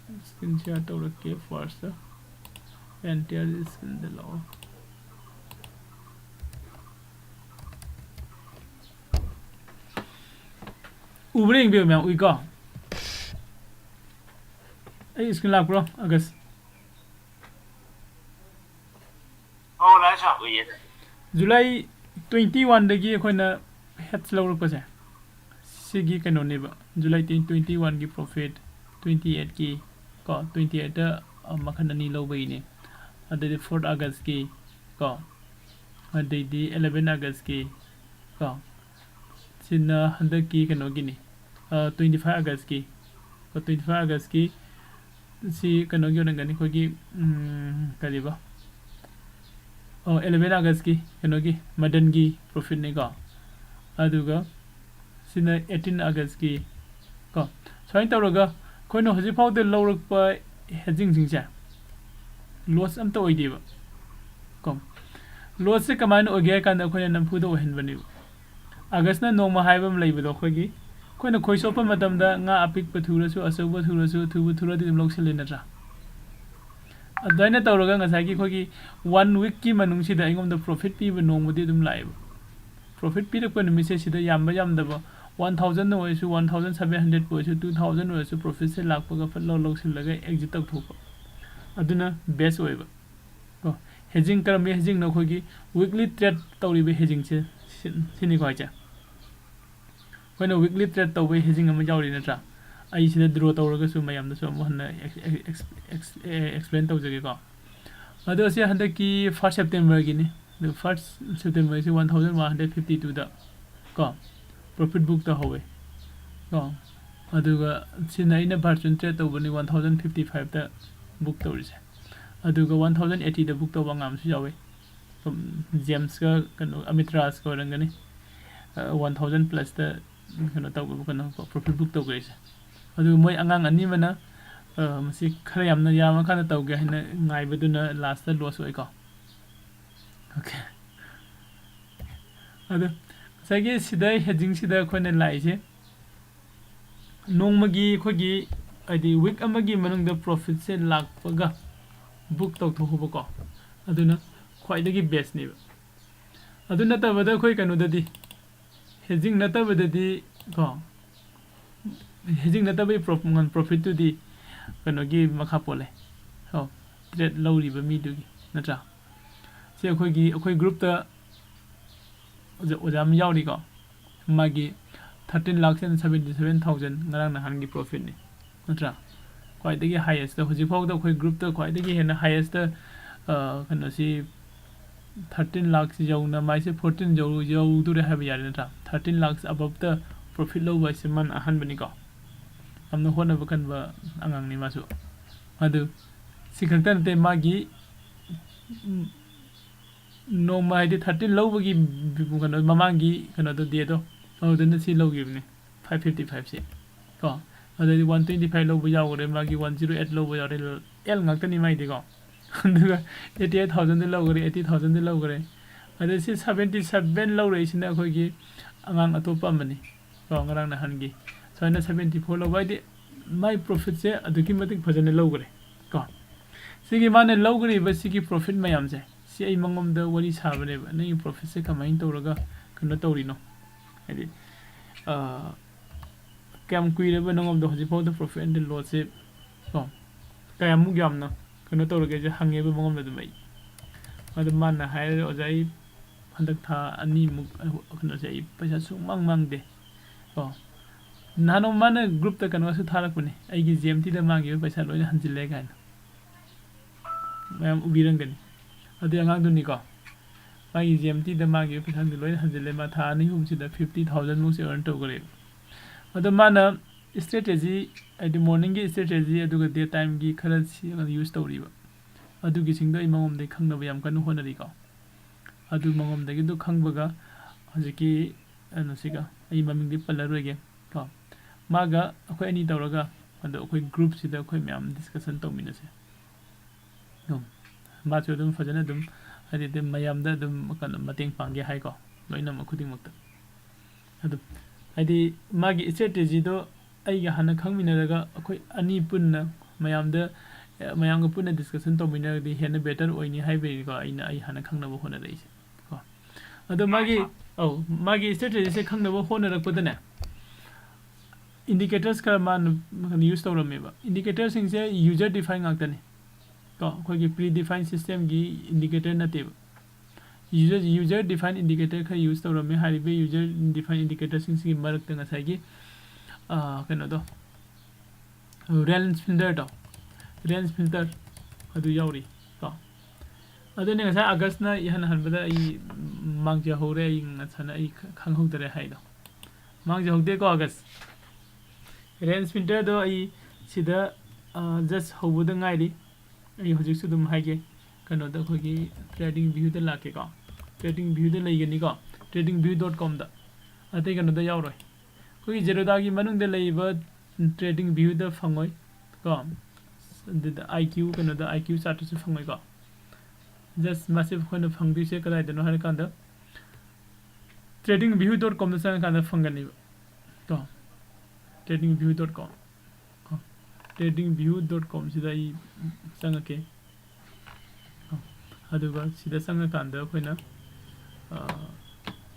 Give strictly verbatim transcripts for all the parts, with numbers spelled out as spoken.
Screen share ꯇꯧꯔꯛꯀꯦ first. Entire screenꯗ ꯂꯥꯛꯑꯣ꯫ ꯎꯕ꯭ꯔꯥ ꯌꯦꯡꯕꯤꯌꯨ ꯃꯌꯥꯝ, ꯎꯏꯀꯣ? ꯑꯩ screen ꯂꯥꯛꯄ꯭ꯔꯣ? ꯑꯥꯒꯁ꯫ ꯑꯧ, ꯂꯥꯛꯑꯦ ꯁꯥꯔ, ꯎꯏꯌꯦ꯫ ꯖꯨꯂꯥꯏ twenty one ꯗꯒꯤ ꯑꯩꯈꯣꯏꯅ hedge ꯂꯧꯔꯛꯄꯁꯦ, ꯁꯤꯒꯤ ꯀꯩꯅꯣꯅꯦꯕ, ꯖꯨꯂꯥꯏ twenty one ꯒꯤ profit, twenty eight ꯀꯤ ꯀꯣ, twenty eight ꯇ, ꯑ, ꯃꯈꯜ ꯑꯅꯤ ꯂꯧꯕꯒꯤꯅꯦ꯫ ꯑꯗꯩꯗꯤ fourth August ꯀꯤ ꯀꯣ, ꯑꯗꯩꯗꯤ eleven August ꯀꯤ ꯀꯣ, ꯁꯤꯅ ꯍꯟꯗꯛꯀꯤ ꯀꯩꯅꯣꯒꯤꯅꯤ, ꯑ, twenty five August ꯀꯤ ꯀꯣ, twenty five August ꯀꯤ ꯁꯤ ꯀꯩꯅꯣꯒꯤ ꯑꯣꯏꯔꯝꯒꯅꯤ, ꯑꯩꯈꯣꯏꯒꯤ, ꯎꯝ, ꯀꯔꯤꯕ? ꯑꯣ, eleven August ꯀꯤ ꯀꯩꯅꯣꯒꯤ, ꯃꯗꯟꯒꯤ profit ꯅꯤꯀꯣ꯫ ꯑꯗꯨꯒ ꯁꯤꯅ eighteen August ꯀꯤ ꯀꯣ꯫ ꯁꯨꯃꯥꯏꯅ ꯇꯧꯔꯒ ꯑꯩꯈꯣꯏꯅ ꯍꯧꯖꯤꯛꯐꯥꯎꯗ ꯂꯧꯔꯛꯄ hedging ꯁꯤꯡꯁꯦ loss ꯑꯝꯇ ꯑꯣꯏꯗꯦꯕ ꯀꯣ꯫ Loss ꯁꯦ ꯀꯃꯥꯏꯅ ꯑꯣꯏꯒꯦ ꯍꯥꯏ ꯀꯥꯟꯗ ꯑꯩꯈꯣꯏꯅ ꯅꯝꯐꯨꯗ ꯑꯣꯏꯍꯟꯕꯅꯦꯕ꯫ ꯑꯥꯒꯁꯅ ꯅꯣꯡꯃ ꯍꯥꯏꯕ ꯑꯃ ꯂꯩꯕꯗꯣ, ꯑꯩꯈꯣꯏꯒꯤ, ꯑꯩꯈꯣꯏꯅ ꯈꯣꯏ ꯆꯣꯞꯄ ꯃꯇꯝꯗ ꯉꯥ ꯑꯄꯤꯛꯄ ꯊꯨꯔꯁꯨ, ꯑꯆꯧꯕ ꯊꯨꯔꯁꯨ, ꯊꯨꯕ ꯊꯨꯔꯗꯤ ꯑꯗꯨꯝ ꯂꯧꯁꯤꯜꯂꯦ ꯅꯠꯇ꯭ꯔꯥ? ꯑꯗꯨꯃꯥꯏꯅ ꯇꯧꯔꯒ ꯉꯁꯥꯏꯒꯤ ꯑꯩꯈꯣꯏꯒꯤ one week ꯀꯤ ꯃꯅꯨꯡꯁꯤꯗ ꯑꯩꯉꯣꯟꯗ profit ꯄꯤꯕ ꯅꯣꯡꯃꯗꯤ ꯑꯗꯨꯝ ꯂꯥꯛꯑꯦꯕ꯫ Profit ꯄꯤꯔꯛꯄ ꯅꯨꯃꯤꯠꯁꯦ ꯁꯤꯗ ꯌꯥꯝꯕ ꯌꯥꯝꯗꯕ, one thousand ꯑꯣꯏꯔꯁꯨ, one thousand seven hundred ꯄꯨ ꯑꯣꯏꯔꯁꯨ, two thousand ꯑꯣꯏꯔꯁꯨ, profit ꯁꯦ ꯂꯥꯛꯄꯒ ꯐꯠ ꯂꯧ ꯂꯧꯁꯤꯜꯂꯒ exit ꯇꯧꯊꯣꯛꯄ, ꯑꯗꯨꯅ best ꯑꯣꯏꯕ꯫ ꯀꯣ, hedging ꯀꯔꯝꯕ hedging ꯅꯣ? ꯑꯩꯈꯣꯏꯒꯤ weekly trade ꯇꯧꯔꯤꯕ hedging ꯁꯦ ꯁꯤ-, ꯁꯤꯅꯤꯀꯣ ꯍꯥꯏꯁꯦ꯫ ꯑꯩꯈꯣꯏꯅ weekly trade ꯇꯧꯕꯒꯤ hedging ꯑꯃ ꯌꯥꯎꯔꯤ ꯅꯠꯇ꯭ꯔꯥ? ꯑꯩ ꯁꯤꯗ draw ꯇꯧꯔꯒꯁꯨ ꯃꯌꯥꯝꯗꯁꯨ ꯑꯃꯨꯛ ꯍꯟꯅ ex-, ex-, ex-, ex-, ꯑꯦ, explain ꯇꯧꯖꯒꯦꯀꯣ꯫ ꯑꯗꯣ ꯁꯤ ꯍꯟꯗꯛꯀꯤ first September ꯒꯤꯅꯤ꯫ ꯑꯗꯨ first September ꯁꯤ one thousand one hundred fifty two ꯗ ꯀꯣ, profit book ꯇꯧꯍꯧꯋꯦ ꯀꯣ꯫ ꯑꯗꯨꯒ ꯁꯤꯅ ꯑꯩꯅ virtual trade ꯇꯧꯕꯅꯤ, one thousand fifty five ꯇ book ꯇꯧꯔꯤꯁꯦ꯫ ꯑꯗꯨꯒ one thousand eighty ꯗ book ꯇꯧꯕ ꯑꯉꯥꯡ ꯑꯃꯁꯨ ꯌꯥꯎꯋꯤ꯫ ꯎꯝ, ꯖꯦꯝꯁꯀ ꯀꯩꯅꯣ, ꯑꯃꯤꯠ ꯔꯥꯖꯀ ꯑꯣꯏꯔꯝꯒꯅꯤ꯫ ꯑ, one thousand plus ꯇ ꯀꯩꯅꯣ ꯇꯧꯕ, ꯀꯩꯅꯣ, profit book ꯇꯧꯈ꯭ꯔꯤꯁꯦ꯫ ꯑꯗꯨꯒ ꯃꯣꯏ ꯑꯉꯥꯡ ꯑꯅꯤ ꯑꯃꯅ, ꯑ, ꯃꯁꯤ ꯈꯔ ꯌꯥꯝꯅ ꯌꯥꯝꯃꯀꯥꯟꯗ ꯇꯧꯒꯦ ꯍꯥꯏꯅ ꯉꯥꯏꯕꯗꯨꯅ last ꯇ loss ꯑꯣꯏꯀꯣ꯫ Okay꯫ ꯑꯗꯨ ꯉꯁꯥꯏꯒꯤ ꯁꯤꯗ hedging ꯁꯤꯗ ꯑꯩꯈꯣꯏꯅ ꯂꯥꯛꯏꯁꯦ, ꯅꯣꯡꯃꯒꯤ ꯑꯩꯈꯣꯏꯒꯤ ꯍꯥꯏꯗꯤ week ꯑꯃꯒꯤ ꯃꯅꯨꯡꯗ profitꯁꯦ ꯂꯥꯛꯄꯒ book ꯇꯧꯊꯣꯛꯍꯧꯕꯀꯣ, ꯑꯗꯨꯅ ꯈ꯭ꯋꯥꯏꯗꯒꯤ bestꯅꯦꯕ꯫ ꯑꯗꯨ ꯅꯠꯇꯕꯗ ꯑꯩꯈꯣꯏ ꯀꯩꯅꯣꯗꯗꯤ, hedging ꯅꯠꯇꯕꯗꯗꯤ ꯀꯣ, hedging ꯅꯠꯇꯕꯒꯤ pro-, profitꯇꯨꯗꯤ ꯀꯩꯅꯣꯒꯤ ꯃꯈꯥ ꯄꯣꯜꯂꯦ꯫ ꯑꯣ, trade ꯂꯧꯔꯤꯕ ꯃꯤꯗꯨꯒꯤ, ꯅꯠꯇ꯭ꯔꯥ? ꯁꯤ ꯑꯩꯈꯣꯏꯒꯤ, ꯑꯩꯈꯣꯏ groupꯇ ꯑꯣꯖꯥ, ꯑꯣꯖꯥ ꯑꯃ ꯌꯥꯎꯔꯤꯀꯣ, ꯃꯥꯒꯤ thirteen lakhs and seventy seven thousand ꯉꯔꯥꯡ ꯅꯍꯥꯟꯒꯤ profitꯅꯤ, ꯅꯠꯇ꯭ꯔꯥ? ꯈ꯭ꯋꯥꯏꯗꯒꯤ highest, ꯍꯧꯖꯤꯛꯐꯥꯎꯗ ꯑꯩꯈꯣꯏ groupꯇ ꯈ꯭ꯋꯥꯏꯗꯒꯤ ꯍꯦꯟꯅ highest, ꯑ, ꯀꯩꯅꯣꯁꯤ thirteen lakhs ꯌꯧꯅ, ꯃꯥꯏꯁꯦ fourteen ꯌꯧ-, ꯌꯧꯗꯣꯔꯦ ꯍꯥꯏꯕ ꯌꯥꯔꯦ, ꯅꯠꯇ꯭ꯔꯥ? Thirteen lakhs aboveꯇ profit ꯂꯧꯕ ꯍꯥꯏꯁꯦ ꯃꯥꯅ ꯑꯍꯥꯟꯕꯅꯤꯀꯣ꯫ ꯌꯥꯝꯅ ꯍꯣꯠꯅꯕ ꯀꯟꯕ ꯑꯉꯥꯡꯅꯤ ꯃꯥꯁꯨ꯫ ꯑꯗꯨ ꯁꯤ ꯈꯛꯇ ꯅꯠꯇꯦ, ꯃꯥꯒꯤ, ꯎꯝ, ꯅꯣꯡꯃ ꯍꯥꯏꯗꯤ thirteen ꯂꯧꯕꯒꯤ ꯀꯩꯅꯣ, ꯃꯃꯥꯡꯒꯤ ꯀꯩꯅꯣꯗꯣ, dayꯗꯣ, ꯑꯗꯨꯗꯅ ꯁꯤ ꯂꯧꯈꯤꯕꯅꯦ, five fifty fiveꯁꯦ ꯀꯣ꯫ ꯑꯗꯩꯗꯤ one twenty five ꯂꯧꯕ ꯌꯥꯎꯈ꯭ꯔꯦ, ꯃꯥꯒꯤ one zero eight ꯂꯧꯕ ꯌꯥꯎꯔꯦ, L ꯉꯥꯛꯇꯅꯤ ꯃꯥꯏꯗꯤꯀꯣ꯫ ꯑꯗꯨꯒ eighty eight thousandꯗꯤ ꯂꯧꯈ꯭ꯔꯦ, eighty thousandꯗꯤ ꯂꯧꯈ꯭ꯔꯦ꯫ ꯑꯗꯩ ꯁꯤ seventy seven ꯂꯧꯔꯛꯏꯁꯤꯅ ꯑꯩꯈꯣꯏꯒꯤ ꯑꯉꯥꯡ ꯑꯇꯣꯞꯄ ꯑꯃꯅꯤ ꯀꯣ, ꯉꯔꯥꯡ ꯅꯍꯥꯟꯒꯤ꯫ ꯁꯨꯃꯥꯏꯅ seventy four ꯂꯧꯕ ꯍꯥꯏꯗꯤ ꯃꯥꯏ profitꯁꯦ ꯑꯗꯨꯛꯀꯤ ꯃꯇꯤꯛ ꯐꯖꯅ ꯂꯧꯈ꯭ꯔꯦ ꯀꯣ꯫ ꯁꯤꯒꯤ ꯃꯥꯅ ꯂꯧꯈ꯭ꯔꯤꯕ ꯁꯤꯒꯤ profit ꯃꯌꯥꯝꯁꯦ, ꯁꯤ ꯑꯩ ꯃꯉꯣꯟꯗ ꯋꯥꯔꯤ ꯁꯥꯕꯅꯦꯕ, "ꯅꯪꯒꯤ profitꯁꯦ ꯀꯃꯥꯏꯅ ꯇꯧꯔꯒ ꯀꯩꯅꯣ ꯇꯧꯔꯤꯅꯣ? ꯍꯥꯏꯗꯤ, ꯑ, ꯀꯌꯥꯝ ꯀꯨꯏꯔꯕ ꯅꯉꯣꯟꯗ ꯍꯧꯖꯤꯛꯐꯥꯎꯗ profit and lossꯁꯦ ꯀꯣ, ꯀꯌꯥꯃꯨꯛ ꯌꯥꯝꯅ ꯀꯩꯅꯣ ꯇꯧꯔꯒꯦꯁꯦ?" ꯍꯪꯉꯦꯕ ꯃꯉꯣꯟꯗ ꯑꯗꯨꯝ ꯑꯩ꯫ ꯑꯗꯨ ꯃꯥꯅ ꯍꯥꯏꯔꯦ, "ꯑꯣꯖꯥ, ꯑꯩ ꯍꯟꯗꯛ ꯊꯥ ꯑꯅꯤꯃꯨꯛ ꯀꯩꯅꯣꯁꯦ ꯑꯩ ꯄꯩꯁꯥ ꯁꯨꯡꯃꯥꯡ ꯃꯥꯡꯗꯦ" ꯀꯣ꯫ ꯅꯍꯥꯟ ꯅꯣꯡꯃ ꯃꯥꯅ groupꯇ ꯀꯩꯅꯣꯁꯨ ꯊꯥꯔꯛꯄꯅꯦ, "ꯑꯩꯒꯤ G M Tꯗ ꯃꯥꯡꯈꯤꯕ ꯄꯩꯁꯥ ꯂꯣꯏꯅ ꯍꯟꯖꯤꯜꯂꯦ" ꯀꯥꯏꯅ꯫ ꯃꯌꯥꯝ ꯎꯕꯤꯔꯝꯒꯅꯤ꯫ ꯑꯗꯨꯏ ꯑꯉꯥꯡꯗꯨꯅꯤꯀꯣ꯫ ꯃꯥꯒꯤ G M Tꯗ ꯃꯥꯒꯤ ꯄꯩꯁꯥꯗꯨ ꯂꯣꯏꯅ ꯍꯟꯖꯤꯜꯂꯦ꯫ ꯃꯥ ꯊꯥ ꯑꯅꯤ ꯑꯍꯨꯝꯁꯤꯗ fifty thousand ꯃꯨꯛꯁꯦ earn ꯇꯧꯈ꯭ꯔꯦ꯫ ꯑꯗꯣ ꯃꯥꯅ strategy, ꯍꯥꯏꯗꯤ morningꯒꯤ strategy ꯑꯗꯨꯒ day timeꯒꯤ ꯈꯔ ꯁꯤ use ꯇꯧꯔꯤꯕ꯫ ꯑꯗꯨꯒꯤꯁꯤꯡꯗꯣ ꯑꯩ ꯃꯉꯣꯟꯗꯒꯤ ꯈꯪꯅꯕ ꯌꯥꯝ ꯀꯟꯅ ꯍꯣꯠꯅꯔꯤꯀꯣ꯫ ꯑꯗꯨ ꯃꯉꯣꯟꯗꯒꯤꯗꯨ ꯈꯪꯕꯒ ꯍꯧꯖꯤꯛꯀꯤ, ꯀꯩꯅꯣꯁꯤꯒ, ꯑꯩ ꯃꯃꯤꯡꯗꯤ ꯄꯜꯂꯔꯣꯏꯒꯦ ꯀꯣ꯫ ꯃꯥꯒ ꯑꯩꯈꯣꯏ ꯑꯅꯤ ꯇꯧꯔꯒ ꯑꯗꯣ ꯑꯩꯈꯣꯏ groupꯁꯤꯗ ꯑꯩꯈꯣꯏ ꯃꯌꯥꯝ discussion ꯇꯧꯃꯤꯟꯅꯁꯦ꯫ ꯑꯗꯨꯝ ꯃꯥꯁꯨ ꯑꯗꯨꯝ ꯐꯖꯅ ꯑꯗꯨꯝ, ꯍꯥꯏꯗꯤ, ꯑꯗꯨꯝ ꯃꯌꯥꯝꯗ ꯑꯗꯨꯝ ꯀꯩꯅꯣ ꯃꯇꯦꯡ ꯄꯥꯡꯒꯦ ꯍꯥꯏꯀꯣ, ꯂꯣꯏꯅꯃꯛ ꯈꯨꯗꯤꯡꯃꯛꯇ꯫ ꯑꯗꯨ ꯍꯥꯏꯗꯤ ꯃꯥꯒꯤ strategyꯗꯣ ꯑꯩꯒ ꯍꯥꯟꯅ ꯈꯪꯃꯤꯟꯅꯔꯒ ꯑꯩꯈꯣꯏ ꯑꯅꯤ ꯄꯨꯟꯅ ꯃꯌꯥꯝꯗ, ꯃꯌꯥꯝꯒ ꯄꯨꯟꯅ discussion ꯇꯧꯃꯤꯟꯅꯔꯒꯗꯤ ꯍꯦꯟꯅ better ꯑꯣꯏꯅꯤ ꯍꯥꯏꯕꯒꯤꯀꯣ ꯑꯩꯅ ꯑꯩ ꯍꯥꯟꯅ ꯈꯪꯅꯕ ꯍꯣꯠꯅꯔꯛꯏꯁꯦ ꯀꯣ꯫ ꯑꯗꯣ ꯃꯥꯒꯤ, ꯑꯧ, ꯃꯥꯒꯤ strategy ꯁꯦ ꯈꯪꯅꯕ ꯍꯣꯠꯅꯔꯛꯄꯗꯅꯦ, indicators ꯈꯔ ꯃꯥꯅ ꯀꯩꯅꯣ use ꯇꯧꯔꯝꯃꯦꯕ꯫ Indicator ꯁꯤꯡꯁꯦ user define ꯉꯥꯛꯇꯅꯤ ꯀꯣ, ꯑꯩꯈꯣꯏꯒꯤ pre define system ꯒꯤ indicator ꯅꯠꯇꯦꯕ꯫ User, user define indicator ꯈꯔ use ꯇꯧꯔꯝꯃꯤ꯫ ꯍꯥꯏꯔꯤꯕ user define indicator ꯁꯤꯡꯁꯤꯒꯤ ꯃꯔꯛꯇ ꯉꯁꯥꯏꯒꯤ, ꯑꯥ, ꯀꯩꯅꯣꯗꯣ, range filter ꯗꯣ, range filter ꯑꯗꯨ ꯌꯥꯎꯔꯤ ꯀꯣ꯫ ꯑꯗꯨꯅꯦ ꯉꯁꯥꯏ ꯑꯥꯒꯁꯅ ꯏꯍꯟ ꯍꯟꯕꯗ ꯑꯩ ꯃꯥꯡꯖꯍꯧꯔꯦ, ꯑꯩ ꯉꯁꯥꯏꯅ ꯑꯩ ꯈ-, ꯈꯪꯍꯧꯗꯔꯦ ꯍꯥꯏꯗꯣ꯫ ꯃꯥꯡꯖꯍꯧꯗꯦꯀꯣ ꯑꯥꯒꯁ꯫ Range filter ꯗꯣ ꯑꯩ ꯁꯤꯗ, ꯑꯥ, just ꯍꯧꯕꯗ ꯉꯥꯏꯔꯤ꯫ ꯑꯩ ꯍꯧꯖꯤꯛꯁꯨ ꯑꯗꯨꯝ ꯍꯥꯏꯒꯦ, ꯀꯩꯅꯣꯗ ꯑꯩꯈꯣꯏꯒꯤ trading view ꯗ ꯂꯥꯛꯀꯦꯀꯣ꯫ Trading view ꯗ ꯂꯩꯒꯅꯤꯀꯣ, trading view dot com ꯗ꯫ ꯑꯇꯩ ꯀꯩꯅꯣꯗ ꯌꯥꯎꯔꯣꯏ꯫ ꯑꯩꯈꯣꯏꯒꯤ Zerodha ꯒꯤ ꯃꯅꯨꯡꯗ ꯂꯩꯔꯤꯕ trading view ꯗ ꯐꯪꯉꯣꯏ ꯀꯣ꯫ ꯑꯗꯨꯗ I Q, ꯀꯩꯅꯣꯗ I Q chart ꯇꯁꯨ ꯐꯪꯉꯣꯏꯀꯣ꯫ Just ꯃꯁꯤ ꯑꯩꯈꯣꯏꯅ ꯐꯪꯗꯣꯏꯁꯦ ꯀꯗꯥꯏꯗꯅꯣ ꯍꯥꯏꯔꯀꯥꯟꯗ, trading view dot com ꯗ ꯆꯪꯉꯀꯥꯟꯗ ꯐꯪꯒꯅꯤꯕ ꯀꯣ꯫ Trading view dot com ꯀꯣ꯫ Trading view dot com ꯁꯤꯗ ꯑꯩ ꯆꯪꯉꯛꯀꯦ ꯀꯣ꯫ ꯑꯗꯨꯒ ꯁꯤꯗ ꯆꯪꯉꯀꯥꯟꯗ ꯑꯩꯈꯣꯏꯅ, ꯑ,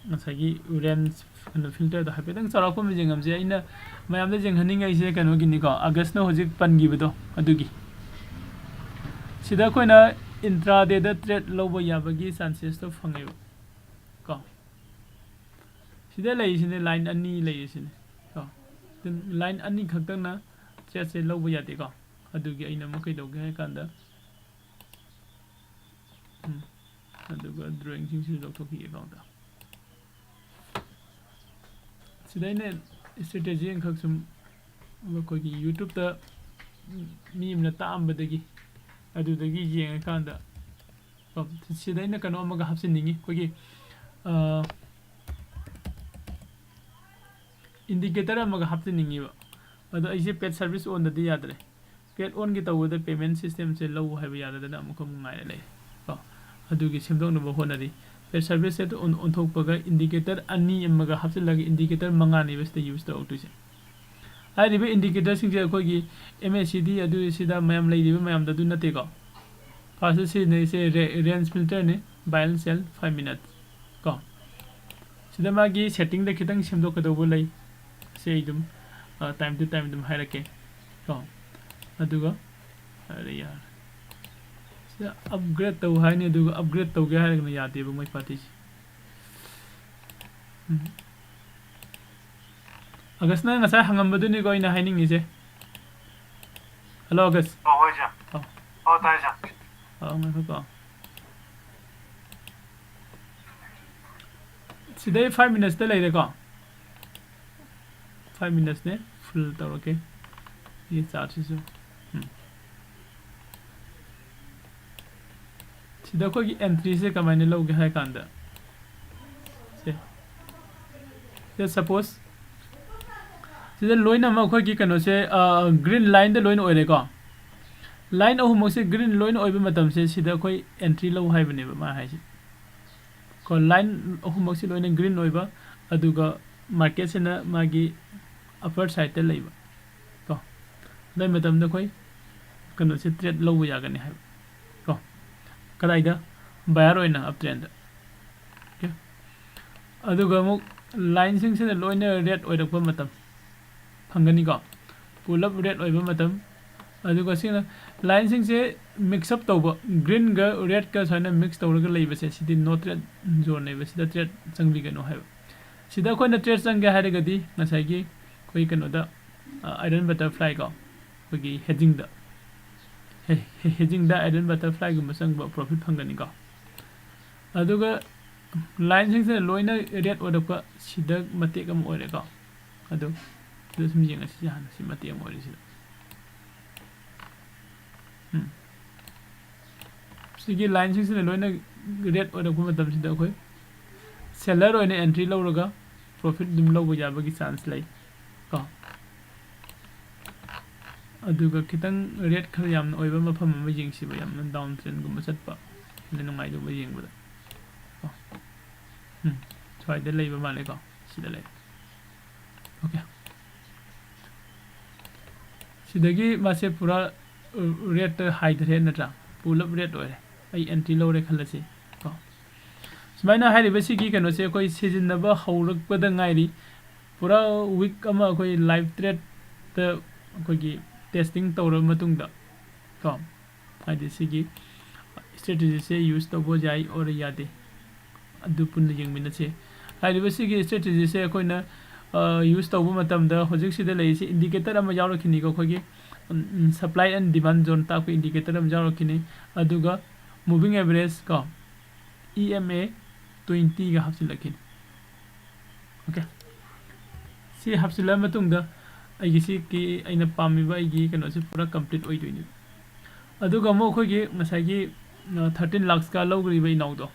ꯉꯁꯥꯏꯒꯤ range ꯀꯩꯅꯣ filter ꯗꯣ ꯍꯥꯏꯐꯦꯠꯇꯪ ꯆꯥꯎꯔꯥꯛꯄ ꯑꯃ ꯌꯦꯡꯉꯝꯁꯦ꯫ ꯑꯩꯅ ꯃꯌꯥꯝꯗ ꯌꯦꯡꯍꯟꯅꯤꯡꯉꯛꯏꯁꯦ ꯀꯩꯅꯣꯒꯤꯅꯤꯀꯣ, ꯑꯥꯒꯁꯅ ꯍꯧꯖꯤꯛ ꯄꯟꯈꯤꯕꯗꯣ ꯑꯗꯨꯒꯤ꯫ ꯁꯤꯗ ꯑꯩꯈꯣꯏꯅ intraday ꯗ trade ꯂꯧꯕ ꯌꯥꯕꯒꯤ chances ꯇꯣ ꯐꯪꯉꯦꯕ ꯀꯣ꯫ ꯁꯤꯗ ꯂꯩꯔꯤꯁꯤꯅꯦ, line ꯑꯅꯤ ꯂꯩꯔꯤꯁꯤꯅꯦ ꯀꯣ꯫ ꯑꯗꯨꯝ line ꯑꯅꯤ ꯈꯛꯇꯪꯅ trade ꯁꯦ ꯂꯧꯕ ꯌꯥꯗꯦꯀꯣ꯫ ꯑꯗꯨꯒꯤ ꯑꯩꯅ ꯑꯃꯨꯛ ꯀꯩꯗꯧꯒꯦ ꯍꯥꯏ ꯀꯥꯟꯗ, ꯎꯝ, ꯑꯗꯨꯒ drawing ꯁꯤꯡꯁꯤꯁꯨ ꯂꯧꯊꯣꯛꯈꯤꯒꯦ account ꯇ꯫ ꯁꯤꯗ ꯑꯩꯅ strategy ꯑꯃꯈꯛ ꯁꯨꯝ ꯑꯩꯈꯣꯏꯒꯤ YouTube ꯇ ꯃꯤ ꯑꯃꯅ ꯇꯥꯛꯑꯝꯕꯗꯒꯤ, ꯑꯗꯨꯗꯒꯤ ꯌꯦꯡꯉꯀꯥꯟꯗ, ꯀꯣ, ꯁꯤꯗ ꯑꯩꯅ ꯀꯩꯅꯣ ꯑꯃꯒ ꯍꯥꯞꯆꯤꯟꯅꯤꯡꯉꯤ, ꯑꯩꯈꯣꯏꯒꯤ, ꯑ, indicator ꯑꯃꯒ ꯍꯥꯞꯆꯤꯟꯅꯤꯡꯉꯤꯕ꯫ ꯑꯗꯣ ꯑꯩꯁꯦ paid service on ꯗꯗꯤ ꯌꯥꯗ꯭ꯔꯦ꯫ Paid on ꯒꯤ ꯇꯧꯕꯗ payment system ꯁꯦ ꯂꯧ ꯍꯥꯏꯕ ꯌꯥꯗꯗꯅ ꯑꯃꯨꯛꯀ ꯑꯃꯨꯛ ꯉꯥꯏꯔ ꯂꯩ ꯀꯣ꯫ ꯑꯗꯨꯒꯤ ꯁꯦꯝꯗꯣꯛꯅꯕ ꯍꯣꯠꯅꯔꯤ꯫ Paid service ꯁꯦ ꯑꯣꯟ-, ꯑꯣꯟꯊꯣꯛꯄꯒ indicator ꯑꯅꯤ ꯑꯃꯒ ꯍꯥꯞꯆꯤꯜꯂꯒ indicator ꯃꯉꯥꯅꯦꯕ ꯁꯤꯗ use ꯇꯧꯔꯛꯇꯣꯏꯁꯦ꯫ ꯍꯥꯏꯔꯤꯕ indicatorꯁꯤꯡꯁꯦ ꯑꯩꯈꯣꯏꯒꯤ MACD ꯑꯗꯨ ꯁꯤꯗ ꯃꯌꯥꯝ ꯂꯩꯔꯤꯕ ꯃꯌꯥꯝꯗꯣ ꯑꯗꯨ ꯅꯠꯇꯦꯀꯣ꯫ First ꯁꯤꯖꯤꯟꯅꯔꯤꯁꯦ ray-, range filterꯅꯤ, buy and sell five minute ꯀꯣ꯫ ꯁꯤꯗ ꯃꯥꯒꯤ settingꯗ ꯈꯤꯇꯪ ꯁꯦꯝꯗꯣꯛꯀꯗꯧꯕ ꯂꯩ꯫ ꯁꯤ ꯑꯩ ꯑꯗꯨꯝ, ꯑ, time to time ꯑꯗꯨꯝ ꯍꯥꯏꯔꯛꯀꯦ ꯀꯣ꯫ ꯑꯗꯨꯒ, ꯑꯔꯦ ꯌꯥꯔꯦ꯫ ꯁꯤꯗ upgrade ꯇꯧ ꯍꯥꯏꯅꯤ, ꯑꯗꯨꯒ upgrade ꯇꯧꯒꯦ ꯍꯥꯏꯔꯒꯅ ꯌꯥꯗꯦꯕ ꯃꯣꯏ partyꯁꯦ꯫ ꯎꯝ꯫ ꯑꯥꯒꯁꯅ ꯉꯁꯥꯏ ꯍꯪꯉꯝꯕꯗꯨꯅꯤꯀꯣ ꯑꯩꯅ ꯍꯥꯏꯅꯤꯡꯉꯤꯁꯦ꯫ Hello, ꯑꯥꯒꯁ꯫ ꯑꯣ, ꯍꯣꯏ, ꯁꯥꯔ꯫ ꯑꯣ꯫ ꯑꯣ, ꯇꯥꯏ, ꯁꯥꯔ꯫ ꯑꯣ, ꯉꯥꯏꯈꯣꯀꯣ꯫ ꯁꯤꯗꯩ five minutesꯇ ꯂꯩꯔꯦꯀꯣ꯫ Five minutesꯅꯦ, full ꯇꯧꯔꯛꯀꯦ꯫ ꯁꯤ chartꯁꯤꯁꯨ꯫ ꯎꯝ꯫ ꯁꯤꯗ ꯑꯩꯈꯣꯏꯒꯤ entryꯁꯦ ꯀꯃꯥꯏꯅ ꯂꯧꯒꯦ ꯍꯥꯏ ꯀꯥꯟꯗ, ꯁꯦ, ꯁꯤꯗ suppose ꯁꯤꯗ ꯂꯣꯏꯅꯃꯛ ꯑꯩꯈꯣꯏꯒꯤ ꯀꯩꯅꯣꯁꯦ, ꯑ, green lineꯗ ꯂꯣꯏꯅ ꯑꯣꯏꯔꯦꯀꯣ꯫ Line ꯑꯍꯨꯝꯃꯛꯁꯦ green ꯂꯣꯏꯅ ꯑꯣꯏꯕ ꯃꯇꯝꯁꯦ ꯁꯤꯗ ꯑꯩꯈꯣꯏ entry ꯂꯧ ꯍꯥꯏꯕꯅꯦꯕ ꯃꯥ ꯍꯥꯏꯁꯦ꯫ ꯀꯣ, line ꯑꯍꯨꯝꯃꯛꯁꯤ ꯂꯣꯏꯅ green ꯑꯣꯏꯕ, ꯑꯗꯨꯒ marketꯁꯤꯅ ꯃꯥꯒꯤ upper sideꯇ ꯂꯩꯕ ꯀꯣ꯫ ꯑꯗꯨꯒꯤ ꯃꯇꯝꯗ ꯑꯩꯈꯣꯏ ꯀꯩꯅꯣꯁꯦ trade ꯂꯧꯕ ꯌꯥꯒꯅꯤ ꯍꯥꯏꯕ ꯀꯣ꯫ ꯀꯗꯥꯏꯗ? Buyer ꯑꯣꯏꯅ uptrendꯗ꯫ Okay꯫ ꯑꯗꯨꯒ ꯑꯃꯨꯛ lineꯁꯤꯡꯁꯤꯅ ꯂꯣꯏꯅ red ꯑꯣꯏꯔꯛꯄ ꯃꯇꯝ ꯐꯪꯒꯅꯤꯀꯣ꯫ ꯄꯨꯂꯞ red ꯑꯣꯏꯕ ꯃꯇꯝ꯫ ꯑꯗꯨꯒ ꯁꯤꯅ lineꯁꯤꯡꯁꯦ mix up ꯇꯧꯕ, greenꯒ redꯀ ꯁꯨꯃꯥꯏꯅ mix ꯇꯧꯔꯒ ꯂꯩꯕꯁꯦ, ꯁꯤꯗꯤ no trade zoneꯅꯦꯕ, ꯁꯤꯗ trade ꯆꯪꯕꯤꯒꯅꯨ ꯍꯥꯏꯕ꯫ ꯁꯤꯗ ꯑꯩꯈꯣꯏꯅ trade ꯆꯪꯒꯦ ꯍꯥꯏꯔꯒꯗꯤ ꯉꯁꯥꯏꯒꯤ ꯑꯩꯈꯣꯏ ꯀꯩꯅꯣꯗ, ꯑ, iron butterfly ꯀꯣ, ꯑꯩꯈꯣꯏꯒꯤ hedgingꯗ, ꯍꯦ-, ꯍꯦ-, hedgingꯗ iron butterflyꯒꯨꯝꯕ ꯆꯪꯕ profit ꯐꯪꯒꯅꯤꯀꯣ꯫ ꯑꯗꯨꯒ lineꯁꯤꯡꯁꯤꯅ ꯂꯣꯏꯅ red ꯑꯣꯏꯔꯛꯄ ꯁꯤꯗ ꯃꯇꯦꯛ ꯑꯃ ꯑꯣꯏꯔꯦꯀꯣ꯫ ꯑꯗꯨ ꯁꯤꯗ ꯁꯨꯝ ꯌꯦꯡꯉꯁꯤ ꯍꯥꯟꯅ, ꯁꯤ ꯃꯇꯦꯛ ꯑꯃ ꯑꯣꯏꯔꯤꯁꯤꯗ꯫ ꯎꯝ꯫ ꯁꯤꯒꯤ lineꯁꯤꯡꯁꯤꯅ ꯂꯣꯏꯅ red ꯑꯣꯏꯔꯛꯄ ꯃꯇꯝꯁꯤꯗ ꯑꯩꯈꯣꯏ seller ꯑꯣꯏꯅ entry ꯂꯧꯔꯒ profit ꯑꯗꯨꯝ ꯂꯧꯕ ꯌꯥꯕꯒꯤ chance ꯂꯩ ꯀꯣ꯫ ꯑꯗꯨꯒ ꯈꯤꯇꯪ red ꯈꯔ ꯌꯥꯝꯅ ꯑꯣꯏꯕ ꯃꯐꯝ ꯑꯃ ꯌꯦꯡꯁꯤꯕ, ꯌꯥꯝꯅ down trendꯒꯨꯝꯕ ꯆꯠꯄ, ꯍꯦꯟꯅ ꯅꯨꯡꯉꯥꯏꯗꯧꯕ ꯌꯦꯡꯕꯗ ꯀꯣ꯫ ꯎꯝ, ꯁ꯭ꯋꯥꯏꯗ ꯂꯩꯕ ꯃꯥꯜꯂꯦꯀꯣ, ꯁꯤꯗ ꯂꯩ꯫ Okay꯫ ꯁꯤꯗꯒꯤ ꯃꯥꯁꯦ ꯄꯨꯔꯥ ꯔꯦꯠꯇ ꯍꯥꯏꯊꯔꯦ ꯅꯠꯇ꯭ꯔꯥ? ꯄꯨꯂꯞ ꯔꯦꯠ ꯑꯣꯏꯔꯦ꯫ ꯑꯩ ꯑꯦꯟꯇ꯭ꯔꯤ ꯂꯧꯔꯦ ꯈꯜꯂꯁꯤ ꯀꯣ꯫ ꯁꯨꯃꯥꯏꯅ ꯍꯥꯏꯔꯤꯕꯁꯤꯒꯤ ꯀꯩꯅꯣꯁꯦ ꯑꯩꯈꯣꯏ ꯁꯤꯖꯤꯟꯅꯕ ꯍꯧꯔꯛꯄꯗ ꯉꯥꯏꯔꯤ꯫ ꯄꯨꯔꯥ ꯋꯤꯛ ꯑꯃ ꯑꯩꯈꯣꯏ ꯂꯥꯏꯚ ꯇ꯭ꯔꯦꯠꯇ ꯑꯩꯈꯣꯏꯒꯤ ꯇꯦꯁꯇꯤꯡ ꯇꯧꯔꯕ ꯃꯇꯨꯡꯗ ꯀꯣ, ꯍꯥꯏꯗꯤ ꯁꯤꯒꯤ ꯁ꯭ꯇ꯭ꯔꯦꯇꯦꯖꯤꯁꯦ ꯌꯨꯁ ꯇꯧꯕ ꯌꯥꯏ ꯑꯣꯔ ꯌꯥꯗꯦ, ꯑꯗꯨ ꯄꯨꯟꯅ ꯌꯦꯡꯃꯤꯟꯅꯁꯤ꯫ ꯍꯥꯏꯔꯤꯕ ꯁꯤꯒꯤ ꯁ꯭ꯇ꯭ꯔꯦꯇꯦꯖꯤꯁꯦ ꯑꯩꯈꯣꯏꯅ ꯌꯨꯁ ꯇꯧꯕ ꯃꯇꯝꯗ ꯍꯧꯖꯤꯛꯁꯤꯗ ꯂꯩꯔꯤꯁꯤ ꯏꯟꯗꯤꯀꯦꯇꯔ ꯑꯃ ꯌꯥꯎꯔꯛꯈꯤꯅꯤꯀꯣ, ꯑꯩꯈꯣꯏꯒꯤ ꯁꯄ꯭ꯂꯥꯏ ꯑꯦꯟ ꯗꯤꯃꯥꯟ ꯖꯣꯟ ꯇꯥꯛꯄ ꯏꯟꯗꯤꯀꯦꯇꯔ ꯑꯃ ꯌꯥꯎꯔꯛꯈꯤꯅꯤ꯫ ꯑꯗꯨꯒ moving average ꯀꯣ, ꯏ ꯑꯦꯝ ꯑꯦ ꯇ꯭ꯋꯦꯟꯇꯤꯒ ꯍꯥꯞꯆꯤꯜꯂꯛꯈꯤꯅꯤ꯫ ꯑꯣꯀꯦ, ꯁꯤ ꯍꯥꯞꯆꯤꯜꯂ ꯃꯇꯨꯡꯗ ꯑꯩꯒꯤ ꯁꯤꯒꯤ ꯑꯩꯅ ꯄꯥꯝꯃꯤꯕ ꯑꯩꯒꯤ ꯀꯩꯅꯣꯁꯤ ꯄꯨꯔꯥ ꯀꯝꯄ꯭ꯂꯤꯠ ꯑꯣꯏꯗꯣꯏꯅꯦꯕ꯫ ꯑꯗꯨꯒ ꯑꯃꯨꯛ ꯑꯩꯈꯣꯏꯒꯤ ꯉꯁꯥꯏꯒꯤ ꯊꯥꯔꯇꯤꯟ ꯂꯥꯛꯁꯀ ꯂꯧꯈ꯭ꯔꯤꯕ ꯏꯅꯥꯎꯗꯣ,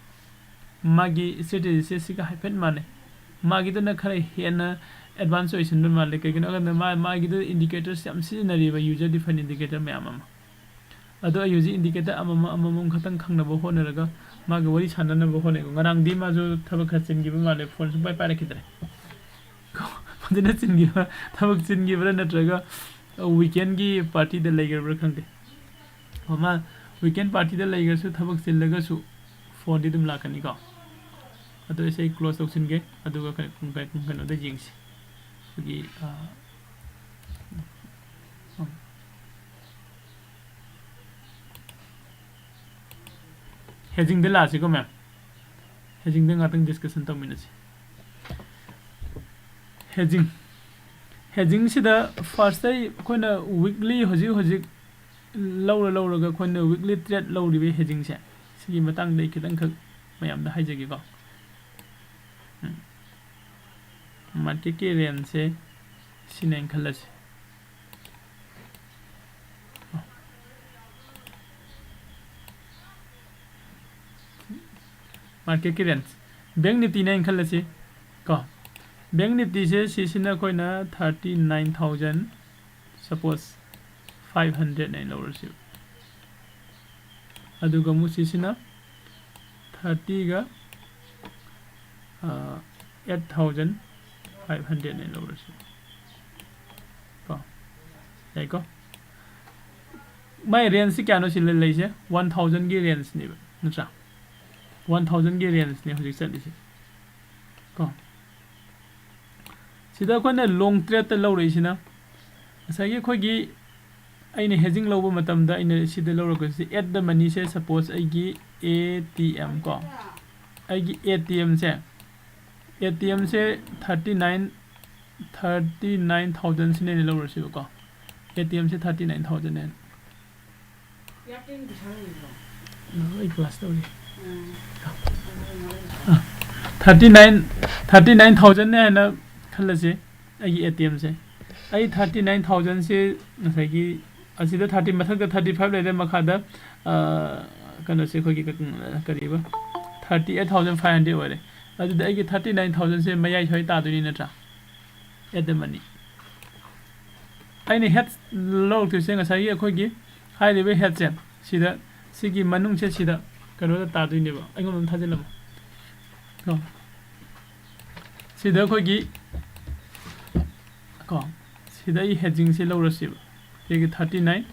ꯃꯥꯒꯤ ꯁ꯭ꯇ꯭ꯔꯦꯇꯦꯖꯤꯁꯦ ꯁꯤꯒ ꯍꯥꯏꯐꯦꯠ ꯃꯥꯟꯅꯩ꯫ ꯃꯥꯒꯤꯗꯨꯅ ꯈꯔ ꯍꯦꯟꯅ ꯑꯦꯗꯚꯥꯟꯁ ꯑꯣꯏꯁꯤꯟꯕ ꯃꯥꯜꯂꯦ꯫ ꯀꯩꯒꯤꯅꯣ ꯍꯥꯏ ꯀꯥꯟꯗ ꯃꯥ, ꯃꯥꯒꯤꯗꯨ ꯏꯟꯗꯤꯀꯦꯇꯔꯁ ꯌꯥꯝ ꯁꯤꯖꯤꯟꯅꯔꯤꯕ, ꯌꯨꯖꯔ ꯗꯤꯐꯥꯏꯟ ꯏꯟꯗꯤꯀꯦꯇꯔ ꯃꯌꯥꯝ ꯑꯃ꯫ ꯑꯗꯣ ꯑꯩ ꯍꯧꯖꯤꯛ ꯏꯟꯗꯤꯀꯦꯇꯔ ꯑꯃꯃꯝ ꯑꯃꯃꯝ ꯈꯛꯇꯪ ꯈꯪꯅꯕ ꯍꯣꯠꯅꯔꯒ ꯃꯥꯒ ꯋꯥꯔꯤ ꯁꯥꯟꯅꯅꯕ ꯍꯣꯠꯅꯩꯀꯣ꯫ ꯉꯔꯥꯡꯗꯤ ꯃꯥꯁꯨ ꯊꯕꯛ ꯈꯔ ꯆꯤꯟꯈꯤꯕ ꯃꯥꯜꯂꯦ, ꯐꯣꯟ ꯁꯨꯡꯄꯥꯏ ꯄꯥꯏꯔꯛꯈꯤꯗ꯭ꯔꯦ꯫ ꯐꯖꯅ ꯆꯤꯟꯈꯤꯕ, ꯊꯕꯛ ꯆꯤꯟꯈꯤꯕ꯭ꯔꯥ ꯅꯠꯇ꯭ꯔꯒ ꯋꯤꯀꯦꯟꯒꯤ ꯄꯥꯔꯇꯤꯗ ꯂꯩꯈ꯭ꯔꯕ꯭ꯔꯥ ꯈꯪꯗꯦ꯫ ꯑꯣ, ꯃꯥ ꯋꯤꯀꯦꯟ ꯄꯥꯔꯇꯤꯗ ꯂꯩꯈ꯭ꯔꯁꯨ ꯊꯕꯛ ꯆꯤꯜꯂꯒꯁꯨ ꯐꯣꯟꯗꯤ ꯑꯗꯨꯝ ꯂꯥꯛꯀꯅꯤꯀꯣ꯫ ꯑꯗꯣ ꯑꯩꯁꯦ ꯑꯩ ꯀ꯭ꯂꯣꯖ ꯇꯧꯁꯤꯟꯒꯦ, ꯑꯗꯨꯒ ꯀꯩ-, ꯀꯩ-, ꯀꯩꯅꯣꯗ ꯌꯦꯡꯁꯤ꯫ ꯑꯩꯈꯣꯏꯒꯤ, ꯑ, ꯍꯦꯖꯤꯡꯗ ꯂꯥꯛꯑꯁꯤꯀꯣ ꯃꯦꯝ꯫ ꯍꯦꯖꯤꯡꯗ ꯉꯥꯛꯇꯪ ꯗꯤꯁꯀꯁꯟ ꯇꯧꯃꯤꯟꯅꯁꯤ꯫ ꯍꯦꯖꯤꯡ, ꯍꯦꯖꯤꯡꯁꯤꯗ ꯐꯥꯔꯁꯇ ꯑꯩꯈꯣꯏꯅ ꯋꯤꯛꯂꯤ ꯍꯧꯖꯤꯛ ꯍꯧꯖꯤꯛ ꯂꯧꯔ ꯂꯧꯔꯒ ꯑꯩꯈꯣꯏꯅ ꯋꯤꯛꯂꯤ ꯇ꯭ꯔꯦꯠ ꯂꯧꯔꯤꯕ ꯍꯦꯖꯤꯡꯁꯦ, ꯁꯤꯒꯤ ꯃꯇꯥꯡꯗ ꯑꯩ ꯈꯤꯇꯪꯈꯛ ꯃꯌꯥꯝꯗ ꯍꯥꯏꯖꯒꯦꯀꯣ꯫ ꯎꯝ꯫ ꯃꯥꯔꯀꯦꯠꯀꯤ ꯔꯦꯟꯖꯁꯦ ꯁꯤꯅꯦꯅ ꯈꯜꯂꯁꯤ꯫ ꯃꯥꯔꯀꯦꯠꯀꯤ ꯔꯦꯟꯖ, ꯕꯦꯡ ꯅꯤꯐꯇꯤꯅꯦꯅ ꯈꯜꯂꯁꯤ ꯀꯣ꯫ ꯕꯦꯡ ꯅꯤꯐꯇꯤꯁꯦ ꯁꯤꯁꯤꯅ ꯑꯩꯈꯣꯏꯅ thirty nine thousand, suppose, five ꯍꯟꯗ꯭ꯔꯦꯠꯅꯦꯅ ꯂꯧꯔꯁꯤ꯫ ꯑꯗꯨꯒ ꯑꯃꯨꯛ ꯁꯤꯁꯤꯅ ꯊꯥꯔꯇꯤꯒ, ꯑ, ꯑꯩꯠ ꯊꯥꯎꯖꯟ ꯐꯥꯏꯚ ꯍꯟꯗ꯭ꯔꯦꯠꯅꯦꯅ ꯂꯧꯔꯁꯤ ꯀꯣ꯫ ꯌꯥꯏꯀꯣ? ꯃꯥꯏ ꯔꯦꯟꯖꯁꯤ ꯀꯌꯥꯅꯣ ꯁꯤ ꯂꯩꯔꯤꯁꯦ? ꯋꯥꯟ ꯊꯥꯎꯖꯟꯒꯤ ꯔꯦꯟꯖꯅꯦꯕ, ꯅꯠꯇ꯭ꯔꯥ? ꯋꯥꯟ ꯊꯥꯎꯖꯟꯒꯤ ꯔꯦꯟꯖꯅꯦ ꯍꯧꯖꯤꯛ ꯆꯠꯂꯤꯁꯦ ꯀꯣ꯫ ꯁꯤꯗ ꯑꯩꯈꯣꯏꯅ ꯂꯣꯡ ꯇ꯭ꯔꯦꯠꯇ ꯂꯧꯔꯛꯏꯁꯤꯅ ꯉꯁꯥꯏꯒꯤ ꯑꯩꯈꯣꯏꯒꯤ ꯑꯩꯅ ꯍꯦꯖꯤꯡ ꯂꯧꯕ ꯃꯇꯝꯗ ꯑꯩꯅ ꯁꯤꯗ ꯂꯧꯔꯛꯄꯁꯤ ꯑꯦꯠ ꯗ ꯃꯅꯤꯁꯦ, ꯁꯄꯣꯁ ꯑꯩꯒꯤ ꯑꯦ ꯇꯤ ꯑꯦꯝ ꯀꯣ, ꯑꯩꯒꯤ ꯑꯦ ꯇꯤ ꯑꯦꯝꯁꯦ, ꯑꯦ ꯇꯤ ꯑꯦꯝꯁꯦ ꯊꯥꯔꯇꯤ ꯅꯥꯏꯟ, ꯊꯥꯔꯇꯤ ꯅꯥꯏꯟ ꯊꯥꯎꯖꯟꯁꯤꯅꯦꯅ ꯂꯧꯔꯁꯤꯕꯀꯣ꯫ ꯑꯦ ꯇꯤ ꯑꯦꯝꯁꯦ ꯊꯥꯔꯇꯤ ꯅꯥꯏꯟ ꯊꯥꯎꯖꯟꯅꯦꯅ꯫ ꯑꯩ ꯀ꯭ꯂꯥꯁ ꯇꯧꯔꯤ꯫ ꯊꯥꯔꯇꯤ ꯅꯥꯏꯟ, ꯊꯥꯔꯇꯤ ꯅꯥꯏꯟ ꯊꯥꯎꯖꯟꯅꯦ ꯍꯥꯏꯅ ꯈꯜꯂꯁꯤ꯫ ꯑꯩꯒꯤ ꯑꯦ ꯇꯤ ꯑꯦꯝꯁꯦ, ꯑꯩ ꯊꯥꯔꯇꯤ ꯅꯥꯏꯟ ꯊꯥꯎꯖꯟꯁꯦ ꯉꯁꯥꯏꯒꯤ ꯑꯁꯤꯗ ꯊꯥꯔꯇꯤ, ꯃꯊꯛꯇ ꯊꯥꯔꯇꯤ ꯐꯥꯏꯚ ꯂꯩꯔꯦ, ꯃꯈꯥꯗ, ꯑ, ꯀꯩꯅꯣꯁꯦ ꯑꯩꯈꯣꯏꯒꯤ ꯀ-, ꯀꯔꯤꯕ, thirty eight thousand five hundred ꯑꯣꯏꯔꯦ꯫ ꯑꯗꯨꯗꯤ ꯑꯩꯒꯤ ꯊꯥꯔꯇꯤ ꯅꯥꯏꯟ ꯊꯥꯎꯖꯟꯁꯦ ꯃꯌꯥꯏ ꯁ꯭ꯋꯥꯏ ꯇꯥꯗꯣꯏꯅꯤ, ꯅꯠꯇ꯭ꯔꯥ? ꯑꯦꯠ ꯗ ꯃꯅꯤ꯫ ꯑꯩꯅ ꯍꯦꯠ ꯂꯧꯔꯛꯇꯣꯏꯁꯦ ꯉꯁꯥꯏꯒꯤ ꯑꯩꯈꯣꯏꯒꯤ ꯍꯥꯏꯔꯤꯕ ꯍꯦꯠꯁꯦ ꯁꯤꯗ, ꯁꯤꯒꯤ ꯃꯅꯨꯡꯁꯦ ꯁꯤꯗ ꯀꯩꯅꯣꯗ ꯇꯥꯗꯣꯏꯅꯦꯕ꯫ ꯑꯩꯉꯣꯟꯗ ꯑꯗꯨꯝ ꯊꯥꯖꯤꯜꯂꯝꯃꯣ ꯀꯣ꯫ ꯁꯤꯗ ꯑꯩꯈꯣꯏꯒꯤ ꯀꯣ, ꯁꯤꯗ ꯑꯩ ꯍꯦꯖꯤꯡꯁꯦ ꯂꯧꯔꯁꯦꯕ꯫ ꯁꯤꯒꯤ ꯊꯥꯔꯇꯤ ꯅꯥꯏꯟ,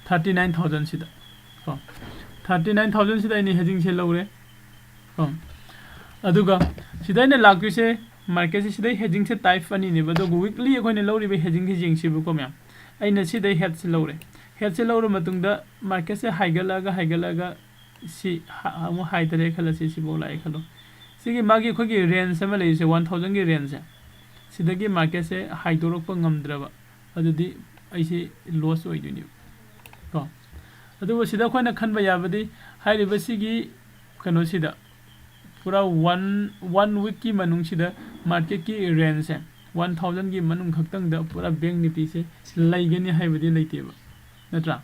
ꯊꯥꯔꯇꯤ ꯅꯥꯏꯟ ꯊꯥꯎꯖꯟꯁꯤꯗ ꯀꯣ, ꯊꯥꯔꯇꯤ ꯅꯥꯏꯟ ꯊꯥꯎꯖꯟꯁꯤꯗ ꯑꯩꯅ ꯍꯦꯖꯤꯡꯁꯦ ꯂꯧꯔꯦ ꯀꯣ꯫ ꯑꯗꯨꯒ ꯁꯤꯗ ꯑꯩꯅ ꯂꯥꯛꯇꯣꯏꯁꯦ, ꯃꯥꯔꯀꯦꯠꯁꯦ ꯁꯤꯗꯩ ꯍꯦꯖꯤꯡꯁꯦ ꯇꯥꯏꯞ ꯑꯅꯤꯅꯦꯕ꯫ ꯑꯗꯨꯒ ꯋꯤꯛꯂꯤ ꯑꯩꯈꯣꯏꯅ ꯂꯧꯔꯤꯕ ꯍꯦꯖꯤꯡꯁꯦ ꯌꯦꯡꯁꯤꯕꯀꯣ ꯃꯌꯥꯝ꯫ ꯑꯩꯅ ꯁꯤꯗꯩ ꯍꯦꯠꯁꯦ ꯂꯧꯔꯦ꯫ ꯍꯦꯠꯁꯦ ꯂꯧꯔ ꯃꯇꯨꯡꯗ ꯃꯥꯔꯀꯦꯠꯁꯦ ꯍꯥꯏꯒꯠꯂꯛꯑꯒ, ꯍꯥꯏꯒꯠꯂꯛꯑꯒ ꯁꯤ ꯍ-, ꯑꯃꯨꯛ ꯍꯥꯏꯊꯔꯦ ꯈꯜꯂꯁꯤ, ꯁꯤꯐꯥꯎ ꯂꯥꯛꯑꯦ ꯈꯜꯂꯣ꯫ ꯁꯤꯒꯤ ꯃꯥꯒꯤ ꯑꯩꯈꯣꯏꯒꯤ ꯔꯦꯟꯖ ꯑꯃ ꯂꯩꯔꯤꯁꯦ, ꯋꯥꯟ ꯊꯥꯎꯖꯟꯒꯤ ꯔꯦꯟꯖꯁꯦ, ꯁꯤꯗꯒꯤ ꯃꯥꯔꯀꯦꯠꯁꯦ ꯍꯥꯏꯗꯣꯔꯛꯄ ꯉꯝꯗ꯭ꯔꯕ, ꯑꯗꯨꯗꯤ ꯑꯩꯁꯦ ꯂꯣꯁ ꯑꯣꯏꯗꯣꯏꯅꯦꯕ ꯀꯣ꯫ ꯑꯗꯨꯕꯨ ꯁꯤꯗ ꯑꯩꯈꯣꯏꯅ ꯈꯟꯕ ꯌꯥꯕꯗꯤ, ꯍꯥꯏꯔꯤꯕ ꯁꯤꯒꯤ ꯀꯩꯅꯣꯁꯤꯗ ꯄꯨꯔꯥ ꯋꯥꯟ, ꯋꯥꯟ ꯋꯤꯛꯀꯤ ꯃꯅꯨꯡꯁꯤꯗ ꯃꯥꯔꯀꯦꯠꯀꯤ ꯔꯦꯟꯖꯁꯦ ꯋꯥꯟ ꯊꯥꯎꯖꯟꯒꯤ ꯃꯅꯨꯡ ꯈꯛꯇꯪꯗ ꯄꯨꯔꯥ ꯕꯦꯡ ꯅꯤꯐꯇꯤꯁꯦ ꯂꯩꯒꯅꯤ ꯍꯥꯏꯕꯗꯤ ꯂꯩꯇꯦꯕ, ꯅꯠꯇ꯭ꯔꯥ?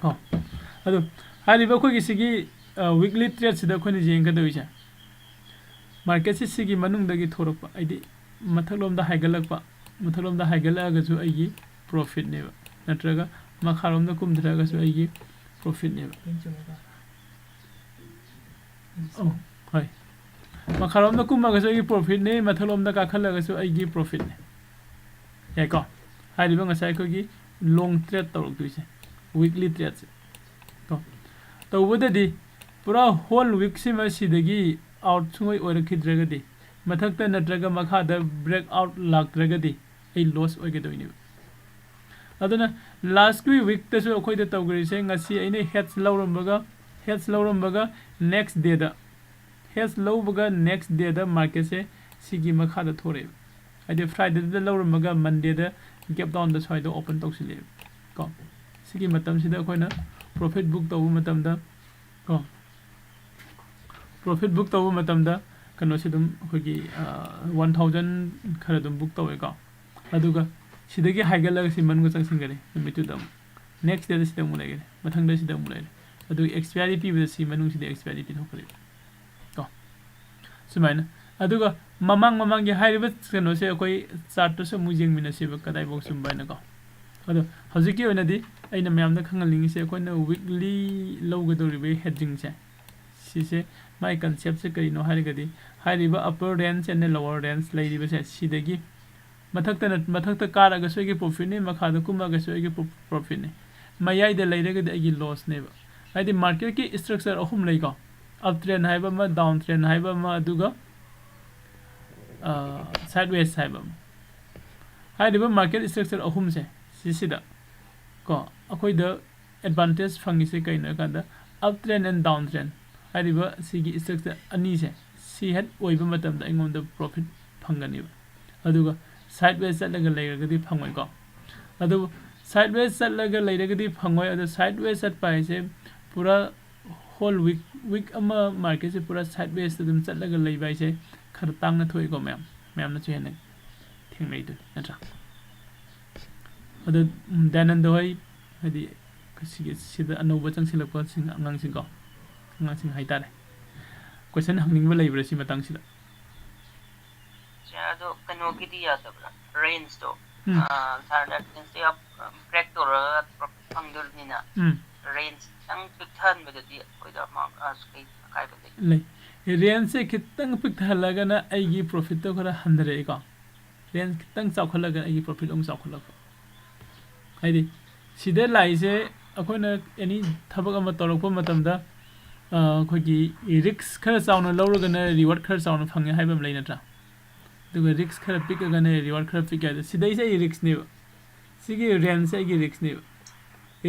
ꯀꯣ꯫ ꯑꯗꯨ ꯍꯥꯏꯔꯤꯕ ꯑꯩꯈꯣꯏꯒꯤ ꯁꯤꯒꯤ, ꯑ, ꯋꯤꯛꯂꯤ ꯇ꯭ꯔꯦꯠꯁꯤꯗ ꯑꯩꯈꯣꯏꯅ ꯌꯦꯡꯒꯗꯧꯔꯤꯁꯦ, ꯃꯥꯔꯀꯦꯠꯁꯤ ꯁꯤꯒꯤ ꯃꯅꯨꯡꯗꯒꯤ ꯊꯣꯔꯛꯄ, ꯍꯥꯏꯗꯤ ꯃꯊꯛꯂꯣꯝꯗ ꯍꯥꯏꯒꯠꯂꯛꯄ, ꯃꯊꯛꯂꯣꯝꯗ ꯍꯥꯏꯒꯠꯂꯛꯑꯒꯁꯨ ꯑꯩꯒꯤ ꯄ꯭ꯔꯣꯐꯤꯠꯅꯦꯕ, ꯅꯠꯇ꯭ꯔꯒ ꯃꯈꯥꯔꯣꯝꯗ ꯀꯨꯝꯊꯔꯒꯁꯨ ꯑꯩꯒꯤ ꯄ꯭ꯔꯣꯐꯤꯠꯅꯦꯕ꯫ ꯑꯣ, ꯍꯣꯏ꯫ ꯃꯈꯥꯔꯣꯝꯗ ꯀꯨꯝꯃꯒꯁꯨ ꯑꯩꯒꯤ profitꯅꯤ, ꯃꯊꯛꯂꯣꯝꯗ ꯀꯥꯈꯠꯂꯒꯁꯨ ꯑꯩꯒꯤ profitꯅꯤ꯫ ꯌꯥꯏꯀꯣ? ꯍꯥꯏꯔꯤꯕ ꯉꯁꯥꯏ ꯑꯩꯈꯣꯏꯒꯤ long trade ꯇꯧꯔꯛꯇꯣꯏꯁꯦ, weekly tradeꯁꯦ꯫ ꯀꯣ? ꯇꯧꯕꯗꯗꯤ ꯄꯨꯔꯥ whole weekꯁꯤꯃ ꯁꯤꯗꯒꯤ out ꯁꯨꯡꯑꯣꯏ ꯑꯣꯏꯔꯛꯈꯤꯗ꯭ꯔꯒꯗꯤ, ꯃꯊꯛꯇ ꯅꯠꯇ꯭ꯔꯒ ꯃꯈꯥꯗ breakout ꯂꯥꯛꯇ꯭ꯔꯒꯗꯤ ꯑꯩ loss ꯑꯣꯏꯒꯗꯣꯏꯅꯦꯕ꯫ ꯑꯗꯨꯅ last week weekꯇꯁꯨ ꯑꯩꯈꯣꯏꯗ ꯇꯧꯈ꯭ꯔꯤꯁꯦ, ꯉꯁꯤ ꯑꯩꯅ hedge ꯂꯧꯔꯝꯕꯒ hedge ꯂꯧꯔꯝꯕꯒ next dayꯗ hedge ꯂꯧꯕꯒ next dayꯗ marketꯁꯦ ꯁꯤꯒꯤ ꯃꯈꯥꯗ ꯊꯣꯔꯛꯑꯦꯕ꯫ ꯍꯥꯏꯗꯤ Fridayꯗ ꯂꯧꯔꯝꯃꯒ Mondayꯗ gap downꯗ ꯁ꯭ꯋꯥꯏꯗ open ꯇꯧꯁꯤꯜꯂꯛꯑꯦꯕ꯫ ꯀꯣ? ꯁꯤꯒꯤ ꯃꯇꯝꯁꯤꯗ ꯑꯩꯈꯣꯏꯅ profit book ꯇꯧꯕ ꯃꯇꯝꯗ, ꯀꯣ? Profit book ꯇꯧꯕ ꯃꯇꯝꯗ ꯀꯩꯅꯣꯁꯤ ꯑꯗꯨꯝ ꯑꯩꯈꯣꯏꯒꯤ, ꯑ, one thousand ꯈꯔ ꯑꯗꯨꯝ book ꯇꯧꯋꯦꯀꯣ꯫ ꯑꯗꯨꯒ ꯁꯤꯗꯒꯤ ꯍꯥꯏꯒꯠꯂꯒ ꯁꯤ ꯃꯅꯨꯡꯗ ꯆꯪꯁꯤꯟꯒꯅꯤ ꯅꯨꯃꯤꯠꯇꯨꯗ ꯑꯃꯨꯛ꯫ Nextꯗ ꯁꯤꯗ ꯑꯃꯨꯛ ꯂꯩꯒꯅꯤ꯫ ꯃꯊꯪꯗ ꯁꯤꯗ ꯑꯃꯨꯛ ꯂꯩꯔꯦ꯫ ꯑꯗꯨꯒ expiry ꯄꯤꯕꯗ ꯁꯤ ꯃꯅꯨꯡꯁꯤꯗ expiry ꯄꯤꯊꯣꯛꯈ꯭ꯔꯦ꯫ ꯀꯣ? ꯁꯨꯃꯥꯏꯅ꯫ ꯑꯗꯨꯒ ꯃꯃꯥꯡ ꯃꯃꯥꯡꯒꯤ ꯍꯥꯏꯔꯤꯕ ꯀꯩꯅꯣꯁꯦ ꯑꯩꯈꯣꯏ chartꯇꯁꯨ ꯑꯃꯨꯛ ꯌꯦꯡꯃꯤꯟꯅꯁꯦꯕ ꯀꯗꯥꯏꯐꯥꯎ ꯆꯨꯝꯕ ꯍꯥꯏꯅꯀꯣ꯫ ꯑꯗꯣ ꯍꯧꯖꯤꯛꯀꯤ ꯑꯣꯏꯅꯗꯤ ꯑꯩꯅ ꯃꯌꯥꯝꯗ ꯈꯪꯍꯟꯅꯤꯡꯉꯤꯁꯦ ꯑꯩꯈꯣꯏꯅ weekly ꯂꯧꯒꯗꯧꯔꯤꯕ hedgingꯁꯦ, ꯁꯤꯁꯦ ꯃꯥꯏ conceptꯁꯦ ꯀꯔꯤꯅꯣ ꯍꯥꯏꯔꯒꯗꯤ ꯍꯥꯏꯔꯤꯕ upper range and lower range ꯂꯩꯔꯤꯕꯁꯦ ꯁꯤꯗꯒꯤ ꯃꯊꯛꯇꯅ, ꯃꯊꯛꯇ ꯀꯥꯔꯒꯁꯨ ꯑꯩꯒꯤ profitꯅꯤ, ꯃꯈꯥꯗ ꯀꯨꯝꯃꯒꯁꯨ ꯑꯩꯒꯤ pro-, profitꯅꯤ꯫ ꯃꯌꯥꯏꯗ ꯂꯩꯔꯒꯗꯤ ꯑꯩꯒꯤ lossꯅꯦꯕ꯫ ꯍꯥꯏꯗꯤ marketꯀꯤ structure ꯑꯍꯨꯝ ꯂꯩꯀꯣ꯫ Up trend ꯍꯥꯏꯕ ꯑꯃ, down trend ꯍꯥꯏꯕ ꯑꯃ, ꯑꯗꯨꯒ, ꯑ, sideways ꯍꯥꯏꯕ ꯑꯃ꯫ ꯍꯥꯏꯔꯤꯕ market structure ꯑꯍꯨꯝꯁꯦ ꯁꯤꯁꯤꯗ ꯀꯣ ꯑꯩꯈꯣꯏꯗ advantage ꯐꯪꯉꯤꯁꯦ ꯀꯩꯅꯣ ꯍꯥꯏꯀꯥꯟꯗ up trend and down trend ꯍꯥꯏꯔꯤꯕ ꯁꯤꯒꯤ structure ꯑꯅꯤꯁꯦ ꯁꯤ ꯍꯦꯛ ꯑꯣꯏꯕ ꯃꯇꯝꯗ ꯑꯩꯉꯣꯟꯗ profit ꯐꯪꯒꯅꯦꯕ꯫ ꯑꯗꯨꯒ sideways ꯆꯠꯂꯒ ꯂꯩꯔꯒꯗꯤ ꯐꯪꯉꯣꯏꯀꯣ꯫ ꯑꯗꯨꯕꯨ sideways ꯆꯠꯂꯒ ꯂꯩꯔꯒꯗꯤ ꯐꯪꯉꯣꯏ꯫ ꯑꯗꯣ sideways ꯆꯠꯄ ꯍꯥꯏꯁꯦ ꯄꯨꯔꯥ whole week, week ꯑꯃ marketꯁꯦ ꯄꯨꯔꯥ sidewaysꯇ ꯑꯗꯨꯝ ꯆꯠꯂꯒ ꯂꯩꯕ ꯍꯥꯏꯁꯦ ꯈꯔ ꯇꯥꯡꯅ ꯊꯣꯛꯏꯀꯣ ꯃꯌꯥꯝ, ꯃꯌꯥꯝꯅꯁꯨ ꯍꯦꯟꯅ ꯊꯦꯡꯅꯩꯗꯨꯅꯤ, ꯅꯠꯇ꯭ꯔꯥ? ꯑꯗꯣ, ꯎꯝ, ꯗꯌꯥꯅꯟꯗ ꯍꯣꯏ, ꯍꯥꯏꯗꯤ, ꯁꯤꯒꯤ, ꯁꯤꯗ ꯑꯅꯧꯕ ꯆꯪꯁꯤꯜꯂꯛꯄꯁꯤꯡ, ꯑꯉꯥꯡꯁꯤꯡꯀꯣ, ꯑꯉꯥꯡꯁꯤꯡ ꯍꯥꯏꯇꯥꯔꯦ, question ꯍꯪꯅꯤꯡꯕ ꯂꯩꯕ꯭ꯔꯥ ꯁꯤ ꯃꯇꯥꯡꯁꯤꯗ? ꯁꯦ, ꯑꯗꯣ ꯀꯩꯅꯣꯒꯤꯗꯤ ꯌꯥꯗꯕ꯭ꯔꯥ? Rangeꯇꯣ, ꯎꯝ꯫ ꯑꯥ, ꯁꯥꯔꯅ rangeꯇꯣ ꯌꯥꯝ, ꯑꯥ, break ꯇꯧꯔꯒ profit ꯐꯪꯗꯣꯔꯤꯕꯅꯤꯅ, ꯎꯝ꯫ Range ꯈꯤꯇꯪ ꯄꯤꯛꯊꯍꯟꯕꯗꯗꯤ ꯑꯩꯈꯣꯏꯗ ꯑꯃ, ꯑꯥ, ꯀꯩ, ꯍꯥꯏꯕꯅꯤ꯫ ꯂꯩ꯫ ꯔꯦꯟꯖꯁꯦ ꯈꯤꯇꯪ ꯄꯤꯛꯊꯍꯜꯂꯒꯅ ꯑꯩꯒꯤ ꯄ꯭ꯔꯣꯐꯤꯠꯇꯣ ꯈꯔ ꯍꯟꯊꯔꯛꯏꯀꯣ꯫ ꯔꯦꯟꯖ ꯈꯤꯇꯪ ꯆꯥꯎꯈꯠꯂꯒꯅ ꯑꯩꯒꯤ ꯄ꯭ꯔꯣꯐꯤꯠ ꯑꯃꯨꯛ ꯆꯥꯎꯈꯠꯂꯛꯄ꯫ ꯍꯥꯏꯗꯤ ꯁꯤꯗ ꯂꯥꯛꯏꯁꯦ ꯑꯩꯈꯣꯏꯅ ꯑꯦꯅꯤ ꯊꯕꯛ ꯑꯃ ꯇꯧꯔꯛꯄ ꯃꯇꯝꯗ ꯑꯩꯈꯣꯏꯒꯤ ꯔꯤꯛꯁ ꯈꯔ ꯆꯥꯎꯅ ꯂꯧꯔꯒꯅ ꯔꯤꯋꯥꯔꯗ ꯈꯔ ꯆꯥꯎꯅ ꯐꯪꯉꯦ ꯍꯥꯏꯕ ꯑꯃ ꯂꯩ ꯅꯠꯇ꯭ꯔꯥ? ꯑꯗꯨꯒ ꯔꯤꯛꯁ ꯈꯔ ꯄꯤꯛꯑꯒꯅ ꯔꯤꯋꯥꯔꯗ ꯈꯔ ꯄꯤꯛꯀꯦ ꯍꯥꯏꯗꯣ ꯁꯤꯗꯩꯁꯦ ꯑꯩ ꯔꯤꯛꯁꯅꯦꯕ꯫ ꯁꯤꯒꯤ ꯔꯦꯟꯖꯁꯦ ꯑꯩꯒꯤ ꯔꯤꯛꯁꯅꯦꯕ꯫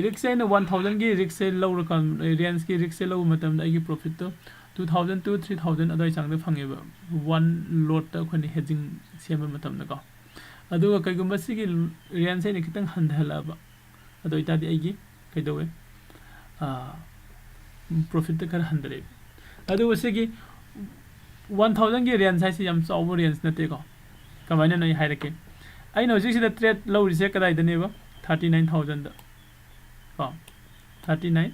ꯔꯤꯛꯁꯁꯦ ꯑꯩꯅ ꯋꯥꯟ ꯊꯥꯎꯖꯟꯒꯤ ꯔꯤꯛꯁꯁꯦ ꯂꯧꯔꯀꯥꯟ ꯔꯦꯟꯖꯀꯤ ꯔꯤꯛꯁꯁꯦ ꯂꯧꯕ ꯃꯇꯝꯗ ꯑꯩꯒꯤ ꯄ꯭ꯔꯣꯐꯤꯠꯇꯣ two thousand two three thousand ꯑꯗꯨꯋꯥꯏ ꯆꯥꯡꯗ ꯐꯪꯉꯦꯕ꯫ ꯋꯥꯟ ꯂꯣꯠꯇ ꯑꯩꯈꯣꯏꯅ ꯍꯦꯖꯤꯡ ꯁꯦꯝꯕ ꯃꯇꯝꯗꯀꯣ꯫ ꯑꯗꯨꯒ ꯀꯩꯒꯨꯝꯕ ꯁꯤꯒꯤ ꯔꯦꯟꯖꯁꯦ ꯑꯩꯅ ꯈꯤꯇꯪ ꯍꯟꯊꯍꯜꯂꯛꯑꯕ ꯑꯗꯨ ꯑꯣꯏꯇꯥꯔꯗꯤ ꯑꯩꯒꯤ ꯀꯩꯗꯧꯋꯦ? ꯄ꯭ꯔꯣꯐꯤꯠꯇ ꯈꯔ ꯍꯟꯊꯔꯛꯑꯦ꯫ ꯑꯗꯨꯒ ꯁꯤꯒꯤ ꯋꯥꯟ ꯊꯥꯎꯖꯟꯒꯤ ꯔꯦꯟꯖ ꯍꯥꯏꯁꯤ ꯌꯥꯝ ꯆꯥꯎꯕ ꯔꯦꯟꯖ ꯅꯠꯇꯦꯀꯣ꯫ ꯀꯃꯥꯏꯅꯅꯣ ꯑꯩ ꯍꯥꯏꯔꯛꯀꯦ꯫ ꯑꯩꯅ ꯍꯧꯖꯤꯛꯁꯤꯗ ꯇ꯭ꯔꯦꯠ ꯂꯧꯔꯤꯁꯦ ꯀꯗꯥꯏꯗꯅꯦꯕ? ꯊꯥꯔꯇꯤ ꯅꯥꯏꯟ ꯊꯥꯎꯖꯟꯗ ꯀꯣ꯫ ꯊꯥꯔꯇꯤ ꯅꯥꯏꯟ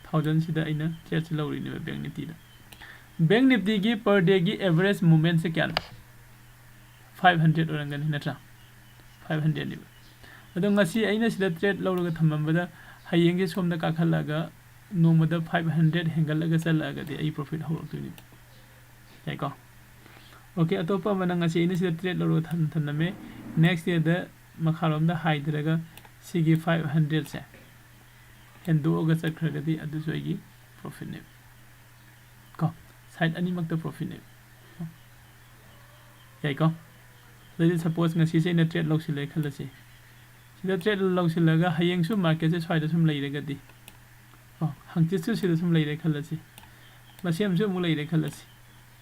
ꯊꯥꯎꯖꯟꯁꯤꯗ ꯑꯩꯅ ꯇ꯭ꯔꯦꯠꯁꯦ ꯂꯧꯔꯤꯅꯦꯕ ꯕꯦꯡ ꯅꯤꯐꯇꯤꯗ꯫ ꯕꯦꯡ ꯅꯤꯐꯇꯤꯒꯤ ꯄꯔ ꯗꯦꯒꯤ ꯑꯦꯚꯔꯦꯖ ꯃꯨꯞꯃꯦꯟꯁꯦ ꯀꯌꯥꯅꯣ? ꯐꯥꯏꯚ ꯍꯟꯗ꯭ꯔꯦꯠ ꯑꯣꯏꯔꯝꯒꯅꯤ ꯅꯠꯇ꯭ꯔꯥ? ꯐꯥꯏꯚ ꯍꯟꯗ꯭ꯔꯦꯠꯅꯦꯕ꯫ ꯑꯗꯣ ꯉꯁꯤ ꯑꯩꯅ ꯁꯤꯗ ꯇ꯭ꯔꯦꯠ ꯂꯧꯔꯒ ꯊꯝꯃꯝꯕꯗ ꯍꯌꯦꯡꯁꯦ ꯁꯣꯝꯗ ꯀꯥꯈꯠꯂꯛꯑꯒ ꯅꯣꯡꯃꯗ ꯐꯥꯏꯚ ꯍꯟꯗ꯭ꯔꯦꯠ ꯍꯦꯟꯒꯠꯂꯒ ꯆꯠꯂꯛꯑꯒꯗꯤ ꯑꯩ ꯄ꯭ꯔꯣꯐꯤꯠ ꯍꯧꯔꯛꯇꯣꯏꯅꯦꯕ꯫ ꯌꯥꯏꯀꯣ? ꯑꯣꯀꯦ, ꯑꯇꯣꯞꯄ ꯑꯃꯅ ꯉꯁꯤ ꯑꯩꯅ ꯁꯤꯗ ꯇ꯭ꯔꯦꯠ ꯂꯧꯔꯒ ꯊꯝ-, ꯊꯝꯂꯝꯃꯦ꯫ ꯅꯦꯛꯁ ꯗꯦꯗ ꯃꯈꯥꯔꯣꯝꯗ ꯍꯥꯏꯊꯔꯒ ꯁꯤꯒꯤ ꯐꯥꯏꯚ ꯍꯟꯗ꯭ꯔꯦꯠꯁꯦ ꯍꯦꯟꯗꯣꯛꯑꯒ ꯆꯠꯈ꯭ꯔꯒꯗꯤ ꯑꯗꯨꯁꯨ ꯑꯩꯒꯤ ꯄ꯭ꯔꯣꯐꯤꯠꯅꯦꯕ꯫ ꯀꯣ, ꯁꯥꯏꯠ ꯑꯅꯤꯃꯛꯇ ꯄ꯭ꯔꯣꯐꯤꯠꯅꯦꯕ꯫ ꯌꯥꯏꯀꯣ? ꯑꯗꯩꯗꯤ ꯁꯄꯣꯁ ꯉꯁꯤꯁꯦ ꯑꯩꯅ ꯇ꯭ꯔꯦꯠ ꯂꯧꯁꯤꯜꯂꯦ ꯈꯜꯂꯁꯤ꯫ ꯁꯤꯗ ꯇ꯭ꯔꯦꯠ ꯂꯧꯁꯤꯜꯂꯒ ꯍꯌꯦꯡꯁꯨ ꯃꯥꯔꯀꯦꯠꯁꯦ ꯁ꯭ꯋꯥꯏꯗ ꯁꯨꯝ ꯂꯩꯔꯒꯗꯤ, ꯀꯣ, ꯍꯪꯆꯤꯠꯁꯨ ꯁꯤꯗ ꯁꯨꯝ ꯂꯩꯔꯦ ꯈꯜꯂꯁꯤ, ꯃꯁꯦꯝꯁꯨ ꯑꯃꯨꯛ ꯂꯩꯔꯦ ꯈꯜꯂꯁꯤ,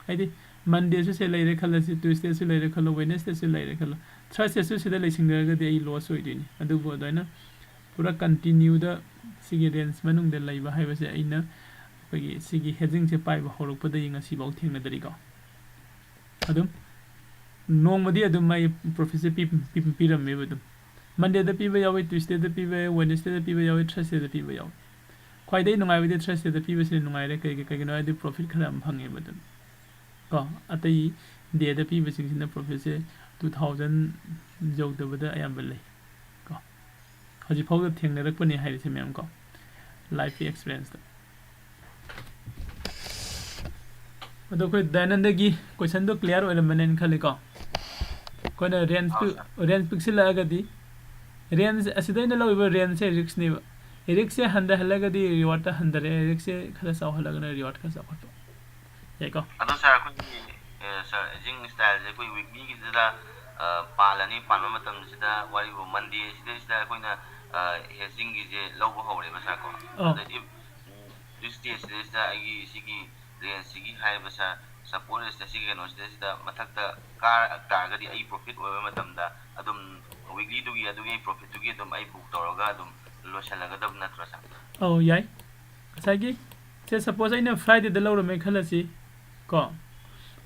ꯍꯥꯏꯗꯤ ꯃꯟꯗꯦꯁꯨ ꯁꯤꯗ ꯂꯩꯔꯦ ꯈꯜꯂꯁꯤ, ꯇ꯭ꯌꯨꯁꯗꯦꯁꯨ ꯂꯩꯔꯦ ꯈꯜꯂꯣ, ꯋꯦꯅꯦꯁꯗꯦꯁꯨ ꯂꯩꯔꯦ ꯈꯜꯂꯣ, ꯊꯔꯁꯗꯦꯁꯨ ꯁꯤꯗ ꯂꯩꯁꯤꯟꯈ꯭ꯔꯒꯗꯤ ꯑꯩ ꯂꯣꯁ ꯑꯣꯏꯗꯣꯏꯅꯤ꯫ ꯑꯗꯨꯕꯨ ꯑꯗꯨꯃꯥꯏꯅ ꯄꯨꯔꯥ ꯀꯟꯇꯤꯅ꯭ꯌꯨꯗ ꯁꯤꯒꯤ ꯔꯦꯟꯖ ꯃꯅꯨꯡꯗ ꯂꯩꯕ ꯍꯥꯏꯕꯁꯦ ꯑꯩꯅ ꯑꯩꯈꯣꯏꯒꯤ ꯁꯤꯒꯤ ꯍꯦꯖꯤꯡꯁꯦ ꯄꯥꯏꯕ ꯍꯧꯔꯛꯄꯗꯒꯤ ꯉꯁꯤꯐꯥꯎ ꯊꯦꯡꯅꯗ꯭ꯔꯤꯀꯣ꯫ ꯑꯗꯨꯝ ꯅꯣꯡꯃꯗꯤ ꯑꯗꯨꯝ ꯃꯥꯒꯤ ꯄ꯭ꯔꯣꯐꯤꯠꯁꯦ ꯄꯤ-, ꯄꯤ-, ꯄꯤꯔꯝꯃꯦꯕ ꯑꯗꯨꯝ꯫ ꯃꯟꯗꯦꯗ ꯄꯤꯕ ꯌꯥꯎꯋꯤ, ꯇ꯭ꯌꯨꯁꯗꯦꯗ ꯄꯤꯕ ꯌꯥꯎꯋꯤ, ꯋꯦꯅꯦꯁꯗꯦꯗ ꯄꯤꯕ ꯌꯥꯎꯋꯤ, ꯊꯔꯁꯗꯦꯗ ꯄꯤꯕ ꯌꯥꯎꯋꯤ꯫ ꯈ꯭ꯋꯥꯏꯗꯒꯤ ꯅꯨꯡꯉꯥꯏꯕꯗꯤ ꯊꯔꯁꯗꯦꯗ ꯄꯤꯕꯁꯤꯅ ꯅꯨꯡꯉꯥꯏꯔꯦ꯫ ꯀꯩꯒꯤ-, ꯀꯩꯒꯤꯅꯣ ꯍꯥꯏꯔꯗꯤ ꯄ꯭ꯔꯣꯐꯤꯠ ꯈꯔ ꯑꯃ ꯐꯪꯉꯦꯕ ꯑꯗꯨꯝ꯫ ꯀꯣ, ꯑꯇꯩ ꯗꯦꯗ ꯄꯤꯕꯁꯤꯡꯁꯤꯅ ꯄ꯭ꯔꯣꯐꯤꯠꯁꯦ ꯇꯨ ꯊꯥꯎꯖꯟ ꯌꯧꯗꯕꯗ ꯑꯌꯥꯝꯕ ꯂꯩ꯫ ꯀꯣ, ꯍꯧꯖꯤꯛ ꯐꯥꯎꯗ ꯊꯦꯡꯅꯔꯛꯄꯅꯦ ꯍꯥꯏꯔꯤꯁꯦ ꯃꯌꯥꯝ ꯀꯣ, ꯂꯥꯏꯐꯀꯤ ꯑꯦꯛꯁꯄꯤꯔꯤꯌꯦꯟꯁꯇ꯫ ꯑꯗꯣ ꯑꯩꯈꯣꯏ ꯗꯌꯥꯅꯟꯗꯒꯤ ꯀꯣꯏꯁꯟꯗꯣ ꯀ꯭ꯂꯤꯌꯥꯔ ꯑꯣꯏꯔꯝꯃꯅꯦꯅ ꯈꯜꯂꯤꯀꯣ꯫ ꯑꯩꯈꯣꯏꯅ ꯔꯦꯟꯖ ꯑꯥ, ꯄꯤꯛ ꯁꯥꯔ꯫ ꯔꯦꯟꯖ ꯄꯤꯛꯁꯤꯜꯂꯛꯑꯒꯗꯤ, ꯔꯦꯟꯖ ꯑꯁꯤꯗ ꯑꯩꯅ ꯂꯧꯔꯤꯕ ꯔꯦꯟꯖꯁꯦ ꯔꯤꯛꯁꯅꯦꯕ꯫ ꯔꯤꯛꯁꯁꯦ ꯍꯟꯊꯍꯜꯂꯒꯗꯤ ꯔꯤꯋꯥꯔꯗꯇ ꯍꯟꯊꯔꯛꯑꯦ, ꯔꯤꯛꯁꯁꯦ ꯈꯔ ꯆꯥꯎꯍꯜꯂꯒꯅ ꯔꯤꯋꯥꯔꯗ ꯈꯔ ꯆꯥꯎꯈꯠꯄ꯫ ꯌꯥꯏꯀꯣ? ꯑꯗꯣ ꯁꯥꯔ, ꯑꯩꯈꯣꯏꯒꯤ, ꯑ, ꯁꯥꯔ, ꯍꯦꯖꯤꯡ ꯁ꯭ꯇꯥꯏꯜꯁꯦ ꯑꯩꯈꯣꯏ ꯋꯤꯛꯂꯤꯒꯤꯁꯤꯗ, ꯑ, ꯄꯥꯜꯂꯅꯤ, ꯄꯥꯟꯕ ꯃꯇꯝꯁꯤꯗ ꯋꯥꯔꯤꯕꯨ ꯃꯟꯗꯦꯁꯤꯗꯩꯁꯤꯗ ꯑꯩꯈꯣꯏꯅ, ꯑ, ꯍꯦꯖꯤꯡꯒꯤꯁꯦ ꯂꯧꯕ ꯍꯧꯔꯦꯕ ꯁꯥꯔ ꯀꯣ꯫ ꯑꯧ꯫ ꯑꯗ ꯏꯐ ꯇ꯭ꯌꯨꯁꯗꯦꯁꯤꯗꯩꯁꯤꯗ ꯑꯩꯒꯤ ꯁꯤꯒꯤ ꯔꯦꯟꯖꯁꯤꯒꯤ ꯍꯥꯏꯔꯤꯕ ꯁꯥꯔ, ꯁꯄꯣꯁ ꯁꯤꯒꯤ ꯀꯩꯅꯣꯁꯤꯗꯩꯁꯤꯗ ꯃꯊꯛꯇ ꯀꯥꯔꯛ ꯇꯥꯔꯒꯗꯤ ꯑꯩ ꯄ꯭ꯔꯣꯐꯤꯠ ꯑꯣꯏꯕ ꯃꯇꯝꯗ ꯑꯗꯨꯝ ꯋꯤꯛꯂꯤꯗꯨꯒꯤ ꯑꯗꯨꯒꯤ ꯑꯩ ꯄ꯭ꯔꯣꯐꯤꯠꯇꯨꯒꯤ ꯑꯗꯨꯝ ꯑꯩ ꯕꯨꯛ ꯇꯧꯔꯒ ꯑꯗꯨꯝ ꯂꯣꯏꯁꯤꯜꯂꯒꯗꯕ ꯅꯠꯇ꯭ꯔꯣ ꯁꯥꯔ? ꯑꯧ, ꯌꯥꯏ꯫ ꯉꯁꯥꯏꯒꯤ, ꯁꯦ, ꯁꯄꯣꯁ ꯑꯩꯅ ꯐ꯭ꯔꯥꯏꯗꯦꯗ ꯂꯧꯔꯝꯃꯦ ꯈꯜꯂꯁꯤ ꯀꯣ,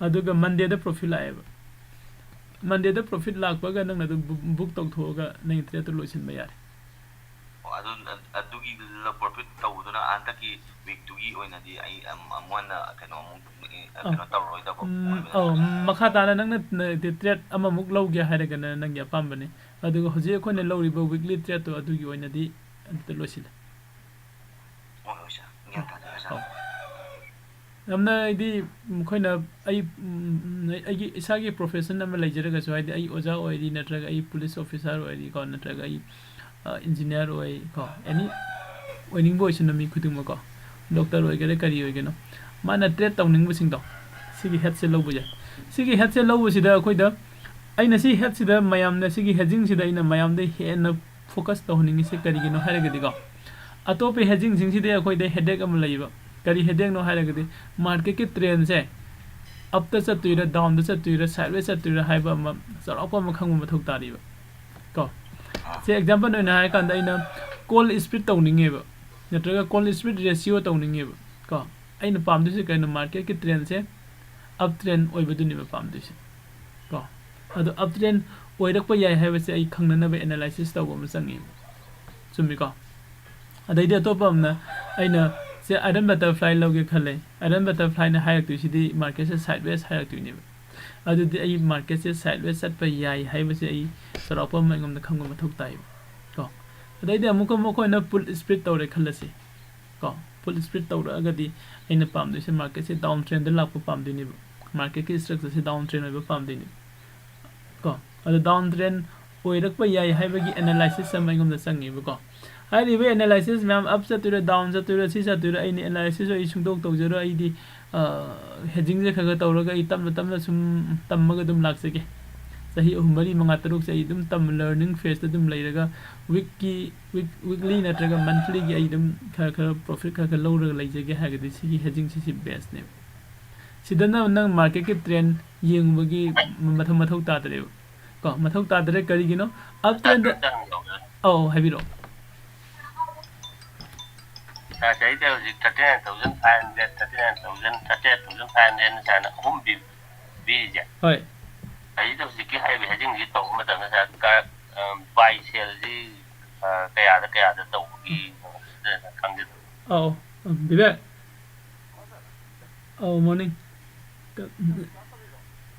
ꯑꯗꯨꯒ ꯃꯟꯗꯦꯗ ꯄ꯭ꯔꯣꯐꯤꯠ ꯂꯥꯛꯑꯦꯕ꯫ ꯃꯟꯗꯦꯗ ꯄ꯭ꯔꯣꯐꯤꯠ ꯂꯥꯛꯄꯒ ꯅꯪꯅ ꯑꯗꯨꯝ ꯕꯨꯛ, ꯕꯨꯛ ꯇꯧꯊꯣꯛꯑꯒ ꯅꯪꯒꯤ ꯇ꯭ꯔꯦꯠꯇꯨ ꯂꯣꯏꯁꯤꯟꯕ ꯌꯥꯔꯦ꯫ ꯑꯣ, ꯑꯗꯨ, ꯑꯗꯨꯒꯤ ꯄ꯭ꯔꯣꯐꯤꯠ ꯇꯧꯕꯗꯨꯅ ꯍꯟꯗꯛꯀꯤ ꯋꯤꯛꯇꯨꯒꯤ ꯑꯣꯏꯅꯗꯤ ꯑꯩ ꯑꯃꯨꯛ ꯍꯟꯅ ꯀꯩꯅꯣ ꯑꯃꯨꯛ, ꯑ, ꯑꯧ꯫ ꯀꯩꯅꯣ ꯇꯧꯔꯔꯣꯏꯗꯕ ꯎꯝ, ꯑꯣꯏꯕ ꯑꯧ, ꯅꯠꯇ꯭ꯔꯣ ꯁꯥꯔ? ꯃꯈꯥ ꯇꯥꯅ ꯅꯪꯅ ꯇ꯭ꯔꯦꯠ ꯑꯃꯃꯨꯛ ꯂꯧꯒꯦ ꯍꯥꯏꯔꯒꯅ ꯅꯪꯒꯤ ꯑꯄꯥꯝꯕꯅꯤ꯫ ꯑꯗꯨꯒ ꯍꯧꯖꯤꯛ ꯑꯩꯈꯣꯏꯅ ꯂꯧꯔꯤꯕ ꯋꯤꯛꯂꯤ ꯇ꯭ꯔꯦꯠꯇꯣ ꯑꯗꯨꯒꯤ ꯑꯣꯏꯅꯗꯤ ꯑꯗꯨꯗ ꯂꯣꯏꯁꯤꯜꯂꯦ꯫ ꯍꯣꯏ, ꯍꯣꯏ ꯁꯥꯔ, ꯒ꯭ꯌꯥꯟ ꯇꯥꯖꯔꯦ ꯁꯥꯔ꯫ ꯑꯧ꯫ ꯌꯥꯝꯅ ꯑꯩꯗꯤ, ꯃꯈꯣꯏꯅ ꯑꯩ, ꯎꯝ, ꯑꯩꯒꯤ ꯏꯁꯥꯒꯤ ꯄ꯭ꯔꯣꯐꯦꯁꯟ ꯑꯃ ꯂꯩꯖꯔꯒꯁꯨ, ꯍꯥꯏꯗꯤ ꯑꯩ ꯑꯣꯖꯥ ꯑꯣꯏꯔꯤ, ꯅꯠꯇ꯭ꯔꯒ ꯑꯩ ꯄꯨꯂꯤꯁ ꯑꯣꯐꯤꯁꯥꯔ ꯑꯣꯏꯔꯤꯀꯣ, ꯅꯠꯇ꯭ꯔꯒ ꯑꯩ, ꯑ, ꯏꯟꯖꯤꯅꯤꯌꯥꯔ ꯑꯣꯏꯀꯣ, ꯑꯦꯅꯤ ꯑꯣꯏꯅꯤꯡꯕ ꯑꯣꯏꯁꯅꯨ ꯃꯤ ꯈꯨꯗꯤꯡꯃꯛꯀꯣ, ꯗꯣꯛꯇꯔ ꯑꯣꯏꯒꯦꯔꯥ ꯀꯔꯤ ꯑꯣꯏꯒꯅꯣ, ꯃꯥꯅ ꯇ꯭ꯔꯦꯠ ꯇꯧꯅꯤꯡꯕꯁꯤꯡꯗꯣ, ꯁꯤꯒꯤ ꯍꯦꯠꯁꯦ ꯂꯧꯕ ꯌꯥꯏ꯫ ꯁꯤꯒꯤ ꯍꯦꯠꯁꯦ ꯂꯧꯕꯁꯤꯗ ꯑꯩꯈꯣꯏꯗ, ꯑꯩꯅ ꯁꯤ ꯍꯦꯠꯁꯤꯗ ꯃꯌꯥꯝꯅ, ꯁꯤꯒꯤ ꯍꯦꯖꯤꯡꯁꯤꯗ ꯑꯩꯅ ꯃꯌꯥꯝꯗ ꯍꯦꯟꯅ ꯐꯣꯀꯁ ꯇꯧꯍꯟꯅꯤꯡꯉꯤꯁꯦ ꯀꯔꯤꯒꯤꯅꯣ ꯍꯥꯏꯔꯒꯗꯤꯀꯣ, ꯑꯇꯣꯞꯄ ꯍꯦꯖꯤꯡꯁꯤꯡꯁꯤꯗꯤ ꯑꯩꯈꯣꯏꯗ ꯍꯦꯗꯦꯛ ꯑꯃ ꯂꯩꯌꯦꯕ꯫ ꯀꯔꯤ ꯍꯦꯗꯦꯛꯅꯣ ꯍꯥꯏꯔꯒꯗꯤ, ꯃꯥꯔꯀꯦꯠꯀꯤ ꯇ꯭ꯔꯦꯟꯁꯦ ꯑꯞꯇ ꯆꯠꯇꯣꯏꯔꯥ, ꯗꯥꯎꯟꯗ ꯆꯠꯇꯣꯏꯔꯥ, ꯁꯥꯏꯠꯋꯦ ꯆꯠꯇꯣꯏꯔꯥ ꯍꯥꯏꯕ ꯑꯃ ꯆꯥꯎꯔꯥꯛꯄ ꯑꯃ ꯈꯪꯕ ꯃꯊꯧ ꯇꯥꯔꯤꯕ ꯀꯣ꯫ ꯁꯦ, ꯑꯦꯛꯖꯥꯝꯄꯜ ꯑꯣꯏꯅ ꯍꯥꯏꯔꯀꯥꯟꯗ, ꯑꯩꯅ ꯀꯣꯜ ꯁ꯭ꯄꯤꯠ ꯇꯧꯅꯤꯡꯉꯦꯕ, ꯅꯠꯇ꯭ꯔꯒ ꯀꯣꯜ ꯁ꯭ꯄꯤꯠ ꯔꯦꯁꯤꯌꯣ ꯇꯧꯅꯤꯡꯉꯦꯕ ꯀꯣ꯫ ꯑꯩꯅ ꯄꯥꯝꯗꯣꯏꯁꯦ ꯀꯩꯅꯣ? ꯃꯥꯔꯀꯦꯠꯀꯤ ꯇ꯭ꯔꯦꯟꯁꯦ ꯑꯞ ꯇ꯭ꯔꯦꯟ ꯑꯣꯏꯕꯗꯨꯅꯦꯕ ꯄꯥꯝꯗꯣꯏꯁꯦ ꯀꯣ꯫ ꯑꯗꯣ ꯑꯞ ꯇ꯭ꯔꯦꯟ ꯑꯣꯏꯔꯛꯄ ꯌꯥꯏ ꯍꯥꯏꯕꯁꯦ ꯑꯩ ꯈꯪꯅꯅꯕ ꯑꯦꯅꯥꯂꯥꯏꯁꯤꯁ ꯇꯧꯕ ꯑꯃ ꯆꯪꯉꯦꯕ꯫ ꯆꯨꯝꯃꯤꯀꯣ? ꯑꯗꯩꯗꯤ ꯑꯇꯣꯞꯄ ꯑꯃꯅ, ꯑꯩꯅ ꯁꯦ ꯑꯥꯏꯔꯟ ꯕꯇꯔꯐ꯭ꯂꯥꯏ ꯂꯧꯒꯦ ꯈꯜꯂꯦ꯫ ꯑꯥꯏꯔꯟ ꯕꯇꯔꯐ꯭ꯂꯥꯏꯅ ꯍꯥꯏꯔꯛꯇꯣꯏꯁꯤꯗꯤ ꯃꯥꯔꯀꯦꯠꯁꯦ ꯁꯥꯏꯠꯋꯦꯁ ꯍꯥꯏꯔꯛꯇꯣꯏꯅꯦꯕ꯫ ꯑꯗꯨꯗꯤ ꯑꯩ ꯃꯥꯔꯀꯦꯠꯁꯦ ꯁꯥꯏꯠꯋꯦꯁ ꯆꯠꯄ ꯌꯥꯏ ꯍꯥꯏꯕꯁꯦ ꯑꯩ ꯆꯥꯎꯔꯥꯛꯄ ꯑꯃ ꯑꯩꯉꯣꯟꯗ ꯈꯪꯕ ꯃꯊꯧ ꯇꯥꯏꯌꯦꯕ ꯀꯣ꯫ ꯑꯗꯩꯗꯤ ꯑꯃꯨꯛꯀ ꯃꯈꯣꯏꯅ ꯄꯨꯜ ꯁ꯭ꯄꯤꯠ ꯇꯧꯔꯦ ꯈꯜꯂꯁꯤ ꯀꯣ꯫ ꯐꯨꯜ ꯁ꯭ꯄ꯭ꯔꯤꯠ ꯇꯧꯔꯛꯑꯒꯗꯤ ꯑꯩꯅ ꯄꯥꯝꯗꯣꯏꯁꯦ ꯃꯥꯔꯀꯦꯠꯁꯦ ꯗꯥꯎꯟ ꯇ꯭ꯔꯦꯟꯗ ꯂꯥꯛꯄ ꯄꯥꯝꯗꯣꯏꯅꯦꯕ꯫ ꯃꯥꯔꯀꯦꯠꯀꯤ ꯁ꯭ꯇ꯭ꯔꯛꯆꯔꯁꯦ ꯗꯥꯎꯟ ꯇ꯭ꯔꯦꯟ ꯑꯣꯏꯕ ꯄꯥꯝꯗꯣꯏꯅꯦꯕ꯫ ꯀꯣ, ꯑꯗꯣ ꯗꯥꯎꯟ ꯇ꯭ꯔꯦꯟ ꯑꯣꯏꯔꯛꯄ ꯌꯥꯏ ꯍꯥꯏꯕꯒꯤ ꯑꯦꯅꯥꯂꯥꯏꯁꯤꯁ ꯑꯃ ꯑꯩꯉꯣꯟꯗ ꯆꯪꯉꯦꯕꯀꯣ꯫ ꯍꯥꯏꯔꯤꯕ ꯑꯦꯅꯥꯂꯥꯏꯁꯤꯁ ꯃꯌꯥꯝ ꯑꯞ ꯆꯠꯇꯣꯏꯔꯥ, ꯗꯥꯎꯟ ꯆꯠꯇꯣꯏꯔꯥ, ꯁꯤ ꯆꯠꯇꯣꯏꯔꯥ, ꯑꯩꯅ ꯑꯦꯅꯥꯂꯥꯏꯁꯤꯁ ꯑꯩ ꯁꯨꯡꯇꯧ ꯇꯧꯖꯔꯣꯏ꯫ ꯑꯩꯗꯤ ꯍꯦꯖꯤꯡꯁꯦ ꯈꯔ ꯈꯔ ꯇꯧꯔꯒ ꯑꯩ ꯇꯞꯅ ꯇꯞꯅ ꯁꯨꯝ ꯇꯝꯃꯒ ꯑꯗꯨꯝ ꯂꯥꯛꯆꯒꯦ꯫ ꯆꯍꯤ ꯑꯍꯨꯝ, ꯃꯔꯤ, ꯃꯉꯥ, ꯇꯔꯨꯛꯁꯦ ꯑꯩ ꯑꯗꯨꯝ ꯇꯝ, ꯂꯔꯅꯤꯡ ꯐꯦꯁꯇ ꯑꯗꯨꯝ ꯂꯩꯔꯒ ꯋꯤꯛꯀꯤ, ꯋꯤꯛ, ꯋꯤꯛꯂꯤ ꯅꯠꯇ꯭ꯔꯒ ꯃꯟꯊꯂꯤꯒꯤ ꯑꯩ ꯑꯗꯨꯝ ꯈꯔ ꯈꯔ ꯄ꯭ꯔꯣꯐꯤꯠ ꯈꯔ ꯈꯔ ꯂꯧꯔꯒ ꯂꯩꯖꯒꯦ ꯍꯥꯏꯔꯒꯗꯤ ꯁꯤꯒꯤ ꯍꯦꯖꯤꯡꯁꯦ ꯁꯤ ꯕꯦꯁꯅꯦꯕ꯫ ꯁꯤꯗꯅ ꯅꯪ ꯃꯥꯔꯀꯦꯠꯀꯤ ꯇ꯭ꯔꯦꯟ ꯌꯦꯡꯕꯒꯤ ꯃꯊꯧ, ꯃꯊꯧ ꯇꯥꯗ꯭ꯔꯦꯕ꯫ ꯀꯣ, ꯃꯊꯧ ꯇꯥꯗ꯭ꯔꯦ꯫ ꯀꯔꯤꯒꯤꯅꯣ? ꯑꯞ ꯇ꯭ꯔꯦꯟꯗ꯫ ꯑꯧ, ꯍꯥꯏꯕꯤꯔꯛꯑꯣ꯫ ꯁꯥꯔ, ꯁꯤꯗꯩꯗ ꯍꯧꯖꯤꯛ thirty nine thousand five hundred, thirty nine thousand, thirty eight thousand five hundred ꯁꯥꯔꯅ ꯑꯍꯨꯝ ꯄꯤ-, ꯄꯤꯔꯤꯁꯦ꯫ ꯍꯣꯏ꯫ ꯑꯁꯤꯗ ꯍꯧꯖꯤꯛꯀꯤ ꯍꯥꯏꯔꯤꯕ ꯍꯦꯖꯤꯡꯁꯤ ꯇꯧꯕ ꯃꯇꯝꯗ ꯁꯥꯔ, ꯀ-, ꯑ, ꯕꯥꯏ ꯁꯦꯜꯁꯤ, ꯑ, ꯀꯌꯥꯗ, ꯀꯌꯥꯗ ꯇꯧꯕꯒꯤ ꯈꯪꯖꯗꯕ꯫ ꯑꯧ, ꯕꯤꯕꯦꯛ꯫ ꯑꯧ, ꯃꯣꯔꯅꯤꯡ꯫ ꯀ-,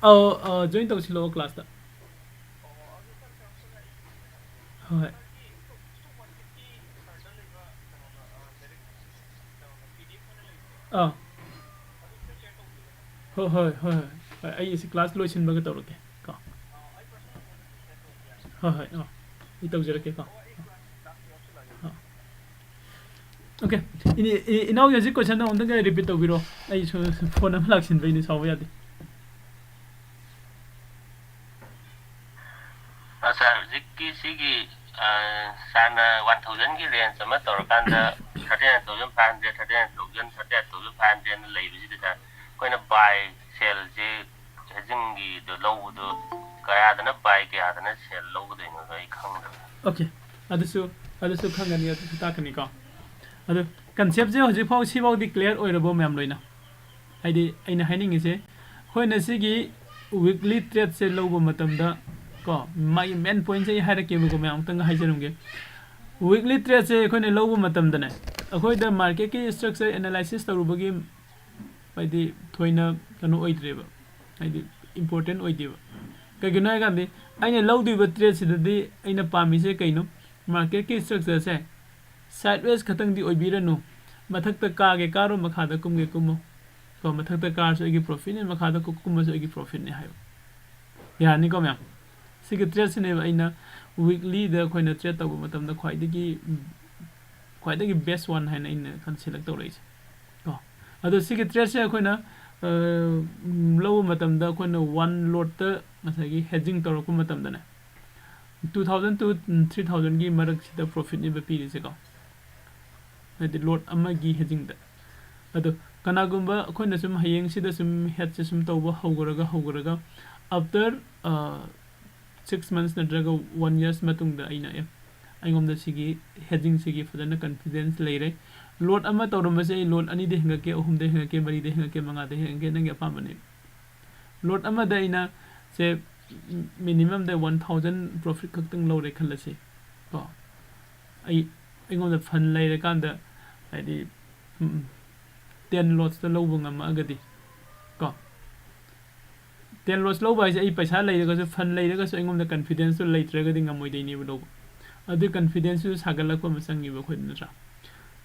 ꯑꯧ, ꯑ, ꯖꯣꯏꯟ ꯇꯧꯁꯤꯜꯂꯛꯑꯣ ꯀ꯭ꯂꯥꯁꯇ꯫ ꯍꯣꯏ꯫ ꯑꯥ꯫ ꯍꯣꯏ, ꯍꯣꯏ, ꯍꯣꯏ, ꯍꯣꯏ꯫ ꯍꯣꯏ, ꯑꯩ ꯑꯁꯤ ꯀ꯭ꯂꯥꯁ ꯂꯣꯏꯁꯤꯟꯕꯒ ꯇꯧꯔꯛꯀꯦ ꯀꯣ꯫ ꯍꯣꯏ, ꯍꯣꯏ, ꯑꯥ꯫ ꯑꯩ ꯇꯧꯖꯔꯛꯀꯦ ꯀꯣ꯫ ꯑꯥ꯫ ꯑꯣꯀꯦ꯫ ꯏꯅꯦ-, ꯏ-, ꯏꯅꯥꯎꯒꯤ ꯍꯧꯖꯤꯛ ꯀꯣꯏꯁꯟꯗꯣ ꯑꯃꯨꯛꯇꯪꯒ ꯔꯤꯄꯤꯠ ꯇꯧꯕꯤꯔꯣ꯫ ꯑꯩ ꯁꯣ-, ꯐꯣꯟ ꯑꯃ ꯂꯥꯛꯁꯤꯟꯕꯩꯅꯦ, ꯁꯥꯎꯕ ꯌꯥꯗꯦ꯫ ꯑ, ꯁꯥꯔ, ꯍꯧꯖꯤꯛꯀꯤ ꯁꯤꯒꯤ, ꯑ, ꯁꯥꯔꯅ one thousand ꯒꯤ ꯔꯦꯟꯖ ꯑꯃ ꯇꯧꯔꯀꯥꯟꯗ thirty nine thousand five hundred, thirty nine thousand, thirty eight thousand five hundred ꯂꯩꯕꯁꯤꯗ, ꯁꯥꯔ, ꯑꯩꯈꯣꯏꯅ ꯕꯥꯏ ꯁꯦꯜꯁꯦ ꯍꯦꯖꯤꯡꯒꯤꯗꯣ ꯂꯧꯕꯗꯣ ꯀꯌꯥꯗꯅ ꯕꯥꯏ, ꯀꯌꯥꯗꯅ ꯁꯦꯜ ꯂꯧꯒꯗꯣꯏꯅꯣꯗꯣ ꯑꯩ ꯈꯪꯗꯕ꯫ ꯑꯣꯀꯦ, ꯑꯗꯨꯁꯨ, ꯑꯗꯨꯁꯨ ꯈꯪꯒꯅꯤ, ꯑꯗꯨꯁꯨ ꯇꯥꯛꯀꯅꯤꯀꯣ꯫ ꯑꯗꯨ ꯀꯟꯁꯦꯞꯁꯦ ꯍꯧꯖꯤꯛꯐꯥꯎ ꯁꯤꯐꯥꯎꯗꯤ ꯀ꯭ꯂꯤꯌꯥꯔ ꯑꯣꯏꯔꯕꯣ ꯃꯌꯥꯝ ꯂꯣꯏꯅ? ꯍꯥꯏꯗꯤ ꯑꯩꯅ ꯍꯥꯏꯅꯤꯡꯉꯤꯁꯦ, ꯑꯩꯈꯣꯏꯅ ꯁꯤꯒꯤ ꯋꯤꯛꯂꯤ ꯇ꯭ꯔꯦꯠꯁꯦ ꯂꯧꯕ ꯃꯇꯝꯗ ꯀꯣ, ꯃꯥꯒꯤ ꯃꯦꯟ ꯄꯣꯏꯟꯁꯦ ꯑꯩ ꯍꯥꯏꯔꯛꯀꯦꯕꯀꯣ, ꯃꯌꯥꯝ ꯑꯃꯨꯛꯇꯪ ꯍꯥꯏꯖꯔꯝꯒꯦ꯫ ꯋꯤꯛꯂꯤ ꯇ꯭ꯔꯦꯠꯁꯦ ꯑꯩꯈꯣꯏꯅ ꯂꯧꯕ ꯃꯇꯝꯗꯅꯦ, ꯑꯩꯈꯣꯏꯗ ꯃꯥꯔꯀꯦꯠꯀꯤ ꯁ꯭ꯇ꯭ꯔꯛꯆꯔ ꯑꯦꯅꯥꯂꯥꯏꯁꯤꯁ ꯇꯧꯔꯨꯕꯒꯤ ꯍꯥꯏꯗꯤ ꯊꯣꯏꯅ ꯀꯩꯅꯣ ꯑꯣꯏꯗ꯭ꯔꯦꯕ, ꯍꯥꯏꯗꯤ ꯏꯝꯄꯣꯔꯇꯦꯟ ꯑꯣꯏꯗꯦꯕ꯫ ꯀꯩꯒꯤꯅꯣ ꯍꯥꯏ ꯀꯥꯟꯗꯤ ꯑꯩꯅ ꯂꯧꯗꯣꯏꯕ ꯇ꯭ꯔꯦꯠꯁꯤꯗꯗꯤ ꯑꯩꯅ ꯄꯥꯝꯃꯤꯁꯦ ꯀꯩꯅꯣ? ꯃꯥꯔꯀꯦꯠꯀꯤ ꯁ꯭ꯇ꯭ꯔꯛꯆꯔꯁꯦ ꯁꯥꯏꯠꯋꯦꯁ ꯈꯛꯇꯪꯗꯤ ꯑꯣꯏꯕꯤꯔꯅꯨ, ꯃꯊꯛꯇ ꯀꯥꯒꯦ ꯀꯥꯔꯣ, ꯃꯈꯥꯗ ꯀꯨꯝꯒꯦ ꯀꯨꯝꯃꯣ꯫ ꯀꯣ, ꯃꯊꯛꯇ ꯀꯥꯔꯁꯨ ꯑꯩꯒꯤ profitꯅꯤ, ꯃꯈꯥꯗ ꯀꯨ-, ꯀꯨꯝꯃꯁꯨ ꯑꯩꯒꯤ profitꯅꯤ ꯍꯥꯏꯕ꯫ ꯌꯥꯔꯅꯤꯀꯣ ꯃꯌꯥꯝ? ꯁꯤꯒꯤ tradeꯁꯤꯅꯦꯕ ꯑꯩꯅ weeklyꯗ ꯑꯩꯈꯣꯏꯅ trade ꯇꯧꯕ ꯃꯇꯝꯗ ꯈ꯭ꯋꯥꯏꯗꯒꯤ, ꯈ꯭ꯋꯥꯏꯗꯒꯤ best one ꯍꯥꯏꯅ ꯑꯩꯅ ꯈꯟ select ꯇꯧꯔꯛꯏꯁꯦ꯫ ꯀꯣ, ꯑꯗꯣ ꯁꯤꯒꯤ tradeꯁꯦ ꯑꯩꯈꯣꯏꯅ, ꯑ, ꯂꯧꯕ ꯃꯇꯝꯗ ꯑꯩꯈꯣꯏꯅ one lotꯇ ꯉꯁꯥꯏꯒꯤ hedging ꯇꯧꯔꯛꯄ ꯃꯇꯝꯗꯅꯦ, two thousand to three thousandꯒꯤ ꯃꯔꯛꯁꯤꯗ profitꯅꯦꯕ ꯄꯤꯔꯤꯁꯦꯀꯣ, ꯍꯥꯏꯗꯤ lot ꯑꯃꯒꯤ hedgingꯗ꯫ ꯑꯗꯣ ꯀꯅꯥꯒꯨꯝꯕ ꯑꯩꯈꯣꯏꯅ ꯁꯨꯝ ꯍꯌꯦꯡꯁꯤꯗ ꯁꯨꯝ hedgeꯁꯦ ꯁꯨꯝ ꯇꯧꯕ ꯍꯧꯈ꯭ꯔꯒ, ꯍꯧꯈ꯭ꯔꯒ after, ꯑ, six months ꯅꯠꯇ꯭ꯔꯒ one years ꯃꯇꯨꯡꯗ ꯑꯩꯅ, ꯑꯦ, ꯑꯩꯉꯣꯝꯗ ꯁꯤꯒꯤ hedgingꯁꯤꯒꯤ ꯐꯖꯅ confidence ꯂꯩꯔꯦ, lot ꯑꯃ ꯇꯧꯔꯝꯕꯁꯦ ꯑꯩ lot ꯑꯅꯤꯗ ꯍꯦꯟꯒꯠꯀꯦ, ꯑꯍꯨꯝꯗ ꯍꯦꯟꯒꯠꯀꯦ, ꯃꯔꯤꯗ ꯍꯦꯟꯒꯠꯀꯦ, ꯃꯉꯥꯗ ꯍꯦꯟꯒꯠꯀꯦ, ꯅꯪꯒꯤ ꯑꯄꯥꯝꯕꯅꯦ꯫ Lot ꯑꯃꯗ ꯑꯩꯅ ꯁꯦ minimumꯗ one thousand profit ꯈꯛꯇꯪ ꯂꯧꯔꯦ ꯈꯜꯂꯁꯤ ꯀꯣ꯫ ꯑꯩ, ꯑꯩꯉꯣꯟꯗ fund ꯂꯩꯔꯀꯥꯟꯗ, ꯍꯥꯏꯗꯤ, ꯎꯝ, ten lotsꯇ ꯂꯧꯕ ꯉꯝꯃꯛꯑꯒꯗꯤ ꯀꯣ꯫ Ten lots ꯂꯧꯕ ꯍꯥꯏꯁꯦ ꯑꯩ ꯄꯩꯁꯥ ꯂꯩꯔꯒꯁꯨ, fund ꯂꯩꯔꯒꯁꯨ ꯑꯩꯉꯣꯟꯗ confidenceꯇꯨ ꯂꯩꯇ꯭ꯔꯒꯗꯤ ꯉꯝꯃꯣꯏꯗꯣꯏꯅꯦꯕ ꯂꯧꯕ꯫ ꯑꯗꯨ confidenceꯇꯨ ꯁꯥꯒꯠꯂꯛꯄ ꯑꯃ ꯆꯪꯉꯦꯕ ꯑꯩꯈꯣꯏꯗ, ꯅꯠꯇ꯭ꯔꯥ?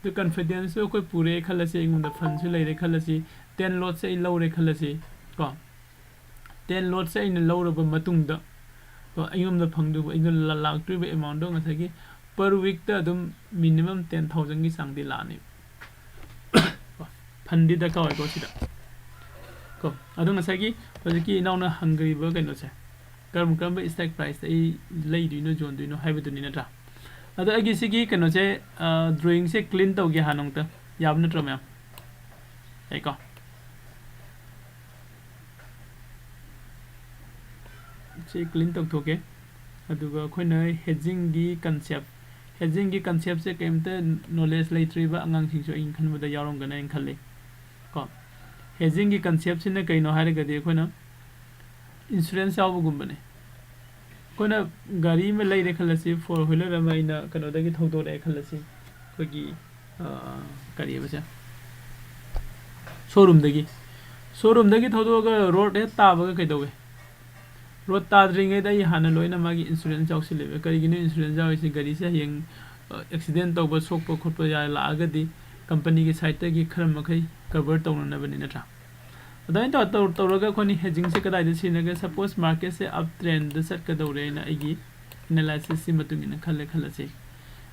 ꯑꯗꯨ confidenceꯇꯨ ꯑꯩꯈꯣꯏ ꯄꯨꯔꯛꯑꯦ ꯈꯜꯂꯁꯤ, ꯑꯩꯉꯣꯟꯗ fundꯁꯨ ꯂꯩꯔꯦ ꯈꯜꯂꯁꯤ, ten lotsꯁꯦ ꯑꯩ ꯂꯧꯔꯦ ꯈꯜꯂꯁꯤ ꯀꯣ꯫ Ten lotsꯁꯦ ꯑꯩꯅ ꯂꯧꯔꯕ ꯃꯇꯨꯡꯗ ꯀꯣ, ꯑꯩꯉꯣꯟꯗ ꯐꯪꯗꯣꯏꯕ, ꯑꯩꯉꯣꯟꯗ ꯂꯥ-, ꯂꯥꯛꯇꯣꯏꯕ amountꯗꯣ ꯉꯁꯥꯏꯒꯤ per weekꯇ ꯑꯗꯨꯝ minimum ten thousandꯒꯤ ꯆꯥꯡꯗꯤ ꯂꯥꯛꯑꯅꯤ꯫ ꯀꯣ, fundꯗꯤ ꯗꯔꯀꯥꯔ ꯑꯣꯏꯀꯣ ꯁꯤꯗ꯫ ꯀꯣ, ꯑꯗꯣ ꯉꯁꯥꯏꯒꯤ ꯍꯧꯖꯤꯛꯀꯤ ꯏꯅꯥꯎꯅ ꯍꯪꯈ꯭ꯔꯤꯕ ꯀꯩꯅꯣꯁꯦ, ꯀꯔꯝ ꯀꯔꯝꯕ strike priceꯇ ꯑꯩ ꯂꯩꯗꯣꯏꯅꯣ, ꯌꯣꯟꯗꯣꯏꯅꯣ ꯍꯥꯏꯕꯗꯨꯅꯤ, ꯅꯠꯇ꯭ꯔꯥ? ꯑꯗꯣ ꯑꯩꯒꯤ ꯁꯤꯒꯤ ꯀꯩꯅꯣꯁꯦ, ꯑ, drawingꯁꯦ clean ꯇꯧꯒꯦ ꯍꯥꯟꯅ ꯑꯃꯨꯛꯇ, ꯌꯥꯕ ꯅꯠꯇ꯭ꯔꯣ ꯃꯌꯥꯝ? ꯌꯥꯏꯀꯣ? ꯁꯤ clean ꯇꯧꯊꯣꯛꯀꯦ꯫ ꯑꯗꯨꯒ ꯑꯩꯈꯣꯏꯅ hedgingꯒꯤ concept, hedgingꯒꯤ conceptꯁꯦ ꯀꯩꯝꯇ knowledge ꯂꯩꯇ꯭ꯔꯤꯕ ꯑꯉꯥꯡꯁꯤꯡꯁꯨ ꯑꯩꯅ ꯈꯟꯕꯗ ꯌꯥꯎꯔꯝꯒꯅꯤ ꯍꯥꯏꯅ ꯈꯜꯂꯤ ꯀꯣ꯫ Hedgingꯒꯤ conceptꯁꯤꯅ ꯀꯩꯅꯣ ꯍꯥꯏꯔꯒꯗꯤ ꯑꯩꯈꯣꯏꯅ insurance ꯌꯥꯎꯕꯒꯨꯝꯕꯅꯦ꯫ ꯑꯩꯈꯣꯏꯅ ꯒꯥꯔꯤ ꯑꯃ ꯂꯩꯔꯦ ꯈꯜꯂꯁꯤ, four wheeler ꯑꯃ ꯑꯩꯅ ꯀꯩꯅꯣꯗꯒꯤ ꯊꯧꯗꯣꯔꯛꯑꯦ ꯈꯜꯂꯁꯤ, ꯑꯩꯈꯣꯏꯒꯤ, ꯑ, ꯀꯔꯤꯕꯁꯦ, showroomꯗꯒꯤ, showroomꯗꯒꯤ ꯊꯧꯗꯣꯛꯑꯒ road ꯍꯦꯛ ꯇꯥꯕꯒ ꯀꯩꯗꯧꯋꯦ? Road ꯇꯥꯗ꯭ꯔꯤꯉꯩꯗ ꯑꯩ ꯍꯥꯟꯅ ꯂꯣꯏꯅ ꯃꯥꯒꯤ insurance ꯌꯥꯎꯁꯤꯜꯂꯦꯕ꯫ ꯀꯔꯤꯒꯤꯅꯣ insurance ꯌꯥꯎꯔꯤꯁꯦ? ꯒꯥꯔꯤꯁꯦ ꯍꯌꯦꯡ, ꯑ, accident ꯇꯧꯕ, ꯁꯣꯛꯄ ꯈꯣꯠꯄ ꯌꯥ-, ꯂꯥꯛꯑꯒꯗꯤ ꯀꯝꯄꯅꯤꯒꯤ ꯁꯥꯏꯠꯇꯒꯤ ꯈꯔ ꯃꯈꯩ ꯀꯚꯔ ꯇꯧꯅꯅꯕꯅꯤ, ꯅꯠꯇ꯭ꯔꯥ? ꯑꯗꯨꯃꯥꯏꯅ ꯇꯧ ꯇꯧ- ꯇꯧꯔꯒ ꯑꯩꯈꯣꯏꯅ ꯍꯦꯖꯤꯡꯁꯦ ꯀꯗꯥꯏꯗ ꯁꯤꯖꯤꯟꯅꯒꯦ? ꯁꯄꯣꯁ ꯃꯥꯔꯀꯦꯠꯁꯦ ꯑꯞ ꯇ꯭ꯔꯦꯟꯗ ꯆꯠꯀꯗꯧꯔꯦꯅ ꯑꯩꯒꯤ ꯑꯦꯅꯥꯂꯥꯏꯁꯤꯁꯁꯤ ꯃꯇꯨꯡ ꯏꯟꯅ ꯈꯜꯂꯦ ꯈꯜꯂꯁꯤ꯫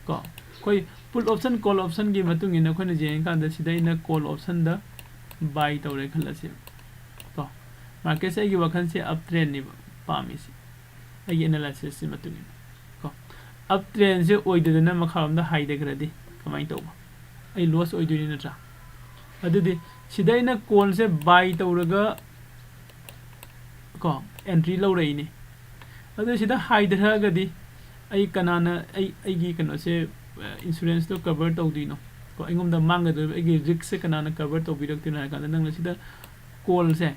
ꯀꯣ, ꯑꯩꯈꯣꯏ ꯄꯨꯠ ꯑꯣꯞꯁꯟ, ꯀꯣꯜ ꯑꯣꯞꯁꯟꯒꯤ ꯃꯇꯨꯡ ꯏꯟꯅ ꯑꯩꯈꯣꯏꯅ ꯌꯦꯡꯉꯀꯥꯟꯗ ꯁꯤꯗ ꯑꯩꯅ ꯀꯣꯜ ꯑꯣꯞꯁꯟꯗ ꯕꯥꯏ ꯇꯧꯔꯦ ꯈꯜꯂꯁꯤ꯫ ꯀꯣ, ꯃꯥꯔꯀꯦꯠꯁꯦ ꯑꯩꯒꯤ ꯋꯥꯈꯜꯁꯦ ꯑꯞ ꯇ꯭ꯔꯦꯟꯅꯦꯕ ꯄꯥꯝꯃꯤꯁꯤ, ꯑꯩꯒꯤ ꯑꯦꯅꯥꯂꯥꯏꯁꯤꯁꯁꯤ ꯃꯇꯨꯡ ꯏꯟꯅ꯫ ꯀꯣ, ꯑꯞ ꯇ꯭ꯔꯦꯟꯁꯦ ꯑꯣꯏꯗꯗꯅ ꯃꯈꯥꯔꯣꯝꯗ ꯍꯥꯏꯊꯈ꯭ꯔꯗꯤ ꯀꯃꯥꯏꯅ ꯇꯧꯕ? ꯑꯩ ꯂꯣꯁ ꯑꯣꯏꯗꯣꯏꯅꯤ, ꯅꯠꯇ꯭ꯔꯥ? ꯑꯗꯨꯗꯤ ꯁꯤꯗ ꯑꯩꯅ ꯀꯣꯜꯁꯦ ꯕꯥꯏ ꯇꯧꯔꯒ, ꯀꯣ, ꯑꯦꯟꯇ꯭ꯔꯤ ꯂꯧꯔꯛꯏꯅꯦ꯫ ꯑꯗꯨ ꯁꯤꯗ ꯍꯥꯏꯊꯔꯛꯑꯒꯗꯤ ꯑꯩ ꯀꯅꯥꯅ ꯑꯩ, ꯑꯩꯒꯤ ꯀꯩꯅꯣꯁꯦ, ꯑ, ꯏꯟꯁꯨꯔꯦꯟꯁꯇꯣ ꯀꯚꯔ ꯇꯧꯗꯣꯏꯅꯣ? ꯀꯣ, ꯑꯩꯉꯣꯟꯗ ꯃꯥꯡꯒꯗꯧꯔꯤꯕ ꯑꯩꯒꯤ ꯔꯤꯛꯁꯁꯦ ꯀꯅꯥꯅ ꯀꯚꯔ ꯇꯧꯕꯤꯔꯛꯇꯣꯏꯅꯣ ꯍꯥꯏ ꯀꯥꯟꯗ, ꯅꯪꯅ ꯁꯤꯗ ꯀꯣꯜꯁꯦ,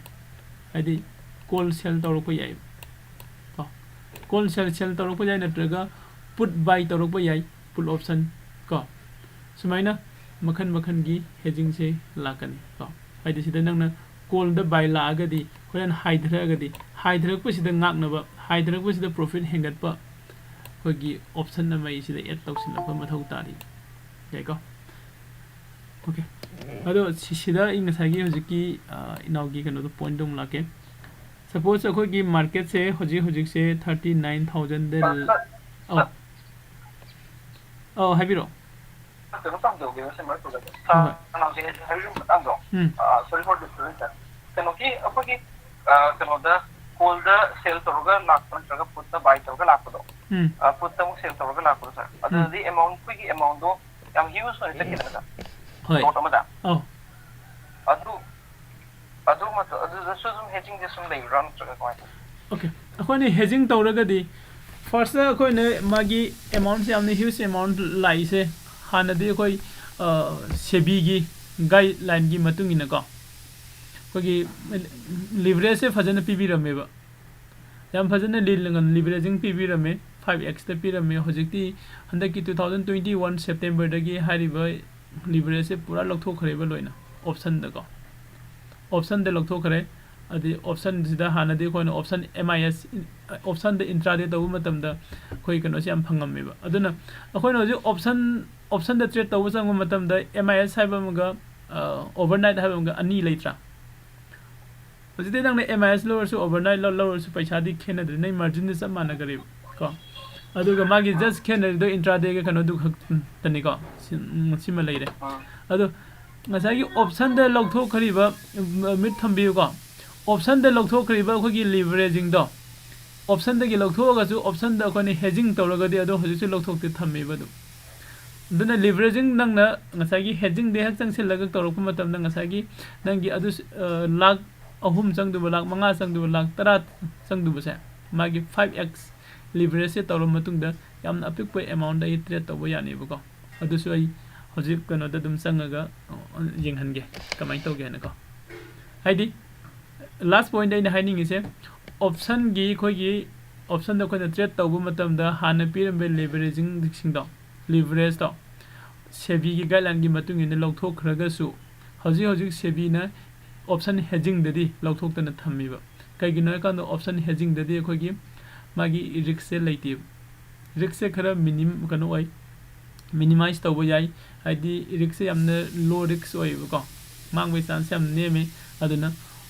ꯍꯥꯏꯗꯤ ꯀꯣꯜ ꯁꯦꯜ ꯇꯧꯔꯛꯄ ꯌꯥꯏ꯫ ꯀꯣ, ꯀꯣꯜ ꯁꯦꯜ, ꯁꯦꯜ ꯇꯧꯔꯛꯄ ꯌꯥꯏ, ꯅꯠꯇ꯭ꯔꯒ ꯄꯨꯠ ꯕꯥꯏ ꯇꯧꯔꯛꯄ ꯌꯥꯏ, ꯄꯨꯠ ꯑꯣꯞꯁꯟ꯫ ꯀꯣ, ꯁꯨꯃꯥꯏꯅ ꯃꯈꯜ ꯃꯈꯜꯒꯤ ꯍꯦꯖꯤꯡꯁꯦ ꯂꯥꯛꯀꯅꯤ꯫ ꯀꯣ, ꯍꯥꯏꯗꯤ ꯁꯤꯗ ꯅꯪꯅ ꯀꯣꯜꯗ ꯕꯥꯏ ꯂꯥꯛꯑꯒꯗꯤ, ꯍꯣꯔꯦꯟ ꯍꯥꯏꯊꯔꯛꯑꯒꯗꯤ, ꯍꯥꯏꯊꯔꯛꯄꯁꯤꯗ ꯉꯥꯛꯅꯕ, ꯍꯥꯏꯊꯔꯛꯄꯁꯤꯗ ꯄ꯭ꯔꯣꯐꯤꯠ ꯍꯦꯟꯒꯠꯄ ꯑꯩꯈꯣꯏꯒꯤ ꯑꯣꯞꯁꯟ ꯑꯃ ꯑꯩ ꯁꯤꯗ ꯑꯦꯗ ꯇꯧꯁꯤꯜꯂꯛꯄ ꯃꯊꯧ ꯇꯥꯔꯤ꯫ ꯌꯥꯏꯀꯣ? ꯑꯣꯀꯦ꯫ ꯑꯗꯣ ꯁꯤ-, ꯁꯤꯗ ꯑꯩ ꯉꯁꯥꯏꯒꯤ ꯍꯧꯖꯤꯛꯀꯤ, ꯑ, ꯏꯅꯥꯎꯒꯤ ꯀꯩꯅꯣꯗꯣ, ꯄꯣꯏꯟꯠꯇꯣ ꯑꯃꯨꯛ ꯂꯥꯛꯀꯦ꯫ ꯁꯄꯣꯁ ꯑꯩꯈꯣꯏꯒꯤ ꯃꯥꯔꯀꯦꯠꯁꯦ ꯍꯧꯖꯤꯛ ꯍꯧꯖꯤꯛꯁꯦ ꯊꯥꯔꯇꯤ ꯅꯥꯏꯟ ꯊꯥꯎꯖꯟꯗ, ꯑ, ꯁꯥꯔ, ꯑꯧ꯫ ꯁꯥꯔ꯫ ꯑꯧ, ꯍꯥꯏꯕꯤꯔꯛꯑꯣ꯫ ꯀꯩꯅꯣ ꯇꯧꯖꯍꯧꯒꯦꯕ, ꯁꯤ ꯃꯔꯛꯇꯨꯗ꯫ ꯍꯣꯏ, ꯍꯣꯏ꯫ ꯀꯩꯅꯣꯁꯦ, ꯍꯥꯏꯕꯤꯕ ꯃꯇꯥꯡꯗꯣ, ꯎꯝ꯫ ꯑ, sorry for disturbance, sir꯫ ꯀꯩꯅꯣꯒꯤ, ꯑꯩꯈꯣꯏꯒꯤ, ꯑ, ꯀꯩꯅꯣꯗ, ꯀꯣꯜꯗ ꯁꯦꯜ ꯇꯧꯔꯒ ꯂꯥꯛꯄ ꯅꯠꯇ꯭ꯔꯒ ꯄꯨꯠꯇ ꯕꯥꯏ ꯇꯧꯔꯒ ꯂꯥꯛꯄꯗꯣ, ꯎꯝ꯫ ꯑ, ꯄꯨꯠꯇ ꯑꯃꯨꯛ ꯁꯦꯜ ꯇꯧꯔꯒ ꯂꯥꯛꯄꯗꯣ, ꯁꯥꯔ, ꯎꯝ꯫ ꯑꯗꯨꯗꯗꯤ ꯑꯦꯃꯥꯎꯟ, ꯑꯩꯈꯣꯏꯒꯤ ꯑꯦꯃꯥꯎꯟꯗꯣ ꯌꯥꯝ ꯍ꯭ꯌꯨꯖ ꯑꯣꯏꯅ ꯆꯠꯈꯤꯗꯅ, ꯁꯥꯔ, ꯍꯣꯏ꯫ ꯂꯣꯠ ꯑꯃꯗ꯫ ꯑꯧ꯫ ꯑꯗꯨ, ꯑꯗꯨ ꯃꯇꯝ, ꯑꯗꯨꯗꯁꯨ ꯑꯗꯨꯝ ꯍꯦꯖꯤꯡꯁꯦ ꯁꯨꯝ ꯂꯩꯕ꯭ꯔꯥ, ꯅꯠꯇ꯭ꯔꯒ ꯀꯃꯥꯏꯅ ꯇꯧꯏ? ꯑꯣꯀꯦ, ꯑꯩꯈꯣꯏꯅ ꯍꯦꯖꯤꯡ ꯇꯧꯔꯒꯗꯤ, ꯐꯥꯔꯁꯇ ꯑꯩꯈꯣꯏꯅ ꯃꯥꯒꯤ ꯑꯦꯃꯥꯎꯟꯁꯦ ꯌꯥꯝꯅ ꯍ꯭ꯌꯨꯖ ꯑꯦꯃꯥꯎꯟ ꯂꯥꯛꯏꯁꯦ, ꯍꯥꯟꯅꯗꯤ ꯑꯩꯈꯣꯏ, ꯑ, ꯁꯦꯕꯤꯒꯤ ꯒꯥꯏꯗꯂꯥꯏꯟꯒꯤ ꯃꯇꯨꯡ ꯏꯟꯅꯀꯣ, ꯑꯩꯈꯣꯏꯒꯤ ꯂꯤꯚꯔꯦꯖꯁꯦ ꯐꯖꯅ ꯄꯤꯕꯤꯔꯝꯃꯦꯕ, ꯌꯥꯝ ꯐꯖꯅ ꯂꯤ-, ꯂꯤꯚꯔꯦꯖꯤꯡ ꯄꯤꯕꯤꯔꯝꯃꯦ, ꯐꯥꯏꯚ ꯑꯦꯛꯁꯇ ꯄꯤꯔꯝꯃꯦ꯫ ꯍꯧꯖꯤꯛꯇꯤ ꯍꯟꯗꯛꯀꯤ two thousand twenty one ꯁꯦꯞꯇꯦꯝꯕꯔꯗꯒꯤ ꯍꯥꯏꯔꯤꯕ ꯂꯤꯚꯔꯦꯖꯁꯦ ꯄꯨꯔꯥ ꯂꯧꯊꯣꯛꯈ꯭ꯔꯦꯕ ꯂꯣꯏꯅ, ꯑꯣꯞꯁꯟꯗꯀꯣ, ꯑꯣꯞꯁꯟꯗ ꯂꯧꯊꯣꯛꯈ꯭ꯔꯦ꯫ ꯑꯗꯩ ꯑꯣꯞꯁꯟꯁꯤꯗ ꯍꯥꯟꯅꯗꯤ ꯑꯩꯈꯣꯏꯅ ꯑꯣꯞꯁꯟ ꯑꯦꯝ ꯑꯥꯏ ꯑꯦꯁ, ꯑꯣꯞꯁꯟꯗ ꯏꯟꯇ꯭ꯔꯥꯗꯦ ꯇꯧꯕ ꯃꯇꯝꯗ ꯑꯩꯈꯣꯏ ꯀꯩꯅꯣꯁꯦ ꯌꯥꯝ ꯐꯪꯉꯝꯃꯦꯕ꯫ ꯑꯗꯨꯅ ꯑꯩꯈꯣꯏꯅ ꯍꯧꯖꯤꯛ ꯑꯣꯞꯁꯟ ꯑꯣꯞꯁꯟꯗ ꯇ꯭ꯔꯦꯠ ꯇꯧꯕ ꯆꯪꯕ ꯃꯇꯝꯗ ꯑꯦꯝ ꯑꯥꯏ ꯑꯦꯁ ꯍꯥꯏꯕ ꯑꯃꯒ ꯑꯣꯚꯔꯅꯥꯏꯠ ꯍꯥꯏꯕ ꯑꯃꯒ ꯑꯅꯤ ꯂꯩꯇ꯭ꯔꯥ? ꯍꯧꯖꯤꯛꯇꯤ ꯅꯪꯅ ꯑꯦꯝ ꯑꯥꯏ ꯑꯦꯁ ꯂꯧꯔꯁꯨ, ꯑꯣꯚꯔꯅꯥꯏꯠ ꯂꯧꯔꯁꯨ, ꯄꯩꯁꯥꯗꯤ ꯈꯦꯠꯅꯗ꯭ꯔꯦ, ꯅꯪ ꯃꯥꯔꯖꯤꯟꯗꯤ ꯆꯞ ꯃꯥꯟꯅꯈ꯭ꯔꯦꯕ ꯀꯣ꯫ ꯑꯗꯨꯒ ꯃꯥꯒꯤ ꯖꯁ ꯈꯦꯠꯅꯔꯤꯗꯣ ꯏꯟꯇ꯭ꯔꯥꯗꯦꯒ ꯀꯩꯅꯣꯗꯨ ꯈꯛꯇꯅꯤꯀꯣ꯫ ꯁꯤ-, ꯎꯝ, ꯁꯤꯃ ꯂꯩꯔꯦ꯫ ꯑꯗꯣ ꯉꯁꯥꯏꯒꯤ ꯑꯣꯞꯁꯟꯗ ꯂꯧꯊꯣꯛꯈ꯭ꯔꯤꯕ, ꯎꯝ, ꯃꯤꯠ ꯊꯝꯕꯤꯌꯨꯀꯣ, ꯑꯣꯞꯁꯟꯗ ꯂꯧꯊꯣꯛꯈ꯭ꯔꯤꯕ ꯑꯩꯈꯣꯏꯒꯤ ꯂꯤꯚꯔꯦꯖꯤꯡꯗꯣ, ꯑꯣꯞꯁꯟꯗꯒꯤ ꯂꯧꯊꯣꯛꯑꯒꯁꯨ ꯑꯣꯞꯁꯟꯗ ꯑꯩꯈꯣꯏꯅ ꯍꯦꯖꯤꯡ ꯇꯧꯔꯒꯗꯤ ꯑꯗꯣ ꯍꯧꯖꯤꯛꯁꯨ ꯂꯧꯊꯣꯛꯇꯦ, ꯊꯝꯃꯤꯕ ꯑꯗꯨꯝ꯫ ꯑꯗꯨꯅ ꯂꯤꯚꯔꯦꯖꯤꯡ ꯅꯪꯅ ꯉꯁꯥꯏꯒꯤ ꯍꯦꯖꯤꯡꯗ ꯍꯦꯛ ꯆꯪꯁꯤꯜꯂꯒ ꯇꯧꯔꯛꯄ ꯃꯇꯝꯗ ꯉꯁꯥꯏꯒꯤ ꯅꯪꯒꯤ ꯑꯗꯨ, ꯑ, ꯂꯥꯛ ꯑꯍꯨꯝ ꯆꯪꯗꯨꯕ, ꯂꯥꯛ ꯃꯉꯥ ꯆꯪꯗꯨꯕ, ꯂꯥꯛ ꯇꯔꯥ ꯆꯪꯗꯨꯕꯁꯦ, ꯃꯥꯒꯤ ꯐꯥꯏꯚ ꯑꯦꯛꯁ ꯂꯤꯚꯔꯦꯖꯁꯦ ꯇꯧꯔꯕ ꯃꯇꯨꯡꯗ ꯌꯥꯝꯅ ꯑꯄꯤꯛꯄ ꯑꯦꯃꯥꯎꯟꯗ ꯑꯩ ꯇ꯭ꯔꯦꯠ ꯇꯧꯕ ꯌꯥꯅꯦꯕꯀꯣ꯫ ꯑꯗꯨꯁꯨ ꯑꯩ ꯍꯧꯖꯤꯛ ꯀꯩꯅꯣꯗ ꯑꯗꯨꯝ ꯆꯪꯉꯒ, ꯑ, ꯌꯦꯡꯍꯟꯒꯦ ꯀꯃꯥꯏꯅ ꯇꯧꯒꯦ ꯍꯥꯏꯅꯀꯣ꯫ ꯍꯥꯏꯗꯤ, ꯂꯥꯁ ꯄꯣꯏꯟꯗ ꯑꯩꯅ ꯍꯥꯏꯅꯤꯡꯉꯤꯁꯦ, ꯑꯣꯞꯁꯟꯒꯤ, ꯑꯩꯈꯣꯏꯒꯤ ꯑꯣꯞꯁꯟꯗ ꯑꯩꯈꯣꯏꯅ ꯇ꯭ꯔꯦꯠ ꯇꯧꯕ ꯃꯇꯝꯗ ꯍꯥꯟꯅ ꯄꯤꯔꯝꯕ ꯂꯤꯚꯔꯦꯖꯤꯡꯁꯤꯡꯗꯣ, ꯂꯤꯚꯔꯦꯖꯇꯣ ꯁꯦꯕꯤꯒꯤ ꯒꯥꯏꯗꯂꯥꯏꯟꯒꯤ ꯃꯇꯨꯡ ꯏꯟꯅ ꯂꯧꯊꯣꯛꯈ꯭ꯔꯒꯁꯨ, ꯍꯧꯖꯤꯛ ꯍꯧꯖꯤꯛ ꯁꯦꯕꯤꯅ ꯑꯣꯞꯁꯟ ꯍꯦꯖꯤꯡꯗꯗꯤ ꯂꯧꯊꯣꯛꯇꯅ ꯊꯝꯃꯤꯕ꯫ ꯀꯩꯒꯤꯅꯣ ꯍꯥꯏꯀꯥꯟꯗ ꯑꯣꯞꯁꯟ ꯍꯦꯖꯤꯡꯗꯗꯤ ꯑꯩꯈꯣꯏꯒꯤ ꯃꯥꯒꯤ ꯔꯤꯛꯁꯁꯦ ꯂꯩꯇꯦꯕ꯫ ꯔꯤꯛꯁꯁꯦ ꯈꯔ ꯃꯤꯅꯤꯝ-, ꯀꯩꯅꯣ ꯑꯣꯏ, ꯃꯤꯅꯤꯃꯥꯏꯁ ꯇꯧꯕ ꯌꯥꯏ꯫ ꯍꯥꯏꯗꯤ ꯔꯤꯛꯁꯁꯦ ꯌꯥꯝꯅ ꯂꯣ ꯔꯤꯛꯁ ꯑꯣꯏꯌꯦꯕꯀꯣ, ꯃꯥꯡꯕꯒꯤ ꯆꯥꯟꯁ ꯌꯥꯝ ꯅꯦꯝꯃꯦ꯫ ꯑꯗꯨꯅ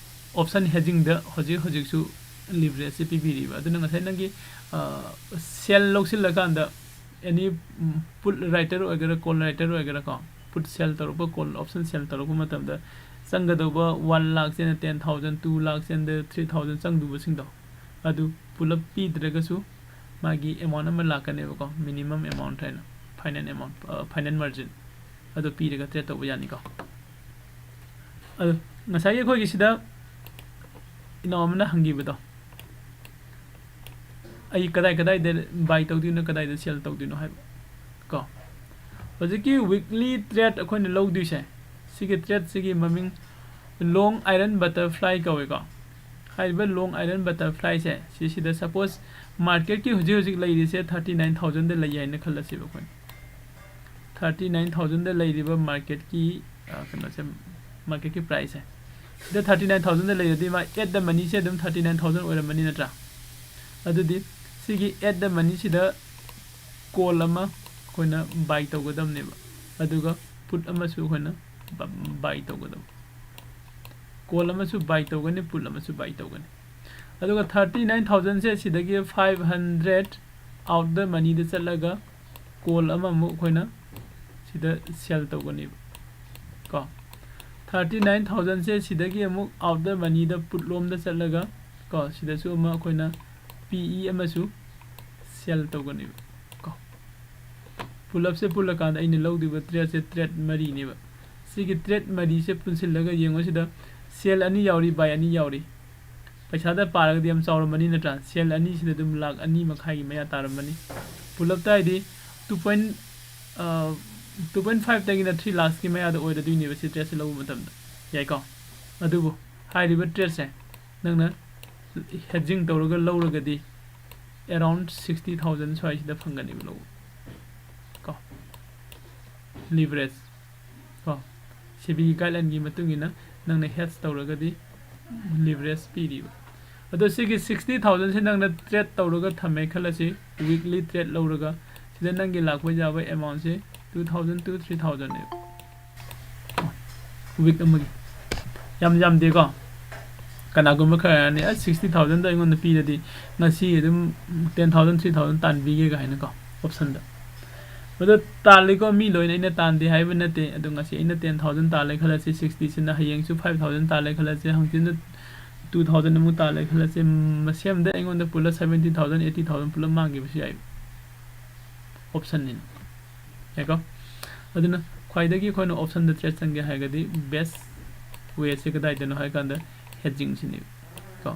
ꯑꯣꯞꯁꯟ ꯍꯦꯖꯤꯡꯗ ꯍꯧꯖꯤꯛ ꯍꯧꯖꯤꯛꯁꯨ ꯂꯤꯚꯔꯦꯖꯁꯦ ꯄꯤꯕꯤꯔꯤꯕ꯫ ꯑꯗꯨꯅ ꯉꯁꯥꯏ ꯅꯪꯒꯤ, ꯑ, ꯁꯦꯜ ꯂꯧꯁꯤꯜꯂꯀꯥꯟꯗ ꯑꯦꯅꯤ, ꯎꯝ, ꯄꯨꯠ ꯔꯥꯏꯇꯔ ꯑꯣꯏꯒꯦꯔꯥ, ꯀꯣꯜ ꯔꯥꯏꯇꯔ ꯑꯣꯏꯒꯦꯔꯥꯀꯣ, ꯄꯨꯠ ꯁꯦꯜ ꯇꯧꯔꯛꯄ, ꯀꯣꯜ ꯑꯣꯞꯁꯟ ꯁꯦꯜ ꯇꯧꯔꯛꯄ ꯃꯇꯝꯗ ꯆꯪꯒꯗꯧꯕ ꯋꯥꯟ ꯂꯥꯛ ꯆꯦꯟꯗ ꯇꯦꯟ ꯊꯥꯎꯖꯟ, ꯇꯨ ꯂꯥꯛ ꯆꯦꯟꯗ ꯊ꯭ꯔꯤ ꯊꯥꯎꯖꯟ ꯆꯪꯗꯧꯕꯁꯤꯡꯗꯣ, ꯑꯗꯨ ꯄꯨꯂꯞ ꯄꯤꯗ꯭ꯔꯒꯁꯨ ꯃꯥꯒꯤ ꯑꯦꯃꯥꯎꯟ ꯑꯃ ꯂꯥꯛꯀꯅꯦꯕꯀꯣ, ꯃꯤꯅꯤꯃꯝ ꯑꯦꯃꯥꯎꯟ ꯍꯥꯏꯅ, ꯐꯥꯏꯅꯦꯜ ꯑꯦꯃꯥꯎꯟ, ꯑ, ꯐꯥꯏꯅꯦꯜ ꯃꯥꯔꯖꯤꯟ, ꯑꯗꯨ ꯄꯤꯔꯒ ꯇ꯭ꯔꯦꯠ ꯇꯧꯕ ꯌꯥꯅꯤꯀꯣ꯫ ꯑꯗꯨ ꯉꯁꯥꯏꯒꯤ ꯑꯩꯈꯣꯏꯒꯤ ꯁꯤꯗ ꯏꯅꯥꯎ ꯑꯃꯅ ꯍꯪꯈꯤꯕꯗꯣ, ꯑꯩ ꯀꯗꯥꯏ ꯀꯗꯥꯏꯗ ꯕꯥꯏ ꯇꯧꯗꯣꯏꯅꯣ, ꯀꯗꯥꯏꯗ ꯁꯦꯜ ꯇꯧꯗꯣꯏꯅꯣ ꯍꯥꯏꯕ ꯀꯣ꯫ ꯍꯧꯖꯤꯛꯀꯤ ꯋꯤꯛꯂꯤ ꯇ꯭ꯔꯦꯠ ꯑꯩꯈꯣꯏꯅ ꯂꯧꯗꯣꯏꯁꯦ, ꯁꯤꯒꯤ ꯇ꯭ꯔꯦꯠꯁꯤꯒꯤ ꯃꯃꯤꯡ ꯂꯣꯡ ꯑꯥꯏꯔꯟ ꯕꯇꯔꯐ꯭ꯂꯥꯏ ꯀꯧꯋꯦꯀꯣ꯫ ꯍꯥꯏꯔꯤꯕ ꯂꯣꯡ ꯑꯥꯏꯔꯟ ꯕꯇꯔꯐ꯭ꯂꯥꯏꯁꯦ, ꯁꯤꯁꯤꯗ ꯁꯄꯣꯁ ꯃꯥꯔꯀꯦꯠꯀꯤ ꯍꯧꯖꯤꯛ ꯍꯧꯖꯤꯛ ꯂꯩꯔꯤꯁꯦ ꯊꯥꯔꯇꯤ ꯅꯥꯏꯟ ꯊꯥꯎꯖꯟꯗ ꯂꯩ ꯍꯥꯏꯅ ꯈꯜꯂꯁꯦꯕ ꯑꯩꯈꯣꯏꯅ꯫ ꯊꯥꯔꯇꯤ ꯅꯥꯏꯟ ꯊꯥꯎꯖꯟꯗ ꯂꯩꯔꯤꯕ ꯃꯥꯔꯀꯦꯠꯀꯤ, ꯑ, ꯀꯩꯅꯣꯁꯦ, ꯃꯥꯔꯀꯦꯠꯀꯤ ꯄ꯭ꯔꯥꯏꯁꯁꯦ, ꯁꯤꯗ ꯊꯥꯔꯇꯤ ꯅꯥꯏꯟ ꯊꯥꯎꯖꯟꯗ ꯂꯩꯔꯗꯤ ꯃꯥ ꯑꯦꯠ ꯗ ꯃꯅꯤꯁꯦ ꯑꯗꯨꯝ ꯊꯥꯔꯇꯤ ꯅꯥꯏꯟ ꯊꯥꯎꯖꯟ ꯑꯣꯏꯔꯝꯃꯅꯤ ꯅꯠꯇ꯭ꯔꯥ? ꯑꯗꯨꯗꯤ ꯁꯤꯒꯤ ꯑꯦꯠ ꯗ ꯃꯅꯤꯁꯤꯗ ꯀꯣꯜ ꯑꯃ, ꯑꯩꯈꯣꯏꯅ buy ꯇꯧꯒꯗꯕꯅꯦꯕ, ꯑꯗꯨꯒ put ꯑꯃꯁꯨ ꯑꯩꯈꯣꯏꯅ buy ꯇꯧꯒꯗꯕ꯫ Call ꯑꯃꯁꯨ buy ꯇꯧꯒꯅꯤ, put ꯑꯃꯁꯨ buy ꯇꯧꯒꯅꯤ꯫ ꯑꯗꯨꯒ thirty nine thousand ꯁꯦ ꯁꯤꯗꯒꯤ five hundred out the money ꯗ ꯆꯠꯂꯒ call ꯑꯃꯃꯨꯛ ꯑꯩꯈꯣꯏꯅ ꯁꯤꯗ sell ꯇꯧꯒꯅꯦꯕ ꯀꯣ꯫ Thirty nine thousand ꯁꯦ ꯁꯤꯗꯒꯤ ꯑꯃꯨꯛ out the money the put ꯂꯣꯝꯗ ꯆꯠꯂꯒ ꯀꯣ, ꯁꯤꯗꯁꯨ ꯑꯃ ꯑꯩꯈꯣꯏꯅ P E ꯑꯃꯁꯨ sell ꯇꯧꯒꯅꯦꯕ ꯀꯣ꯫ ꯄꯨꯂꯞꯁꯦ ꯄꯨꯜꯂꯀꯥꯟꯗ ꯑꯩꯅ ꯂꯧꯗꯣꯏꯕ trade ꯁꯦ trade ꯃꯔꯤꯅꯦꯕ꯫ ꯁꯤꯒꯤ trade ꯃꯔꯤꯁꯦ ꯄꯨꯟꯁꯤꯜꯂꯒ ꯌꯦꯡꯉꯣ, ꯁꯤꯗ sell ꯑꯅꯤ ꯌꯥꯎꯔꯤ, buy ꯑꯅꯤ ꯌꯥꯎꯔꯤ꯫ ꯄꯩꯁꯥꯗ ꯄꯥꯔꯒꯗꯤ ꯌꯥꯝ ꯆꯥꯎꯔꯝꯃꯅꯤ ꯅꯠꯇ꯭ꯔꯥ? Sell ꯑꯅꯤꯁꯤꯗ ꯑꯗꯨꯝ ꯂꯥꯈ ꯑꯅꯤ ꯃꯈꯥꯏꯒꯤ ꯃꯌꯥ ꯇꯥꯔꯝꯃꯅꯤ꯫ ꯄꯨꯂꯞꯇ ꯍꯥꯏꯗꯤ two point, ꯑ, two point five ꯇꯒꯤꯅ three lakhs ꯀꯤ ꯃꯌꯥꯗ ꯑꯣꯏꯔꯗꯣꯏꯅꯦꯕ ꯁꯤ trade ꯁꯦ ꯂꯧꯕ ꯃꯇꯝꯗ꯫ ꯌꯥꯏꯀꯣ? ꯑꯗꯨꯕꯨ ꯍꯥꯏꯔꯤꯕ trade ꯁꯦ ꯅꯪꯅ hedging ꯇꯧꯔꯒ ꯂꯧꯔꯒꯗꯤ around sixty thousand ꯁ꯭ꯋꯥꯏꯁꯤꯗ ꯐꯪꯒꯅꯦꯕ ꯂꯧꯕ꯫ ꯀꯣ? Leverage꯫ ꯀꯣ? SEBI ꯒꯤ guideline ꯒꯤ ꯃꯇꯨꯡ ꯏꯟꯅ ꯅꯪꯅ hedge ꯇꯧꯔꯒꯗꯤ leverage ꯄꯤꯔꯤꯕ꯫ ꯑꯗꯣ ꯁꯤꯒꯤ sixty thousand ꯁꯤ ꯅꯪꯅ trade ꯇꯧꯔꯒ ꯊꯝꯃꯦ ꯈꯜꯂꯁꯤ, weekly trade ꯂꯧꯔꯒ, ꯁꯤꯗ ꯅꯪꯒꯤ ꯂꯥꯛꯄ ꯌꯥꯕ amount say two thousand to three thousand ꯅꯦꯕ꯫ Week ꯑꯃꯒꯤ꯫ ꯌꯥꯝ ꯌꯥꯝꯗꯦꯀꯣ? ꯀꯅꯥꯒꯨꯝꯕ ꯈꯔꯅ, "ꯑꯁ, sixty thousand ꯗꯣ ꯑꯩꯉꯣꯟꯗ ꯄꯤꯔꯗꯤ ꯉꯁꯤ ꯑꯗꯨꯝ ten thousand, three thousand ꯇꯥꯟꯕꯤꯒꯦ" ꯀꯥꯏꯅꯀꯣ, option ꯗ꯫ ꯑꯗꯣ ꯇꯥꯜꯂꯤꯀꯣ, ꯃꯤ ꯂꯣꯏꯅ ꯑꯩꯅ ꯇꯥꯟꯗꯦ ꯍꯥꯏꯕ ꯅꯠꯇꯦ꯫ ꯑꯗꯣ ꯉꯁꯤ ꯑꯩꯅ ten thousand ꯇꯥꯜꯂꯦ ꯈꯜꯂꯁꯤ, sixty ꯁꯤꯅ ꯍꯌꯦꯡꯁꯨ five thousand ꯇꯥꯜꯂꯦ ꯈꯜꯂꯁꯤ, ꯍꯪꯆꯤꯠꯅ two thousand ꯑꯃꯨꯛ ꯇꯥꯜꯂꯦ ꯈꯜꯂꯁꯤ, ꯃꯁꯦꯝꯗ ꯑꯩꯉꯣꯟꯗ ꯄꯨꯂꯞ seventy thousand, eighty thousand ꯄꯨꯂꯞ ꯃꯥꯡꯈꯤꯕꯁꯨ ꯌꯥꯏ꯫ Option ꯅꯤꯅ꯫ ꯌꯥꯏꯀꯣ? ꯑꯗꯨꯅ ꯈ꯭ꯋꯥꯏꯗꯒꯤ ꯑꯩꯈꯣꯏꯅ option ꯗ trade ꯆꯪꯒꯦ ꯍꯥꯏꯔꯒꯗꯤ best way ꯁꯦ ꯀꯗꯥꯏꯗꯅꯣ ꯍꯥꯏ ꯀꯥꯟꯗ hedging ꯁꯤꯅꯦꯕ꯫ ꯀꯣ?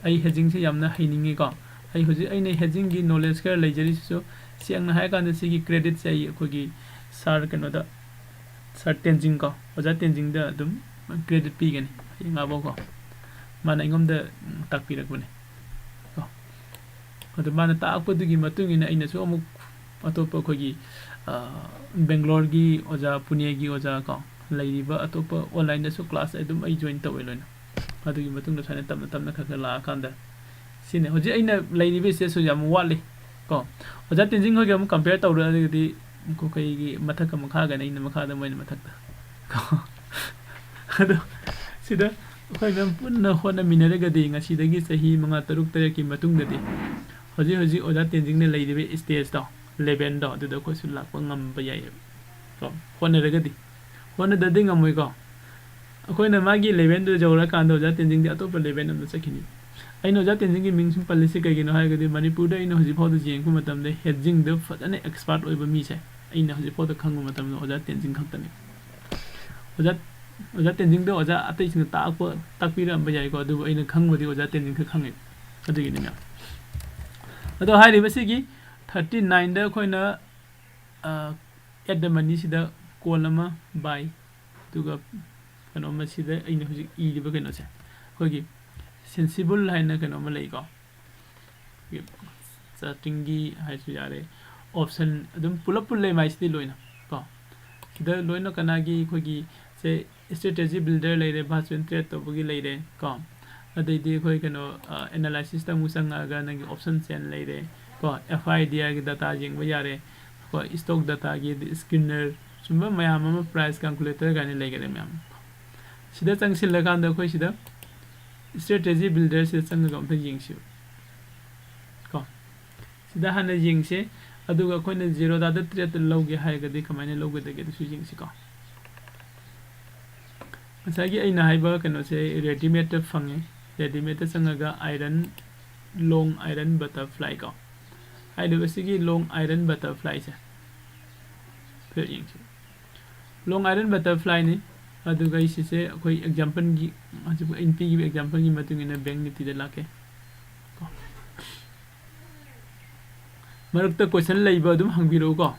ꯑꯩ hedging ꯁꯦ ꯌꯥꯝꯅ ꯍꯩꯅꯤꯡꯉꯤꯀꯣ꯫ ꯑꯩ ꯍꯧꯖꯤꯛ ꯑꯩꯅ hedging ꯒꯤ knowledge ꯈꯔ ꯂꯩꯖꯔꯤꯁꯤꯁꯨ ꯁꯦꯡꯅ ꯍꯥꯏꯔ ꯀꯥꯟꯗ ꯁꯤꯒꯤ credit ꯁꯦ ꯑꯩ ꯑꯩꯈꯣꯏꯒꯤ sir ꯀꯩꯅꯣꯗ, sir ꯇꯦꯟꯖꯤꯡ ꯀꯣ, ꯑꯣꯖꯥ ꯇꯦꯟꯖꯤꯡꯗ ꯑꯗꯨꯝ credit ꯄꯤꯒꯅꯤ ꯍꯌꯦꯡ ꯉꯥꯕꯧꯀꯣ꯫ ꯃꯥꯅ ꯑꯩꯉꯣꯟꯗ ꯇꯥꯛꯄꯤꯔꯛꯄꯅꯦ ꯀꯣ꯫ ꯑꯗꯨ ꯃꯥꯅ ꯇꯥꯛꯄꯗꯨꯒꯤ ꯃꯇꯨꯡ ꯏꯟꯅ ꯑꯩꯅꯁꯨ ꯑꯃꯨꯛ ꯑꯇꯣꯞꯄ ꯑꯩꯈꯣꯏꯒꯤ, ꯑ, ꯕꯦꯡꯒ꯭ꯂꯣꯔꯒꯤ ꯑꯣꯖꯥ, ꯄꯨꯅꯦꯒꯤ ꯑꯣꯖꯥ ꯀꯣ, ꯂꯩꯔꯤꯕ ꯑꯇꯣꯞꯄ online ꯗꯁꯨ class ꯑꯗꯨꯝ ꯑꯩ join ꯇꯧꯋꯦ ꯂꯣꯏꯅ꯫ ꯑꯗꯨꯒꯤ ꯃꯇꯨꯡꯗ ꯁꯨꯃꯥꯏꯅ ꯇꯞꯅ ꯇꯞꯅ ꯈꯔ ꯈꯔ ꯂꯥꯛꯑꯀꯥꯟꯗ ꯁꯤꯅꯤ꯫ ꯍꯧꯖꯤꯛ ꯑꯩꯅ ꯂꯩꯔꯤꯕ stage ꯁꯨ ꯌꯥꯝ ꯋꯥꯠꯂꯤ꯫ ꯀꯣ, ꯑꯣꯖꯥ ꯇꯦꯟꯖꯤꯡ ꯍꯣꯏꯒ ꯑꯃꯨꯛ compare ꯇꯧꯔꯒꯗꯤ ꯑꯩꯈꯣꯏꯒꯤ ꯃꯊꯛꯀ ꯃꯈꯥꯒꯅ ꯑꯩꯅ ꯃꯈꯥꯗ, ꯃꯣꯏꯅ ꯃꯊꯛꯇ꯫ ꯀꯣ, ꯑꯗꯣ ꯁꯤꯗ ꯑꯩꯈꯣꯏ ꯃꯌꯥꯝ ꯄꯨꯟꯅ ꯍꯣꯠꯅꯃꯤꯟꯅꯔꯒꯗꯤ ꯉꯁꯤꯗꯒꯤ ꯆꯍꯤ ꯃꯉꯥ, ꯇꯔꯨꯛ, ꯇꯔꯦꯠꯀꯤ ꯃꯇꯨꯡꯗꯗꯤ ꯍꯧꯖꯤꯛ ꯍꯧꯖꯤꯛ ꯑꯣꯖꯥ ꯇꯦꯟꯖꯤꯡꯅ ꯂꯩꯔꯤꯕ stageꯇꯣ, levelꯗꯣ, ꯑꯗꯨꯗ ꯑꯩꯈꯣꯏꯁꯨ ꯂꯥꯛꯄ ꯉꯝꯕ ꯌꯥꯏꯌꯦꯕ꯫ ꯀꯣ, ꯍꯣꯠꯅꯔꯒꯗꯤ꯫ ꯍꯣꯠꯅꯗ꯭ꯔꯗꯤ ꯉꯝꯃꯣꯏꯀꯣ꯫ ꯑꯩꯈꯣꯏꯅ ꯃꯥꯒꯤ levelꯗꯨ ꯌꯧꯔꯀꯥꯟꯗ ꯑꯣꯖꯥ ꯇꯦꯟꯖꯤꯡꯗꯤ ꯑꯇꯣꯞꯄ level ꯑꯃꯗ ꯆꯠꯈꯤꯅꯤ꯫ ꯑꯩꯅ ꯑꯣꯖꯥ ꯇꯦꯟꯖꯤꯡꯒꯤ ꯃꯤꯡ ꯁꯨꯝ ꯄꯜꯂꯤꯁꯤ ꯀꯩꯒꯤꯅꯣ ꯍꯥꯏꯔꯒꯗꯤ ꯃꯅꯤꯄꯨꯔꯗ ꯑꯩꯅ ꯍꯧꯖꯤꯛ ꯐꯥꯎꯗ ꯌꯦꯡꯉꯛꯄ ꯃꯇꯝꯗ ꯍꯦꯠꯖꯤꯡꯗ ꯐꯖꯅ expert ꯑꯣꯏꯕ ꯃꯤꯁꯦ ꯑꯩꯅ ꯍꯧꯖꯤꯛ ꯐꯥꯎꯗ ꯈꯪꯕ ꯃꯇꯝꯗ ꯑꯣꯖꯥ ꯇꯦꯟꯖꯤꯡ ꯈꯛꯇꯅꯤ꯫ ꯑꯣꯖꯥ, ꯑꯣꯖꯥ ꯇꯦꯟꯖꯤꯡꯗ ꯑꯣꯖꯥ ꯑꯇꯩꯁꯤꯡꯅ ꯇꯥꯛꯄ, ꯇꯥꯛꯄꯤꯔꯝꯕ ꯌꯥꯏꯀꯣ, ꯑꯗꯨꯕꯨ ꯑꯩꯅ ꯈꯪꯕꯗꯤ ꯑꯣꯖꯥ ꯇꯦꯟꯖꯤꯡ ꯈꯛ ꯈꯪꯉꯤ꯫ ꯑꯗꯨꯒꯤꯅꯤ ꯃꯌꯥꯝ꯫ ꯑꯗꯣ ꯍꯥꯏꯔꯤꯕꯁꯤꯒꯤ thirty nineꯗ ꯑꯩꯈꯣꯏꯅ, ꯑ, add the moneyꯁꯤꯗ call ꯑꯃ, buy, ꯑꯗꯨꯒ ꯀꯩꯅꯣꯝꯃ ꯁꯤꯗ ꯑꯩꯅ ꯍꯧꯖꯤꯛ ꯏꯔꯤꯕ ꯀꯩꯅꯣꯁꯦ, ꯑꯩꯈꯣꯏꯒꯤ sensible ꯍꯥꯏꯅ ꯀꯩꯅꯣꯝꯃ ꯂꯩꯀꯣ꯫ ꯑꯩꯈꯣꯏꯒꯤ chartingꯒꯤ ꯍꯥꯏꯔꯁꯨ ꯌꯥꯔꯦ, option ꯑꯗꯨꯝ ꯄꯨꯂꯞ ꯄꯨꯜꯂꯦ ꯃꯥꯏꯁꯤꯗꯤ ꯂꯣꯏꯅ ꯀꯣ꯫ ꯁꯤꯗ ꯂꯣꯏꯅ ꯀꯅꯥꯒꯤ ꯑꯩꯈꯣꯏꯒꯤ ꯁꯦ strategy builder ꯂꯩꯔꯦ, ꯚꯥꯔꯆꯨꯑꯦꯜ ꯇ꯭ꯔꯦꯠ ꯇꯧꯕꯒꯤ ꯂꯩꯔꯦ ꯀꯣ꯫ ꯑꯗꯩꯗꯤ ꯑꯩꯈꯣꯏ ꯀꯩꯅꯣ, ꯑ, analysisꯇ ꯑꯃꯨꯛ ꯆꯪꯉꯛꯑꯒ ꯅꯪꯒꯤ option chain ꯂꯩꯔꯦ ꯀꯣ, FIDRꯒꯤ data ꯌꯦꯡꯕ ꯌꯥꯔꯦ ꯀꯣ, stock dataꯒꯤ, ꯑꯗꯩ scanner, ꯁꯨꯝꯕ ꯃꯌꯥꯝ ꯑꯃ, price calculator ꯀꯥꯏꯅ ꯂꯩꯈꯔꯦ ꯃꯌꯥꯝ꯫ ꯁꯤꯗ ꯆꯪꯁꯤꯜꯂꯀꯥꯟꯗ ꯑꯩꯈꯣꯏ ꯁꯤꯗ strategy builderꯁꯤꯗ ꯆꯪꯉꯒ ꯑꯝꯇ ꯌꯦꯡꯁꯤꯕ ꯀꯣ꯫ ꯁꯤꯗ ꯍꯥꯟꯅ ꯌꯦꯡꯁꯦ, ꯑꯗꯨꯒ ꯑꯩꯈꯣꯏꯅ ꯖꯤꯔꯣꯗꯥꯗ ꯇ꯭ꯔꯦꯠꯇ ꯂꯧꯒꯦ ꯍꯥꯏꯔꯒꯗꯤ ꯀꯃꯥꯏꯅ ꯂꯧꯒꯗꯒꯦ ꯑꯗꯨꯁꯨ ꯌꯦꯡꯁꯤꯀꯣ꯫ ꯉꯁꯥꯏꯒꯤ ꯑꯩꯅ ꯍꯥꯏꯕ ꯀꯩꯅꯣꯁꯦ readymadeꯇ ꯐꯪꯉꯦ꯫ Readymadeꯇ ꯆꯪꯉꯒ iron, long iron butterfly ꯀꯣ, ꯍꯥꯏꯔꯤꯕ ꯁꯤꯒꯤ long iron butterflyꯁꯦ ꯍꯥꯏꯐꯦꯠ ꯌꯦꯡꯁꯤ꯫ Long iron butterflyꯅꯤ꯫ ꯑꯗꯨꯒ ꯑꯩ ꯁꯤꯁꯦ ꯑꯩꯈꯣꯏ exampleꯒꯤ, ꯍꯧꯖꯤꯛ ꯑꯩꯅ ꯄꯤꯈꯤꯕ exampleꯒꯤ ꯃꯇꯨꯡ ꯏꯟꯅ Bank Niftyꯗ ꯂꯥꯛꯀꯦ ꯀꯣ꯫ ꯃꯔꯛꯇ question ꯂꯩꯕ ꯑꯗꯨꯝ ꯍꯪꯕꯤꯔꯛꯎꯀꯣ꯫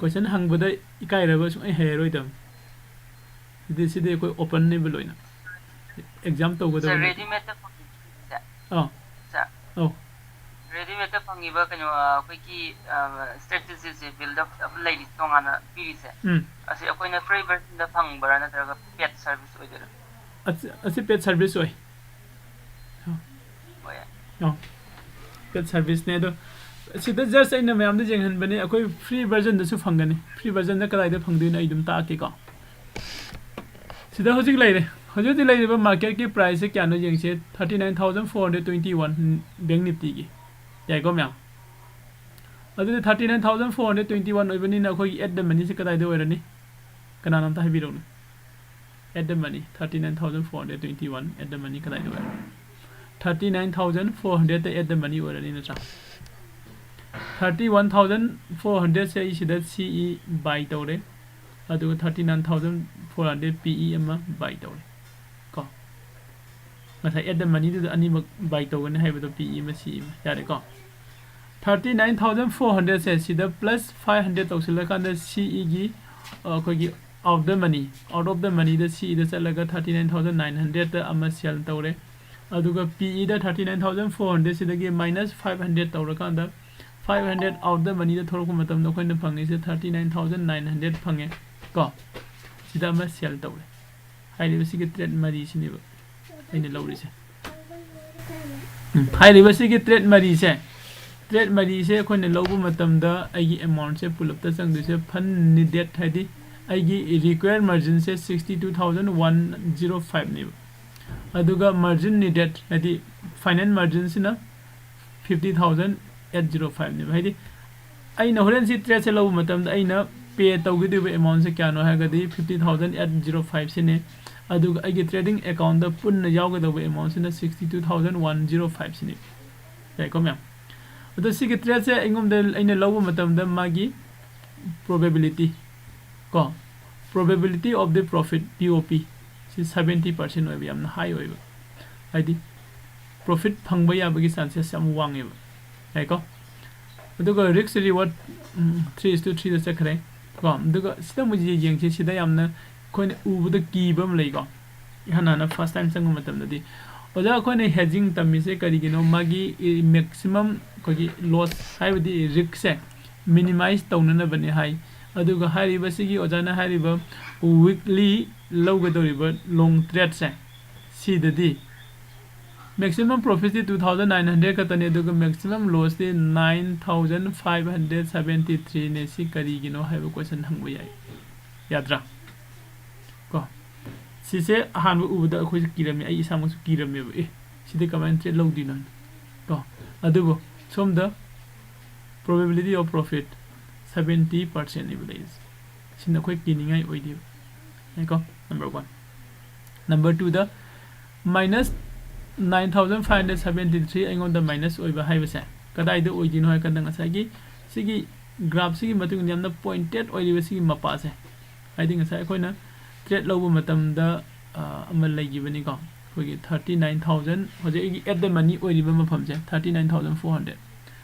Question ꯍꯪꯕꯗ ꯏꯀꯥꯏꯔꯕ ꯁꯨꯡꯍꯩ ꯍꯩꯔꯔꯣꯏꯗꯕꯅꯤ꯫ ꯁꯤꯗꯤ, ꯁꯤꯗꯤ ꯑꯩꯈꯣꯏ openꯅꯦꯕ ꯂꯣꯏꯅ꯫ Exam ꯁꯥꯔ, ꯇꯧꯒꯗꯕ ꯅꯠꯇꯦ꯫ Readymadeꯇ ꯐꯪꯉꯤꯁꯦ? ꯑꯥ꯫ ꯁꯥꯔ, ꯑꯧ꯫ Readymadeꯇ ꯐꯪꯉꯤꯕ ꯀꯩꯅꯣ, ꯑ, ꯑꯩꯈꯣꯏꯒꯤ, ꯑ, strategyꯁꯦ build up ꯑꯃ ꯂꯩꯔꯤ ꯇꯣꯉꯥꯟꯅ ꯄꯤꯔꯤꯁꯦ꯫ ꯎꯝ꯫ ꯑꯁꯤ ꯑꯩꯈꯣꯏꯅ free versionꯗ ꯐꯪꯕ꯭ꯔꯥ ꯅꯠꯇ꯭ꯔꯒ paid service ꯑꯣꯏꯗꯣꯏꯔꯥ? ꯑꯁꯤ, ꯑꯁꯤ paid service ꯑꯣꯏ꯫ ꯑꯣꯏ꯫ ꯑꯣ, paid service ꯅꯦ꯫ ꯑꯗꯣ ꯁꯤꯗ just ꯑꯩꯅ ꯃꯌꯥꯝꯗ ꯌꯦꯡꯍꯟꯕꯅꯦ, ꯑꯩꯈꯣꯏ free version ꯗꯁꯨ ꯐꯪꯒꯅꯤ꯫ Free version ꯗ ꯀꯗꯥꯏꯗ ꯐꯪꯗꯣꯏꯅꯣ ꯑꯩ ꯑꯗꯨꯝ ꯇꯥꯛꯀꯦꯀꯣ꯫ ꯁꯤꯗ ꯍꯧꯖꯤꯛ ꯂꯩꯔꯦ꯫ ꯍꯧꯖꯤꯛ ꯍꯧꯖꯤꯛ ꯂꯩꯔꯤꯕ market ꯀꯤ price ꯁꯦ ꯀꯌꯥꯅꯣ ꯌꯦꯡꯁꯦ꯫ Thirty nine thousand four hundred twenty one Bank Nifty ꯒꯤ꯫ ꯌꯥꯏꯀꯣ ꯃꯌꯥꯝ? ꯑꯗꯨꯗꯤ thirty nine thousand four hundred twenty one ꯑꯣꯏꯕꯅꯤꯅ ꯑꯩꯈꯣꯏꯒꯤ at the money ꯁꯦ ꯀꯗꯥꯏꯗ ꯑꯣꯏꯔꯅꯤ? ꯀꯅꯥꯅꯣꯝꯇ ꯍꯥꯏꯕꯤꯔꯛꯎꯅꯦ꯫ At the money, thirty nine thousand four hundred twenty one at the money ꯀꯗꯥꯏꯗ ꯑꯣꯏꯔꯅꯤ? Thirty nine thousand four hundred ꯇ at the money ꯑꯣꯏꯔꯅꯤ ꯅꯠꯇ꯭ꯔꯥ? Thirty one thousand four hundred ꯁꯦ ꯑꯩ ꯁꯤꯗ C E buy ꯇꯧꯔꯦ, ꯑꯗꯨꯒ thirty nine thousand four hundred P E ꯑꯃ buy ꯇꯧꯔꯦ ꯀꯣ꯫ ꯉꯁꯥꯏ at the money ꯗꯨꯗ ꯑꯅꯤꯃꯛ buy ꯇꯧꯒꯅꯤ ꯍꯥꯏꯕꯗꯣ, P E ꯑꯃ, C E ꯑꯃ꯫ ꯌꯥꯔꯦꯀꯣ? Thirty nine thousand four hundred ꯁꯦ ꯁꯤꯗ plus five hundred ꯇꯧꯁꯤꯜꯂꯀꯥꯟꯗ C E ꯒꯤ, ꯑ, ꯑꯩꯈꯣꯏꯒꯤ out the money, out of the money the C E ꯗ ꯆꯠꯂꯒ thirty nine thousand nine hundred ꯇ ꯑꯃ sell ꯇꯧꯔꯦ꯫ ꯑꯗꯨꯒ P E ꯗ thirty nine thousand four hundred ꯁꯤꯗꯒꯤ minus five hundred ꯇꯧꯔꯀꯥꯟꯗ five hundred out the money ꯗ ꯊꯣꯛꯂꯛꯄ ꯃꯇꯝꯗ ꯑꯩꯈꯣꯏꯅ ꯐꯪꯉꯤꯁꯦ thirty nine thousand nine hundred ꯐꯪꯉꯦ ꯀꯣ꯫ ꯁꯤꯗ ꯑꯃ sell ꯇꯧꯔꯦ꯫ ꯍꯥꯏꯔꯤꯕꯁꯤꯒꯤ trade ꯃꯔꯤꯁꯤꯅꯦꯕ ꯑꯩꯅ ꯂꯧꯔꯤꯁꯦ꯫ ꯎꯝ, ꯍꯥꯏꯔꯤꯕꯁꯤꯒꯤ trade ꯃꯔꯤꯁꯦ, trade ꯃꯔꯤꯁꯦ ꯑꯩꯈꯣꯏꯅ ꯂꯧꯕ ꯃꯇꯝꯗ ꯑꯩꯒꯤ amount ꯁꯦ ꯄꯨꯂꯞꯇ ꯆꯪꯗꯣꯏꯁꯦ, fund needed ꯍꯥꯏꯗꯤ ꯑꯩꯒꯤ required margin ꯁꯦ sixty two thousand one zero five ꯅꯦꯕ꯫ ꯑꯗꯨꯒ margin needed ꯍꯥꯏꯗꯤ final margin ꯁꯤꯅ fifty thousand eight zero five ꯅꯦꯕ꯫ ꯍꯥꯏꯗꯤ ꯑꯩꯅ ꯍꯣꯔꯦꯟ ꯁꯤ trade ꯁꯦ ꯂꯧꯕ ꯃꯇꯝꯗ ꯑꯩꯅ pay ꯇꯧꯒꯗꯧꯔꯤꯕ amount ꯁꯦ ꯀꯌꯥꯅꯣ ꯍꯥꯏꯔꯒꯗꯤ fifty thousand eight zero five ꯁꯤꯅꯦ꯫ ꯑꯗꯨꯒ ꯑꯩꯒꯤ trading account ꯇ ꯄꯨꯟꯅ ꯌꯥꯎꯒꯗꯧꯕ amount ꯁꯤꯅ sixty two thousand one zero five ꯁꯤꯅꯦ꯫ ꯌꯥꯏꯀꯣ ꯃꯌꯥꯝ? ꯑꯗꯣ ꯁꯤꯒꯤ trade ꯁꯦ ꯑꯩꯉꯣꯟꯗ, ꯑꯩꯅ ꯂꯧꯕ ꯃꯇꯝꯗ ꯃꯥꯒꯤ probability ꯀꯣ, probability of the profit, P O P ꯁꯤ seventy percent ꯑꯣꯏꯕ, ꯌꯥꯝꯅ high ꯑꯣꯏꯕ, ꯍꯥꯏꯗꯤ profit ꯐꯪꯕ ꯌꯥꯕꯒꯤ chances ꯌꯥꯝ ꯋꯥꯡꯉꯦꯕ꯫ ꯌꯥꯏꯀꯣ? ꯑꯗꯨꯒ risk reward, um, three is to three ꯗ ꯆꯠꯈ꯭ꯔꯦ ꯀꯣ꯫ ꯑꯗꯨꯒ ꯁꯤꯗ ꯑꯃꯨꯛ ꯌꯦꯡꯁꯤ, ꯁꯤꯗ ꯌꯥꯝꯅ ꯑꯩꯈꯣꯏꯅ ꯎꯕꯗ ꯀꯤꯕ ꯑꯃ ꯂꯩꯀꯣ꯫ ꯏꯍꯥꯟ ꯍꯥꯟꯅ first time ꯆꯪꯕ ꯃꯇꯝꯗꯗꯤ, "ꯑꯣꯖꯥ, ꯑꯩꯈꯣꯏꯅ hedging ꯇꯝꯃꯤꯁꯦ ꯀꯔꯤꯒꯤꯅꯣ?" ꯃꯥꯒꯤ, ꯏ, maximum ꯑꯩꯈꯣꯏꯒꯤ loss ꯍꯥꯏꯕꯗꯤ risk ꯁꯦ minimize ꯇꯧꯅꯅꯕꯅꯤ ꯍꯥꯏ꯫ ꯑꯗꯨꯒ ꯍꯥꯏꯔꯤꯕꯁꯤꯒꯤ ꯑꯣꯖꯥꯅ ꯍꯥꯏꯔꯤꯕ weekly ꯂꯧꯒꯗꯧꯔꯤꯕ long trade ꯁꯦ, ꯁꯤꯗꯗꯤ Maximum profitꯇꯤ two thousand nine hundred ꯈꯛꯇꯅꯤ, ꯑꯗꯨꯒ maximum lossꯇꯤ nine thousand five hundred seventy threeꯅꯦ꯫ ꯁꯤ ꯀꯔꯤꯒꯤꯅꯣ ꯍꯥꯏꯕ question ꯍꯪꯕ ꯌꯥꯏ, ꯌꯥꯗ꯭ꯔꯥ? ꯀꯣ, ꯁꯤꯁꯦ ꯑꯍꯥꯟꯕ ꯎꯕꯗ ꯑꯩꯈꯣꯏꯁꯨ ꯀꯤꯔꯝꯃꯤ, ꯑꯩ ꯏꯁꯥꯃꯛꯁꯨ ꯀꯤꯔꯝꯃꯦꯕ, "ꯑꯦ, ꯁꯤꯗꯤ ꯀꯃꯥꯏꯅ trade ꯂꯧꯗꯣꯏꯅꯣ?" ꯍꯥꯏꯅ꯫ ꯀꯣ, ꯑꯗꯨꯕꯨ ꯁꯣꯝꯗ probability of profit seventy percentꯅꯦꯕ ꯂꯩꯔꯤꯁꯦ꯫ ꯁꯤꯅ ꯑꯩꯈꯣꯏ ꯀꯤꯅꯤꯡꯉꯥꯏ ꯑꯣꯏꯗꯦꯕ꯫ ꯌꯥꯏꯀꯣ? Number one꯫ Number twoꯗ minus nine thousand five hundred seventy three ꯑꯩꯉꯣꯟꯗ minus ꯑꯣꯏꯕ ꯍꯥꯏꯕꯁꯦ ꯀꯗꯥꯏꯗ ꯑꯣꯏꯗꯣꯏꯅꯣ ꯍꯥꯏ ꯀꯥꯟꯗ, ꯉꯁꯥꯏꯒꯤ ꯁꯤꯒꯤ graphꯁꯤꯒꯤ ꯃꯇꯨꯡ ꯏꯟꯅ ꯌꯥꯝꯅ pointed ꯑꯣꯏꯔꯤꯕ ꯁꯤꯒꯤ ꯃꯄꯥꯁꯦ, ꯍꯥꯏꯗꯤ ꯉꯁꯥꯏ ꯑꯩꯈꯣꯏꯅ trade ꯂꯧꯕ ꯃꯇꯝꯗ, ꯑ, ꯑꯃ ꯂꯩꯈꯤꯕꯅꯤꯀꯣ, ꯑꯩꯈꯣꯏꯒꯤ thirty nine thousand, ꯍꯧꯖꯤꯛ ꯑꯩꯒꯤ at the money ꯑꯣꯏꯔꯤꯕ ꯃꯐꯝꯁꯦ thirty nine thousand four hundred꯫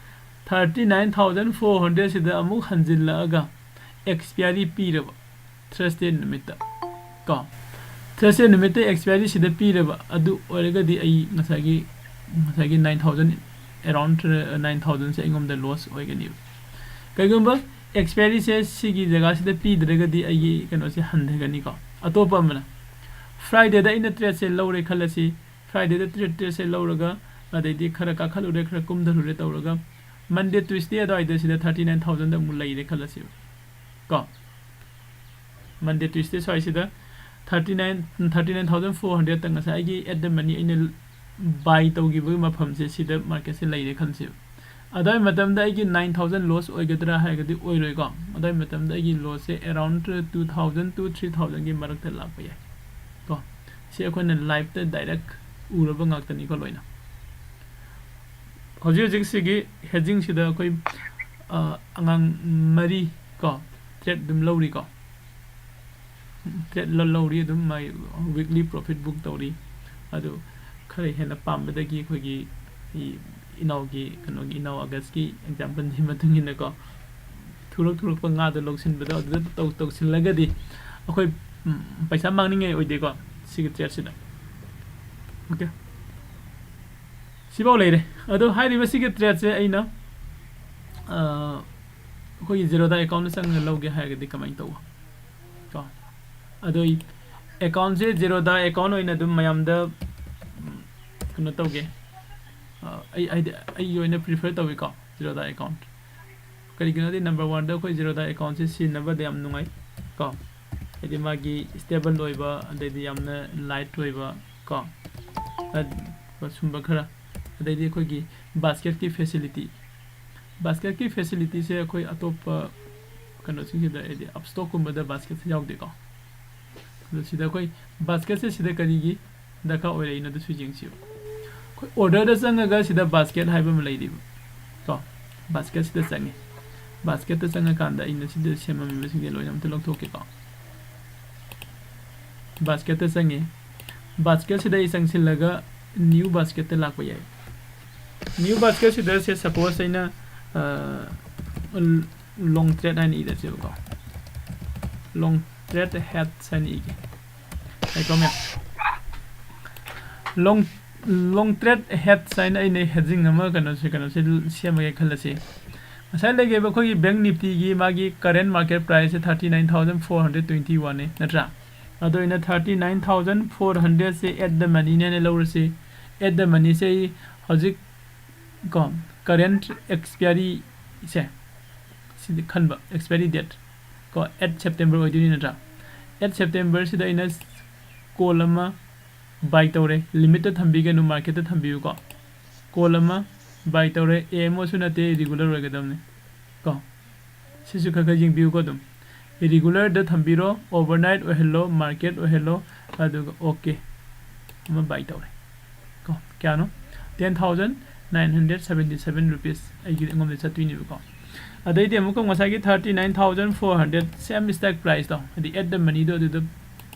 Thirty nine thousand four hundred ꯁꯤꯗ ꯑꯃꯨꯛ ꯍꯟꯖꯤꯜꯂꯛꯑꯒ expiry ꯄꯤꯔꯕ Thursday ꯅꯨꯃꯤꯠꯇ, ꯀꯣ, Thursday ꯅꯨꯃꯤꯠꯇ expiry ꯁꯤꯗ ꯄꯤꯔꯕ ꯑꯗꯨ ꯑꯣꯏꯔꯒꯗꯤ, ꯑꯩ ꯉꯁꯥꯏꯒꯤ, ꯉꯁꯥꯏꯒꯤ nine thousand, around nine thousandꯁꯦ ꯑꯩꯉꯣꯟꯗ loss ꯑꯣꯏꯒꯅꯤꯕ꯫ ꯀꯩꯒꯨꯝꯕ expiryꯁꯦ ꯁꯤꯒꯤ ꯖꯒꯥꯁꯤꯗ ꯄꯤꯗ꯭ꯔꯒꯗꯤ ꯑꯩꯒꯤ ꯀꯩꯅꯣꯁꯦ ꯍꯟꯊꯒꯅꯤꯀꯣ꯫ ꯑꯇꯣꯞꯄ ꯑꯃꯅ, Fridayꯗ ꯑꯩꯅ tradeꯁꯦ ꯂꯧꯔꯦ ꯈꯜꯂꯁꯤ, Fridayꯗ trade, tradeꯁꯦ ꯂꯧꯔꯒ, ꯑꯗꯩꯗꯤ ꯈꯔ ꯀꯥꯈꯠꯂꯨꯔꯦ, ꯈꯔ ꯀꯨꯝꯊꯔꯨꯔꯦ ꯇꯧꯔꯒ, Monday, Tuesday ꯑꯗꯨꯋꯥꯏꯗ ꯁꯤꯗ thirty nine thousandꯗ ꯑꯃꯨꯛ ꯂꯩꯔꯦ ꯈꯜꯂꯁꯦꯕ, ꯀꯣ꯫ Monday, Tuesday ꯁ꯭ꯋꯥꯏꯁꯤꯗ thirty nine, thirty nine thousand four hundredꯇ ꯉꯁꯥꯏ ꯑꯩꯒꯤ at the money ꯑꯩꯅ buy ꯇꯧꯈꯤꯕꯒꯤ ꯃꯐꯝꯁꯦ, ꯁꯤꯗ marketꯁꯦ ꯂꯩꯔꯦ ꯈꯜꯂꯁꯦꯕ꯫ ꯑꯗꯨꯋꯥꯏ ꯃꯇꯝꯗ ꯑꯩꯒꯤ nine thousand loss ꯑꯣꯏꯒꯗ꯭ꯔꯥ ꯍꯥꯏꯔꯒꯗꯤ ꯑꯣꯏꯔꯣꯏꯀꯣ꯫ ꯑꯗꯨꯋꯥꯏ ꯃꯇꯝꯗ ꯑꯩꯒꯤ lossꯁꯦ around two thousand to three thousandꯒꯤ ꯃꯔꯛꯇ ꯂꯥꯛꯄ ꯌꯥꯏ, ꯀꯣ꯫ ꯁꯤ ꯑꯩꯈꯣꯏꯅ liveꯇ direct ꯎꯔꯕ ꯉꯥꯛꯇꯅꯤꯀꯣ ꯂꯣꯏꯅ꯫ ꯍꯧꯖꯤꯛ ꯍꯧꯖꯤꯛꯁꯤꯒꯤ hedgingꯁꯤꯗ ꯑꯩꯈꯣꯏ, ꯑ, ꯑꯉꯥꯡ ꯃꯔꯤ ꯀꯣ, trade ꯑꯗꯨꯝ ꯂꯧꯔꯤꯀꯣ꯫ Trade ꯂ-, ꯂꯧꯔꯤ, ꯑꯗꯨꯝ ꯃꯥꯏ weekly profit book ꯇꯧꯔꯤ꯫ ꯑꯗꯨ ꯈꯔ ꯍꯦꯟꯅ ꯄꯥꯝꯕꯗꯒꯤ ꯑꯩꯈꯣꯏꯒꯤ ꯏ-, ꯏꯅꯥꯎꯒꯤ, ꯀꯩꯅꯣꯒꯤ, ꯏꯅꯥꯎ ꯑꯥꯒꯁꯀꯤ exampleꯒꯤ ꯃꯇꯨꯡ ꯏꯟꯅꯀꯣ, ꯊꯨꯔꯛ ꯊꯨꯔꯛꯄ ꯉꯥꯗꯣ ꯂꯧꯁꯤꯟꯕꯗꯣ ꯑꯗꯨꯗ ꯇꯧ-, ꯇꯧꯁꯤꯜꯂꯒꯗꯤ ꯑꯩꯈꯣꯏ, ꯎꯝ, ꯄꯩꯁꯥ ꯃꯥꯡꯅꯤꯡꯉꯥꯏ ꯑꯣꯏꯗꯦꯀꯣ ꯁꯤꯒꯤ tradeꯁꯤꯗ꯫ Okay꯫ ꯁꯤꯐꯥꯎ ꯂꯩꯔꯦ꯫ ꯑꯗꯣ ꯍꯥꯏꯔꯤꯕ ꯁꯤꯒꯤ tradeꯁꯦ ꯑꯩꯅ, ꯑ, ꯑꯩꯈꯣꯏꯒꯤ Zerodha accountꯇ ꯆꯪꯉꯒ ꯂꯧꯒꯦ ꯍꯥꯏꯔꯒꯗꯤ ꯀꯃꯥꯏꯅ ꯇꯧꯕ? ꯀꯣ꯫ ꯑꯗꯣ ꯑꯩ accountꯁꯦ Zerodha account ꯑꯣꯏꯅ ꯑꯗꯨꯝ ꯃꯌꯥꯝꯗ, ꯎꯝ, ꯀꯩꯅꯣ ꯇꯧꯒꯦ, ꯑ, ꯑꯩ, ꯍꯥꯏꯗꯤ, ꯑꯩꯒꯤ ꯑꯣꯏꯅ prefer ꯇꯧꯏꯀꯣ, Zerodha account꯫ ꯀꯔꯤꯒꯤꯅꯣꯗꯤ, number one ꯗ ꯑꯩꯈꯣꯏ Zerodha account ꯁꯦ ꯁꯤꯖꯤꯟꯅꯕꯗ ꯌꯥꯝ ꯅꯨꯡꯉꯥꯏ ꯀꯣ, ꯍꯥꯏꯗꯤ ꯃꯥꯒꯤ stable ꯑꯣꯏꯕ, ꯑꯗꯩꯗꯤ ꯌꯥꯝꯅ light ꯑꯣꯏꯕ ꯀꯣ, ꯑ-, ꯁꯨꯝꯕ ꯈꯔ, ꯑꯗꯩꯗꯤ ꯑꯩꯈꯣꯏꯒꯤ basket ꯀꯤ facility, basket ꯀꯤ facility ꯁꯦ ꯑꯩꯈꯣꯏ ꯑꯇꯣꯞꯄ ꯀꯩꯅꯣꯁꯤꯡꯁꯤꯗ, ꯍꯥꯏꯗꯤ Upstox ꯀꯨꯝꯕꯗ basket ꯁꯦ ꯌꯥꯎꯗꯦꯀꯣ꯫ ꯑꯗꯣ ꯁꯤꯗ ꯑꯩꯈꯣꯏ basket ꯁꯦ ꯁꯤꯗ ꯀꯔꯤꯒꯤ ꯗꯔꯀꯥꯔ ꯑꯣꯏꯔꯛꯏꯅꯣ ꯑꯗꯨꯁꯨ ꯌꯦꯡꯁꯤꯕ꯫ ꯑꯩꯈꯣꯏ order ꯗ ꯆꯪꯉꯒ ꯁꯤꯗ basket ꯍꯥꯏꯕ ꯑꯃ ꯂꯩꯔꯤꯕ ꯀꯣ, basket ꯁꯤꯗ ꯆꯪꯉꯦ꯫ Basket ꯇ ꯆꯪꯉꯀꯥꯟꯗ ꯑꯩꯅ ꯁꯤꯗ ꯁꯦꯝꯃꯝꯃꯤꯕꯁꯤꯡꯁꯦ ꯂꯣꯏꯅ ꯑꯝꯇ ꯂꯧꯊꯣꯛꯀꯦꯀꯣ꯫ Basket ꯇ ꯆꯪꯉꯦ꯫ Basket ꯁꯤꯗ ꯑꯩ ꯆꯪꯁꯤꯜꯂꯒ new basket ꯇ ꯂꯥꯛꯄ ꯌꯥꯏ꯫ New basket ꯁꯤꯗ ꯁꯦ, suppose ꯑꯩꯅ, ꯑ, long thread ꯍꯥꯏꯅ ꯏꯔꯁꯦꯕꯀꯣ꯫ Long thread heads ꯍꯥꯏꯅ ꯏꯒꯦ꯫ ꯌꯥꯏꯀꯣ ꯃꯌꯥꯝ? Long, long thread heads ꯍꯥꯏꯅ ꯑꯩꯅ heading ꯑꯃ ꯀꯩꯅꯣꯁꯦ, ꯀꯩꯅꯣꯁꯦ ꯁꯦꯝꯃꯒꯦ ꯈꯜꯂꯁꯤ꯫ ꯉꯁꯥꯏ ꯂꯩꯈꯤꯕ ꯑꯩꯈꯣꯏꯒꯤ Bank Nifty ꯒꯤ ꯃꯥꯒꯤ current market price ꯁꯦ thirty nine thousand four hundred twenty one ꯅꯦ, ꯅꯠꯇ꯭ꯔꯥ? ꯑꯗꯣ ꯑꯩꯅ thirty nine thousand four hundred say at the money ꯅꯦꯅ ꯂꯧꯔꯁꯤ꯫ At the money ꯁꯦ ꯑꯩ ꯍꯧꯖꯤꯛ ꯀꯣ, current expiry ꯁꯦ, ꯁꯤꯗꯤ ꯈꯟꯕ, expiry date ꯀꯣ, eight September ꯑꯣꯏꯗꯣꯏꯅꯤ, ꯅꯠꯇ꯭ꯔꯥ? Eight September ꯁꯤꯗ ꯑꯩꯅ call ꯑꯃ buy ꯇꯧꯔꯦ, limit ꯇ ꯊꯝꯕꯤꯒꯅꯨ, market ꯇ ꯊꯝꯕꯤꯌꯨꯀꯣ꯫ Call ꯑꯃ buy ꯇꯧꯔꯦ, A M O ꯁꯨ ꯅꯠꯇꯦ, regular ꯑꯣꯏꯒꯗꯕꯅꯤ ꯀꯣ꯫ ꯁꯤꯁꯨ ꯈꯔ ꯈꯔ ꯌꯦꯡꯕꯤꯌꯨꯀꯣ ꯑꯗꯨꯝ꯫ Regular ꯗ ꯊꯝꯕꯤꯔꯣ, overnight ꯑꯣꯏꯍꯜꯂꯣ, market ꯑꯣꯏꯍꯜꯂꯣ, ꯑꯗꯨꯒ okay ꯑꯃ buy ꯇꯧꯔꯦ ꯀꯣ꯫ ꯀꯌꯥꯅꯣ? Ten thousand nine hundred seventy seven rupees ꯑꯩꯒꯤ, ꯑꯩꯉꯣꯟꯗ ꯆꯠꯇꯣꯏꯅꯦꯕꯀꯣ꯫ ꯑꯗꯩꯗꯤ ꯑꯃꯨꯛꯀ ꯉꯁꯥꯏꯒꯤ thirty nine thousand four hundred same strike price ꯇꯣ, ꯍꯥꯏꯗꯤ at the money ꯗꯣ, ꯑꯗꯨꯗ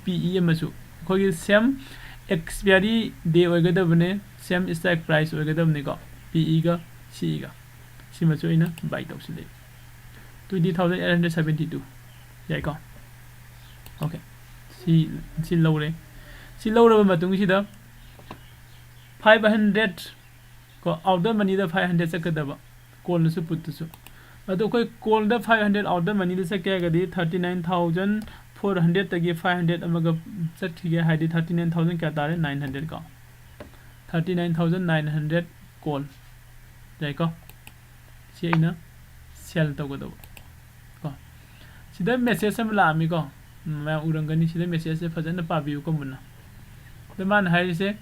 P E ꯑꯃꯁꯨ ꯑꯩꯈꯣꯏꯒꯤ same expiry day ꯑꯣꯏꯒꯗꯕꯅꯦ, same strike price ꯑꯣꯏꯒꯗꯕꯅꯤꯀꯣ, P E ꯒ C E ꯒ꯫ ꯁꯤꯃꯁꯨ ꯑꯩꯅ buy ꯇꯧꯁꯤꯜꯂꯦ꯫ Twenty thousand eight hundred seventy two꯫ ꯌꯥꯏꯀꯣ? Okay꯫ ꯁꯤ, ꯁꯤ ꯂꯧꯔꯦ꯫ ꯁꯤ ꯂꯧꯔꯕ ꯃꯇꯨꯡꯁꯤꯗ five hundred ꯀꯣ, out of money the five hundred ꯆꯠꯀꯗꯕ, call ꯗꯁꯨ put ꯇꯁꯨ꯫ ꯑꯗꯣ ꯑꯩꯈꯣꯏ call the five hundred, out of money ꯗ ꯆꯠꯀꯦ ꯍꯥꯏꯔꯒꯗꯤ thirty nine thousand four hundred ꯇꯒꯤ five hundred ꯑꯃꯒ ꯆꯠꯈꯤꯒꯦ ꯍꯥꯏꯗꯤ thirty nine thousand ꯀꯌꯥ ꯇꯥꯔꯦ? Nine hundred ꯀꯣ꯫ thirty nine thousand nine hundred call, ꯌꯥꯏꯀꯣ? ꯁꯤ ꯑꯩꯅ sell ꯇꯧꯒꯗꯧꯕ ꯀꯣ꯫ ꯁꯤꯗ message ꯑꯃ ꯂꯥꯛꯑꯝꯃꯤꯀꯣ, ꯃꯌꯥꯝ ꯎꯔꯝꯒꯅꯤ꯫ ꯁꯤꯗ messageꯁꯦ ꯐꯖꯅ ꯄꯥꯕꯤꯌꯨꯀꯣ ꯃꯨꯟꯅ꯫ ꯑꯗ ꯃꯥꯅ ꯍꯥꯏꯔꯤꯁꯦ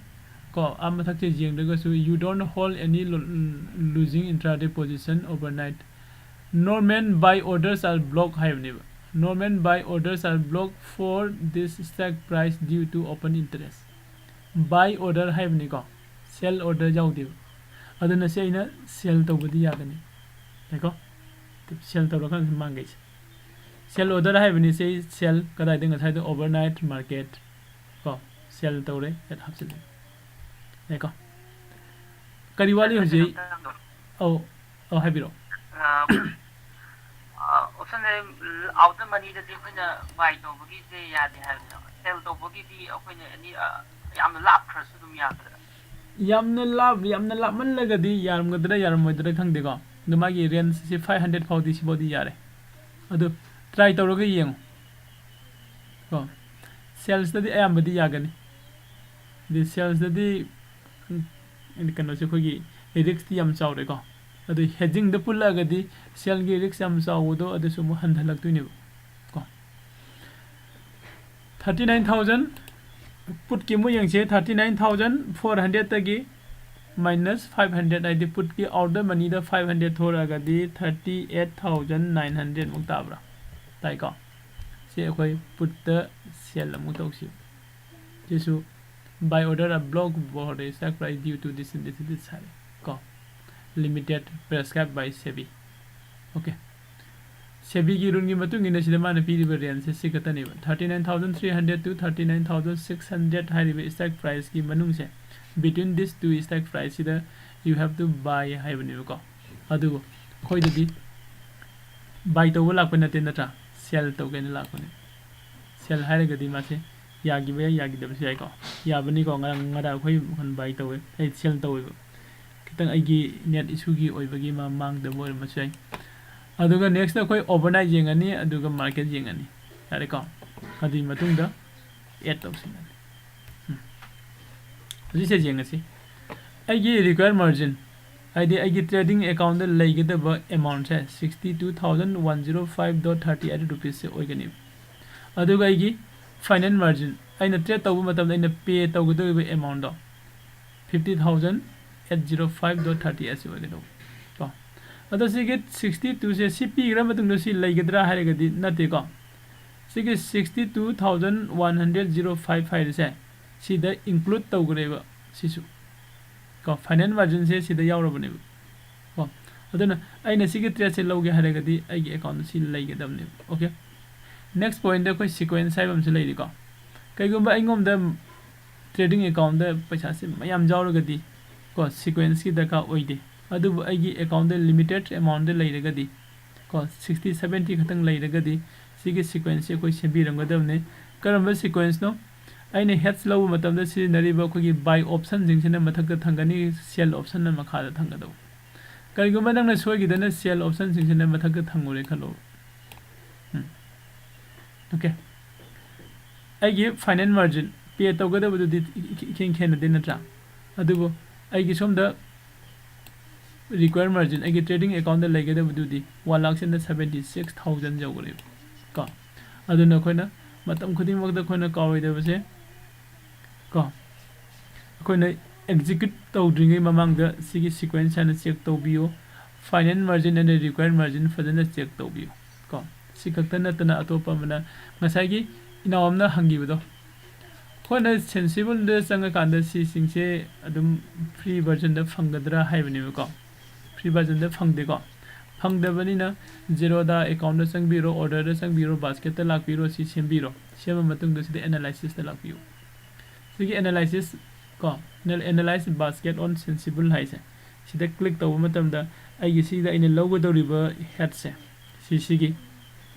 ꯀꯣ, ꯑꯥ ꯃꯊꯛꯁꯦ ꯌꯦꯡꯗ꯭ꯔꯒꯁꯨ, "You don't hold any lo-, losing intraday position overnight. Normal buy orders are blocked" ꯍꯥꯏꯕꯅꯦꯕ꯫ "Normal buy orders are blocked for this stock price due to open interest." Buy order ꯍꯥꯏꯕꯅꯤꯀꯣ, sell order ꯌꯥꯎꯗꯦꯕ꯫ ꯑꯗꯨꯅ ꯁꯤ ꯑꯩꯅ sell ꯇꯧꯕꯗꯤ ꯌꯥꯒꯅꯤ꯫ ꯌꯥꯏꯀꯣ? Sell ꯇꯧꯔꯀꯥꯟꯗ ꯃꯥꯡꯈꯩꯁꯦ꯫ Sell order ꯍꯥꯏꯕꯅꯤ ꯁꯤ, sell ꯀꯗꯥꯏꯗ? ꯉꯁꯥꯏꯗ overnight market ꯀꯣ, sell ꯇꯧꯔꯦ, ꯑꯗ ꯍꯥꯞꯆꯤꯜꯂꯦ꯫ ꯌꯥꯏꯀꯣ? ꯀꯔꯤ ꯋꯥꯠꯂꯤ ꯍꯧꯖꯤꯛ? ꯑꯧ, ꯑꯧ, ꯍꯥꯏꯕꯤꯔꯛꯑꯣ꯫ ꯑ, ꯑ, option ꯂꯩ, out of moneyꯗꯗꯤ ꯑꯩꯈꯣꯏꯅ buy ꯇꯧꯕꯒꯤꯁꯦ ꯌꯥꯗꯦ ꯍꯥꯏꯕꯅꯦꯕ꯫ Sell ꯇꯧꯕꯒꯤꯗꯤ ꯑꯩꯈꯣꯏꯅ ꯑꯦꯅꯤ, ꯑ, ꯌꯥꯝꯅ ꯂꯥꯞꯈ꯭ꯔꯁꯨ ꯑꯗꯨꯝ ꯌꯥꯒꯗ꯭ꯔꯥ? ꯌꯥꯝꯅ ꯂꯥꯞ-, ꯌꯥꯝꯅ ꯂꯥꯞꯃꯜꯂꯒꯗꯤ ꯌꯥꯔꯝꯒꯗ꯭ꯔꯥ ꯌꯥꯔꯝꯃꯣꯏꯗ꯭ꯔꯥ ꯈꯪꯗꯦꯀꯣ꯫ ꯑꯗꯣ ꯃꯥꯒꯤ rangeꯁꯤ five hundred ꯐꯥꯎꯗꯤ, ꯁꯤꯐꯥꯎꯗꯤ ꯌꯥꯔꯦ꯫ ꯑꯗꯨ try ꯇꯧꯔꯒ ꯌꯦꯡꯉꯨ ꯀꯣ꯫ Sellꯁꯇꯗꯤ ꯑꯌꯥꯝꯕꯗꯤ ꯌꯥꯒꯅꯤ꯫ ꯑꯗꯩ sellꯁꯇꯗꯤ, ꯎꯝ, ꯀꯩꯅꯣꯁꯦ, ꯑꯩꯈꯣꯏꯒꯤ riskꯇꯤ ꯌꯥꯝ ꯆꯥꯎꯔꯦꯀꯣ꯫ ꯑꯗꯨ hedgingꯗ ꯄꯨꯜꯂꯛꯑꯒꯗꯤ sellꯒꯤ risk ꯌꯥꯝ ꯆꯥꯎꯕꯗꯣ ꯑꯗꯨꯁꯨ ꯑꯃꯨꯛ ꯍꯟꯊꯍꯜꯂꯛꯇꯣꯏꯅꯦꯕ ꯀꯣ꯫ Thirty nine thousand, putꯀꯤ ꯑꯃꯨꯛ ꯌꯦꯡꯁꯦ꯫ Thirty nine thousand four hundredꯇꯒꯤ minus five hundred, ꯍꯥꯏꯗꯤ putꯀꯤ out of moneyꯗ five hundred ꯊꯣꯔꯛꯑꯒꯗꯤ thirty eight thousand nine hundred ꯃꯨꯛ ꯇꯥꯕ꯭ꯔꯥ? ꯇꯥꯏꯀꯣ? ꯁꯤ ꯑꯩꯈꯣꯏ putꯇ sell ꯑꯃꯨꯛ ꯇꯧꯁꯤ꯫ ꯁꯤꯁꯨ buy order are blocked for the stock price due to this and this and this ꯍꯥꯏꯔꯦ ꯀꯣ꯫ Limited prescribed by SEBI꯫ Okay꯫ SEBIꯒꯤ ruleꯒꯤ ꯃꯇꯨꯡ ꯏꯟꯅ ꯁꯤꯗ ꯃꯥꯅ ꯄꯤꯔꯤꯕ rangeꯁꯦ ꯁꯤ ꯈꯛꯇꯅꯦꯕ, thirty nine thousand three hundred to thirty nine thousand six hundred ꯍꯥꯏꯔꯤꯕ stock priceꯀꯤ ꯃꯅꯨꯡꯁꯦ, between this two stock priceꯁꯤꯗ you have to buy ꯍꯥꯏꯕꯅꯦꯕꯀꯣ꯫ ꯑꯗꯨꯕꯨ ꯑꯩꯈꯣꯏꯗꯗꯤ buy ꯇꯧꯕ ꯂꯥꯛꯄ ꯅꯠꯇꯦ, ꯅꯠꯇ꯭ꯔꯥ? Sell ꯇꯧꯒꯦꯅ ꯂꯥꯛꯄꯅꯦ꯫ Sell ꯍꯥꯏꯔꯒꯗꯤ ꯃꯥꯁꯦ ꯌꯥꯈꯤꯕ ꯌꯥꯏ, ꯌꯥꯈꯤꯗꯕꯁꯨ ꯌꯥꯏꯀꯣ꯫ ꯌꯥꯕꯅꯤꯀꯣ, ꯉꯔꯥꯡ, ꯉꯔꯥꯡ ꯑꯩꯈꯣꯏ buy ꯇꯧꯋꯦ, ꯑꯩ sell ꯇꯧꯋꯦꯕ꯫ ꯈꯤꯇꯪ ꯑꯩꯒꯤ net issueꯒꯤ ꯑꯣꯏꯕꯒꯤ ꯃꯥ ꯃꯥꯡꯗꯕ ꯑꯣꯏꯔꯝꯕꯁꯨ ꯌꯥꯏ꯫ ꯑꯗꯨꯒ next ꯑꯩꯈꯣꯏ overnight ꯌꯦꯡꯉꯅꯤ, ꯑꯗꯨꯒ market ꯌꯦꯡꯉꯅꯤ꯫ ꯌꯥꯔꯦꯀꯣ? ꯑꯗꯨꯒꯤ ꯃꯇꯨꯡꯗ add ꯇꯧꯁꯤꯟꯒꯅꯤ꯫ ꯎꯝ꯫ ꯍꯧꯖꯤꯛꯁꯦ ꯌꯦꯡꯉꯁꯤ꯫ ꯑꯩꯒꯤ required margin, ꯍꯥꯏꯗꯤ ꯑꯩꯒꯤ trading account ꯇ ꯂꯩꯒꯗꯕ amount ꯁꯦ sixty two thousand one zero five dot thirty eight rupees ꯁꯦ ꯑꯣꯏꯒꯅꯤ꯫ ꯑꯗꯨꯒ ꯑꯩꯒꯤ final margin, ꯑꯩꯅ trade ꯇꯧꯕ ꯃꯇꯝꯗ ꯑꯩꯅ pay ꯇꯧꯒꯗꯧꯔꯤꯕ amount ꯗꯣ fifty thousand eight zero five dot thirty eight ꯁꯤ ꯑꯣꯏꯒꯗꯧꯕ ꯀꯣ꯫ ꯑꯗꯣ ꯁꯤꯒꯤ sixty two ꯁꯦ ꯁꯤ ꯄꯤꯈ꯭ꯔ ꯃꯇꯨꯡꯗ ꯁꯤ ꯂꯩꯒꯗ꯭ꯔꯥ ꯍꯥꯏꯔꯒꯗꯤ ꯅꯠꯇꯦꯀꯣ꯫ ꯁꯤꯒꯤ sixty two thousand one hundred zero five ꯍꯥꯏꯔꯤꯁꯦ ꯁꯤꯗ include ꯇꯧꯈ꯭ꯔꯦꯕ ꯁꯤꯁꯨ ꯀꯣ꯫ Final margin ꯁꯦ ꯁꯤꯗ ꯌꯥꯎꯔꯕꯅꯦꯕ ꯀꯣ꯫ ꯑꯗꯨꯅ ꯑꯩꯅ ꯁꯤꯒꯤ trade ꯁꯦ ꯂꯧꯒꯦ ꯍꯥꯏꯔꯒꯗꯤ ꯑꯩꯒꯤ account ꯁꯤ ꯂꯩꯒꯗꯕꯅꯦꯕ꯫ Okay, next point ꯗ ꯑꯩꯈꯣꯏ sequence ꯍꯥꯏꯕ ꯑꯃꯁꯨ ꯂꯩꯔꯤꯀꯣ꯫ ꯀꯩꯒꯨꯝꯕ ꯑꯩꯉꯣꯟꯗ trading account ꯗ ꯄꯩꯁꯥꯁꯦ ꯃꯌꯥꯝ ꯌꯥꯎꯔꯒꯗꯤ ꯀꯣ, sequence ꯀꯤ ꯗꯔꯀꯥꯔ ꯑꯣꯏꯗꯦ꯫ ꯑꯗꯨꯕꯨ ꯑꯩꯒꯤ account ꯗ limited amount ꯗ ꯂꯩꯔꯒꯗꯤ ꯀꯣ, sixty seventy ꯈꯛꯇꯪ ꯂꯩꯔꯒꯗꯤ ꯁꯤꯒꯤ sequence ꯁꯦ ꯑꯩꯈꯣꯏ ꯁꯦꯝꯕꯤꯔꯝꯒꯗꯕꯅꯤ꯫ ꯀꯔꯝꯕ sequence ꯅꯣ? ꯑꯩꯅ H ꯂꯧꯕ ꯃꯇꯝꯗ ꯁꯤꯖꯤꯟꯅꯔꯤꯕ ꯑꯩꯈꯣꯏꯒꯤ buy option ꯁꯤꯡꯁꯤꯅ ꯃꯊꯛꯇ ꯊꯝꯒꯅꯤ, sell option ꯅ ꯃꯈꯥꯗ ꯊꯝꯒꯗꯧꯕ꯫ ꯀꯔꯤꯒꯨꯝꯕ ꯅꯪꯅ ꯁꯣꯏꯈꯤꯗꯅ sell option ꯁꯤꯡꯁꯤꯅ ꯃꯊꯛꯇ ꯊꯝꯃꯨꯔꯦ ꯈꯜꯂꯣ꯫ ꯎꯝ꯫ Okay꯫ ꯑꯩꯒꯤ final margin pay ꯇꯧꯒꯗꯕꯗꯨꯗꯤ E-, E-, ꯏꯈꯦꯟ ꯈꯦꯟꯅꯗꯦ ꯅꯠꯇ꯭ꯔꯥ? ꯑꯗꯨꯕꯨ ꯑꯩꯒꯤ ꯁꯣꯝꯗ required margin, ꯑꯩꯒꯤ trading account ꯇ ꯂꯩꯒꯗꯕꯗꯨꯗꯤ one lakh seventy six thousand ꯌꯧꯈ꯭ꯔꯦꯕ ꯀꯣ꯫ ꯑꯗꯨꯅ ꯑꯩꯈꯣꯏꯅ ꯃꯇꯝ ꯈꯨꯗꯤꯡꯃꯛꯇ ꯑꯩꯈꯣꯏꯅ ꯀꯥꯎꯔꯣꯏꯗꯕꯁꯦ ꯀꯣ, ꯑꯩꯈꯣꯏꯅ execute ꯇꯧꯗ꯭ꯔꯤꯉꯩ ꯃꯃꯥꯡꯗ ꯁꯤꯒꯤ sequence ꯍꯥꯟꯅ check ꯇꯧꯕꯤꯌꯨ꯫ Final margin and required margin ꯐꯖꯅ check ꯇꯧꯕꯤꯌꯨ ꯀꯣ꯫ ꯁꯤ ꯈꯛꯇ ꯅꯠꯇꯅ ꯑꯇꯣꯞꯄ ꯑꯃꯅ, ꯉꯁꯥꯏꯒꯤ ꯏꯅꯥꯎ ꯑꯃꯅ ꯍꯪꯈꯤꯕꯗꯣ, ꯑꯩꯈꯣꯏꯅ Sensible ꯗ ꯆꯪꯉꯀꯥꯟꯗ ꯁꯤꯁꯤꯡꯁꯦ ꯑꯗꯨꯝ free version ꯗ ꯐꯪꯒꯗ꯭ꯔꯥ ꯍꯥꯏꯕꯅꯦꯕꯀꯣ꯫ Free version ꯗ ꯐꯪꯗꯦꯀꯣ꯫ ꯐꯪꯗꯕꯅꯤꯅ Zerodha account ꯗ ꯆꯪꯕꯤꯔꯣ, order ꯗ ꯆꯪꯕꯤꯔꯣ, basket ꯇ ꯂꯥꯛꯄꯤꯔꯣ, ꯁꯤ ꯁꯦꯝꯕꯤꯔꯣ꯫ ꯁꯦꯝꯕ ꯃꯇꯨꯡꯗ ꯁꯤꯗ analysis ꯇ ꯂꯥꯛꯄꯤꯌꯨ꯫ ꯁꯤꯒꯤ analysis ꯀꯣ, analyze basket on Sensible ꯍꯥꯏꯁꯦ, ꯁꯤꯗ click ꯇꯧꯕ ꯃꯇꯝꯗ ꯑꯩꯒꯤ ꯁꯤꯗ ꯑꯩꯅ ꯂꯧꯒꯗꯧꯔꯤꯕ head ꯁꯦ, ꯁꯤꯁꯤꯒꯤ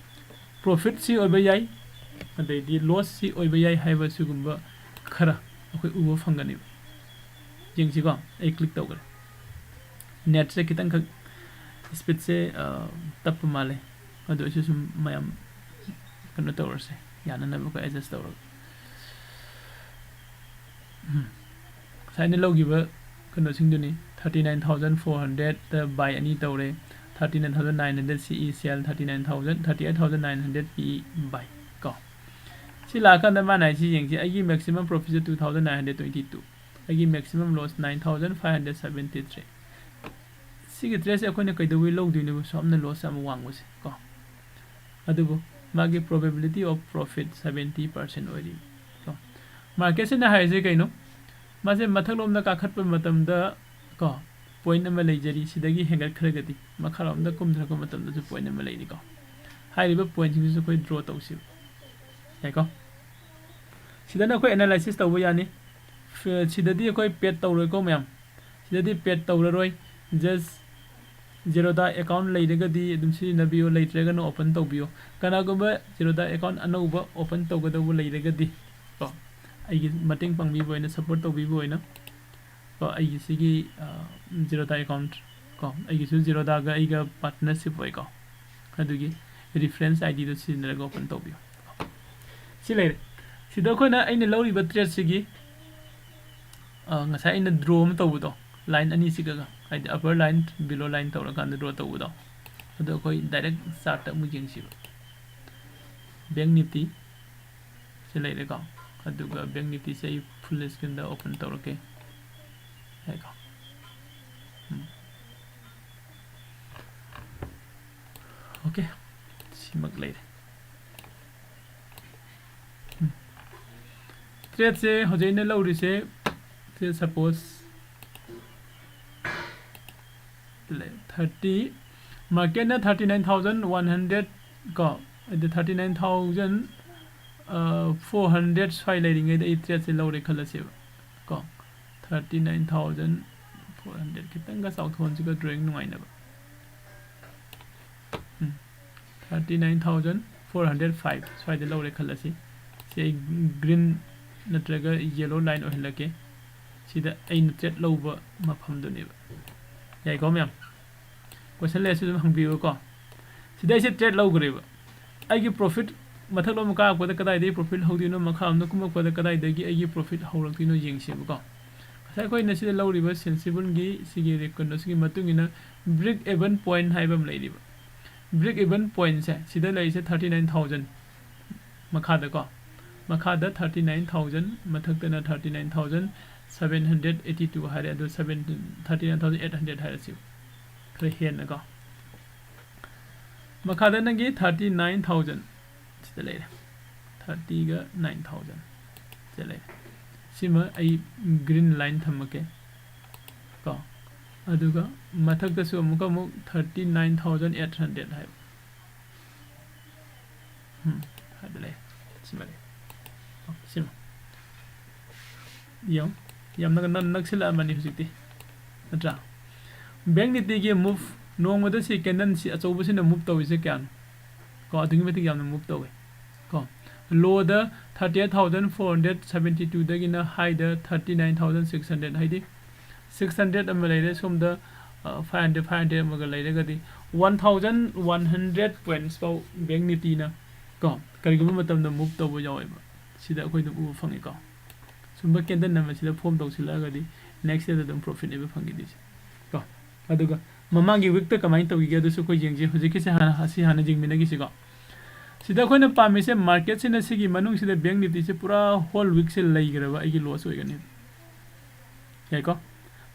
profit ꯁꯤ ꯑꯣꯏꯕ ꯌꯥꯏ, ꯑꯗꯩꯗꯤ loss ꯁꯤ ꯑꯣꯏꯕ ꯌꯥꯏ ꯍꯥꯏꯕ ꯁꯤꯒꯨꯝꯕ ꯈꯔ ꯑꯩꯈꯣꯏ ꯎꯕ ꯐꯪꯒꯅꯦꯕ꯫ ꯌꯦꯡꯁꯤꯀꯣ, ꯑꯩ click ꯇꯧꯈ꯭ꯔꯦ꯫ Net ꯁꯦ ꯈꯤꯇꯪꯈꯛ speed ꯁꯦ, ꯑ, ꯇꯞꯄ ꯃꯥꯜꯂꯦ꯫ ꯑꯗꯨ ꯑꯣꯏꯔꯁꯨ ꯁꯨꯝ ꯃꯌꯥꯝ ꯀꯩꯅꯣ ꯇꯧꯔꯁꯦ, ꯌꯥꯅꯅꯕꯀꯣ adjust ꯇꯧꯔꯒ꯫ ꯎꯝ꯫ ꯉꯁꯥꯏꯅ ꯂꯧꯈꯤꯕ ꯀꯩꯅꯣꯁꯤꯡꯗꯨꯅꯤ, thirty nine thousand four hundred ꯕꯥꯏ ꯑꯅꯤ ꯇꯧꯔꯦ, thirty nine thousand nine hundred ꯁꯤ ꯏ ꯁꯦꯜ, thirty nine thousand, thirty eight thousand nine hundred ꯄꯤ ꯏ ꯕꯥꯏ ꯀꯣ꯫ ꯁꯤ ꯂꯥꯛꯑꯀꯥꯟꯗ ꯃꯥꯅ ꯍꯥꯏꯁꯤ ꯌꯦꯡꯁꯤ, ꯑꯩꯒꯤ maximum profit ꯁꯦ two thousand nine hundred twenty two, ꯑꯩꯒꯤ maximum loss nine thousand five hundred seventy three꯫ ꯁꯤꯒꯤ ꯇ꯭ꯔꯦꯠꯁꯦ ꯑꯩꯈꯣꯏꯅ ꯀꯩꯗꯧꯕꯩ ꯂꯧꯗꯣꯏꯅꯣꯕ? ꯁꯣꯝꯅ loss ꯌꯥꯝ ꯋꯥꯡꯕꯁꯦ ꯀꯣ꯫ ꯑꯗꯨꯕꯨ ꯃꯥꯒꯤ probability of profit seventy percent ꯑꯣꯏꯔꯤ ꯀꯣ꯫ ꯃꯥꯔꯀꯦꯠꯁꯤꯅ ꯍꯥꯏꯔꯤꯁꯦ ꯀꯩꯅꯣ? ꯃꯥꯁꯦ ꯃꯊꯛꯂꯣꯝꯗ ꯀꯥꯈꯠꯄ ꯃꯇꯝꯗ ꯀꯣ, ꯄꯣꯏꯟ ꯑꯃ ꯂꯩꯖꯔꯤ, ꯁꯤꯗꯒꯤ ꯍꯦꯟꯒꯠꯈ꯭ꯔꯒꯗꯤ ꯃꯈꯥꯔꯣꯝꯗ ꯀꯨꯝꯊꯔꯛꯄ ꯃꯇꯝꯗꯁꯨ ꯄꯣꯏꯟ ꯑꯃ ꯂꯩꯅꯤꯀꯣ꯫ ꯍꯥꯏꯔꯤꯕ ꯄꯣꯏꯟꯁꯤꯡꯁꯤꯁꯨ ꯑꯩꯈꯣꯏ ꯗ꯭ꯔꯣ ꯇꯧꯁꯤꯕ꯫ ꯌꯥꯏꯀꯣ? ꯁꯤꯗꯅ ꯑꯩꯈꯣꯏ ꯑꯦꯅꯥꯂꯥꯏꯁꯤꯁ ꯇꯧꯕ ꯌꯥꯅꯤ꯫ ꯐ-, ꯁꯤꯗꯗꯤ ꯑꯩꯈꯣꯏ ꯄꯦꯠ ꯇꯧꯔꯣꯏꯀꯣ ꯃꯌꯥꯝ꯫ ꯁꯤꯗꯗꯤ ꯄꯦꯠ ꯇꯧꯔꯔꯣꯏ꯫ Just Zerodha account ꯂꯩꯔꯒꯗꯤ ꯑꯗꯨꯝ ꯁꯤꯖꯤꯟꯅꯕꯤꯌꯨ, ꯂꯩꯇ꯭ꯔꯒꯅ open ꯇꯧꯕꯤꯌꯨ꯫ ꯀꯅꯥꯒꯨꯝꯕ Zerodha account ꯑꯅꯧꯕ open ꯇꯧꯒꯗꯧꯕ ꯂꯩꯔꯒꯗꯤ ꯀꯣ, ꯑꯩꯒꯤ ꯃꯇꯦꯡ ꯄꯥꯡꯕꯤꯕ ꯑꯣꯏꯅ, support ꯇꯧꯕꯤꯕ ꯑꯣꯏꯅ ꯀꯣ, ꯑꯩꯒꯤ ꯁꯤꯒꯤ, ꯑ, Zerodha account ꯀꯣ, ꯑꯩꯒꯤꯁꯨ Zerodhaꯒ ꯑꯩꯒ partnership ꯑꯣꯏꯀꯣ, ꯑꯗꯨꯒꯤ reference I Dꯗꯣ ꯁꯤꯖꯤꯟꯅꯔꯒ open ꯇꯧꯕꯤꯌꯨ꯫ ꯁꯤ ꯂꯩꯔꯦ꯫ ꯁꯤꯗ ꯑꯩꯈꯣꯏꯅ, ꯑꯩꯅ ꯂꯧꯔꯤꯕ tradeꯁꯤꯒꯤ, ꯑ, ꯉꯁꯥꯏ ꯑꯩꯅ draw ꯑꯃ ꯇꯧꯕꯗꯣ, line ꯑꯅꯤ ꯆꯤꯛꯑꯒ, ꯍꯥꯏꯗꯤ upper line, below line ꯇꯧꯔꯀꯥꯟꯗ draw ꯇꯧꯕꯗꯣ, ꯑꯗꯣ ꯑꯩꯈꯣꯏ direct chartꯇ ꯑꯃꯨꯛ ꯌꯦꯡꯁꯤꯕ꯫ Bank Nifty ꯁꯤ ꯂꯩꯔꯦꯀꯣ, ꯑꯗꯨꯒ Bank Niftyꯁꯦ ꯑꯩ full screenꯗ open ꯇꯧꯔꯛꯀꯦ꯫ ꯌꯥꯏꯀꯣ? ꯎꯝ꯫ Okay, ꯁꯤꯃꯛ ꯂꯩꯔꯦ꯫ ꯎꯝ꯫ Tradeꯁꯦ ꯍꯧꯖꯤꯛ ꯑꯩꯅ ꯂꯧꯔꯤꯁꯦ, ꯁꯦ suppose thirty, marketꯅ thirty nine thousand one hundred ꯀꯣ, ꯑꯗꯨ thirty nine thousand four hundred ꯁ꯭ꯋꯥꯏ ꯂꯩꯔꯤꯉꯩꯗ ꯑꯩ tradeꯁꯦ ꯂꯧꯔꯦ ꯈꯜꯂꯁꯦꯕ ꯀꯣ, thirty nine thousand four hundred ꯈꯤꯇꯪꯒ ꯆꯥꯎꯊꯣꯛꯍꯟꯁꯤꯀꯣ, drawing ꯅꯨꯡꯉꯥꯏꯅꯕ꯫ ꯎꯝ, thirty nine thousand four hundred five ꯁ꯭ꯋꯥꯏꯗ ꯂꯧꯔꯦ ꯈꯜꯂꯁꯤ꯫ ꯁꯤ ꯑꯩ green ꯅꯠꯇ꯭ꯔꯒ yellow line ꯑꯣꯏꯍꯜꯂꯛꯀꯦ꯫ ꯁꯤꯗ ꯑꯩꯅ trade ꯂꯧꯕ ꯃꯐꯝꯗꯨꯅꯦꯕ꯫ ꯌꯥꯏꯀꯣ ꯃꯌꯥꯝ? Question ꯂꯩꯔꯁꯨ ꯑꯗꯨꯝ ꯍꯪꯕꯤꯌꯨꯀꯣ꯫ ꯁꯤꯗ ꯑꯩꯁꯦ trade ꯂꯧꯈ꯭ꯔꯦꯕ꯫ ꯑꯩꯒꯤ profit ꯃꯊꯛꯂꯣꯝ ꯀꯥꯔꯛꯄꯗ ꯀꯗꯥꯏꯗꯒꯤ profit ꯍꯧꯗꯣꯏꯅꯣ, ꯃꯈꯥꯔꯣꯝꯗ ꯀꯨꯝꯃꯛꯄꯗ ꯀꯗꯥꯏꯗꯒꯤ ꯑꯩꯒꯤ profit ꯍꯧꯔꯛꯇꯣꯏꯅꯣ ꯌꯦꯡꯁꯦꯕꯀꯣ꯫ ꯉꯁꯥꯏ ꯑꯩꯈꯣꯏꯅ ꯁꯤꯗ ꯂꯧꯔꯤꯕ ꯁꯦꯟꯁꯤꯕꯜꯒꯤ ꯁꯤꯒꯤ ꯔꯦꯀꯟꯗꯣ ꯁꯤꯒꯤ ꯃꯇꯨꯡ ꯏꯟꯅ ꯕ꯭ꯔꯦꯛ ꯏꯚꯟ ꯄꯣꯏꯟ ꯍꯥꯏꯕ ꯑꯃ ꯂꯩꯔꯤꯕ꯫ ꯕ꯭ꯔꯦꯛ ꯏꯚꯟ ꯄꯣꯏꯟꯁꯦ ꯁꯤꯗ ꯂꯩꯔꯤꯁꯦ ꯊꯥꯔꯇꯤ ꯅꯥꯏꯟ ꯊꯥꯎꯖꯟ ꯃꯈꯥꯗꯀꯣ, ꯃꯈꯥꯗ ꯊꯥꯔꯇꯤ ꯅꯥꯏꯟ ꯊꯥꯎꯖꯟ, ꯃꯊꯛꯇꯅ thirty nine thousand seven hundred eighty two ꯍꯥꯏꯔꯦ, ꯑꯗꯨ seven, thirty nine thousand eight hundred ꯍꯥꯏꯔꯁꯤ, ꯈꯔ ꯍꯦꯟꯅꯀꯣ꯫ ꯃꯈꯥꯗ ꯅꯪꯒꯤ ꯊꯥꯔꯇꯤ ꯅꯥꯏꯟ ꯊꯥꯎꯖꯟ ꯁꯤꯗ ꯂꯩꯔꯦ, ꯊꯥꯔꯇꯤꯒ ꯅꯥꯏꯟ ꯊꯥꯎꯖꯟ ꯁꯤꯗ ꯂꯩꯔꯦ꯫ ꯁꯤꯃ ꯑꯩ ꯒ꯭ꯔꯤꯟ ꯂꯥꯏꯟ ꯊꯝꯃꯛꯀꯦ ꯀꯣ꯫ ꯑꯗꯨꯒ ꯃꯊꯛꯇꯁꯨ ꯑꯃꯨꯛꯀ ꯑꯃꯨꯛ thirty nine thousand eight hundred ꯍꯥꯏꯕ, ꯎꯝ, ꯍꯥꯏꯕ ꯂꯩ꯫ ꯁꯤꯃ ꯂꯩ꯫ ꯁꯤꯃ ꯌꯦꯡꯉꯨ, ꯌꯥꯝꯅ ꯅꯛ-, ꯅꯛꯁꯤꯜꯂꯛꯑꯃꯅꯤ ꯍꯧꯖꯤꯛꯇꯤ, ꯅꯠꯇ꯭ꯔꯥ? ꯕꯦꯡꯛ ꯅꯤꯐꯇꯤꯒꯤ ꯃꯨꯚ, ꯅꯣꯡꯃꯗ ꯁꯤ ꯀꯦꯟꯗꯜ ꯁꯤ ꯑꯆꯧꯕꯁꯤꯅ ꯃꯨꯚ ꯇꯧꯔꯤꯁꯦ ꯀꯌꯥꯅꯣ? ꯀꯣ, ꯑꯗꯨꯛꯀꯤ ꯃꯇꯤꯛ ꯌꯥꯝꯅ ꯃꯨꯚ ꯇꯧꯋꯦ꯫ ꯀꯣ, ꯂꯣꯗ thirty eight thousand four hundred seventy ꯇꯨꯗꯒꯤꯅ ꯍꯥꯏꯗ thirty nine thousand six hundred, ꯍꯥꯏꯗꯤ ꯁꯤꯛꯁ ꯍꯟꯗ꯭ꯔꯦꯠ ꯑꯃ ꯂꯩꯔꯦ, ꯁꯣꯝꯗ, ꯑ, ꯐꯥꯏꯚ ꯍꯟꯗ꯭ꯔꯦꯠ, ꯐꯥꯏꯚ ꯍꯟꯗ꯭ꯔꯦꯠ ꯑꯃꯒ ꯂꯩꯔꯒꯗꯤ one thousand one hundred points ꯐꯥꯎ ꯕꯦꯡꯛ ꯅꯤꯐꯇꯤꯅ, ꯀꯣ, ꯀꯔꯤꯒꯨꯝꯕ ꯃꯇꯝꯗ ꯃꯨꯚ ꯇꯧꯕ ꯌꯥꯎꯋꯦꯕ꯫ ꯁꯤꯗ ꯑꯩꯈꯣꯏ ꯑꯗꯨꯝ ꯎꯕ ꯐꯪꯉꯤꯀꯣ꯫ ꯁꯨꯝꯕ ꯀꯦꯟꯗꯜ ꯑꯃ ꯁꯤꯗ ꯐꯣꯔꯝ ꯇꯧꯁꯤꯜꯂꯛꯑꯒꯗꯤ ꯅꯦꯛꯁ ꯗꯦꯗ ꯑꯗꯨꯝ ꯄ꯭ꯔꯣꯐꯤꯠꯅꯦꯕ ꯐꯪꯈꯤꯗꯣꯏꯁꯦ, ꯀꯣ꯫ ꯑꯗꯨꯒ ꯃꯃꯥꯡꯒꯤ ꯋꯤꯛꯇ ꯀꯃꯥꯏꯅ ꯇꯧꯈꯤꯒꯦ ꯑꯗꯨꯁꯨ ꯑꯩꯈꯣꯏ ꯌꯦꯡꯁꯦ꯫ ꯍꯧꯖꯤꯛꯀꯤꯁꯦ ꯍꯥꯟꯅ, ꯑꯁꯤ ꯍꯥꯟꯅ ꯌꯦꯡꯃꯤꯟꯅꯈꯤꯁꯤꯀꯣ꯫ ꯁꯤꯗ ꯑꯩꯈꯣꯏꯅ ꯄꯥꯝꯃꯤꯁꯦ ꯃꯥꯔꯀꯦꯠꯁꯤꯅ ꯁꯤꯒꯤ ꯃꯅꯨꯡꯁꯤꯗ ꯕꯦꯡꯛ ꯅꯤꯐꯇꯤꯁꯦ ꯄꯨꯔꯥ ꯍꯣꯜ ꯋꯤꯛꯁꯦ ꯂꯩꯈ꯭ꯔꯕ ꯑꯩꯒꯤ ꯂꯣꯁ ꯑꯣꯏꯒꯅꯤ꯫ ꯌꯥꯏꯀꯣ?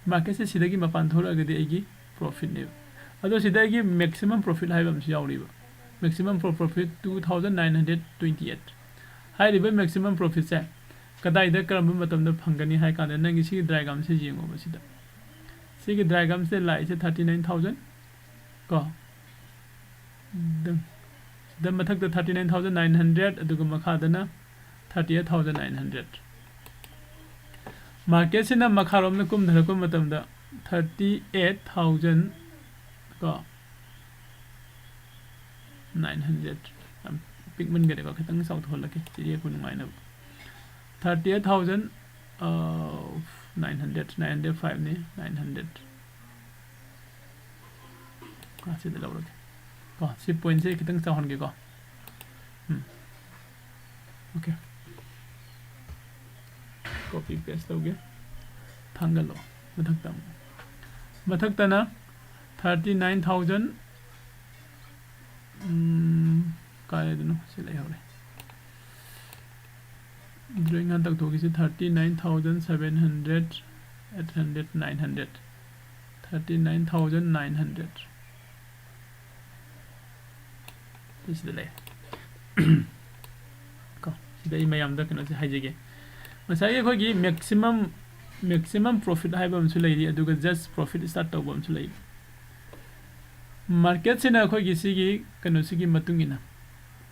ꯃꯥꯔꯀꯦꯠꯁꯦ ꯁꯤꯗꯒꯤ ꯃꯄꯥꯟ ꯊꯣꯛꯂꯛꯑꯒꯗꯤ ꯑꯩꯒꯤ ꯄ꯭ꯔꯣꯐꯤꯠꯅꯦꯕ꯫ ꯑꯗꯣ ꯁꯤꯗ ꯑꯩꯒꯤ ꯃꯦꯛꯁꯤꯃꯝ ꯄ꯭ꯔꯣꯐꯤꯠ ꯍꯥꯏꯕ ꯑꯃꯁꯨ ꯌꯥꯎꯔꯤꯕ꯫ Maximum pro-, profit two thousand nine hundred twenty eight. ꯍꯥꯏꯔꯤꯕ ꯃꯦꯛꯁꯤꯃꯝ ꯄ꯭ꯔꯣꯐꯤꯠꯁꯦ ꯀꯗꯥꯏꯗ ꯀꯔꯝꯕ ꯃꯇꯝꯗ ꯐꯪꯒꯅꯤ ꯍꯥꯏ ꯀꯥꯟꯗ ꯅꯪꯒꯤ ꯁꯤꯒꯤ ꯗꯥꯏꯒ꯭ꯔꯥꯝꯁꯦ ꯌꯦꯡꯉꯣꯕ ꯁꯤꯗ꯫ ꯁꯤꯒꯤ ꯗꯥꯏꯒ꯭ꯔꯥꯝꯁꯤꯗ ꯂꯥꯛꯏꯁꯦ ꯊꯥꯔꯇꯤ ꯅꯥꯏꯟ ꯊꯥꯎꯖꯟ ꯀꯣ꯫ ꯗ-, ꯁꯤꯗ ꯃꯊꯛꯇ thirty nine thousand nine hundred, ꯑꯗꯨꯒ ꯃꯈꯥꯗꯅ thirty eight thousand nine hundred. ꯃꯥꯔꯀꯦꯠꯁꯤꯅ ꯃꯈꯥꯔꯣꯝꯗ ꯀꯨꯝꯊꯔꯛꯄ ꯃꯇꯝꯗ ꯊꯥꯔꯇꯤ ꯑꯩꯠ ꯊꯥꯎꯖꯟ ꯀꯣ, ꯅꯥꯏꯟ ꯍꯟꯗ꯭ꯔꯦꯠ꯫ ꯌꯥꯝ ꯄꯤꯛꯃꯟꯈꯔꯦꯀꯣ, ꯈꯤꯇꯪ ꯆꯥꯎꯊꯣꯛꯍꯜꯂꯛꯀꯦ, ꯆꯦ ꯌꯦꯛꯄ ꯅꯨꯡꯉꯥꯏꯅꯕ꯫ Thirty eight thousand nine hundred, nine hundred ꯐꯥꯏꯚꯅꯤ, ꯅꯥꯏꯟ ꯍꯟꯗ꯭ꯔꯦꯠ꯫ ꯑꯥ, ꯁꯤꯗ ꯂꯧꯔꯒꯦ ꯀꯣ꯫ ꯁꯤ ꯄꯣꯏꯟꯠꯁꯦ ꯈꯤꯇꯪ ꯆꯥꯎꯍꯟꯒꯦꯀꯣ꯫ ꯎꯝ꯫ ꯑꯣꯀꯦ꯫ ꯀꯣꯄꯤ ꯄꯦꯁ ꯇꯧꯒꯦ꯫ ꯊꯥꯡꯒꯠꯂꯣ꯫ ꯃꯊꯛꯇ ꯑꯃꯨꯛ, ꯃꯊꯛꯇꯅ thirty nine thousand, ꯎꯝ, ꯀꯥꯏꯗꯅꯣ ꯁꯤ ꯂꯩꯍꯧꯔꯦ꯫ Drawing ꯍꯥꯟꯅ ꯇꯧꯊꯣꯛꯈꯤꯁꯤ꯫ Thirty nine thousand seven hundred, eight hundred, nine hundred, thirty nine thousand nine hundred꯫ ꯁꯤꯗ ꯂꯩ꯫ ꯀꯣ, ꯁꯤꯗ ꯑꯩ ꯃꯌꯥꯝꯗ ꯀꯩꯅꯣꯁꯦ ꯍꯥꯏꯖꯒꯦ꯫ ꯉꯁꯥꯏꯒꯤ ꯑꯩꯈꯣꯏꯒꯤ maximum, maximum profit ꯍꯥꯏꯕ ꯑꯃꯁꯨ ꯂꯩꯔꯤ, ꯑꯗꯨꯒ just profit start ꯇꯧꯕ ꯑꯃꯁꯨ ꯂꯩꯔꯤ꯫ Marketꯁꯤꯅ ꯑꯩꯈꯣꯏꯒꯤ ꯁꯤꯒꯤ ꯀꯩꯅꯣꯁꯤꯒꯤ ꯃꯇꯨꯡ ꯏꯟꯅ,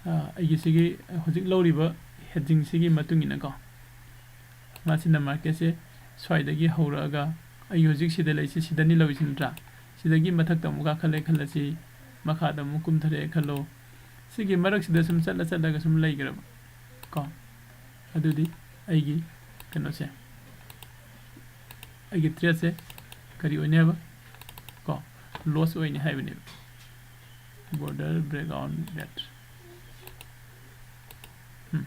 ꯑ, ꯑꯩꯒꯤ ꯁꯤꯒꯤ ꯍꯧꯖꯤꯛ ꯂꯧꯔꯤꯕ headingꯁꯤꯒꯤ ꯃꯇꯨꯡ ꯏꯟꯅꯀꯣ, ꯃꯥꯁꯤꯅ marketꯁꯦ ꯁ꯭ꯋꯥꯏꯗꯒꯤ ꯍꯧꯔꯛꯑꯒ, ꯑꯩ ꯍꯧꯖꯤꯛ ꯁꯤꯗ ꯂꯩꯁꯦ, ꯁꯤꯗꯅꯤ ꯂꯧꯔꯤꯁꯤ ꯅꯠꯇ꯭ꯔꯥ? ꯁꯤꯗꯒꯤ ꯃꯊꯛꯇ ꯑꯃꯨꯛ ꯀꯥꯈꯠꯂꯦ ꯈꯜꯂꯁꯤ, ꯃꯈꯥꯗ ꯑꯃꯨꯛ ꯀꯨꯝꯊꯔꯛꯑꯦ ꯈꯜꯂꯣ꯫ ꯁꯤꯒꯤ ꯃꯔꯛꯁꯤꯗ ꯁꯨꯝ ꯆꯠꯂ ꯆꯠꯂꯒ ꯁꯨꯝ ꯂꯩꯈ꯭ꯔꯕ ꯀꯣ, ꯑꯗꯨꯗꯤ ꯑꯩꯒꯤ ꯀꯩꯅꯣꯁꯦ, ꯑꯩꯒꯤ tradeꯁꯦ ꯀꯔꯤ ꯑꯣꯏꯅꯤ ꯍꯥꯏꯕ? ꯀꯣ, loss ꯑꯣꯏꯅꯤ ꯍꯥꯏꯕꯅꯦꯕ꯫ Border breakout red꯫ ꯎꯝ꯫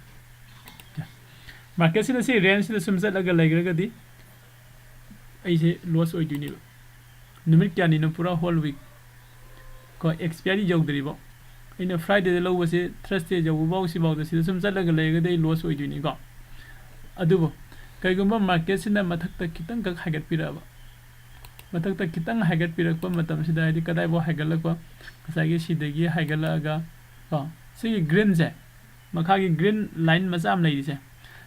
Marketꯁꯤꯅ ꯁꯤ rangeꯁꯤꯗ ꯁꯨꯝ ꯆꯠꯂꯒ ꯂꯩꯈ꯭ꯔꯒꯗꯤ ꯑꯩꯁꯦ loss ꯑꯣꯏꯗꯣꯏꯅꯦꯕ꯫ ꯅꯨꯃꯤꯠ ꯀꯌꯥꯅꯤꯅꯣ? ꯄꯨꯔꯥ whole week꯫ ꯀꯣ, expiry ꯌꯧꯗ꯭ꯔꯤꯕꯣ꯫ ꯑꯩꯅ Fridayꯗ ꯂꯧꯕꯁꯦ Thursday ꯌꯧꯕꯐꯥꯎ, ꯁꯤꯐꯥꯎꯗ ꯁꯤꯗ ꯁꯨꯝ ꯆꯠꯂꯒ ꯂꯩꯔꯒꯗꯤ ꯑꯩ loss ꯑꯣꯏꯗꯣꯏꯅꯤꯀꯣ꯫ ꯑꯗꯨꯕꯨ ꯀꯩꯒꯨꯝꯕ marketꯁꯤꯅ ꯃꯊꯛꯇ ꯈꯤꯇꯪꯈꯛ ꯍꯥꯏꯒꯠꯄꯤꯔꯛꯑꯕ, ꯃꯊꯛꯇ ꯈꯤꯇꯪ ꯍꯥꯏꯒꯠꯄꯤꯔꯛꯄ ꯃꯇꯝꯁꯤꯗ, ꯍꯥꯏꯗꯤ ꯀꯗꯥꯏꯐꯥꯎ ꯍꯥꯏꯒꯠꯂꯛꯄ, ꯉꯁꯥꯏꯒꯤ ꯁꯤꯗꯒꯤ ꯍꯥꯏꯒꯠꯂꯛꯑꯒ ꯀꯣ, ꯁꯤꯒꯤ greenꯁꯦ, ꯃꯈꯥꯒꯤ green line ꯃꯆꯥ ꯑꯃ ꯂꯩꯔꯤꯁꯦ,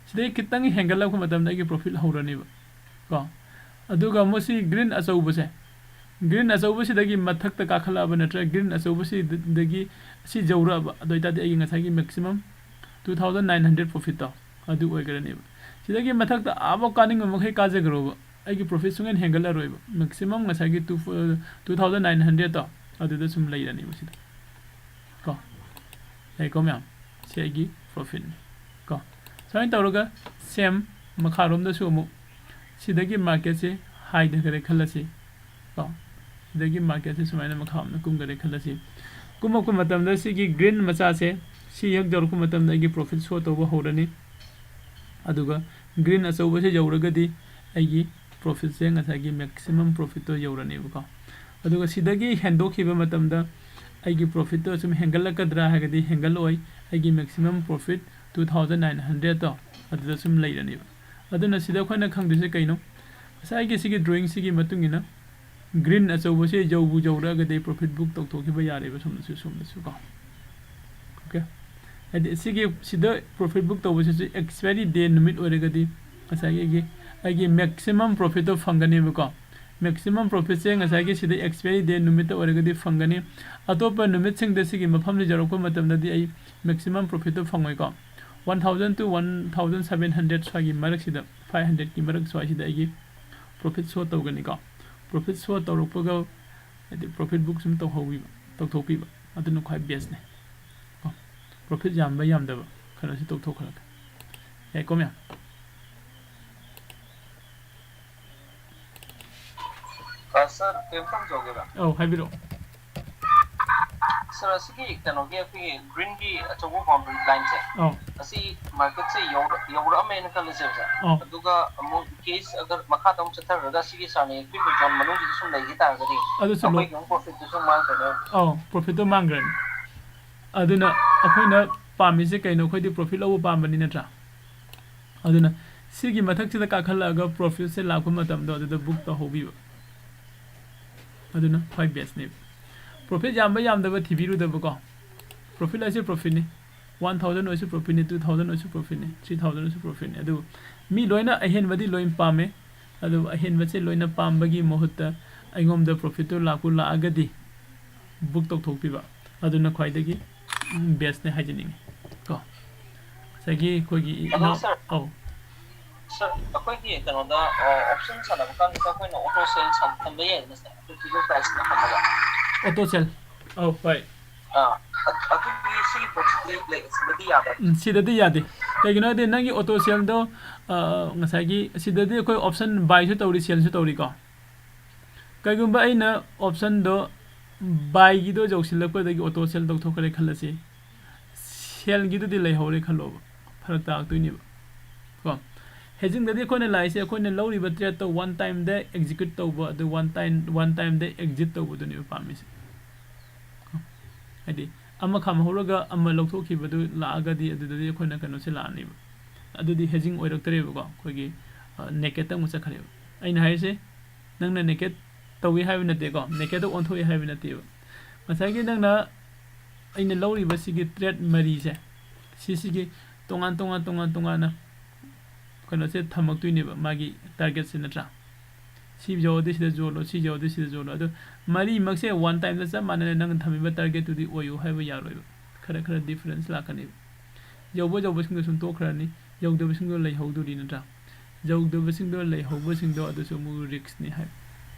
ꯁꯤꯗꯒꯤ ꯈꯤꯇꯪ ꯍꯦꯟꯒꯠꯂꯛꯄ ꯃꯇꯝꯗ ꯑꯩꯒꯤ profit ꯍꯧꯔꯅꯦꯕ ꯀꯣ꯫ ꯑꯗꯨꯒ ꯑꯃꯨꯛ ꯁꯤ green ꯑꯆꯧꯕꯁꯦ, green ꯑꯆꯧꯕꯁꯤꯗꯒꯤ ꯃꯊꯛꯇ ꯀꯥꯈꯠꯂꯛꯑꯕ ꯅꯠꯇ꯭ꯔꯒ green ꯑꯆꯧꯕꯁꯤꯗꯒꯤ ꯁꯤ ꯌꯧꯔꯛꯑꯕ, ꯑꯗꯨ ꯑꯣꯏꯇꯥꯔꯗꯤ ꯑꯩꯒꯤ ꯉꯁꯥꯏꯒꯤ maximum two thousand nine hundred profitꯇꯣ ꯑꯗꯨ ꯑꯣꯏꯈ꯭ꯔꯅꯦꯕ꯫ ꯁꯤꯗꯒꯤ ꯃꯊꯛꯇ ꯑꯥꯐꯥꯎ ꯀꯥꯅꯤꯡꯕ ꯃꯈꯩ ꯀꯥꯖꯈ꯭ꯔꯣꯕ, ꯑꯩꯒꯤ profit ꯁꯨꯡꯍꯦꯟ ꯍꯦꯟꯒꯠꯂꯔꯣꯏꯕ꯫ Maximum ꯉꯁꯥꯏꯒꯤ two, two thousand nine hundredꯇꯣ ꯑꯗꯨꯗ ꯁꯨꯝ ꯂꯩꯔꯅꯦꯕ ꯁꯤꯗ ꯀꯣ꯫ ꯂꯩꯀꯣ ꯃꯌꯥꯝ? ꯁꯤ ꯑꯩꯒꯤ profitꯅꯤ ꯀꯣ꯫ ꯁꯨꯃꯥꯏꯅ ꯇꯧꯔꯒ same ꯃꯈꯥꯔꯣꯝꯗꯁꯨ ꯑꯃꯨꯛ ꯁꯤꯗꯒꯤ marketꯁꯦ ꯍꯥꯏꯊꯈ꯭ꯔꯦ ꯈꯜꯂꯁꯤ ꯀꯣ꯫ ꯁꯤꯗꯒꯤ marketꯁꯦ ꯁꯨꯃꯥꯏꯅ ꯃꯈꯥ ꯑꯃꯅ ꯀꯨꯝꯈ꯭ꯔꯦ ꯈꯜꯂꯁꯤ꯫ ꯀꯨꯝꯃꯛꯄ ꯃꯇꯝꯗ ꯁꯤꯒꯤ green ꯃꯆꯥꯁꯦ ꯁꯤ ꯍꯦꯛ ꯌꯧꯔꯛꯄ ꯃꯇꯝꯗ ꯑꯩꯒꯤ profit show ꯇꯧꯕ ꯍꯧꯔꯅꯤ꯫ ꯑꯗꯨꯒ green ꯑꯆꯧꯕꯁꯦ ꯌꯧꯔꯒꯗꯤ ꯑꯩꯒꯤ profitꯁꯦ ꯉꯁꯥꯏꯒꯤ maximum profitꯇꯣ ꯌꯧꯔꯅꯦꯕꯀꯣ꯫ ꯑꯗꯨꯒ ꯁꯤꯗꯒꯤ ꯍꯦꯟꯗꯣꯛꯈꯤꯕ ꯃꯇꯝꯗ ꯑꯩꯒꯤ profitꯇꯣ ꯁꯨꯝ ꯍꯦꯟꯒꯠꯂꯛꯀꯗ꯭ꯔꯥ ꯍꯥꯏꯔꯒꯗꯤ ꯍꯦꯟꯒꯠꯂꯛꯑꯣꯏ꯫ ꯑꯩꯒꯤ maximum profit two thousand nine hundredꯇꯣ ꯑꯗꯨꯗ ꯁꯨꯝ ꯂꯩꯔꯅꯦꯕ꯫ ꯑꯗꯨꯅ ꯁꯤꯗ ꯑꯩꯈꯣꯏꯅ ꯈꯪꯗꯣꯏꯁꯦ ꯀꯩꯅꯣ? ꯉꯁꯥꯏꯒꯤ ꯁꯤꯒꯤ drawingꯁꯤꯒꯤ ꯃꯇꯨꯡ ꯏꯟꯅ green ꯑꯆꯧꯕꯁꯦ ꯌꯧꯕꯨ ꯌꯧꯔꯛꯑꯒꯗꯤ profit book ꯇꯧꯊꯣꯛꯈꯤꯕ ꯌꯥꯔꯦꯕ, ꯁꯣꯝꯗꯁꯨ, ꯁꯣꯝꯗꯁꯨ ꯀꯣ꯫ Okay, ꯍꯥꯏꯗꯤ ꯁꯤꯒꯤ, ꯁꯤꯗ profit book ꯇꯧꯕꯁꯤꯁꯨ expiry day ꯅꯨꯃꯤꯠ ꯑꯣꯏꯔꯒꯗꯤ ꯉꯁꯥꯏꯒꯤ ꯑꯩꯒꯤ, ꯑꯩꯒꯤ maximum profitꯇꯣ ꯐꯪꯒꯅꯦꯕꯀꯣ꯫ Maximum profitꯁꯦ ꯉꯁꯥꯏꯒꯤ ꯁꯤꯗ expiry day ꯅꯨꯃꯤꯠꯇ ꯑꯣꯏꯔꯒꯗꯤ ꯐꯪꯒꯅꯤ꯫ ꯑꯇꯣꯞꯄ ꯅꯨꯃꯤꯠꯁꯤꯡꯗ ꯁꯤꯒꯤ ꯃꯐꯝꯁꯤ ꯌꯧꯔꯛꯄ ꯃꯇꯝꯗꯗꯤ ꯑꯩ maximum profitꯇꯣ ꯐꯪꯉꯣꯏꯀꯣ꯫ One thousand to one thousand seven hundred ꯁ꯭ꯋꯥꯏꯒꯤ ꯃꯔꯛꯁꯤꯗ, five hundredꯀꯤ ꯃꯔꯛ ꯁ꯭ꯋꯥꯏꯁꯤꯗ ꯑꯩꯒꯤ profit show ꯇꯧꯒꯅꯤꯀꯣ꯫ Profit show ꯇꯧꯔꯛꯄꯒ, ꯍꯥꯏꯗꯤ profit book ꯁꯨꯝ ꯇꯧꯍꯧꯕꯤꯕ, ꯇꯧꯊꯣꯛꯄꯤꯕ, ꯑꯗꯨꯅ ꯈ꯭ꯋꯥꯏ bestꯅꯦ ꯀꯣ꯫ Profit ꯌꯥꯝꯕ ꯌꯥꯝꯗꯕ ꯈꯔꯁꯨ ꯇꯧꯊꯣꯛꯈ꯭ꯔꯒ꯫ ꯌꯥꯏꯀꯣ ꯃꯌꯥꯝ? ꯑ, sir, ꯀꯩꯅꯣꯝꯇ ꯍꯪꯖꯍꯧꯒꯦꯕ꯫ ꯑꯧ, ꯍꯥꯏꯕꯤꯔꯛꯑꯣ꯫ Sir, ꯑꯁꯤꯒꯤ ꯀꯩꯅꯣꯒꯤ ꯑꯩꯈꯣꯏꯒꯤ greenꯒꯤ ꯑꯆꯧꯕ boundary lineꯁꯦ, ꯑꯧ꯫ ꯑꯁꯤ marketꯁꯦ ꯌꯧꯔ-, ꯌꯧꯔꯛꯑꯝꯃꯦꯅ ꯈꯜꯂꯁꯦꯕ, sir꯫ ꯑꯧ꯫ ꯑꯗꯨꯒ ꯑꯃꯨꯛ case ꯑꯒꯔ ꯃꯈꯥꯗ ꯑꯃꯨꯛ ꯆꯠꯊꯔꯒ ꯁꯤꯒꯤ sir ꯅ ꯌꯦꯛꯄꯤꯕ zone ꯃꯅꯨꯡꯁꯤꯗ ꯁꯨꯝ ꯂꯩꯈꯤ ꯇꯥꯔꯒꯗꯤ ꯑꯗꯨꯁꯨ ꯂꯣ-, ꯑꯩꯈꯣꯏꯒꯤ ꯑꯃꯨꯛ profitꯇꯨ ꯁꯨꯝ ꯃꯥꯡꯈ꯭ꯔꯅꯦꯕ꯫ ꯑꯧ, profitꯇꯨ ꯃꯥꯡꯈ꯭ꯔꯅꯤ꯫ ꯑꯗꯨꯅ ꯑꯩꯈꯣꯏꯅ ꯄꯥꯝꯃꯤꯁꯦ ꯀꯩꯅꯣ? ꯑꯩꯈꯣꯏꯗꯤ profit ꯂꯧꯕ ꯄꯥꯝꯕꯅꯤ, ꯅꯠꯇ꯭ꯔꯥ? ꯑꯗꯨꯅ ꯁꯤꯒꯤ ꯃꯊꯛꯁꯤꯗ ꯀꯥꯈꯠꯂꯛꯑꯒ profitꯁꯦ ꯂꯥꯛꯄ ꯃꯇꯝꯗꯣ ꯑꯗꯨꯗ book ꯇꯧꯍꯧꯕꯤꯕ꯫ ꯑꯗꯨꯅ ꯈ꯭ꯋꯥꯏ bestꯅꯦꯕ꯫ Profit ꯌꯥꯝꯕ ꯌꯥꯝꯗꯕ ꯊꯤꯕꯤꯔꯨꯗꯕꯀꯣ꯫ Profit ꯍꯥꯏꯁꯦ profitꯅꯤ꯫ One thousand ꯑꯣꯏꯔꯁꯨ profitꯅꯤ, two thousand ꯑꯣꯏꯔꯁꯨ profitꯅꯤ, three thousand ꯑꯣꯏꯔꯁꯨ profitꯅꯤ꯫ ꯑꯗꯨꯕꯨ ꯃꯤ ꯂꯣꯏꯅ ꯑꯍꯦꯟꯕꯗꯤ ꯂꯣꯏ ꯄꯥꯝꯃꯦ꯫ ꯑꯗꯨꯕꯨ ꯑꯍꯦꯟꯕꯁꯦ ꯂꯣꯏꯅ ꯄꯥꯝꯕꯒꯤ ꯃꯍꯨꯠꯇ ꯑꯩꯉꯣꯟꯗ profitꯇꯨ ꯂꯥꯛꯄꯨ ꯂꯥꯛꯑꯒꯗꯤ book ꯇꯧꯊꯣꯛꯄꯤꯕ꯫ ꯑꯗꯨꯅ ꯈ꯭ꯋꯥꯏꯗꯒꯤ, ꯎꯝ, bestꯅꯦ ꯍꯥꯏꯖꯅꯤꯡꯉꯤ ꯀꯣ꯫ ꯉꯁꯥꯏꯒꯤ ꯑꯩꯈꯣꯏꯒꯤ ꯑꯗꯣ ꯏꯅꯥꯎ-, sir, ꯑꯧ꯫ Sir, ꯑꯩꯈꯣꯏꯒꯤ ꯀꯩꯅꯣꯗ, ꯑ, option ꯁꯥꯟꯅꯕ ꯀꯥꯟꯗ ꯑꯩꯈꯣꯏꯅ auto sell ꯁꯥꯟ-, ꯊꯝꯕ ꯌꯥꯏꯗꯅ, sir? ꯑꯩꯈꯣꯏ figure priceꯅ ꯊꯝꯃꯒ꯫ Auto sell? ꯑꯧ, ꯍꯣꯏ꯫ ꯑ, ꯑ-, ꯑꯗꯨꯒꯤ ꯁꯤꯒꯤ ꯄꯣꯠꯁꯤꯗꯤ ꯂꯩ, ꯁꯤꯗꯗꯤ ꯌꯥꯗꯕ? ꯎꯝ, ꯁꯤꯗꯗꯤ ꯌꯥꯗꯦ꯫ ꯀꯩꯒꯤꯅꯣ ꯍꯥꯏꯗꯤ ꯅꯪꯒꯤ auto sellꯗꯣ, ꯑ, ꯉꯁꯥꯏꯒꯤ ꯁꯤꯗꯗꯤ ꯑꯩꯈꯣꯏ option buyꯁꯨ ꯇꯧꯔꯤ, sellꯁꯨ ꯇꯧꯔꯤꯀꯣ꯫ ꯀꯩꯒꯨꯝꯕ ꯑꯩꯅ optionꯗꯣ buyꯒꯤꯗꯣ ꯌꯧꯁꯤꯜꯂꯛꯄꯗꯒꯤ auto sell ꯇꯧꯊꯣꯛꯈ꯭ꯔꯦ ꯈꯜꯂꯁꯤ, sellꯒꯤꯗꯨꯗꯤ ꯂꯩꯍꯧꯔꯦ ꯈꯜꯂꯣꯕ, ꯐꯔꯛ ꯇꯥꯔꯛꯇꯣꯏꯅꯦꯕ ꯀꯣ꯫ Hedgingꯗꯗꯤ ꯑꯩꯈꯣꯏꯅ ꯂꯥꯛꯏꯁꯦ ꯑꯩꯈꯣꯏꯅ ꯂꯧꯔꯤꯕ tradeꯇꯣ one timeꯗ execute ꯇꯧꯕ, ꯑꯗꯨ one time, one timeꯗ exit ꯇꯧꯕꯗꯨꯅꯦꯕ ꯄꯥꯝꯃꯤꯁꯦ꯫ ꯍꯥꯏꯗꯤ ꯑꯃ ꯈꯥꯝꯍꯧꯔꯒ ꯑꯃ ꯂꯧꯊꯣꯛꯈꯤꯕꯗꯨ ꯂꯥꯛꯑꯒꯗꯤ ꯑꯗꯨꯗꯗꯤ ꯑꯩꯈꯣꯏꯅ ꯀꯩꯅꯣꯁꯦ ꯂꯥꯛꯑꯅꯦꯕ꯫ ꯑꯗꯨꯗꯤ hedging ꯑꯣꯏꯔꯛꯇ꯭ꯔꯦꯕꯀꯣ, ꯑꯩꯈꯣꯏꯒꯤ, ꯑ, nakedꯇ ꯑꯃꯨꯛ ꯆꯠꯈ꯭ꯔꯦꯕ꯫ ꯑꯩꯅ ꯍꯥꯏꯔꯤꯁꯦ ꯅꯪꯅ naked ꯇꯧꯏ ꯍꯥꯏꯕ ꯅꯠꯇꯦꯀꯣ, nakedꯇ ꯑꯣꯟꯊꯣꯛꯏ ꯍꯥꯏꯕ ꯅꯠꯇꯦꯕ꯫ ꯉꯁꯥꯏꯒꯤ ꯅꯪꯅ, ꯑꯩꯅ ꯂꯧꯔꯤꯕ ꯁꯤꯒꯤ trade ꯃꯔꯤꯁꯦ, ꯁꯤꯁꯤꯒꯤ ꯇꯣꯉꯥꯟ ꯇꯣꯉꯥꯟ ꯇꯣꯉꯥꯟ ꯇꯣꯉꯥꯟꯅ ꯀꯩꯅꯣꯁꯦ ꯊꯝꯃꯛꯇꯣꯏꯅꯦꯕ, ꯃꯥꯒꯤ targetꯁꯦ, ꯅꯠꯇ꯭ꯔꯥ? ꯁꯤ ꯌꯧꯔꯗꯤ ꯁꯤꯗ ꯌꯣꯜꯂꯣ, ꯁꯤ ꯌꯧꯔꯗꯤ ꯁꯤꯗ ꯌꯣꯜꯂꯣ꯫ ꯑꯗꯣ ꯃꯔꯤꯃꯛꯁꯦ one timeꯗ ꯆꯞ ꯃꯥꯟꯅꯅ ꯅꯪꯅ ꯊꯝꯃꯤꯕ targetꯇꯨꯗꯤ ꯑꯣꯏꯌꯨ ꯍꯥꯏꯕ ꯌꯥꯔꯣꯏꯕ꯫ ꯈꯔ ꯈꯔ difference ꯂꯥꯛꯀꯅꯦꯕ꯫ ꯌꯧꯕ ꯌꯧꯕꯁꯤꯡꯗꯣ ꯁꯨꯝ ꯇꯣꯛꯈ꯭ꯔꯅꯤ, ꯌꯧꯗꯕꯁꯤꯡꯗꯣ ꯂꯩꯍꯧꯗꯣꯔꯤ, ꯅꯠꯇ꯭ꯔꯥ? ꯌꯧꯗꯕꯁꯤꯡꯗꯣ ꯂꯩꯍꯧꯕꯁꯤꯡꯗꯣ ꯑꯗꯨꯁꯨ ꯑꯃꯨꯛ riskꯅꯤ ꯍꯥꯏ꯫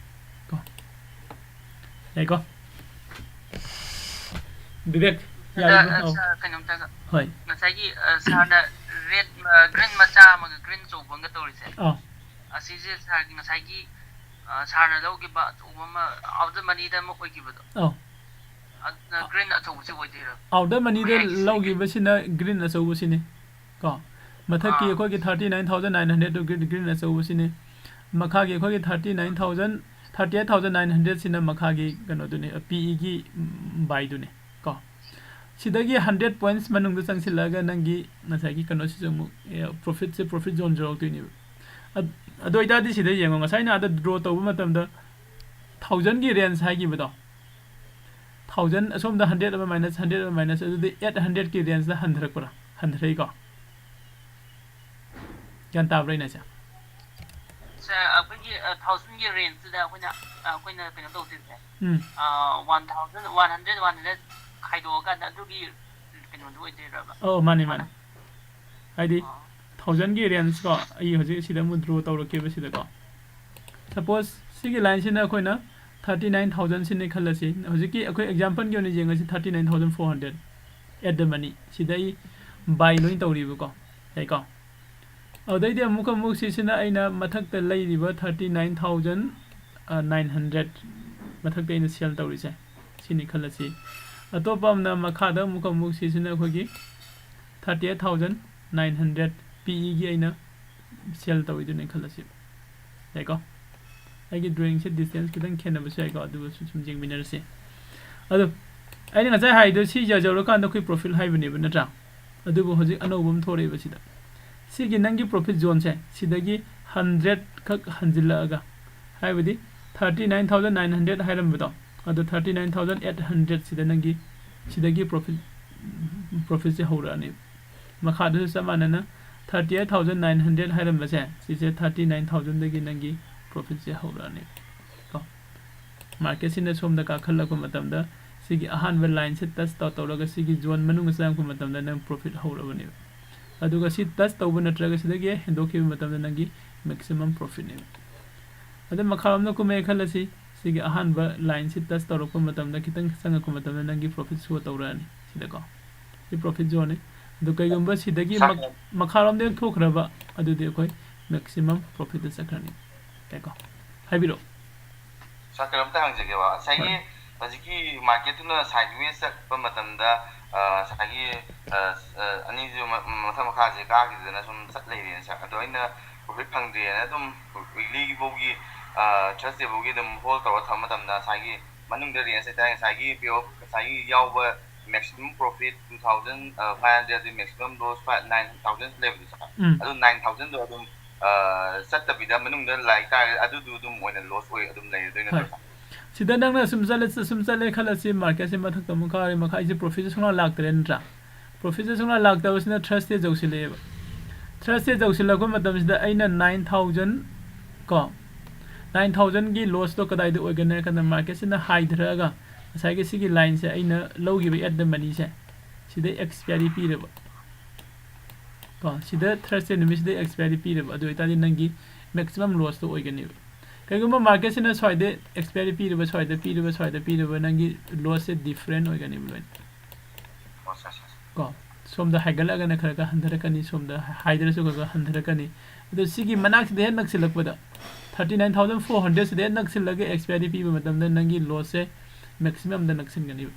ꯀꯣ? ꯌꯥꯏꯀꯣ? ꯕꯤꯕꯦꯛ, ꯑꯗ, ꯌꯥꯔꯤꯕ꯭ꯔꯣ? ꯑ, ꯑꯧ꯫ Sir, ꯀꯩꯅꯣꯝꯇꯒ꯫ ꯍꯣꯏ꯫ ꯉꯁꯥꯏꯒꯤ, ꯑ, sirꯅ red, ꯑ, green ꯃꯆꯥ ꯑꯃꯒ green ꯑꯆꯧꯕ ꯑꯃꯒ ꯇꯧꯔꯤꯁꯦ꯫ ꯑꯧ꯫ ꯑꯁꯤꯁꯦ sirꯒꯤ ꯉꯁꯥꯏꯒꯤ, ꯑ, sirꯅ ꯂꯧꯈꯤꯕ ꯑꯆꯧꯕ ꯑꯃ out of the moneyꯗ ꯑꯃ ꯑꯣꯏꯈꯤꯕꯗꯣ꯫ ꯑꯧ꯫ ꯑꯗꯨꯅ green ꯑꯆꯧꯕꯁꯤ ꯑꯣꯏꯗꯣꯏꯔꯣ? Out of the moneyꯗ ꯃꯌꯥꯏꯒꯤꯁꯤꯅ green꯫ ꯂꯧꯈꯤꯕꯁꯤꯅ green ꯑꯆꯧꯕꯁꯤꯅꯤ꯫ ꯀꯣ? ꯃꯊꯛꯀꯤ ꯑꯥ꯫ ꯑꯩꯈꯣꯏꯒꯤ thirty nine thousand nine hundredꯇꯨ green, green ꯑꯆꯧꯕꯁꯤꯅꯤ꯫ ꯃꯈꯥꯒꯤ ꯑꯩꯈꯣꯏꯒꯤ thirty nine thousand, thirty eight thousand nine hundredꯁꯤꯅ ꯃꯈꯥꯒꯤ ꯀꯩꯅꯣꯗꯨꯅꯤ, PEꯒꯤ, ꯎꯝ, buyꯗꯨꯅꯤ꯫ ꯀꯣ? ꯁꯤꯗꯒꯤ hundred points ꯃꯅꯨꯡꯗ ꯆꯪꯁꯤꯜꯂꯛꯑꯒ ꯅꯪꯒꯤ ꯉꯁꯥꯏꯒꯤ ꯀꯩꯅꯣꯁꯤꯁꯨ ꯑꯃꯨꯛ, ꯑꯦ, profitꯁꯦ, profit zoneꯁꯨ ꯌꯧꯔꯛꯇꯣꯏꯅꯦꯕ꯫ ꯑꯗ-, ꯑꯗꯨ ꯑꯣꯏꯇꯥꯔꯗꯤ ꯁꯤꯗ ꯌꯦꯡꯉꯣ, ꯉꯁꯥꯏ ꯑꯩꯅ ꯑꯥꯗ draw ꯇꯧꯕ ꯃꯇꯝꯗ thousandꯒꯤ range ꯍꯥꯏꯈꯤꯕꯗꯣ, thousand ꯑꯁꯣꯝꯗ hundred ꯑꯃ minus, hundred ꯑꯃ minus, ꯑꯗꯨꯗꯤ eight hundredꯀꯤ rangeꯗ ꯍꯟꯊꯔꯛꯄ꯭ꯔꯥ? ꯍꯟꯊꯔꯛꯏꯀꯣ? ꯒ꯭ꯌꯥꯟ ꯇꯥꯕ꯭ꯔꯥ ꯑꯩꯅ ꯍꯥꯏꯁꯦ? Sir, ꯑꯩꯈꯣꯏꯒꯤ, ꯑ, thousandꯒꯤ rangeꯇꯨꯗ ꯑꯩꯈꯣꯏꯅ, ꯑ, ꯑꯩꯈꯣꯏꯅ ꯀꯩꯅꯣ ꯇꯧꯗꯣꯏꯁꯦ? ꯎꯝ꯫ ꯑ, one thousand, one hundred, one hundred ꯈꯥꯏꯗꯣꯛꯑꯀꯥꯟꯗ ꯑꯗꯨꯒꯤ ꯀꯩꯅꯣꯗꯨ ꯑꯣꯏꯗꯣꯏꯔꯕ? ꯑꯧ, ꯃꯥꯅꯤ, ꯃꯥꯅꯤ꯫ ꯍꯥꯏꯗꯤ ꯑꯣ꯫ Thousandꯒꯤ range ꯀꯣ, ꯑꯩ ꯍꯧꯖꯤꯛ ꯁꯤꯗ ꯑꯃꯨꯛ draw ꯇꯧꯔꯛꯀꯦꯕ ꯁꯤꯗꯀꯣ꯫ Suppose ꯁꯤꯒꯤ lineꯁꯤꯅ ꯑꯩꯈꯣꯏꯅ thirty nine thousandꯁꯤꯅꯤ ꯈꯜꯂꯁꯤ꯫ ꯍꯧꯖꯤꯛꯀꯤ ꯑꯩꯈꯣꯏ exampleꯒꯤ ꯑꯣꯏꯅ ꯌꯦꯡꯉꯁꯤ, thirty nine thousand four hundred at the money꯫ ꯁꯤꯗ ꯑꯩ buy ꯂꯣꯏ ꯇꯧꯔꯤꯕꯀꯣ꯫ ꯌꯥꯏꯀꯣ? ꯑꯗꯨꯗꯩꯗꯤ ꯑꯃꯨꯛꯀ ꯑꯃꯨꯛ ꯁꯤꯁꯤꯅ ꯑꯩꯅ ꯃꯊꯛꯇ ꯂꯩꯔꯤꯕ thirty nine thousand nine hundred ꯃꯊꯛꯇ ꯑꯩꯅ sell ꯇꯧꯔꯤꯁꯦ꯫ ꯁꯤꯅꯤ ꯈꯜꯂꯁꯤ꯫ ꯑꯇꯣꯞꯄ ꯑꯃꯅ ꯃꯈꯥꯗ ꯑꯃꯨꯛꯀ ꯑꯃꯨꯛ ꯁꯤꯁꯤꯅ ꯑꯩꯈꯣꯏꯒꯤ thirty eight thousand nine hundred PEꯒꯤ ꯑꯩꯅ ꯁꯦꯜ ꯇꯧꯔꯤꯗꯨꯅꯦ ꯈꯜꯂꯁꯤ꯫ ꯌꯥꯏꯀꯣ? ꯑꯩꯒꯤ ꯗ꯭ꯔꯣꯌꯤꯡꯁꯦ ꯗꯤꯁꯇꯦꯟꯁ ꯈꯤꯇꯪ ꯈꯦꯠꯅꯕꯁꯨ ꯌꯥꯏꯀꯣ, ꯑꯗꯨꯒꯁꯨ ꯁꯨꯝ ꯌꯦꯡꯃꯤꯟꯅꯔꯁꯤ꯫ ꯑꯗꯣ ꯑꯩꯅ ꯉꯁꯥꯏ ꯍꯥꯏꯗꯣ ꯁꯤ ꯌꯧꯔꯀꯥꯟꯗ ꯑꯩꯈꯣꯏ ꯄ꯭ꯔꯣꯐꯤꯠ ꯍꯥꯏꯕꯅꯦꯕ, ꯅꯠꯇ꯭ꯔꯥ? ꯑꯗꯨꯕꯨ ꯍꯧꯖꯤꯛ ꯑꯅꯧꯕ ꯑꯃ ꯊꯣꯔꯛꯑꯦꯕ ꯁꯤꯗ꯫ ꯁꯤꯒꯤ ꯅꯪꯒꯤ ꯄ꯭ꯔꯣꯐꯤꯠ ꯖꯣꯟꯁꯦ ꯁꯤꯗꯒꯤ ꯍꯟꯗ꯭ꯔꯦꯠ ꯈꯛ ꯍꯟꯖꯤꯜꯂꯛꯑꯒ, ꯍꯥꯏꯕꯗꯤ thirty nine thousand nine hundred ꯍꯥꯏꯔꯝꯕꯗꯣ, ꯑꯗꯣ thirty nine thousand eight hundred ꯁꯤꯗ ꯅꯪꯒꯤ ꯁꯤꯗꯒꯤ ꯄ꯭ꯔꯣꯐꯤꯠ, ꯄ꯭ꯔꯣꯐꯤꯠꯁꯦ ꯍꯧꯔꯛꯑꯅꯤ꯫ ꯃꯈꯥꯗꯁꯨ ꯆꯞ ꯃꯥꯟꯅꯅ thirty eight thousand nine hundred ꯍꯥꯏꯔꯝꯕꯁꯦ, ꯁꯤꯁꯦ ꯊꯥꯔꯇꯤ ꯅꯥꯏꯟ ꯊꯥꯎꯖꯟꯗꯒꯤ ꯅꯪꯒꯤ ꯄ꯭ꯔꯣꯐꯤꯠꯁꯦ ꯍꯧꯔꯛꯑꯅꯤ ꯀꯣ꯫ ꯃꯥꯔꯀꯦꯠꯁꯤꯅ ꯁꯣꯝꯗ ꯀꯥꯈꯠꯂꯛꯄ ꯃꯇꯝꯗ ꯁꯤꯒꯤ ꯑꯍꯥꯟꯕ ꯂꯥꯏꯟꯁꯦ ꯇꯆ ꯇꯧ ꯇꯧꯔꯒ ꯁꯤꯒꯤ ꯖꯣꯟ ꯃꯅꯨꯡꯗ ꯆꯪꯉꯛꯄ ꯃꯇꯝꯗ ꯅꯪ ꯄ꯭ꯔꯣꯐꯤꯠ ꯍꯧꯔꯕꯅꯦꯕ꯫ ꯑꯗꯨꯒ ꯁꯤ ꯇꯆ ꯇꯧꯕ ꯅꯠꯇ꯭ꯔꯒ ꯁꯤꯗꯒꯤ ꯍꯦꯟꯗꯣꯛꯈꯤꯕ ꯃꯇꯝꯗ ꯅꯪꯒꯤ ꯃꯦꯛꯁꯤꯃꯝ ꯄ꯭ꯔꯣꯐꯤꯠꯅꯦꯕ꯫ ꯑꯗ ꯃꯈꯥꯔꯣꯝꯗ ꯀꯨꯝꯃꯛꯑꯦ ꯈꯜꯂꯁꯤ, ꯁꯤꯒꯤ ꯑꯍꯥꯟꯕ ꯂꯥꯏꯟꯁꯤ ꯇꯆ ꯇꯧꯔꯛꯄ ꯃꯇꯝꯗ, ꯈꯤꯇꯪ ꯆꯪꯉꯛꯄ ꯃꯇꯝꯗ ꯅꯪꯒꯤ ꯄ꯭ꯔꯣꯐꯤꯠ ꯁꯣ ꯇꯧꯔꯛꯑꯅꯤ ꯁꯤꯗꯀꯣ꯫ ꯁꯤ ꯄ꯭ꯔꯣꯐꯤꯠ ꯖꯣꯟꯅꯤ꯫ ꯑꯗꯨ ꯀꯩꯒꯨꯝꯕ ꯁꯤꯗꯒꯤ ꯁꯥꯔ, ꯃꯛ-, ꯃꯈꯥꯔꯣꯝꯗ ꯊꯣꯛꯈ꯭ꯔꯕ, ꯑꯗꯨꯗꯤ ꯑꯩꯈꯣꯏ ꯃꯦꯛꯁꯤꯃꯝ ꯄ꯭ꯔꯣꯐꯤꯠꯇ ꯆꯠꯈ꯭ꯔꯅꯤ꯫ ꯌꯥꯏꯀꯣ? ꯍꯥꯏꯕꯤꯔꯛꯑꯣ꯫ ꯁꯥꯔ, ꯀꯩꯅꯣꯝꯇ ꯍꯪꯖꯒꯦꯕ꯫ ꯉꯁꯥꯏꯒꯤ ꯍꯣꯏ꯫ ꯍꯧꯖꯤꯛꯀꯤ ꯃꯥꯔꯀꯦꯠꯇꯨꯅ ꯁꯥꯏꯠꯋꯦꯁ ꯆꯠꯄ ꯃꯇꯝꯗ, ꯑ, ꯉꯁꯥꯏꯒꯤ, ꯑ, ꯑ, ꯑꯅꯤꯁꯨ ꯃ-, ꯃꯊꯛ ꯃꯈꯥꯁꯦ ꯀꯥꯈꯤꯗꯅ ꯁꯨꯝ ꯆꯠ ꯂꯩꯔꯦꯅ ꯁꯥꯔ꯫ ꯑꯗꯣ ꯑꯩꯅ ꯄ꯭ꯔꯣꯐꯤꯠ ꯐꯪꯗ꯭ꯔꯤꯅ ꯑꯗꯨꯝ ꯋꯤꯛꯂꯤꯒꯤ ꯐꯥꯎꯒꯤ, ꯑ, ꯊꯔꯁꯗꯦ ꯐꯥꯎꯒꯤ ꯑꯗꯨꯝ ꯍꯣꯜ ꯇꯧꯔ ꯊꯝꯕ ꯃꯇꯝꯗ ꯉꯁꯥꯏꯒꯤ ꯃꯅꯨꯡꯗ ꯔꯦꯟꯖ ꯍꯥꯏꯇꯥꯔꯦ, ꯉꯁꯥꯏꯒꯤ ꯄꯦ ꯑꯣꯐ, ꯉꯁꯥꯏꯒꯤ ꯌꯥꯎꯕ maximum profit two thousand five hundred, ꯑꯗꯨ maximum loss five, nine thousand ꯂꯩꯕꯗꯣ ꯁꯥꯔ꯫ ꯎꯝ꯫ ꯑꯗꯨ ꯅꯥꯏꯟ ꯊꯥꯎꯖꯟꯗꯣ ꯑꯗꯨꯝ, ꯑ, ꯆꯠꯇꯕꯤꯗ ꯃꯅꯨꯡꯗ ꯂꯥꯛ ꯇꯥꯔꯒꯗꯤ ꯑꯗꯨꯗꯣ ꯑꯗꯨꯝ ꯑꯣꯏꯅ ꯂꯣꯁ ꯑꯣꯏ ꯑꯗꯨꯝ ꯂꯩꯔꯗꯣꯏ ꯅꯠꯇ꯭ꯔꯣ ꯍꯣꯏ꯫ ꯁꯥꯔ? ꯁꯤꯗ ꯅꯪꯅ ꯁꯨꯝ ꯆꯠꯂꯦ, ꯁꯨꯝ ꯆꯠꯂꯦ ꯈꯜꯂꯁꯤ, ꯃꯥꯔꯀꯦꯠꯁꯦ ꯃꯊꯛꯇ ꯑꯃꯨꯛ ꯀꯥꯔꯦ, ꯃꯈꯥ ꯑꯩꯁꯦ ꯄ꯭ꯔꯣꯐꯤꯠꯁꯦ ꯁꯨꯡꯂꯥꯛ ꯂꯥꯛꯇ꯭ꯔꯦ ꯅꯠꯇ꯭ꯔꯥ? ꯄ꯭ꯔꯣꯐꯤꯠꯁꯦ ꯁꯨꯡꯂꯥꯛ ꯂꯥꯛꯇꯕꯁꯤꯅ ꯊꯔꯁꯗꯦ ꯌꯧꯁꯤꯜꯂꯛꯑꯦꯕ꯫ ꯊꯔꯁꯗꯦ ꯌꯧꯁꯤꯜꯂꯛꯄ ꯃꯇꯝꯁꯤꯗ ꯑꯩꯅ ꯅꯥꯏꯟ ꯊꯥꯎꯖꯟ ꯀꯣ, ꯅꯥꯏꯟ ꯊꯥꯎꯖꯟꯒꯤ ꯂꯣꯁꯇꯣ ꯀꯗꯥꯏꯗ ꯑꯣꯏꯒꯅꯤ ꯍꯥꯏ ꯀꯥꯟꯗ, ꯃꯥꯔꯀꯦꯠꯁꯤꯅ ꯍꯥꯏꯊꯔꯛꯑꯒ ꯉꯁꯥꯏꯒꯤ ꯁꯤꯒꯤ ꯂꯥꯏꯟꯁꯦ ꯑꯩꯅ ꯂꯧꯈꯤꯕ ꯑꯦꯠ ꯗ ꯃꯅꯤꯁꯦ ꯁꯤꯗ ꯑꯦꯛꯁꯄꯤꯌꯥꯔꯤ ꯄꯤꯔꯦꯕ ꯀꯣ, ꯁꯤꯗ ꯊꯔꯁꯗꯦ ꯅꯨꯃꯤꯠꯁꯤꯗ ꯑꯦꯛꯁꯄꯤꯌꯥꯔꯤ ꯄꯤꯔꯦꯕ, ꯑꯗꯨ ꯑꯣꯏꯇꯥꯔꯗꯤ ꯅꯪꯒꯤ ꯃꯦꯛꯁꯤꯃꯝ ꯂꯣꯁꯇꯣ ꯑꯣꯏꯒꯅꯦꯕ꯫ ꯀꯩꯒꯨꯝꯕ ꯃꯥꯔꯀꯦꯠꯁꯤꯅ ꯁ꯭ꯋꯥꯏꯗ ꯑꯦꯛꯁꯄꯤꯌꯥꯔꯤ ꯄꯤꯔꯤꯕ, ꯁ꯭ꯋꯥꯏꯗ ꯄꯤꯔꯤꯕ, ꯁ꯭ꯋꯥꯏꯗ ꯄꯤꯔꯤꯕ, ꯅꯪꯒꯤ ꯂꯣꯁꯁꯦ ꯗꯤꯐ꯭ꯔꯦꯟ ꯑꯣꯏꯒꯅꯦꯕ ꯂꯣꯏꯅ꯫ ꯑꯣ, ꯁꯥꯔ, ꯁꯥꯔ, ꯁꯥꯔ꯫ ꯀꯣ, ꯁꯣꯝꯗ ꯍꯥꯏꯒꯠꯂꯒꯅ ꯈꯔ ꯈꯔ ꯍꯟꯊꯔꯛꯀꯅꯤ, ꯁꯣꯝꯗ ꯍꯥꯏꯗ꯭ꯔꯁꯨ ꯈꯔ ꯈꯔ ꯍꯟꯊꯔꯛꯀꯅꯤ꯫ ꯑꯗꯣ ꯁꯤꯒꯤ ꯃꯅꯥꯛꯁꯤꯗ ꯍꯦꯛ ꯅꯛꯁꯤꯜꯂꯛꯄꯗ, ꯊꯥꯔꯇꯤ ꯅꯥꯏꯟ ꯊꯥꯎꯖꯟ ꯐꯣꯔ ꯍꯟꯗ꯭ꯔꯦꯠꯁꯤꯗ ꯍꯦꯛ ꯅꯛꯁꯤꯜꯂꯒ ꯑꯦꯛꯁꯄꯤꯌꯥꯔꯤ ꯄꯤꯕ ꯃꯇꯝꯗ ꯅꯪꯒꯤ ꯂꯣꯁꯁꯦ ꯃꯦꯛꯁꯤꯃꯝꯗ ꯅꯛꯁꯤꯟꯒꯅꯤꯕ꯫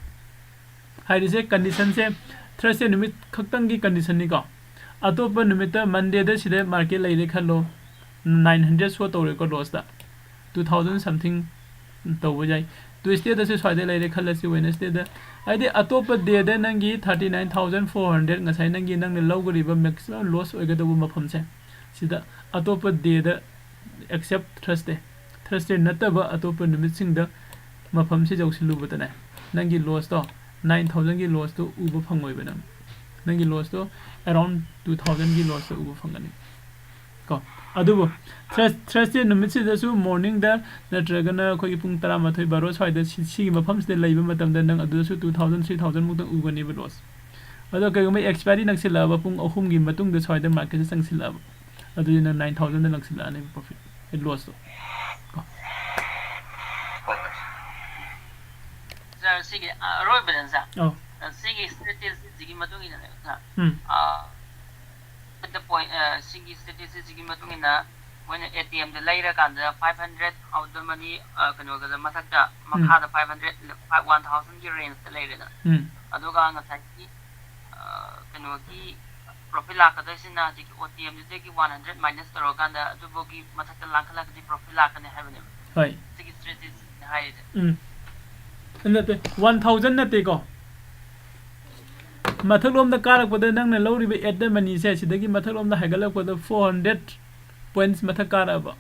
ꯍꯥꯏꯔꯤꯁꯦ ꯀꯟꯗꯤꯁꯟꯁꯦ ꯊꯔꯁꯗꯦ ꯅꯨꯃꯤꯠ ꯈꯛꯇꯪꯒꯤ ꯀꯟꯗꯤꯁꯟꯅꯤꯀꯣ꯫ ꯑꯇꯣꯞꯄ ꯅꯨꯃꯤꯠꯇ Monday ꯗ ꯁꯤꯗ market ꯂꯩꯔꯦ ꯈꯜꯂꯣ, nine hundred show ꯇꯧꯔꯦꯀꯣ, loss ꯇ two thousand something ꯇꯧꯕ ꯌꯥꯏ꯫ Tuesday ꯗꯁꯨ ꯁ꯭ꯋꯥꯏꯗ ꯂꯩꯔꯦ ꯈꯜꯂꯁꯤ, Wednesday ꯗ꯫ ꯍꯥꯏꯗꯤ ꯑꯇꯣꯞꯄ day ꯗ ꯅꯪꯒꯤ thirty nine thousand four hundred, ꯉꯁꯥꯏ ꯅꯪꯒꯤ, ꯅꯪꯅ ꯂꯧꯒꯗꯧꯔꯤꯕ maximum loss ꯑꯣꯏꯒꯗꯧꯕ ꯃꯐꯝꯁꯦ, ꯁꯤꯗ ꯑꯇꯣꯞꯄ day ꯗ, except Thursday, Thursday ꯅꯠꯇꯕ ꯑꯇꯣꯞꯄ ꯅꯨꯃꯤꯠꯁꯤꯡꯗ ꯃꯐꯝꯁꯤ ꯌꯧꯁꯤꯜꯂꯨꯕꯗꯅꯦ, ꯅꯪꯒꯤ loss ꯇꯣ, nine thousand ꯒꯤ loss ꯇꯣ ꯎꯕ ꯐꯪꯉꯣꯏꯕ ꯅꯪ꯫ ꯅꯪꯒꯤ loss ꯇꯣ around two thousand ꯒꯤ loss ꯇꯣ ꯎꯕ ꯐꯪꯒꯅꯤ ꯀꯣ꯫ ꯑꯗꯨꯕꯨ Thurs-, Thursday ꯅꯨꯃꯤꯠꯁꯤꯗꯁꯨ morning ꯗ ꯅꯠꯇ꯭ꯔꯒꯅ ꯑꯩꯈꯣꯏꯒꯤ ꯄꯨꯡ ꯇꯔꯥꯃꯥꯊꯣꯏ, ꯕꯥꯔꯣ ꯁ꯭ꯋꯥꯏꯗ ꯁꯤ-, ꯁꯤꯒꯤ ꯃꯐꯝꯁꯤꯗ ꯂꯩꯕ ꯃꯇꯝꯗ ꯅꯪ ꯑꯗꯨꯗꯁꯨ two thousand, three thousand ꯃꯨꯛꯇꯪ ꯎꯒꯅꯦꯕ loss꯫ ꯑꯗꯣ ꯀꯩꯒꯨꯝꯕ expiry ꯅꯛꯁꯤꯜꯂꯛꯑꯕ, ꯄꯨꯡ ꯑꯍꯨꯝꯒꯤ ꯃꯇꯨꯡꯗ ꯁ꯭ꯋꯥꯏꯗ market ꯁꯦ ꯆꯪꯁꯤꯜꯂꯛꯑꯕ, ꯑꯗꯨꯗꯤ ꯅꯪ nine thousand ꯗ ꯂꯪꯁꯤꯜꯂꯛꯑꯅꯦꯕ profit, ꯑꯦ, loss ꯇꯣ꯫ ꯀꯣ꯫ Sir, ꯁꯤꯒꯤ, ꯑ, ꯑꯔꯣꯏꯕꯗꯅꯦ, sir꯫ ꯑꯧ꯫ ꯑ, ꯁꯤꯒꯤ strategy ꯁꯤꯒꯤ ꯃꯇꯨꯡ ꯏꯟꯅꯅꯦꯕ, sir꯫ ꯎꯝ꯫ ꯑ, the point, ꯑ, ꯁꯤꯒꯤ strategy ꯁꯤꯒꯤ ꯃꯇꯨꯡ ꯏꯟꯅ ꯃꯣꯏꯅ A T M ꯗ ꯂꯩꯔꯀꯥꯟꯗ five hundred out the money, ꯑ, ꯀꯩꯅꯣꯒ ꯃꯊꯛꯇ, ꯎꯝ꯫ ꯃꯈꯥꯗ five hundred, five, one thousand ꯒꯤ range ꯇ ꯂꯩꯔꯦꯗꯅ꯫ ꯎꯝ꯫ ꯑꯗꯨꯒ ꯉꯁꯥꯏꯒꯤ, ꯑ, ꯀꯩꯅꯣꯒꯤ profit ꯂꯥꯛꯀꯗꯣꯏꯁꯤꯅ ꯍꯧꯖꯤꯛꯀꯤ O T M ꯗꯨꯗꯒꯤ one hundred minus ꯇꯧꯔꯀꯥꯟꯗ ꯑꯗꯨꯐꯥꯎꯒꯤ ꯃꯊꯛꯇ ꯂꯥꯡꯈꯠꯂꯒꯗꯤ profit ꯂꯥꯛꯀꯅꯤ ꯍꯥꯏꯕꯅꯦꯕ꯫ ꯍꯣꯏ꯫ ꯁꯤꯒꯤ strategy ꯁꯤꯅ ꯍꯥꯏꯔꯤꯁꯦ꯫ ꯎꯝ꯫ ꯅꯠꯇꯦ, one thousand ꯅꯠꯇꯦꯀꯣ꯫ ꯃꯊꯛꯂꯣꯝꯗ ꯀꯥꯔꯛꯄꯗ ꯅꯪꯅ ꯂꯧꯔꯤꯕ at the money ꯁꯦ, ꯁꯤꯗꯒꯤ ꯃꯊꯛꯂꯣꯝꯗ ꯍꯥꯏꯒꯠꯂꯛꯄꯗ four hundred points ꯃꯊꯛ ꯀꯥꯔꯛꯑꯕ,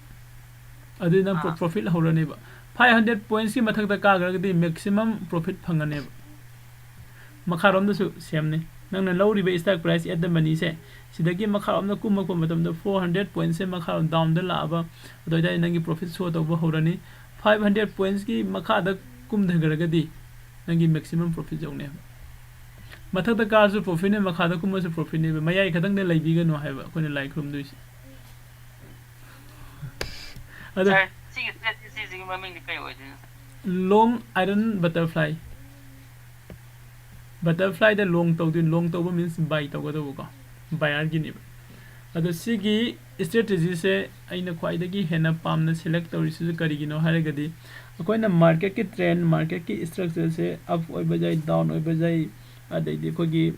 ꯑꯗꯨꯗꯤ ꯅꯪ pro-, ꯑꯥ꯫ Profit ꯍꯧꯔꯅꯦꯕ꯫ Five hundred points ꯀꯤ ꯃꯊꯛꯇ ꯀꯥꯈ꯭ꯔꯒꯗꯤ maximum profit ꯐꯪꯒꯅꯦꯕ꯫ ꯃꯈꯥꯔꯣꯝꯗꯁꯨ same ꯅꯤ꯫ ꯅꯪꯅ ꯂꯧꯔꯤꯕ stock price at the money ꯁꯦ, ꯁꯤꯗꯒꯤ ꯃꯈꯥꯔꯣꯝꯗ ꯀꯨꯝꯃꯛꯄ ꯃꯇꯝꯗ four hundred points ꯁꯦ ꯃꯈꯥꯔꯣꯝ down ꯗ ꯂꯥꯛꯑꯕ, ꯑꯗꯨ ꯑꯣꯏꯇꯥꯔꯗꯤ ꯅꯪꯒꯤ profit show ꯇꯧꯕ ꯍꯧꯔꯅꯤ꯫ Five hundred points ꯀꯤ ꯃꯈꯥꯗ ꯀꯨꯝꯊꯈ꯭ꯔꯒꯗꯤ ꯅꯪꯒꯤ maximum profit ꯌꯧꯅꯦꯕ꯫ ꯃꯊꯛꯇ ꯀꯥꯔꯁꯨ profit ꯅꯦ, ꯃꯈꯥꯗ ꯀꯨꯝꯃꯁꯨ profit ꯅꯦꯕ꯫ ꯃꯌꯥꯏ ꯈꯛꯇꯪꯗ ꯂꯩꯕꯤꯒꯅꯨ ꯍꯥꯏꯕ ꯑꯩꯈꯣꯏꯅ ꯂꯥꯏ ꯈꯨꯔꯨꯝꯗꯣꯏꯁꯦ꯫ ꯑꯗꯣ Sir, ꯁꯤꯒꯤ strategy ꯁꯤꯒꯤ ꯃꯃꯤꯡꯗꯤ ꯀꯩ ꯑꯣꯏꯗꯣꯏꯅꯣ, sir? Long iron butterfly꯫ Butterfly ꯗ long ꯇꯧꯗꯣꯏ, long ꯇꯧꯕ means buy ꯇꯧꯒꯗꯧꯕꯀꯣ, buyer ꯒꯤꯅꯦꯕ꯫ ꯑꯗꯣ ꯁꯤꯒꯤ strategy ꯁꯦ ꯑꯩꯅ ꯈ꯭ꯋꯥꯏꯗꯒꯤ ꯍꯦꯟꯅ ꯄꯥꯝꯅ select ꯇꯧꯔꯤꯁꯤꯁꯨ ꯀꯔꯤꯒꯤꯅꯣ ꯍꯥꯏꯔꯒꯗꯤ, ꯑꯩꯈꯣꯏꯅ market ꯀꯤ trend, market ꯀꯤ structure ꯁꯦ up ꯑꯣꯏꯕ ꯌꯥꯏ, down ꯑꯣꯏꯕ ꯌꯥꯏ, ꯑꯗꯩꯗꯤ ꯑꯩꯈꯣꯏꯒꯤ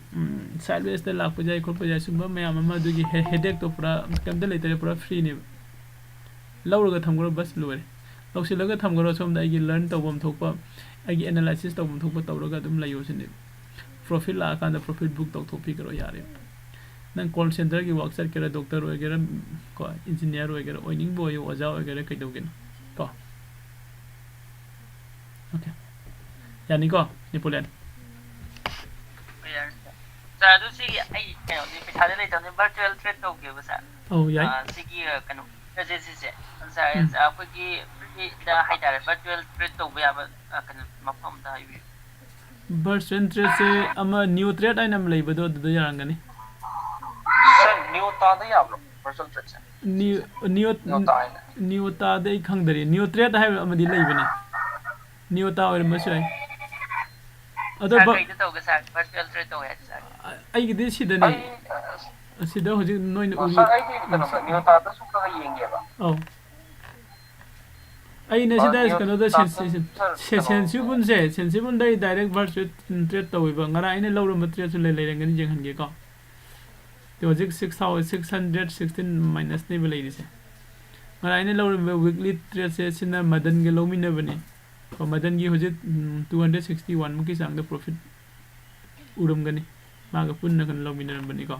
ꯁꯥꯏꯠꯋꯦꯁꯇ ꯂꯥꯛꯄ ꯌꯥꯏ, ꯈꯣꯠꯄ ꯌꯥꯏ, ꯁꯨꯝꯕ ꯃꯌꯥꯝ ꯑꯃ꯫ ꯑꯗꯨꯒꯤ ꯍꯦ ꯍꯦꯗꯦꯛꯇꯣ ꯄꯨꯔꯥ ꯀꯩꯝꯇ ꯂꯩꯇꯔꯦ, ꯄꯨꯔꯥ ꯐ꯭ꯔꯤꯅꯦꯕ꯫ ꯂꯧꯔꯒ ꯊꯝꯈ꯭ꯔꯣ, ꯕꯁ, ꯂꯣꯏꯔꯦ꯫ ꯂꯧꯁꯤꯜꯂꯒ ꯊꯝꯈ꯭ꯔꯣ, ꯁꯣꯝꯗ ꯑꯩꯒꯤ ꯂꯔꯟ ꯇꯧꯐꯝ ꯊꯣꯛꯄ, ꯑꯩꯒꯤ ꯑꯦꯅꯥꯂꯥꯏꯁꯤꯁ ꯇꯧꯐꯝ ꯊꯣꯛꯄ ꯇꯧꯔꯒ ꯑꯗꯨꯝ ꯂꯩꯌꯣ ꯁꯤꯅꯦꯕ꯫ ꯄ꯭ꯔꯣꯐꯤꯠ ꯂꯥꯛꯑꯀꯥꯟꯗ ꯄ꯭ꯔꯣꯐꯤꯠ ꯕꯨꯛ ꯇꯧꯊꯣꯛꯄꯤꯈ꯭ꯔꯣ, ꯌꯥꯔꯦ꯫ ꯅꯪ ꯀꯣꯜ ꯁꯦꯟꯇꯔꯒꯤ ꯋꯥꯛ ꯆꯠꯀꯦꯔꯥ, ꯗꯣꯛꯇꯔ ꯑꯣꯏꯒꯦꯔꯥ, ꯀꯣ, ꯏꯟꯖꯤꯅꯤꯌꯥꯔ ꯑꯣꯏꯒꯦꯔꯥ, ꯑꯣꯏꯅꯤꯡꯕ ꯑꯣꯏꯌꯨ, ꯑꯣꯖꯥ ꯑꯣꯏꯒꯦꯔꯥ, ꯀꯩꯗꯧꯒꯦꯅꯣ, ꯀꯣ꯫ ꯑꯣꯀꯦ, ꯌꯥꯅꯤꯀꯣ, ꯅꯦꯄꯣꯂꯤꯌꯟ? ꯍꯣꯏ, ꯌꯥꯔꯦ, ꯁꯥꯔ꯫ ꯁꯥꯔ, ꯑꯗꯨ ꯁꯤꯒꯤ ꯑꯩ ꯀꯩꯅꯣꯗꯤ ꯄꯩꯁꯥꯗꯤ ꯂꯩꯇꯕꯅꯤ, ꯚꯔꯆꯨꯋꯦꯜ ꯇ꯭ꯔꯦꯠ ꯇꯧꯒꯦꯕ, ꯁꯥꯔ꯫ ꯑꯧ, ꯌꯥꯏ꯫ ꯑꯥ, ꯁꯤꯒꯤ, ꯑꯥ, ꯀꯩꯅꯣ, ꯁꯥꯔ, ꯎꯝ꯫ ꯑꯩꯈꯣꯏꯒꯤ ꯐ꯭ꯔꯤꯗ ꯍꯥꯏꯇꯥꯔꯦ, ꯚꯔꯆꯨꯋꯦꯜ ꯇ꯭ꯔꯦꯠ ꯇꯧꯕ ꯌꯥꯕ, ꯑꯥ, ꯀꯩꯅꯣ, ꯃꯐꯝ ꯑꯝꯇ ꯍꯥꯏꯕꯤꯌꯨ꯫ ꯚꯔꯆꯨꯋꯦꯜ ꯇ꯭ꯔꯦꯠꯁꯦ ꯑꯃ ꯅꯤꯌꯣ ꯇ꯭ꯔꯦꯠ ꯍꯥꯏꯅ ꯑꯃ ꯂꯩꯕꯗꯣ, ꯑꯗꯨꯗ ꯌꯥꯔꯝꯒꯅꯤ꯫ ꯁꯥꯔ, ꯅꯤꯌꯣꯇꯥꯗ ꯌꯥꯕ꯭ꯔꯣ ꯚꯔꯆꯨꯋꯦꯜ ꯇ꯭ꯔꯦꯠꯁꯦ? ꯅꯤꯌꯣ, ꯅꯤꯌꯣ, ꯅꯤꯌꯣꯇꯥ ꯍꯥꯏꯅ꯫ ꯅꯤꯌꯣꯇꯥꯗ ꯑꯩ ꯈꯪꯗꯔꯤ꯫ ꯅꯤꯌꯣ ꯇ꯭ꯔꯦꯠ ꯍꯥꯏꯕ ꯑꯃꯗꯤ ꯂꯩꯕꯅꯦ꯫ ꯅꯤꯌꯣꯇꯥ ꯑꯣꯏꯔꯝꯕꯁꯨ ꯌꯥꯏ꯫ ꯑꯗꯣ ꯁꯥꯔ, ꯚ-, ꯀꯩꯗ ꯇꯧꯒꯦ ꯁꯥꯔ? ꯚꯔꯆꯨꯋꯦꯜ ꯇ꯭ꯔꯦꯠ ꯇꯧꯋꯦ ꯍꯥꯏꯁꯦ ꯁꯥꯔ? ꯑꯩꯒꯤꯗꯤ ꯁꯤꯗꯅꯦ꯫ ꯑꯩ, ꯑꯁꯤꯗ ꯍꯧꯖꯤꯛ ꯅꯣꯏꯅ ꯑꯣ, ꯎꯔꯤ-, ꯁꯥꯔ, ꯑꯩꯗꯤ ꯀꯩꯅꯣꯗ, ꯅꯤꯌꯣꯇꯥꯗ ꯁꯨꯝ ꯈꯔ ꯌꯦꯡꯒꯦꯕ꯫ ꯑꯧ꯫ ꯑꯩꯅ ꯑ, ꯁꯤꯗ ꯅꯤꯌꯣꯇꯥꯗ ꯀꯩꯅꯣꯗ ꯁꯦꯟ-, ꯁꯦꯟ-, ꯁꯦꯟ-, ꯁꯦꯟ-, ꯀꯩꯅꯣ, ꯁꯦꯟꯁꯤꯕꯨꯟꯁꯦ, ꯁꯦꯟꯁꯤꯕꯨꯟꯗ ꯑꯩ ꯗꯥꯏꯔꯦꯛ ꯚꯔꯆꯨꯋꯦꯜ ꯇ꯭ꯔꯦꯠ ꯇꯧꯋꯦꯕ꯫ ꯉꯔꯥꯡ ꯑꯩꯅ ꯂꯧꯔꯝꯕ ꯇ꯭ꯔꯦꯠꯁꯨ ꯂꯩ-, ꯂꯩꯔꯝꯒꯅꯤ, ꯌꯦꯡꯍꯟꯒꯦꯀꯣ꯫ ꯍꯧꯖꯤꯛ six thousand, six hundred sixteen minusꯅꯦꯕ ꯂꯩꯔꯤꯁꯦ꯫ ꯉꯔꯥꯡ ꯑꯩꯅ ꯂꯧꯔꯝꯕ ꯋꯤꯛꯂꯤ ꯇ꯭ꯔꯦꯠꯁꯦ ꯁꯤꯅ ꯃꯗꯟꯒ ꯂꯧꯃꯤꯟꯅꯕꯅꯤ꯫ ꯀꯣ, ꯃꯗꯟꯒꯤ ꯍꯧꯖꯤꯛ, ꯎꯝ, two hundred sixty one ꯃꯨꯛꯀꯤ ꯆꯥꯡꯗ ꯄ꯭ꯔꯣꯐꯤꯠ ꯎꯔꯝꯒꯅꯤ꯫ ꯃꯥꯒ ꯄꯨꯟꯅ ꯀꯩꯅꯣ ꯂꯧꯃꯤꯟꯅꯔꯝꯕꯅꯤꯀꯣ꯫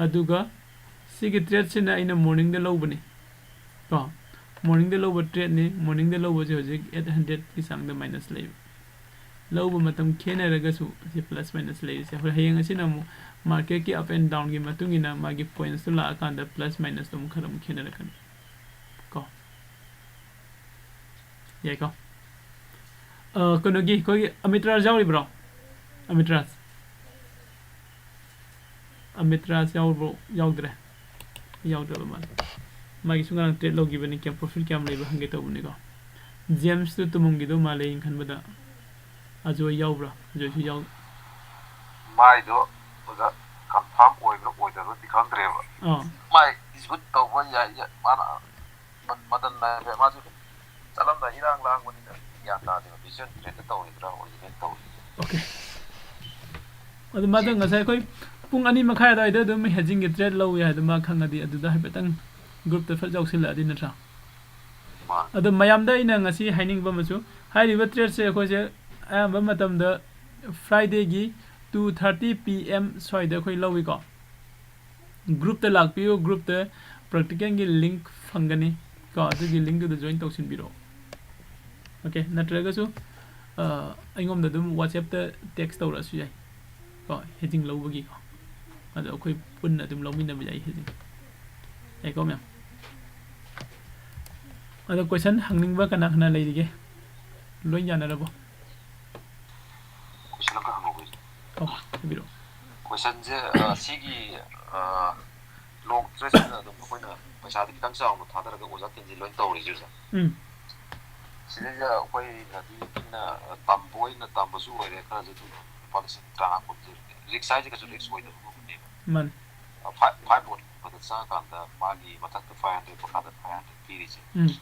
ꯑꯗꯨꯒ ꯁꯤꯒꯤ ꯇ꯭ꯔꯦꯠꯁꯤꯅ ꯑꯩꯅ ꯃꯣꯔꯅꯤꯡꯗ ꯂꯧꯕꯅꯤ꯫ ꯀꯣ, ꯃꯣꯔꯅꯤꯡꯗ ꯂꯧꯕ ꯇ꯭ꯔꯦꯠꯅꯤ꯫ ꯃꯣꯔꯅꯤꯡꯗ ꯂꯧꯕꯁꯦ ꯍꯧꯖꯤꯛ eight hundredꯀꯤ ꯆꯥꯡꯗ ꯃꯥꯏꯅꯁ ꯂꯩꯕ꯫ ꯂꯧꯕ ꯃꯇꯝ ꯈꯦꯠꯅꯔꯒꯁꯨ ꯁꯤ ꯄ꯭ꯂꯁ ꯃꯥꯏꯅꯁ ꯂꯩꯔꯤꯁꯦ꯫ ꯍꯣꯏ, ꯍꯌꯦꯡ ꯑꯁꯤꯅ ꯑꯃꯨꯛ ꯃꯥꯔꯀꯦꯠꯀꯤ ꯑꯞ ꯑꯦꯟ ꯗꯥꯎꯟꯒꯤ ꯃꯇꯨꯡ ꯏꯟꯅ ꯃꯥꯒꯤ ꯄꯣꯏꯟꯠꯁꯇꯨ ꯂꯥꯛꯑꯀꯥꯟꯗ ꯄ꯭ꯂꯁ ꯃꯥꯏꯅꯁꯇꯣ ꯑꯃꯨꯛ ꯈꯔ ꯑꯃꯨꯛ ꯈꯦꯠꯅꯔꯛꯀꯅꯤ꯫ ꯀꯣ꯫ ꯌꯥꯏꯀꯣ? ꯑ, ꯀꯩꯅꯣꯒꯤ, ꯑꯩꯈꯣꯏꯒꯤ ꯑꯃꯤꯠ ꯔꯥꯖ ꯌꯥꯎꯔꯤꯕ꯭ꯔꯣ? ꯑꯃꯤꯠ ꯔꯥꯖ꯫ ꯑꯃꯤꯠ ꯔꯥꯖ ꯌꯥꯎꯕ꯭ꯔꯣ? ꯌꯥꯎꯗ꯭ꯔꯦ꯫ ꯌꯥꯎꯗ꯭ꯔꯕ ꯃꯥꯜꯂꯦ꯫ ꯃꯥꯒꯤꯁꯨ ꯉꯔꯥꯡ ꯇ꯭ꯔꯦꯠ ꯂꯧꯈꯤꯕꯅꯤ, ꯀꯌꯥꯝ ꯄ꯭ꯔꯣꯐꯤꯠ ꯀꯌꯥꯝ ꯂꯩꯕ ꯍꯪꯒꯦ ꯇꯧꯕꯅꯤꯀꯣ꯫ ꯖꯦꯝꯁꯇꯨ ꯇꯨꯝꯃꯝꯈꯤꯗꯧ ꯃꯥꯜꯂꯦ ꯑꯩꯅ ꯈꯟꯕꯗ꯫ ꯑꯖꯣꯏ ꯌꯥꯎꯕ꯭ꯔꯥ? ꯑꯖꯣꯏꯁꯨ ꯌꯥꯎ- ꯃꯥꯏꯗꯣ ꯑꯣꯖꯥ ꯀꯟꯐꯥꯔꯝ ꯑꯣꯏꯕ꯭ꯔꯥ ꯑꯣꯏꯗꯕ꯭ꯔꯗꯤ ꯈꯪꯗ꯭ꯔꯦꯕ꯫ ꯑꯥ꯫ ꯃꯥꯏ ꯗꯤꯁꯄ꯭ꯌꯨꯠ ꯇꯧꯕ ꯌꯥꯏ, ꯌꯥꯏ, ꯃꯥꯅ ꯃ-, ꯃꯗꯟ ꯅꯥꯏꯕ, ꯃꯥꯁꯨ ꯆꯠꯂꯝꯗꯥꯏ ꯏꯔꯥꯡ ꯂꯥꯡꯕꯅꯤꯅ ꯒ꯭ꯌꯥꯟ ꯇꯥꯗꯦꯕ, ꯚꯤꯖꯨꯋꯦꯜ ꯇ꯭ꯔꯦꯠꯇ ꯇꯧꯔꯤꯕ꯭ꯔꯥ ꯑꯣꯔꯤꯖꯤꯅꯦꯜ ꯇꯧꯔꯤꯕ꯭ꯔꯥ꯫ ꯑꯣꯀꯦ꯫ ꯑꯗꯨ ꯃꯥꯗꯣ ꯉꯁꯥꯏ ꯑꯩꯈꯣꯏ ꯄꯨꯡ ꯑꯅꯤ ꯃꯈꯥꯏ ꯑꯗꯨꯋꯥꯏꯗ ꯑꯗꯨꯝ hedgingꯒꯤ trade ꯂꯧꯏ ꯍꯥꯏꯗꯣ ꯃꯥ ꯈꯪꯉꯗꯤ ꯑꯗꯨꯗ ꯍꯥꯏꯐꯦꯠꯇꯪ groupꯇ ꯐꯠ ꯌꯥꯎꯁꯤꯜꯂꯛꯑꯗꯤ ꯅꯠꯇ꯭ꯔꯥ? ꯃꯥꯅꯤ꯫ ꯑꯗꯣ ꯃꯌꯥꯝꯗ ꯑꯩꯅ ꯉꯁꯤ ꯍꯥꯏꯅꯤꯡꯕ ꯑꯃꯁꯨ, ꯍꯥꯏꯔꯤꯕ tradeꯁꯦ ꯑꯩꯈꯣꯏꯁꯦ ꯑꯌꯥꯝꯕ ꯃꯇꯝꯗ Fridayꯒꯤ two thirty P M ꯁ꯭ꯋꯥꯏꯗ ꯑꯩꯈꯣꯏ ꯂꯧꯏꯀꯣ꯫ Groupꯇ ꯂꯥꯛꯄꯤꯌꯨ, groupꯇ practicalꯒꯤ link ꯐꯪꯒꯅꯤ ꯀꯣ, ꯑꯗꯨꯒꯤ linkꯇꯨꯗ join ꯇꯧꯁꯤꯟꯕꯤꯔꯛꯑꯣ꯫ OK, ꯅꯠꯇ꯭ꯔꯒꯁꯨ ꯑ, ꯑꯩꯉꯣꯟꯗ ꯑꯗꯨꯝ WhatsAppꯇ text ꯇꯧꯔꯛꯑꯁꯨ ꯌꯥꯏ ꯀꯣ, hedging ꯂꯧꯕꯒꯤꯀꯣ꯫ ꯑꯗꯣ ꯑꯩꯈꯣꯏ ꯄꯨꯟꯅ ꯑꯗꯨꯝ ꯂꯧꯃꯤꯟꯅꯕ ꯌꯥꯏ hedging꯫ ꯌꯥꯏꯀꯣ ꯃꯌꯥꯝ? ꯑꯗꯣ question ꯍꯪꯅꯤꯡꯕ ꯀꯅꯥ ꯀꯅꯥ ꯂꯩꯔꯤꯒꯦ? ꯂꯣꯏ ꯌꯥꯅꯔꯕꯣ? Question ꯑꯃ ꯍꯪꯍꯧꯒꯦ꯫ ꯑꯧ, ꯍꯥꯏꯕꯤꯔꯛꯑꯣ꯫ Questionꯁꯦ, ꯑ, ꯁꯤꯒꯤ, ꯑ, long tradeꯁꯤꯗ ꯑꯗꯨꯝ ꯑꯩꯈꯣꯏꯅ ꯄꯩꯁꯥꯗꯤ ꯈꯤꯇꯪ ꯆꯥꯎꯅ ꯊꯥꯗꯔꯒ ꯑꯣꯖꯥ ꯇꯦꯟꯖꯤꯜ ꯂꯣꯏ ꯇꯧꯔꯤꯁꯦ ꯑꯣꯖꯥ꯫ ꯎꯝ꯫ ꯁꯤꯗꯩꯗ ꯑꯩꯈꯣꯏꯅꯗꯤ ꯏꯟꯅ ꯇꯝꯕ ꯑꯣꯏꯅ ꯇꯝꯕꯁꯨ ꯑꯣꯏꯔꯦ, ꯈꯔꯁꯨ ꯑꯗꯨꯝ ꯂꯨꯄꯥ ꯂꯤꯁꯤꯡ ꯇꯔꯥꯃꯉꯥ ꯀꯨꯟꯁꯦ risk ꯍꯥꯏꯁꯦ ꯀꯩꯁꯨ risk ꯑꯣꯏꯗꯕꯒꯨꯝꯕꯅꯦꯕ꯫ ꯃꯥꯅꯤ꯫ ꯐꯥꯏꯚ ꯐꯥꯏꯚ ꯂꯣꯠꯀꯨꯝꯕꯗ ꯆꯪꯉꯀꯥꯟꯗ ꯃꯥꯒꯤ ꯃꯊꯛꯇ ꯐꯥꯏꯚ ꯍꯟꯗ꯭ꯔꯦꯠ ꯃꯈꯥꯗ ꯐꯥꯏꯚ ꯍꯟꯗ꯭ꯔꯦꯠ ꯄꯤꯔꯤꯁꯦ꯫ ꯎꯝ꯫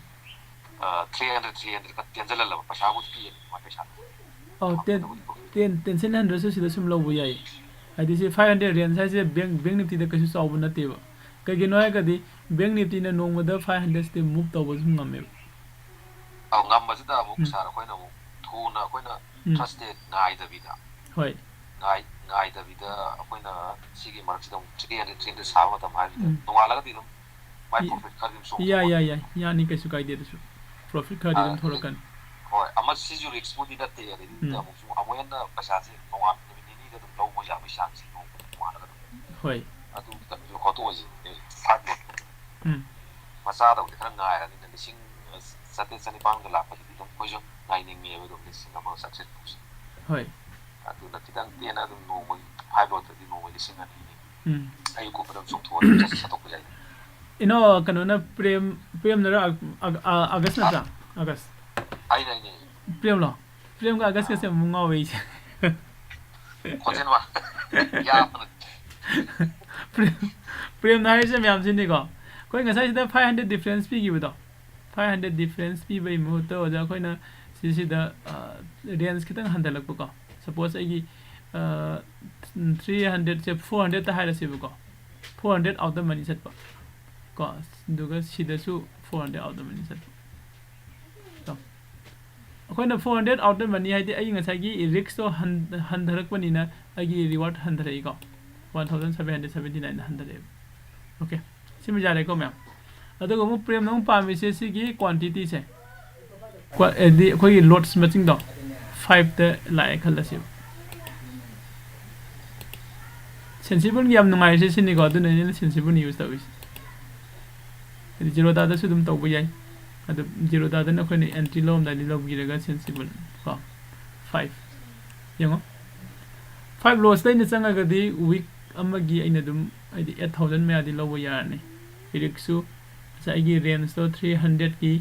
ꯊ꯭ꯔꯤ ꯍꯟꯗ꯭ꯔꯦꯠ ꯊ꯭ꯔꯤ ꯍꯟꯗ꯭ꯔꯦꯠ ꯈꯛ ꯇꯦꯟꯁꯤꯜꯍꯜꯂꯕ ꯄꯩꯁꯥꯕꯨꯗꯤ ꯄꯤꯌꯦ ꯃꯥ ꯄꯩꯁꯥꯗꯣ꯫ ꯑꯧ, ꯇꯦꯟ-, ꯇꯦꯟ-, ꯇꯦꯟꯁꯤꯜꯍꯟꯗ꯭ꯔꯁꯨ ꯁꯤꯗ ꯁꯨꯝ ꯂꯧꯕ ꯌꯥꯏ꯫ ꯍꯥꯏꯗꯤ ꯁꯤ ꯐꯥꯏꯚ ꯍꯟꯗ꯭ꯔꯦꯠ range ꯍꯥꯏꯁꯦ bank, bank Niftyꯗ ꯀꯩꯁꯨ ꯆꯥꯎꯕ ꯅꯠꯇꯦꯕ꯫ ꯀꯩꯒꯤꯅꯣ ꯍꯥꯏꯔꯒꯗꯤ bank Niftyꯅ ꯅꯣꯡꯃꯗ ꯐꯥꯏꯚ ꯍꯟꯗ꯭ꯔꯦꯠꯁꯤꯗꯤ move ꯇꯧꯕ ꯑꯗꯨꯝ ꯉꯝꯃꯦꯕ꯫ ꯑꯧ, ꯉꯝꯕꯁꯤꯗ ꯑꯃꯨꯛ ꯎꯝ꯫ ꯁꯥꯔ ꯑꯩꯈꯣꯏꯅ ꯑꯃꯨꯛ ꯊꯨꯅ ꯑꯩꯈꯣꯏꯅ ꯎꯝ꯫ Thursday ꯉꯥꯏꯗꯕꯤꯗ ꯍꯣꯏ꯫ ꯉꯥꯏ-, ꯉꯥꯏꯗꯕꯤꯗ ꯑꯩꯈꯣꯏꯅ ꯁꯤꯒꯤ ꯃꯔꯛꯁꯤꯗ ꯑꯃꯨꯛ three hundred, three hundred ꯁꯥꯕ ꯃꯇꯝ ꯍꯥꯏꯁꯤꯗ ꯎꯝ꯫ ꯅꯣꯡꯉꯥꯜꯂꯒꯗꯤ ꯑꯗꯨꯝ ꯃꯥꯏ ꯏ-, profit ꯈꯔꯗꯤ ꯑꯗꯨꯝ ꯌꯥꯏ, ꯌꯥꯏ, ꯆꯣꯡꯊꯣꯛꯑꯅꯤ꯫ ꯌꯥꯏ꯫ ꯌꯥꯅꯤ, ꯀꯩꯁꯨ ꯀꯥꯏꯗꯦ ꯑꯗꯨꯁꯨ꯫ Profit ꯈꯔꯗꯤ ꯑꯗꯨꯝ ꯑꯗꯨꯗꯤ ꯊꯣꯛꯂꯛꯀꯅꯤ꯫ ꯍꯣꯏ, ꯑꯃ ꯁꯤꯁꯨ riskꯄꯨꯗꯤ ꯅꯠꯇꯦ, ꯑꯗꯩꯗꯨꯗ ꯎꯝ꯫ ꯑꯃꯨꯛꯁꯨ ꯑꯃꯨꯛ ꯍꯦꯟꯅ ꯄꯩꯁꯥꯁꯦ ꯅꯣꯡꯉꯥꯟ-, ꯅꯨꯃꯤꯠ ꯅꯤꯅꯤꯗ ꯑꯗꯨꯝ ꯂꯧꯕ ꯌꯥꯕꯒꯤ chanceꯁꯦ ꯅꯣꯡꯃꯗ ꯅꯣꯡꯉꯥꯜꯂꯒ ꯑꯗꯨꯝ꯫ ꯍꯣꯏ꯫ ꯑꯗꯨ ꯈꯤꯇꯪꯁꯨ ꯍꯣꯠꯇꯣꯛꯑꯁꯤ, ꯐꯥꯏꯚ ꯂꯣꯠ꯫ ꯎꯝ꯫ ꯃꯆꯥꯗꯕꯨꯗꯤ ꯈꯔ ꯉꯥꯏꯔꯅꯤꯅ ꯂꯤꯁꯤꯡ ꯆꯥꯇ꯭ꯔꯦꯠ ꯆꯅꯤꯄꯥꯟꯒ ꯂꯥꯛꯄꯁꯤꯗꯤ ꯑꯗꯨꯝ ꯑꯩꯈꯣꯏꯁꯨ ꯉꯥꯏꯅꯤꯡꯉꯦꯕ, ꯑꯗꯨꯝ ꯂꯤꯁꯤꯡ ꯑꯃ ꯆꯥꯇ꯭ꯔꯦꯠ ꯐꯥꯎꯁꯦ꯫ ꯍꯣꯏ꯫ ꯑꯗꯨꯅ ꯈꯤꯇꯪ ꯇꯦꯟꯅ ꯑꯗꯨꯝ ꯅꯣꯡꯃꯒꯤ ꯐꯥꯏꯚ ꯂꯣꯠꯇꯗꯤ ꯅꯣꯡꯃꯒꯤ ꯂꯤꯁꯤꯡ ꯑꯅꯤ ꯎꯝ꯫ ꯑꯌꯨꯛꯀꯨꯝꯕꯗ ꯑꯗꯨꯝ ꯆꯣꯡꯊꯣꯛꯑꯒ ꯆꯠ-, ꯆꯠꯊꯣꯛꯄ ꯌꯥꯏ꯫ ꯏꯅꯥꯎ, ꯀꯩꯅꯣꯅ ꯄ꯭ꯔꯦꯝ, ꯄ꯭ꯔꯦꯝꯅꯔ ꯑ-, ꯑ-, ꯑ-, ꯑꯥꯒꯁ ꯅꯠꯇ꯭ꯔꯥ? ꯑꯥꯒꯁ꯫ ꯑꯩꯅ, ꯑꯩꯅ, ꯑꯩꯅ꯫ ꯄ꯭ꯔꯦꯝꯂꯣ? ꯄ꯭ꯔꯦꯝꯒ ꯑꯥꯒꯁꯀꯁꯦ ꯑꯃꯨꯛ ꯉꯥꯎꯋꯦ ꯑꯩꯁꯦ꯫ ꯈꯣꯟꯖꯦꯜ ꯃꯥ-, ꯌꯥꯝꯅ꯫ ꯄ꯭ꯔꯦꯝ, ꯄ꯭ꯔꯦꯝꯅ ꯍꯥꯏꯔꯤꯁꯦ ꯃꯌꯥꯝꯁꯤꯅꯤꯀꯣ꯫ ꯑꯩꯈꯣꯏ ꯉꯁꯥꯏꯁꯤꯗ five hundred difference ꯄꯤꯈꯤꯕꯗꯣ, five hundred difference ꯄꯤꯕꯒꯤ ꯃꯍꯨꯠꯇ ꯑꯣꯖꯥ ꯑꯩꯈꯣꯏꯅ ꯁꯤꯁꯤꯗ, ꯑ, range ꯈꯤꯇꯪ ꯍꯟꯊꯍꯜꯂꯛꯄꯀꯣ꯫ Suppose ꯑꯩꯒꯤ ꯊ꯭ꯔꯤ ꯍꯟꯗ꯭ꯔꯦꯠꯁꯦ ꯐꯣꯔ ꯍꯟꯗ꯭ꯔꯦꯠꯇ ꯍꯥꯏꯔꯁꯦꯕꯀꯣ, four hundred out the money ꯆꯠꯄ ꯀꯣ, ꯑꯗꯨꯒ ꯁꯤꯗꯁꯨ four hundred out the money ꯆꯠꯄ꯫ ꯀꯣ ꯑꯩꯈꯣꯏꯅ four hundred out the money ꯍꯥꯏꯗꯤ ꯑꯩ ꯉꯁꯥꯏꯒꯤ ꯔꯤꯛꯁꯇꯣ ꯍꯟꯊꯔꯛꯄꯅꯤꯅ ꯑꯩꯒꯤ ꯔꯤꯋꯥꯔꯗ ꯍꯟꯊꯔꯛꯏꯀꯣ, one thousand seven hundred seventy ꯅꯥꯏꯟꯗ ꯍꯟꯊꯔꯛꯑꯦꯕ꯫ ꯑꯣꯀꯦ, ꯁꯤꯃ ꯌꯥꯔꯦꯀꯣ ꯃꯌꯥꯝ꯫ ꯑꯗꯨꯒ ꯑꯃꯨꯛ ꯄ꯭ꯔꯦꯝꯅ ꯑꯃꯨꯛ ꯄꯥꯝꯃꯤꯁꯦ ꯁꯤꯒꯤ ꯀ꯭ꯋꯥꯟꯇꯤꯇꯤꯁꯦ, ꯍꯥꯏꯗꯤ ꯑꯩꯈꯣꯏꯒꯤ ꯂꯣꯠꯁ ꯃꯁꯤꯡꯗꯣ ꯐꯥꯏꯚꯇ ꯂꯥꯛꯑꯦ ꯈꯜꯂꯁꯦꯕ꯫ ꯁꯦꯟꯁꯤꯕꯜꯒꯤ ꯌꯥꯝ ꯅꯨꯡꯉꯥꯏꯔꯤꯁꯦ ꯁꯤꯅꯤꯀꯣ, ꯑꯗꯨꯅ ꯑꯩꯅ ꯁꯦꯟꯁꯤꯕꯜ ꯌꯨꯁ ꯇꯧꯔꯤꯁꯦ꯫ ꯍꯥꯏꯗꯤ ꯖꯤꯔꯣꯗꯥꯗꯁꯨ ꯑꯗꯨꯝ ꯇꯧꯕ ꯌꯥꯏ꯫ ꯑꯗꯨ ꯖꯤꯔꯣꯗꯥꯗꯅ ꯑꯩꯈꯣꯏꯅ ꯑꯦꯟꯇ꯭ꯔꯤ ꯂꯧꯔꯝꯗꯥꯏꯗꯤ ꯂꯧꯕꯤꯔꯒ ꯁꯦꯟꯁꯤꯕꯜ ꯀꯣ, ꯐꯥꯏꯚ ꯌꯦꯡꯉꯣ, ꯐꯥꯏꯚ ꯂꯣꯠꯁꯇ ꯑꯩꯅ ꯆꯪꯉꯒꯗꯤ ꯋꯤꯛ ꯑꯃꯒꯤ ꯑꯩꯅ ꯑꯗꯨꯝ ꯍꯥꯏꯗꯤ ꯑꯩꯠ ꯊꯥꯎꯖꯟ ꯃꯌꯥꯗꯤ ꯂꯧꯕ ꯌꯥꯔꯅꯤ꯫ ꯔꯤꯛꯁꯁꯨ ꯉꯁꯥꯏ ꯑꯩꯒꯤ ꯔꯦꯟꯖꯇꯣ ꯊ꯭ꯔꯤ ꯍꯟꯗ꯭ꯔꯦꯠꯀꯤ,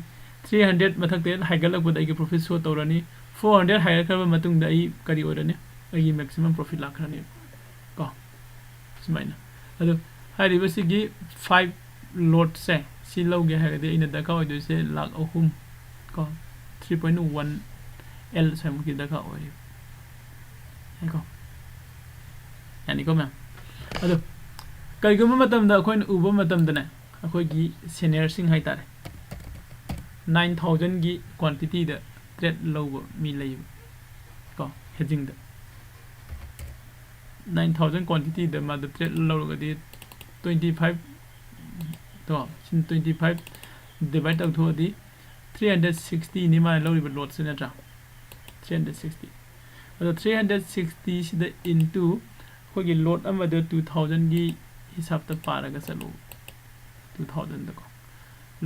ꯊ꯭ꯔꯤ ꯍꯟꯗ꯭ꯔꯦꯠ ꯃꯊꯛꯇ ꯍꯦꯛ ꯍꯥꯏꯒꯠꯂꯛꯄꯗ ꯑꯩꯒꯤ ꯄ꯭ꯔꯣꯐꯤꯠ ꯁꯣ ꯇꯧꯔꯅꯤ꯫ ꯐꯣꯔ ꯍꯟꯗ꯭ꯔꯦꯠ ꯍꯥꯏꯒꯠꯈ꯭ꯔꯕ ꯃꯇꯨꯡꯗ ꯑꯩ ꯀꯔꯤ ꯑꯣꯏꯔꯅꯤ? ꯑꯩꯒꯤ ꯃꯦꯛꯁꯤꯃꯝ ꯄ꯭ꯔꯣꯐꯤꯠ ꯂꯥꯛꯈ꯭ꯔꯅꯤ ꯀꯣ, ꯁꯨꯃꯥꯏꯅ꯫ ꯑꯗꯣ ꯍꯥꯏꯔꯤꯕꯁꯤꯒꯤ ꯐꯥꯏꯚ ꯂꯣꯠꯁꯦ ꯁꯤ ꯂꯧꯒꯦ ꯍꯥꯏꯔꯒꯗꯤ ꯑꯩꯅ ꯗꯔꯀꯥꯔ ꯑꯣꯏꯗꯣꯏꯁꯦ ꯂꯥꯛ ꯑꯍꯨꯝ ꯀꯣ, ꯊ꯭ꯔꯤ ꯄꯣꯏꯟ ꯋꯥꯟ ꯑꯦꯜ ꯁ꯭ꯋꯥꯏꯃꯨꯛꯀꯤ ꯗꯔꯀꯥꯔ ꯑꯣꯏꯌꯦꯕ꯫ ꯌꯥꯏꯀꯣ? ꯌꯥꯅꯤꯀꯣ ꯃꯌꯥꯝ? ꯑꯗꯣ ꯀꯔꯤꯒꯨꯝꯕ ꯃꯇꯝꯗ ꯑꯩꯈꯣꯏꯅ ꯎꯕ ꯃꯇꯝꯗꯅꯦ, ꯑꯩꯈꯣꯏꯒꯤ ꯁꯦꯅꯤꯌꯔꯁꯤꯡ ꯍꯥꯏꯇꯥꯔꯦ, ꯅꯥꯏꯟ ꯊꯥꯎꯖꯟꯒꯤ ꯀ꯭ꯋꯥꯟꯇꯤꯇꯤꯗ ꯇ꯭ꯔꯦꯠ ꯂꯧꯕ ꯃꯤ ꯂꯩꯌꯦꯕ ꯀꯣ, ꯍꯦꯖꯤꯡꯗ꯫ ꯅꯥꯏꯟ ꯊꯥꯎꯖꯟ ꯀ꯭ꯋꯥꯟꯇꯤꯇꯤꯗ ꯃꯥꯗꯣ ꯇ꯭ꯔꯦꯠ ꯂꯧꯔꯒꯗꯤ ꯇ꯭ꯋꯦꯟꯇꯤ ꯐꯥꯏꯚ ꯀꯣ, ꯁꯤꯅ ꯇ꯭ꯋꯦꯟꯇꯤ ꯐꯥꯏꯚ ꯗꯤꯚꯥꯏꯠ ꯇꯧꯊꯣꯛꯑꯗꯤ ꯊ꯭ꯔꯤ ꯍꯟꯗ꯭ꯔꯦꯠ ꯁꯤꯛꯁꯇꯤꯅꯤ ꯃꯥꯅ ꯂꯧꯔꯤꯕ ꯂꯣꯠꯁꯦ, ꯅꯠꯇ꯭ꯔꯥ? Three hundred sixty. ꯑꯗꯣ ꯊ꯭ꯔꯤ ꯍꯟꯗ꯭ꯔꯦꯠ ꯁꯤꯛꯁꯇꯤꯁꯤꯗ ꯏꯟꯇꯨ ꯑꯩꯈꯣꯏꯒꯤ ꯂꯣꯠ ꯑꯃꯗ ꯇꯨ ꯊꯥꯎꯖꯟꯒꯤ ꯍꯤꯁꯥꯞꯇ ꯄꯥꯔꯒ ꯆꯠꯂꯣ꯫ ꯇꯨ ꯊꯥꯎꯖꯟꯗꯀꯣ,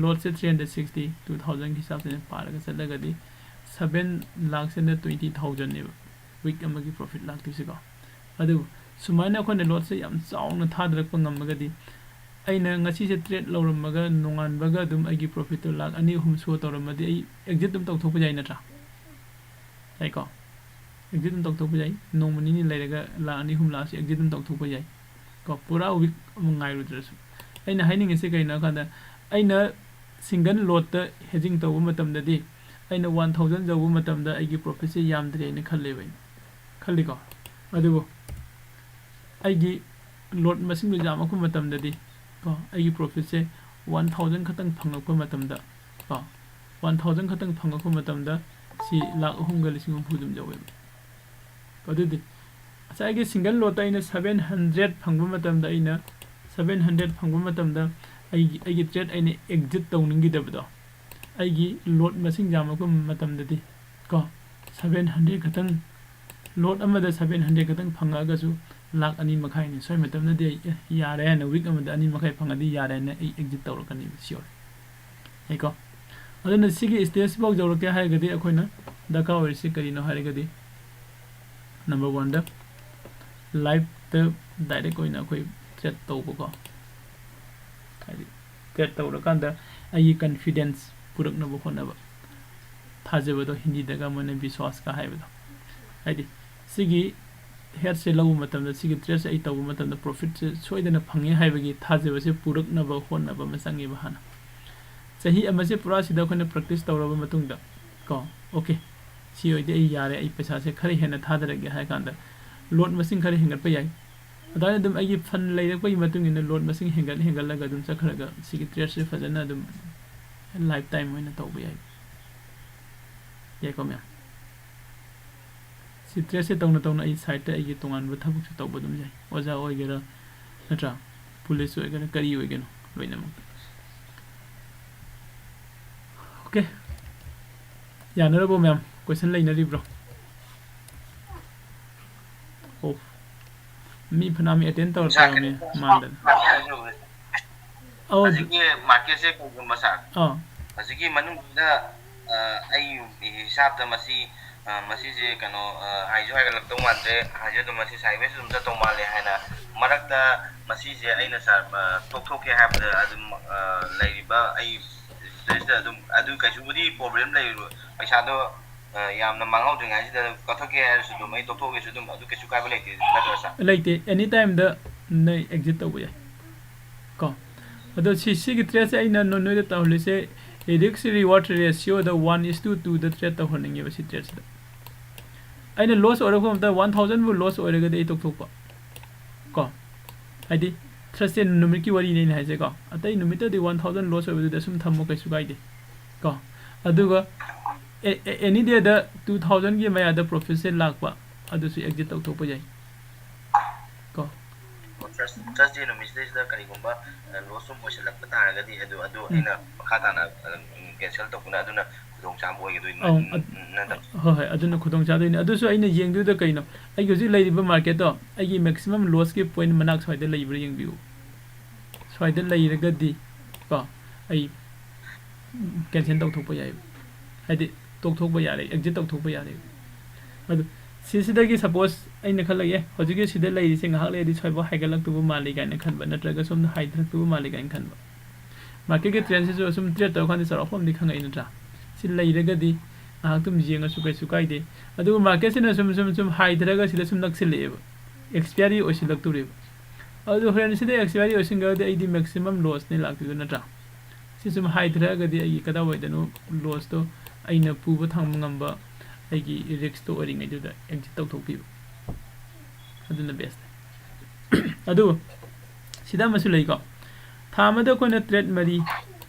ꯂꯣꯠꯁꯦ ꯊ꯭ꯔꯤ ꯍꯟꯗ꯭ꯔꯦꯠ ꯁꯤꯛꯁꯇꯤ, ꯇꯨ ꯊꯥꯎꯖꯟꯒꯤ ꯍꯤꯁꯥꯞꯁꯤꯅ ꯄꯥꯔꯒ ꯆꯠꯂꯒꯗꯤ ꯁꯕꯦꯟ ꯂꯥꯛꯁꯤꯅ ꯇ꯭ꯋꯦꯟꯇꯤ ꯊꯥꯎꯖꯟꯅꯦꯕ ꯋꯤꯛ ꯑꯃꯒꯤ ꯄ꯭ꯔꯣꯐꯤꯠ ꯂꯥꯛꯇꯣꯏꯁꯦꯀꯣ꯫ ꯑꯗꯨꯕꯨ ꯁꯨꯃꯥꯏꯅ ꯑꯩꯈꯣꯏꯅ ꯂꯣꯠꯁꯦ ꯌꯥꯝ ꯆꯥꯎꯅ ꯊꯥꯗꯔꯛꯄ ꯉꯝꯃꯒꯗꯤ, ꯑꯩꯅ ꯉꯁꯤꯁꯦ ꯇ꯭ꯔꯦꯠ ꯂꯧꯔꯝꯃꯒ ꯅꯣꯡꯉꯥꯟꯕꯒ ꯑꯗꯨꯝ ꯑꯩꯒꯤ ꯄ꯭ꯔꯣꯐꯤꯠꯇꯣ ꯂꯥꯛ ꯑꯅꯤ ꯑꯍꯨꯝ ꯁꯣ ꯇꯧꯔꯝꯃꯗꯤ ꯑꯩ ꯑꯦꯛꯖꯤꯠ ꯑꯗꯨꯝ ꯇꯧꯊꯣꯛꯄ ꯌꯥꯏ, ꯅꯠꯇ꯭ꯔꯥ? ꯌꯥꯏꯀꯣ? ꯑꯦꯛꯖꯤꯠ ꯑꯗꯨꯝ ꯇꯧꯊꯣꯛꯄ ꯌꯥꯏ꯫ ꯅꯣꯡꯃ ꯅꯤꯅꯤ ꯂꯩꯔꯒ ꯂꯥꯛ ꯑꯅꯤ ꯑꯍꯨꯝ ꯂꯥꯛꯑꯁꯨ ꯑꯦꯛꯖꯤꯠ ꯑꯗꯨꯝ ꯇꯧꯊꯣꯛꯄ ꯌꯥꯏ ꯀꯣ, ꯄꯨꯔꯥ ꯋꯤꯛ ꯑꯃ ꯉꯥꯏꯔꯨꯗ꯭ꯔꯁꯨ꯫ ꯑꯩꯅ ꯍꯥꯏꯅꯤꯡꯉꯤꯁꯦ ꯀꯩꯅꯣ ꯍꯥꯏ ꯀꯥꯟꯗ, ꯑꯩꯅ ꯁꯤꯡꯒꯜ ꯂꯣꯠꯇ ꯍꯦꯖꯤꯡ ꯇꯧꯕ ꯃꯇꯝꯗꯗꯤ ꯑꯩꯅ ꯋꯥꯟ ꯊꯥꯎꯖꯟ ꯌꯧꯕ ꯃꯇꯝꯗ ꯑꯩꯒꯤ ꯄ꯭ꯔꯣꯐꯤꯠꯁꯦ ꯌꯥꯝꯗ꯭ꯔꯦꯅ ꯈꯜꯂꯦꯕ ꯑꯩꯅ꯫ ꯈꯜꯂꯤꯀꯣ? ꯑꯗꯨꯕꯨ ꯑꯩꯒꯤ ꯂꯣꯠ ꯃꯁꯤꯡꯗꯨ ꯌꯥꯝꯃꯛꯄ ꯃꯇꯝꯗꯗꯤ ꯀꯣ, ꯑꯩꯒꯤ ꯄ꯭ꯔꯣꯐꯤꯠꯁꯦ ꯋꯥꯟ ꯊꯥꯎꯖꯟ ꯈꯛꯇꯪ ꯐꯪꯉꯛꯄ ꯃꯇꯝꯗ ꯀꯣ, ꯋꯥꯟ ꯊꯥꯎꯖꯟ ꯈꯛꯇꯪ ꯐꯪꯉꯛꯄ ꯃꯇꯝꯗ ꯁꯤ ꯂꯥꯛ ꯑꯍꯨꯝꯒ ꯂꯤꯁꯤꯡ ꯍꯨꯝꯐꯨ ꯑꯗꯨꯝ ꯌꯧꯋꯦꯕ꯫ ꯑꯗꯨꯗꯤ ꯉꯁꯥꯏꯒꯤ ꯁꯤꯡꯒꯜ ꯂꯣꯠꯇ ꯑꯩꯅ ꯁꯚꯦꯟ ꯍꯟꯗ꯭ꯔꯦꯠ ꯐꯪꯕ ꯃꯇꯝꯗ, ꯑꯩꯅ ꯁꯚꯦꯟ ꯍꯟꯗ꯭ꯔꯦꯠ ꯐꯪꯕ ꯃꯇꯝꯗ ꯑꯩꯒꯤ, ꯑꯩꯒꯤ ꯇ꯭ꯔꯦꯠ ꯑꯩꯅ ꯑꯦꯛꯖꯤꯠ ꯇꯧꯅꯤꯡꯈꯤꯗꯕꯗꯣ, ꯑꯩꯒꯤ ꯂꯣꯠ ꯃꯁꯤꯡ ꯌꯥꯝꯃꯛꯄ ꯃꯇꯝꯗꯗꯤ ꯀꯣ, ꯁꯚꯦꯟ ꯍꯟꯗ꯭ꯔꯦꯠ ꯈꯛꯇꯪ, ꯂꯣꯠ ꯑꯃꯗ ꯁꯚꯦꯟ ꯍꯟꯗ꯭ꯔꯦꯠ ꯈꯛꯇꯪ ꯐꯪꯉꯛꯑꯒꯁꯨ ꯂꯥꯛ ꯑꯅꯤ ꯃꯈꯥꯏꯅꯤ꯫ ꯁ꯭ꯋꯥꯏ ꯃꯇꯝꯗꯗꯤ ꯑꯩ, ꯑꯦ, ꯌꯥꯔꯦ ꯍꯥꯏꯅ, ꯋꯤꯛ ꯑꯃꯗ ꯑꯅꯤ ꯃꯈꯥꯏ ꯐꯪꯉꯗꯤ ꯌꯥꯔꯦ ꯍꯥꯏꯅ ꯑꯩ ꯑꯦꯛꯖꯤꯠ ꯇꯧꯔꯛꯀꯅꯦꯕ, ꯁꯤꯌꯣꯔ꯫ ꯌꯥꯏꯀꯣ? ꯑꯗꯨꯅ ꯁꯤꯒꯤ ꯁ꯭ꯇꯦꯖꯁꯤꯐꯥꯎ ꯌꯧꯔꯛꯀꯦ ꯍꯥꯏꯔꯒꯗꯤ ꯑꯩꯈꯣꯏꯅ ꯗꯔꯀꯥꯔ ꯑꯣꯏꯔꯤꯁꯤ ꯀꯔꯤꯅꯣ ꯍꯥꯏꯔꯒꯗꯤ, ꯅꯝꯕꯔ ꯋꯥꯟꯗ ꯂꯥꯏꯐꯇ ꯗꯥꯏꯔꯦꯛ ꯑꯣꯏꯅ ꯑꯩꯈꯣꯏ ꯇ꯭ꯔꯦꯠ ꯇꯧꯕꯀꯣ, ꯍꯥꯏꯗꯤ ꯇ꯭ꯔꯦꯠ ꯇꯧꯔꯀꯥꯟꯗ ꯑꯩꯒꯤ ꯀꯟꯐꯤꯗꯦꯟꯁ ꯄꯨꯔꯛꯅꯕ ꯍꯣꯠꯅꯕ, ꯊꯥꯖꯕꯗꯣ, ꯍꯤꯟꯗꯤꯗꯒ ꯃꯣꯏꯅ ꯕꯤꯁ꯭ꯋꯥꯁꯀ ꯍꯥꯏꯕꯗꯣ, ꯍꯥꯏꯗꯤ ꯁꯤꯒꯤ ꯍꯦꯠꯁꯦ ꯂꯧꯕ ꯃꯇꯝꯗ, ꯁꯤꯒꯤ ꯇ꯭ꯔꯦꯠꯁꯦ ꯑꯩ ꯇꯧꯕ ꯃꯇꯝꯗ ꯄ꯭ꯔꯣꯐꯤꯠꯁꯦ ꯁꯣꯏꯗꯅ ꯐꯪꯉꯦ ꯍꯥꯏꯕꯒꯤ ꯊꯥꯖꯕꯁꯦ ꯄꯨꯔꯛꯅꯕ ꯍꯣꯠꯅꯕ ꯑꯃ ꯆꯪꯉꯦꯕ ꯍꯥꯟꯅ꯫ ꯆꯍꯤ ꯑꯃꯁꯦ ꯄꯨꯔꯥ ꯁꯤꯗ ꯑꯩꯈꯣꯏꯅ ꯄ꯭ꯔꯦꯛꯇꯤꯁ ꯇꯧꯔꯕ ꯃꯇꯨꯡꯗ ꯀꯣ, ꯑꯣꯀꯦ, ꯁꯤ ꯑꯣꯏꯗꯤ ꯑꯩ ꯌꯥꯔꯦ, ꯑꯩ ꯄꯩꯁꯥꯁꯦ ꯈꯔ ꯍꯦꯟꯅ ꯊꯥꯗꯔꯒꯦ ꯍꯥꯏ ꯀꯥꯟꯗ ꯂꯣꯠ ꯃꯁꯤꯡ ꯈꯔ ꯍꯦꯟꯒꯠꯄ ꯌꯥꯏ꯫ ꯑꯗꯨꯃꯥꯏꯅ ꯑꯗꯨꯝ ꯑꯩꯒꯤ ꯐꯟ ꯂꯩꯔꯛꯄꯒꯤ ꯃꯇꯨꯡ ꯏꯟꯅ ꯂꯣꯠ ꯃꯁꯤꯡ ꯍꯦꯟꯒꯠ ꯍꯦꯟꯒꯠꯂꯒ ꯑꯗꯨꯝ ꯆꯠꯈ꯭ꯔꯒ ꯁꯤꯒꯤ ꯇ꯭ꯔꯦꯠꯁꯦ ꯐꯖꯅ ꯑꯗꯨꯝ ꯂꯥꯏꯐ ꯇꯥꯏꯝ ꯑꯣꯏꯅ ꯇꯧꯕ ꯌꯥꯏ꯫ ꯌꯥꯏꯀꯣ ꯃꯌꯥꯝ? ꯁꯤ ꯇ꯭ꯔꯦꯠꯁꯦ ꯇꯧꯅ ꯇꯧꯅ ꯑꯩ ꯁꯥꯏꯠꯇ ꯑꯩꯒꯤ ꯇꯣꯉꯥꯟꯕ ꯊꯕꯛꯁꯨ ꯇꯧꯕ ꯑꯗꯨꯝ ꯌꯥꯏ꯫ ꯑꯣꯖꯥ ꯑꯣꯏꯒꯦꯔꯥ, ꯅꯠꯇ꯭ꯔꯥ? ꯄꯨꯂꯤꯁ ꯑꯣꯏꯒꯦꯔꯥ, ꯀꯔꯤ ꯑꯣꯏꯒꯦꯅꯣ, ꯂꯣꯏꯅꯃꯛꯇ꯫ ꯑꯣꯀꯦ꯫ ꯌꯥꯅꯔꯕꯣ ꯃꯌꯥꯝ? ꯀꯣꯏꯁꯟ ꯂꯩꯅꯔꯤꯕ꯭ꯔꯣ? ꯑꯣ꯫ ꯃꯤ ꯐꯅꯌꯥꯝ ꯑꯦꯇꯦꯟ ꯇꯧꯔꯛꯇꯕ ꯃꯤ ꯃꯥꯟꯗꯅ꯫ ꯑꯧ꯫ ꯍꯧꯖꯤꯛꯀꯤ ꯃꯥꯔꯀꯦꯠꯁꯦ ꯀꯩꯒꯨꯝꯕ ꯁꯥꯔ, ꯑꯥ꯫ ꯍꯧꯖꯤꯛꯀꯤ ꯃꯅꯨꯡꯁꯤꯗ, ꯑ, ꯑꯩ ꯍꯤꯁꯥꯞꯇ ꯃꯁꯤ, ꯑ, ꯃꯁꯤꯁꯦ ꯀꯩꯅꯣ, ꯑ, ꯍꯥꯏꯁꯨ ꯍꯥꯏꯒꯠꯂꯛꯇꯧ ꯃꯥꯟꯗ꯭ꯔꯦ, ꯍꯥꯏꯁꯨ ꯑꯗꯨꯝ ꯃꯁꯤ ꯁꯥꯏꯠꯋꯦꯁ ꯑꯗꯨꯝ ꯆꯠꯇꯧ ꯃꯥꯜꯂꯦ ꯍꯥꯏꯅ ꯃꯔꯛꯇ ꯃꯁꯤꯁꯦ ꯑꯩꯅ ꯁꯥꯔ, ꯑ, ꯇꯣꯛꯊꯣꯛꯀꯦ ꯍꯥꯏꯕꯗ ꯑꯗꯨꯝ, ꯑ, ꯂꯩꯔꯤꯕ ꯑꯩ ꯁꯤꯗꯩꯁꯤꯗ ꯑꯗꯨꯝ ꯑꯗꯨ ꯀꯩꯁꯨꯕꯨꯗꯤ ꯄ꯭ꯔꯣꯕ꯭ꯂꯦꯝ ꯂꯩꯔꯣꯏ, ꯄꯩꯁꯥꯗꯣ, ꯑ, ꯌꯥꯝꯅ ꯃꯥꯡꯍꯧꯗ꯭ꯔꯤꯉꯩꯁꯤꯗ ꯀꯛꯊꯠꯀꯦ ꯍꯥꯏꯔꯁꯨ ꯑꯗꯨꯝ ꯑꯩ ꯇꯣꯛꯊꯣꯛꯀꯦꯁꯨ ꯑꯗꯨꯝ ꯑꯗꯨ ꯀꯩꯁꯨ ꯀꯥꯏꯕ ꯂꯩꯇꯦ ꯅꯠꯇ꯭ꯔꯥ ꯁꯥꯔ? ꯂꯩꯇꯦ, ꯑꯦꯅꯤ ꯇꯥꯏꯝꯗ ꯅꯣꯏ ꯑꯦꯛꯖꯤꯠ ꯇꯧꯕ ꯌꯥꯏ ꯀꯣ꯫ ꯑꯗꯣ ꯁꯤ, ꯁꯤꯒꯤ ꯇ꯭ꯔꯦꯠꯁꯦ ꯑꯩꯅ ꯅꯣ-, ꯅꯣꯏꯗ ꯇꯧꯍꯜꯂꯤꯁꯦ, ꯔꯤꯁꯛ ꯔꯤꯋꯥꯔꯗ ꯔꯦꯁꯤꯌꯣꯗ one is to two the trade ꯇꯧꯍꯟꯅꯤꯡꯉꯦꯕ ꯁꯤ ꯇ꯭ꯔꯦꯠꯁꯤꯗ꯫ ꯑꯩꯅ ꯂꯣꯁ ꯑꯣꯏꯔꯛꯄ ꯃꯇꯝꯗ ꯋꯥꯟ ꯊꯥꯎꯖꯟꯕꯨ ꯂꯣꯁ ꯑꯣꯏꯔꯒꯗꯤ ꯑꯩ ꯇꯣꯛꯊꯣꯛꯄ ꯀꯣ꯫ ꯍꯥꯏꯗꯤ ꯊ꯭ꯔꯁꯗꯦ ꯅꯨꯃꯤꯠꯀꯤ ꯋꯥꯔꯤꯅꯤ ꯑꯩꯅ ꯍꯥꯏꯁꯦꯀꯣ꯫ ꯑꯇꯩ ꯅꯨꯃꯤꯠꯇꯗꯤ ꯋꯥꯟ ꯊꯥꯎꯖꯟ ꯂꯣꯁ ꯑꯣꯏꯕꯗꯨꯗꯤ ꯑꯁꯨꯝ ꯊꯝꯃꯣ, ꯀꯩꯁꯨ ꯀꯥꯏꯗꯦ ꯀꯣ꯫ ꯑꯗꯨꯒ ꯑꯦꯅꯤ ꯗꯦꯗ ꯇꯨ ꯊꯥꯎꯖꯟꯒꯤ ꯃꯌꯥꯗ ꯄ꯭ꯔꯣꯐꯤꯠꯁꯦ ꯂꯥꯛꯄ, ꯑꯗꯨꯁꯨ ꯑꯦꯛꯖꯤꯠ ꯇꯧꯊꯣꯛꯄ ꯌꯥꯏ ꯀꯣ꯫ ꯊ꯭ꯔꯁꯗꯦ ꯅꯨꯃꯤꯠꯁꯤꯗꯩꯁꯤꯗ ꯀꯔꯤꯒꯨꯝꯕ ꯂꯣꯁ ꯁꯨꯝ ꯑꯣꯏꯁꯤꯜꯂꯛꯄ ꯇꯥꯔꯒꯗꯤ ꯑꯗꯨ ꯑꯗꯨ ꯎꯝ꯫ ꯑꯩꯅ ꯃꯈꯥ ꯇꯥꯅ ꯀꯦꯟꯁꯦꯜ ꯇꯧꯕꯅ ꯑꯗꯨꯅ ꯈꯨꯗꯣꯡꯆꯥꯕ ꯑꯣꯏꯒꯗꯣꯏ ꯑꯧ, ꯑꯠ- ꯅꯠꯇ꯭ꯔꯥ? ꯍꯣꯏ ꯍꯣꯏ, ꯑꯗꯨꯅ ꯈꯨꯗꯣꯡ ꯆꯥꯗꯣꯏꯅꯤ꯫ ꯑꯗꯨꯁꯨ ꯑꯩꯅ ꯌꯦꯡꯗꯣꯏꯗꯣ ꯀꯩꯅꯣ, ꯑꯩꯒꯤ ꯍꯧꯖꯤꯛ ꯂꯩꯔꯤꯕ ꯃꯥꯔꯀꯦꯠꯇꯣ, ꯑꯩꯒꯤ ꯃꯦꯛꯁꯤꯃꯝ ꯂꯣꯁꯀꯤ ꯄꯣꯏꯟ ꯃꯅꯥꯛ ꯁ꯭ꯋꯥꯏꯗ ꯂꯩꯕ꯭ꯔꯥ ꯌꯦꯡꯕꯤꯌꯨ꯫ ꯁ꯭ꯋꯥꯏꯗ ꯂꯩꯔꯒꯗꯤ ꯀꯣ, ꯑꯩ ꯀꯦꯟꯁꯦꯜ ꯇꯧꯊꯣꯛꯄ ꯌꯥꯏꯕ, ꯍꯥꯏꯗꯤ ꯇꯣꯛꯊꯣꯛꯄ ꯌꯥꯔꯦ, ꯑꯦꯛꯖꯤꯠ ꯇꯧꯊꯣꯛꯄ ꯌꯥꯔꯦ꯫ ꯑꯗꯨ ꯁꯤꯁꯤꯗꯒꯤ ꯁꯄꯣꯁ ꯑꯩꯅ ꯈꯜꯂꯒꯦ, ꯍꯧꯖꯤꯛꯀꯤ ꯁꯤꯗ ꯂꯩꯔꯤꯁꯦ ꯉꯥꯏꯍꯥꯛ ꯂꯩꯔꯗꯤ ꯁ꯭ꯋꯥꯏꯐꯥꯎ ꯍꯥꯏꯒꯠꯂꯛꯇꯧꯕ ꯃꯥꯜꯂꯤ ꯀꯥꯏꯅ ꯈꯟꯕ, ꯅꯠꯇ꯭ꯔꯒ ꯁꯣꯝꯗ ꯍꯥꯏꯊꯔꯛꯇꯧꯕ ꯃꯥꯜꯂꯤ ꯀꯥꯏꯅ ꯈꯟꯕ꯫ ꯃꯥꯔꯀꯦꯠꯀꯤ ꯇ꯭ꯔꯦꯟꯁꯤꯁꯨ ꯑꯁꯨꯝ ꯇ꯭ꯔꯦꯠ ꯇꯧꯔꯀꯥꯟꯗ ꯆꯥꯎꯔꯥꯛꯄ ꯑꯃꯗꯤ ꯈꯪꯉꯛꯏ ꯅꯠꯇ꯭ꯔꯥ? ꯁꯤ ꯂꯩꯔꯒꯗꯤ ꯉꯥꯏꯍꯥꯛꯇꯝ ꯌꯦꯡꯉꯁꯨ ꯀꯩꯁꯨ ꯀꯥꯏꯗꯦ꯫ ꯑꯗꯨꯕꯨ ꯃꯥꯔꯀꯦꯠꯁꯤꯅ ꯁꯨꯝ ꯁꯨꯝ ꯁꯨꯝ ꯍꯥꯏꯊꯔꯒ ꯁꯤꯗ ꯁꯨꯝ ꯅꯛꯁꯤꯜꯂꯛꯑꯦꯕ, ꯑꯦꯛꯁꯄꯤꯌꯥꯔꯤ ꯑꯣꯏꯁꯤꯜꯂꯛꯇꯣꯔꯦꯕ꯫ ꯑꯗꯨ ꯍꯣꯔꯦꯟ ꯁꯤꯗ ꯑꯦꯛꯁꯄꯤꯌꯥꯔꯤ ꯑꯣꯏꯁꯤꯟꯈ꯭ꯔꯒꯗꯤ ꯑꯩꯗꯤ ꯃꯦꯛꯁꯤꯃꯝ ꯂꯣꯁꯅꯦ ꯂꯥꯛꯇꯣꯏꯗꯣ ꯅꯠꯇ꯭ꯔꯥ? ꯁꯤ ꯁꯨꯝ ꯍꯥꯏꯊꯔꯛꯑꯒꯗꯤ ꯑꯩꯒꯤ ꯀꯗꯥꯏꯋꯥꯏꯗꯅꯣ ꯂꯣꯁꯇꯣ ꯑꯩꯅ ꯄꯨꯕ ꯊꯥꯡꯕ ꯉꯝꯕ ꯑꯩꯒꯤ ꯔꯤꯛꯁꯇꯣ ꯑꯣꯏꯔꯤꯉꯩꯗꯨꯗ ꯑꯦꯛꯖꯤꯠ ꯇꯧꯊꯣꯛꯄꯤꯕ, ꯑꯗꯨꯅ ꯕꯦꯁꯅꯦ꯫ ꯑꯗꯨ ꯁꯤꯗ ꯑꯃꯁꯨ ꯂꯩꯀꯣ, ꯊꯥ ꯑꯃꯗ ꯑꯩꯈꯣꯏꯅ ꯇ꯭ꯔꯦꯠ ꯃꯔꯤ,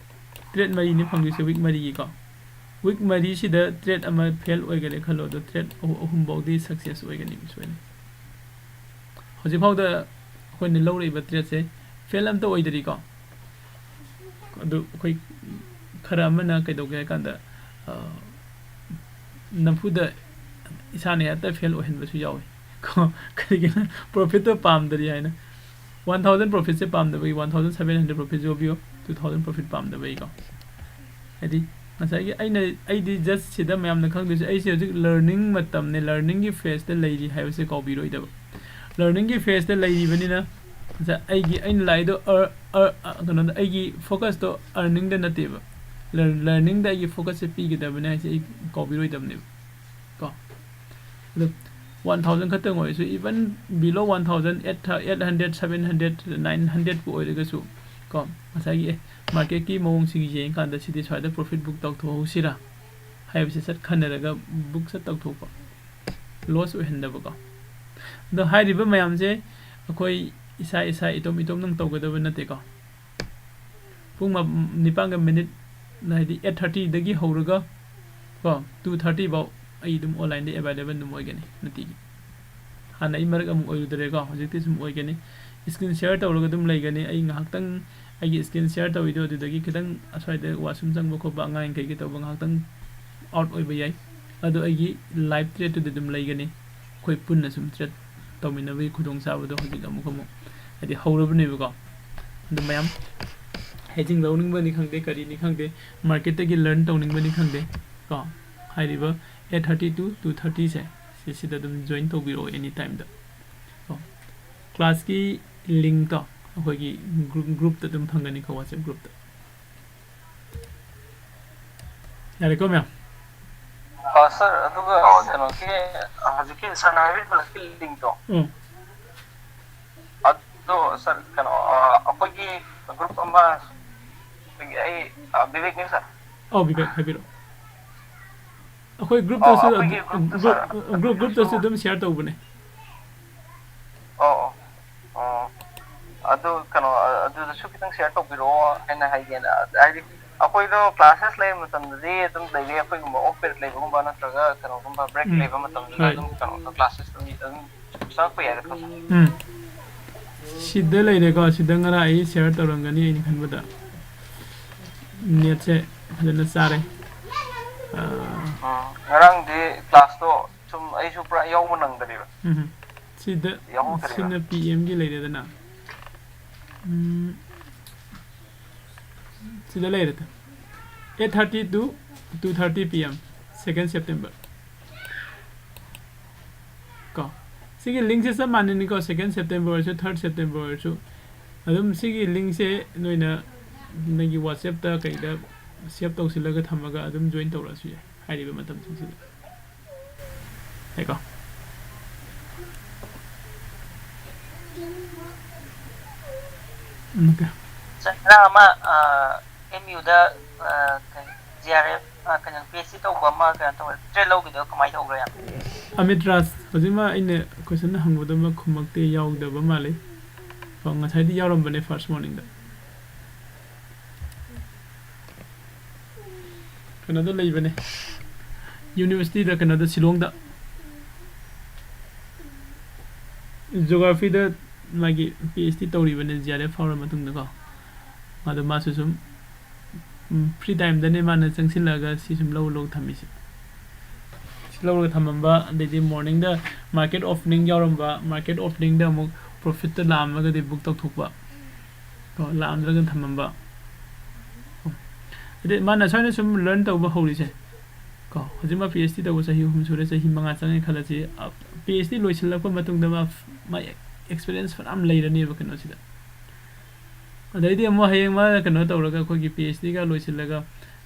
ꯇ꯭ꯔꯦꯠ ꯃꯔꯤꯅꯤ ꯐꯪꯗꯣꯏꯁꯦ ꯋꯤꯛ ꯃꯔꯤꯒꯤꯀꯣ꯫ ꯋꯤꯛ ꯃꯔꯤꯁꯤꯗ ꯇ꯭ꯔꯦꯠ ꯑꯃ ꯐꯦꯜ ꯑꯣꯏꯈꯔꯦ ꯈꯜꯂꯣ, ꯑꯗꯣ ꯇ꯭ꯔꯦꯠ ꯑꯍꯨ- ꯑꯍꯨꯝꯐꯥꯎꯗꯤ ꯁꯛꯁꯦꯁ ꯑꯣꯏꯒꯅꯤ ꯁꯣꯏꯅ꯫ ꯍꯧꯖꯤꯛꯐꯥꯎꯗ ꯑꯩꯈꯣꯏꯅ ꯂꯧꯔꯛꯏꯕ ꯇ꯭ꯔꯦꯠꯁꯦ ꯐꯦꯜ ꯑꯝꯇ ꯑꯣꯏꯗꯔꯤꯀꯣ꯫ ꯑꯗꯨ ꯑꯩꯈꯣꯏ ꯈꯔ ꯑꯃꯅ ꯀꯩꯗꯧꯒꯦ ꯍꯥꯏ ꯀꯥꯟꯗ, ꯑ, ꯅꯝꯐꯨꯗ ꯏꯁꯥꯅ ꯍꯦꯛꯇ ꯐꯦꯜ ꯑꯣꯏꯍꯟꯕꯁꯨ ꯌꯥꯎꯏ ꯀꯣ꯫ ꯀꯔꯤꯒꯤꯅꯣ? ꯄ꯭ꯔꯣꯐꯤꯠꯇꯣ ꯄꯥꯝꯗꯔꯤ ꯍꯥꯏꯅ꯫ ꯋꯥꯟ ꯊꯥꯎꯖꯟ ꯄ꯭ꯔꯣꯐꯤꯠꯁꯦ ꯄꯥꯝꯗꯕꯒꯤ, one thousand seven hundred profit ꯌꯣꯕꯤꯌꯣ, ꯇꯨ ꯊꯥꯎꯖꯟ ꯄ꯭ꯔꯣꯐꯤꯠ ꯄꯥꯝꯗꯕꯒꯤꯀꯣ꯫ ꯍꯥꯏꯗꯤ ꯉꯁꯥꯏꯒꯤ ꯑꯩꯅ, ꯑꯩꯗꯤ ꯖꯁ ꯁꯤꯗ ꯃꯌꯥꯝꯅ ꯈꯪꯗꯣꯏꯁꯦ, ꯑꯩꯁꯦ ꯍꯧꯖꯤꯛ ꯂꯔꯅꯤꯡ ꯃꯇꯝꯅꯦ, ꯂꯔꯅꯤꯡꯒꯤ ꯐꯦꯁꯇ ꯂꯩꯔꯤ ꯍꯥꯏꯕꯁꯦ ꯀꯥꯎꯕꯤꯔꯣꯏꯗꯕ꯫ ꯂꯔꯅꯤꯡꯒꯤ ꯐꯦꯁꯇ ꯂꯩꯔꯤꯕꯅꯤꯅ ꯉꯁꯥꯏ ꯑꯩꯒꯤ, ꯑꯩꯅ ꯂꯥꯛꯏꯗꯣ ꯑꯔ-, ꯑꯔ-, ꯑ, ꯀꯩꯅꯣꯗ, ꯑꯩꯒꯤ ꯐꯣꯀꯁꯇꯣ ꯑꯔꯅꯤꯡꯗ ꯅꯠꯇꯦꯕ, ꯂꯔ-, ꯂꯔꯅꯤꯡꯗ ꯑꯩꯒꯤ ꯐꯣꯀꯁꯁꯦ ꯄꯤꯒꯗꯕꯅꯦ ꯍꯥꯏꯁꯦ ꯑꯩ ꯀꯥꯎꯕꯤꯔꯣꯏꯗꯕꯅꯦꯕ ꯀꯣ꯫ ꯑꯗꯣ ꯋꯥꯟ ꯊꯥꯎꯖꯟ ꯈꯛꯇꯪ ꯑꯣꯏꯔꯁꯨ, even below one thousand, eight thou-, eight hundred, seven hundred, nine hundred ꯄꯨ ꯑꯣꯏꯔꯒꯁꯨ ꯀꯣ, ꯉꯁꯥꯏꯒꯤ ꯑꯦ, ꯃꯥꯔꯀꯦꯠꯀꯤ ꯃꯑꯣꯡꯁꯤꯒꯤ ꯌꯦꯡꯀꯥꯟꯗ ꯁꯤꯗꯤ ꯁ꯭ꯋꯥꯏꯗ ꯄ꯭ꯔꯣꯐꯤꯠ ꯕꯨꯛ ꯇꯧꯊꯣꯛꯍꯧꯁꯤꯔꯥ ꯍꯥꯏꯕꯁꯦ ꯁꯠ ꯈꯟꯅꯔꯒ ꯕꯨꯛ ꯁꯠ ꯇꯧꯊꯣꯛꯄ꯫ ꯂꯣꯁ ꯑꯣꯏꯍꯟꯗꯕꯀꯣ꯫ ꯑꯗꯣ ꯍꯥꯏꯔꯤꯕ ꯃꯌꯥꯝꯁꯦ ꯑꯩꯈꯣꯏ ꯏꯁꯥ ꯏꯁꯥ ꯏꯇꯣꯝ ꯏꯇꯣꯝꯗꯪ ꯇꯧꯒꯗꯕ ꯅꯠꯇꯦꯀꯣ꯫ ꯄꯨꯡ ꯃ-, ꯅꯤꯄꯥꯟꯒ ꯃꯤꯅꯤꯠ, ꯍꯥꯏꯗꯤ ꯑꯩꯠ ꯊꯥꯔꯇꯤꯗꯒꯤ ꯍꯧꯔꯒ ꯀꯣ, ꯇꯨ ꯊꯥꯔꯇꯤ ꯐꯥꯎ ꯑꯩ ꯑꯗꯨꯝ ꯑꯣꯟꯂꯥꯏꯟꯗ ꯑꯦꯕꯥꯏꯂꯦꯕꯜ ꯑꯗꯨꯝ ꯑꯣꯏꯒꯅꯤ ꯅꯨꯡꯇꯤꯒꯤ꯫ ꯍꯥꯟꯅ ꯑꯩ ꯃꯔꯛ ꯑꯃꯨꯛ ꯑꯣꯏꯔꯨꯗ꯭ꯔꯦꯀꯣ, ꯍꯧꯖꯤꯛꯇꯤ ꯁꯨꯝ ꯑꯣꯏꯒꯅꯤ꯫ ꯏꯁꯀ꯭ꯔꯤꯟ ꯁꯤꯌꯔ ꯇꯧꯔꯒ ꯑꯗꯨꯝ ꯂꯩꯒꯅꯤ꯫ ꯑꯩ ꯉꯥꯏꯍꯥꯛꯇꯪ ꯑꯩꯒꯤ ꯏꯁꯀ꯭ꯔꯤꯟ ꯁꯤꯌꯔ ꯇꯧꯔꯤꯗꯣ ꯑꯗꯨꯗꯒꯤ ꯈꯤꯇꯪ ꯑꯁ꯭ꯋꯥꯏꯗ ꯋꯥꯁꯔꯨꯝ ꯆꯪꯕ ꯈꯣꯠꯄ, ꯑꯉꯥꯡ ꯀꯩꯀꯩ ꯇꯧꯕ ꯉꯥꯏꯍꯥꯛꯇꯪ ꯑꯥꯎꯠ ꯑꯣꯏꯕ ꯌꯥꯏ꯫ ꯑꯗꯣ ꯑꯩꯒꯤ ꯂꯥꯏꯚ ꯊ꯭ꯔꯦꯠꯇꯨꯗ ꯑꯗꯨꯝ ꯂꯩꯒꯅꯤ꯫ ꯑꯩꯈꯣꯏ ꯄꯨꯟꯅ ꯁꯨꯝ ꯊ꯭ꯔꯦꯠ ꯇꯧꯃꯤꯟꯅꯕꯒꯤ ꯈꯨꯗꯣꯡꯆꯥꯕꯗꯣ ꯍꯧꯖꯤꯛ ꯑꯃꯨꯛ ꯑꯃꯨꯛ ꯍꯥꯏꯗꯤ ꯍꯧꯔꯕꯅꯦꯕꯀꯣ꯫ ꯑꯗꯨ ꯃꯌꯥꯝ ꯍꯦꯖꯤꯡ ꯂꯧꯅꯤꯡꯕꯅꯤ ꯈꯪꯗꯦ, ꯀꯔꯤꯅꯤ ꯈꯪꯗꯦ, ꯃꯥꯔꯀꯦꯠꯇꯒꯤ ꯂꯔꯟ ꯇꯧꯅꯤꯡꯕꯅꯤ ꯈꯪꯗꯦ ꯀꯣ, ꯍꯥꯏꯔꯤꯕ ꯑꯩꯠ ꯊꯥꯔꯇꯤ to ꯇꯨ ꯊꯥꯔꯇꯤꯁꯦ ꯁꯤꯁꯤꯗ ꯑꯗꯨꯝ ꯖꯣꯏꯟ ꯇꯧꯕꯤꯔꯛꯑꯣ ꯑꯦꯅꯤ ꯇꯥꯏꯝꯗ ꯀꯣ꯫ ꯀ꯭ꯂꯥꯁꯀꯤ ꯂꯤꯡꯛꯇꯣ ꯑꯩꯈꯣꯏꯒꯤ ꯒ꯭ꯔꯨꯞ, ꯒ꯭ꯔꯨꯞꯇ ꯑꯗꯨꯝ ꯐꯪꯒꯅꯤꯀꯣ, ꯋꯥꯆꯦꯞ ꯒ꯭ꯔꯨꯞꯇ꯫ ꯌꯥꯔꯦꯀꯣ ꯃꯌꯥꯝ? ꯑ, ꯁꯥꯔ, ꯑꯗꯨꯒ ꯀꯩꯅꯣꯒꯤ, ꯍꯧꯖꯤꯛꯀꯤ ꯁꯥꯔꯅ ꯍꯥꯏꯕꯤꯕ ꯂꯤꯡꯛꯇꯣ, ꯎꯝ꯫ ꯑꯗꯣ ꯁꯥꯔ, ꯀꯩꯅꯣ, ꯑ, ꯑꯩꯈꯣꯏꯒꯤ ꯒ꯭ꯔꯨꯞ ꯑꯃ, ꯑꯩꯈꯣꯏꯒꯤ, ꯑꯩ, ꯑ, ꯕꯤꯕꯦꯛꯅꯦ ꯁꯥꯔ꯫ ꯑꯧ, ꯕꯤꯕꯦꯛ, ꯍꯥꯏꯕꯤꯔꯛꯑꯣ꯫ ꯑꯩꯈꯣꯏ ꯑꯣ, ꯒ꯭ꯔꯨꯞꯇꯁꯨ ꯑꯩꯈꯣꯏꯒꯤ ꯑꯗꯨ-, ꯒ꯭ꯔꯨꯞꯇ ꯒ꯭ꯔꯨꯞ, ꯁꯥꯔ, ꯒ꯭ꯔꯨꯞ, ꯒ꯭ꯔꯨꯞꯇꯁꯨ ꯀꯩꯅꯣꯁꯨ ꯑꯗꯨꯝ ꯁꯤꯌꯔ ꯇꯧꯕꯅꯦ꯫ ꯑꯣ, ꯑꯣ, ꯑꯣ꯫ ꯑꯗꯨ ꯀꯩꯅꯣ, ꯑ, ꯑꯗꯨꯗꯁꯨ ꯈꯤꯇꯪ ꯁꯤꯌꯔ ꯇꯧꯕꯤꯔꯛꯑꯣ ꯍꯥꯏꯅ ꯍꯥꯏꯒꯦꯅ꯫ ꯍꯥꯏꯗꯤ ꯑꯩꯈꯣꯏꯗꯣ ꯀ꯭ꯂꯥꯁꯦꯁ ꯂꯩꯕ ꯃꯇꯝꯗꯗꯤ ꯑꯗꯨꯝ ꯂꯩꯔꯦ, ꯑꯩꯈꯣꯏꯒꯨꯝꯕ ꯑꯣꯐ ꯄꯤꯔꯤꯌꯠ ꯂꯩꯕꯒꯨꯝꯕ ꯅꯠꯇ꯭ꯔꯒ ꯀꯩꯅꯣꯒꯨꯝꯕ ꯕ꯭ꯔꯦꯛ ꯎꯝ꯫ ꯂꯩꯕ ꯃꯇꯝꯗꯨꯗ ꯍꯣꯏ꯫ ꯑꯗꯨꯝ ꯀꯩꯅꯣꯗꯣ ꯀ꯭ꯂꯥꯁꯦꯁ ꯑꯗꯨꯝ, ꯑꯗꯨꯝ ꯆꯪꯉꯛꯄ ꯌꯥꯏ ꯅꯠꯇ꯭ꯔꯣ, ꯁꯥꯔ? ꯎꯝ꯫ ꯁꯤꯗ ꯂꯩꯔꯦꯀꯣ, ꯁꯤꯗ ꯉꯔꯥꯡ ꯑꯩ ꯁꯤꯌꯔ ꯇꯧꯔꯝꯒꯅꯤ ꯑꯩꯅ ꯈꯟꯕꯗ꯫ ꯅꯦꯠꯁꯦ ꯐꯖꯅ ꯆꯥꯔꯦ꯫ ꯑꯥ꯫ ꯎꯝ, ꯉꯔꯥꯡꯗꯤ ꯀ꯭ꯂꯥꯁꯇꯣ ꯁꯨꯝ ꯑꯩꯁꯨ ꯄꯨꯔꯥ ꯌꯥꯎꯕ ꯅꯪꯗꯔꯤꯕ꯫ ꯎꯝ꯫ ꯁꯤꯗ, ꯌꯥꯎꯍꯧꯗꯔꯤꯕ꯫ ꯁꯤꯅ ꯄꯤ ꯑꯦꯝꯒꯤ ꯂꯩꯔꯦꯗꯅ꯫ ꯎꯝ꯫ ꯁꯤꯗ ꯂꯩꯔꯦ꯫ Eight thirty to two thirty P M, second September꯫ ꯀꯣ꯫ ꯁꯤꯒꯤ ꯂꯤꯡꯛꯁꯦ ꯆꯞ ꯃꯥꯟꯅꯅꯤꯀꯣ, second September ꯑꯣꯏꯔꯁꯨ, third September ꯑꯣꯏꯔꯁꯨ꯫ ꯑꯗꯨꯝ ꯁꯤꯒꯤ ꯂꯤꯡꯛꯁꯦ ꯅꯣꯏꯅ ꯅꯣꯏꯒꯤ WhatsApp-ꯇ ꯀꯩꯗ ꯁꯦꯚ ꯇꯧꯁꯤꯜꯂꯒ ꯊꯝꯃꯒ ꯑꯗꯨꯝ ꯖꯣꯏꯟ ꯇꯧꯔꯛꯑꯁꯨ ꯌꯥꯏ, ꯍꯥꯏꯔꯤꯕ ꯃꯇꯝꯁꯤꯡꯁꯤꯗ꯫ ꯌꯥꯏꯀꯣ? ꯎꯝ, ꯑꯣꯀꯦ꯫ ꯁꯥꯔ, ꯉꯔꯥꯡ ꯑꯃ, ꯑ, M U-ꯗ, ꯑ, ꯀꯩ, G R F ꯑ, ꯀꯩꯅꯣ, ꯄꯤ ꯑꯩꯆ ꯗꯤ ꯇꯧꯕ ꯑꯃ ꯀꯩꯅꯣ ꯇꯧꯋꯦ, ꯇ꯭ꯔꯦꯠ ꯂꯧꯈꯤꯗꯣ ꯀꯃꯥꯏꯅ ꯇꯧꯈ꯭ꯔꯦ? ꯑꯃꯤꯠ ꯔꯥꯖ, ꯍꯧꯖꯤꯛꯃꯛ ꯑꯩꯅ ꯀꯣꯏꯁꯟ ꯍꯪꯕꯗꯨꯃ ꯈꯨꯝꯃꯛꯇꯦ, ꯌꯥꯎꯗꯕ ꯃꯥꯜꯂꯤ꯫ ꯑꯣ, ꯉꯁꯥꯏꯗꯤ ꯌꯥꯎꯔꯝꯕꯅꯦ ꯐꯥꯔꯁ ꯃꯣꯔꯅꯤꯡꯗ꯫ ꯀꯩꯅꯣꯗ ꯂꯩꯕꯅꯦ, ꯌꯨꯅꯤꯚꯔꯁꯤꯇꯤꯗ, ꯀꯩꯅꯣꯗ, ꯁꯤꯂꯣꯡꯗ꯫ ꯖꯤꯑꯣꯒ꯭ꯔꯥꯐꯤꯗ ꯃꯥꯒꯤ ꯄꯤ ꯑꯩꯆ ꯗꯤ ꯇꯧꯔꯤꯕꯅꯦ, ꯖꯤ ꯑꯥꯔ ꯑꯦꯐ ꯐꯥꯎꯔ ꯃꯇꯨꯡꯗꯀꯣ꯫ ꯑꯗꯣ ꯃꯥꯁꯨ ꯁꯨꯝ, ꯎꯝ, ꯐ꯭ꯔꯤ ꯇꯥꯏꯝꯗꯅꯦ ꯃꯥꯅ ꯆꯪꯁꯤꯜꯂꯒ ꯁꯤ ꯁꯨꯝ ꯂꯧ ꯂꯧ ꯊꯝꯃꯤꯁꯦ꯫ ꯁꯤ ꯂꯧꯔꯒ ꯊꯝꯃꯝꯕ, ꯑꯗꯩꯗꯤ ꯃꯣꯔꯅꯤꯡꯗ ꯃꯥꯔꯀꯦꯠ ꯑꯣꯄꯅꯤꯡ ꯌꯥꯎꯔꯝꯕ, ꯃꯥꯔꯀꯦꯠ ꯑꯣꯄꯅꯤꯡꯗ ꯑꯃꯨꯛ ꯄ꯭ꯔꯣꯐꯤꯠꯇ ꯂꯥꯛꯑꯝꯃꯒꯗꯤ ꯕꯨꯛ ꯇꯧꯊꯣꯛꯄ꯫ ꯀꯣ, ꯂꯥꯛꯑꯝꯗ꯭ꯔꯒꯅ ꯊꯝꯃꯝꯕ꯫ ꯀꯣ꯫ ꯑꯗꯩ ꯃꯥꯅ ꯁꯨꯃꯥꯏꯅ ꯁꯨꯝ ꯂꯔꯟ ꯇꯧꯕ ꯍꯧꯔꯤꯁꯦ꯫ ꯀꯣ, ꯍꯧꯖꯤꯛ ꯃꯥ ꯄꯤ ꯑꯩꯆ ꯗꯤ ꯇꯧꯕ ꯆꯍꯤ ꯑꯍꯨꯝ ꯁꯨꯔꯦ, ꯆꯍꯤ ꯃꯉꯥ ꯆꯪꯉꯦ ꯈꯜꯂꯁꯤ꯫ ꯑ, ꯄꯤ ꯑꯩꯆ ꯗꯤ ꯂꯣꯏꯁꯤꯜꯂꯛꯄ ꯃꯇꯨꯡꯗ ꯃꯥ, ꯃꯥ ꯑꯦꯛꯁꯄꯤꯔꯤꯌꯦꯟꯁ ꯐꯅꯌꯥꯝ ꯂꯩꯔꯅꯦꯕ ꯀꯩꯅꯣꯁꯤꯗ꯫ ꯑꯗꯩꯗꯤ ꯑꯃꯨꯛ ꯍꯌꯦꯡ ꯃꯥꯅ ꯀꯩꯅꯣ ꯇꯧꯔꯒ, ꯑꯩꯈꯣꯏꯒꯤ ꯄꯤ ꯑꯩꯆ ꯗꯤꯒ ꯂꯣꯏꯁꯤꯜꯂꯒ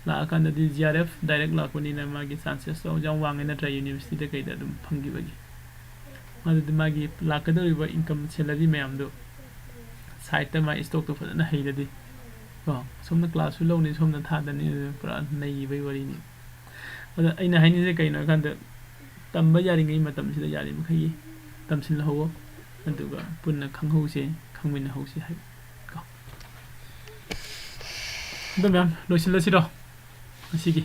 ꯂꯥꯛꯑꯀꯥꯟꯗꯗꯤ ꯖꯤ ꯑꯥꯔ ꯑꯦꯐ ꯗꯥꯏꯔꯦꯛ ꯂꯥꯛꯄꯅꯤꯅ ꯃꯥꯒꯤ ꯆꯥꯟꯁꯦꯁꯇꯣ ꯌꯥꯝ ꯋꯥꯡꯉꯦ ꯅꯠꯇ꯭ꯔꯥ, ꯌꯨꯅꯤꯚꯔꯁꯤꯇꯤꯗ ꯀꯩꯗ ꯑꯗꯨꯝ ꯐꯪꯈꯤꯕꯒꯤ꯫ ꯑꯗꯨꯗꯤ ꯃꯥꯒꯤ ꯂꯥꯛꯀꯗꯧꯔꯤꯕ ꯏꯟꯀꯝ, ꯁꯦꯂꯔꯤ ꯃꯌꯥꯝꯗꯣ ꯁꯥꯏꯠꯇ ꯃꯥ ꯏꯁꯇꯣꯛꯇꯣ ꯐꯖꯅ ꯍꯩꯔꯗꯤ, ꯀꯣ, ꯁꯣꯝꯗ ꯀ꯭ꯂꯥꯁꯁꯨ ꯂꯧꯅꯤ, ꯁꯣꯝꯗ ꯊꯥꯗꯅꯤ, ꯑꯗꯨ ꯄꯨꯔꯥ ꯅꯩꯕꯩ ꯋꯥꯔꯤꯅꯤ꯫ ꯑꯗ ꯑꯩꯅ ꯍꯥꯏꯅꯤꯡꯉꯤꯁꯦ ꯀꯩꯅꯣ ꯍꯥꯏ ꯀꯥꯟꯗ, ꯇꯝꯕ ꯌꯥꯔꯤꯉꯩ ꯃꯇꯝꯁꯤꯗ ꯌꯥꯔꯤꯃꯈꯩꯒꯤ ꯇꯝꯁꯤꯜꯍꯧꯋꯣ, ꯑꯗꯨꯒ ꯄꯨꯟꯅ ꯈꯪꯍꯧꯁꯦ, ꯈꯪꯃꯤꯟꯅꯍꯧꯁꯦ ꯍꯥꯏꯕ ꯀꯣ꯫ ꯑꯗꯣ ꯃꯌꯥꯝ, ꯂꯣꯏꯁꯤꯜꯂꯁꯤꯔꯣ ꯉꯁꯤꯒꯤ?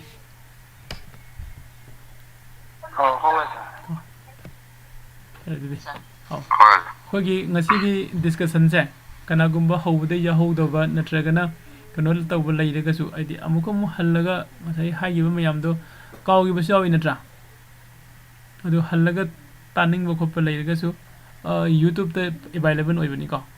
ꯑꯣ, ꯍꯣꯏ, ꯁꯥꯔ꯫ ꯀꯣ꯫ ꯐꯔꯦ ꯑꯗꯨꯗꯤ꯫ ꯑꯧ꯫ ꯍꯣꯏ꯫ ꯑꯩꯈꯣꯏꯒꯤ ꯉꯁꯤꯒꯤ ꯗꯤꯁꯀꯁꯟꯁꯦ ꯀꯅꯥꯒꯨꯝꯕ ꯍꯧꯕꯗ ꯌꯥꯍꯧꯗꯕ ꯅꯠꯇ꯭ꯔꯒꯅ ꯀꯩꯅꯣ ꯇꯧꯕ ꯂꯩꯔꯒꯁꯨ, ꯍꯥꯏꯗꯤ ꯑꯃꯨꯛꯀ ꯑꯃꯨꯛ ꯍꯜꯂꯒ ꯉꯁꯥꯏ ꯍꯥꯏꯈꯤꯕ ꯃꯌꯥꯝꯗꯣ ꯀꯥꯎꯈꯤꯕꯁꯨ ꯌꯥꯎꯏ ꯅꯠꯇ꯭ꯔꯥ? ꯑꯗꯨ ꯍꯜꯂꯒ ꯇꯥꯅꯤꯡꯕ ꯈꯣꯠꯄ ꯂꯩꯔꯒꯁꯨ, ꯑ, YouTube-ꯇ available ꯑꯣꯏꯕꯅꯤꯀꯣ꯫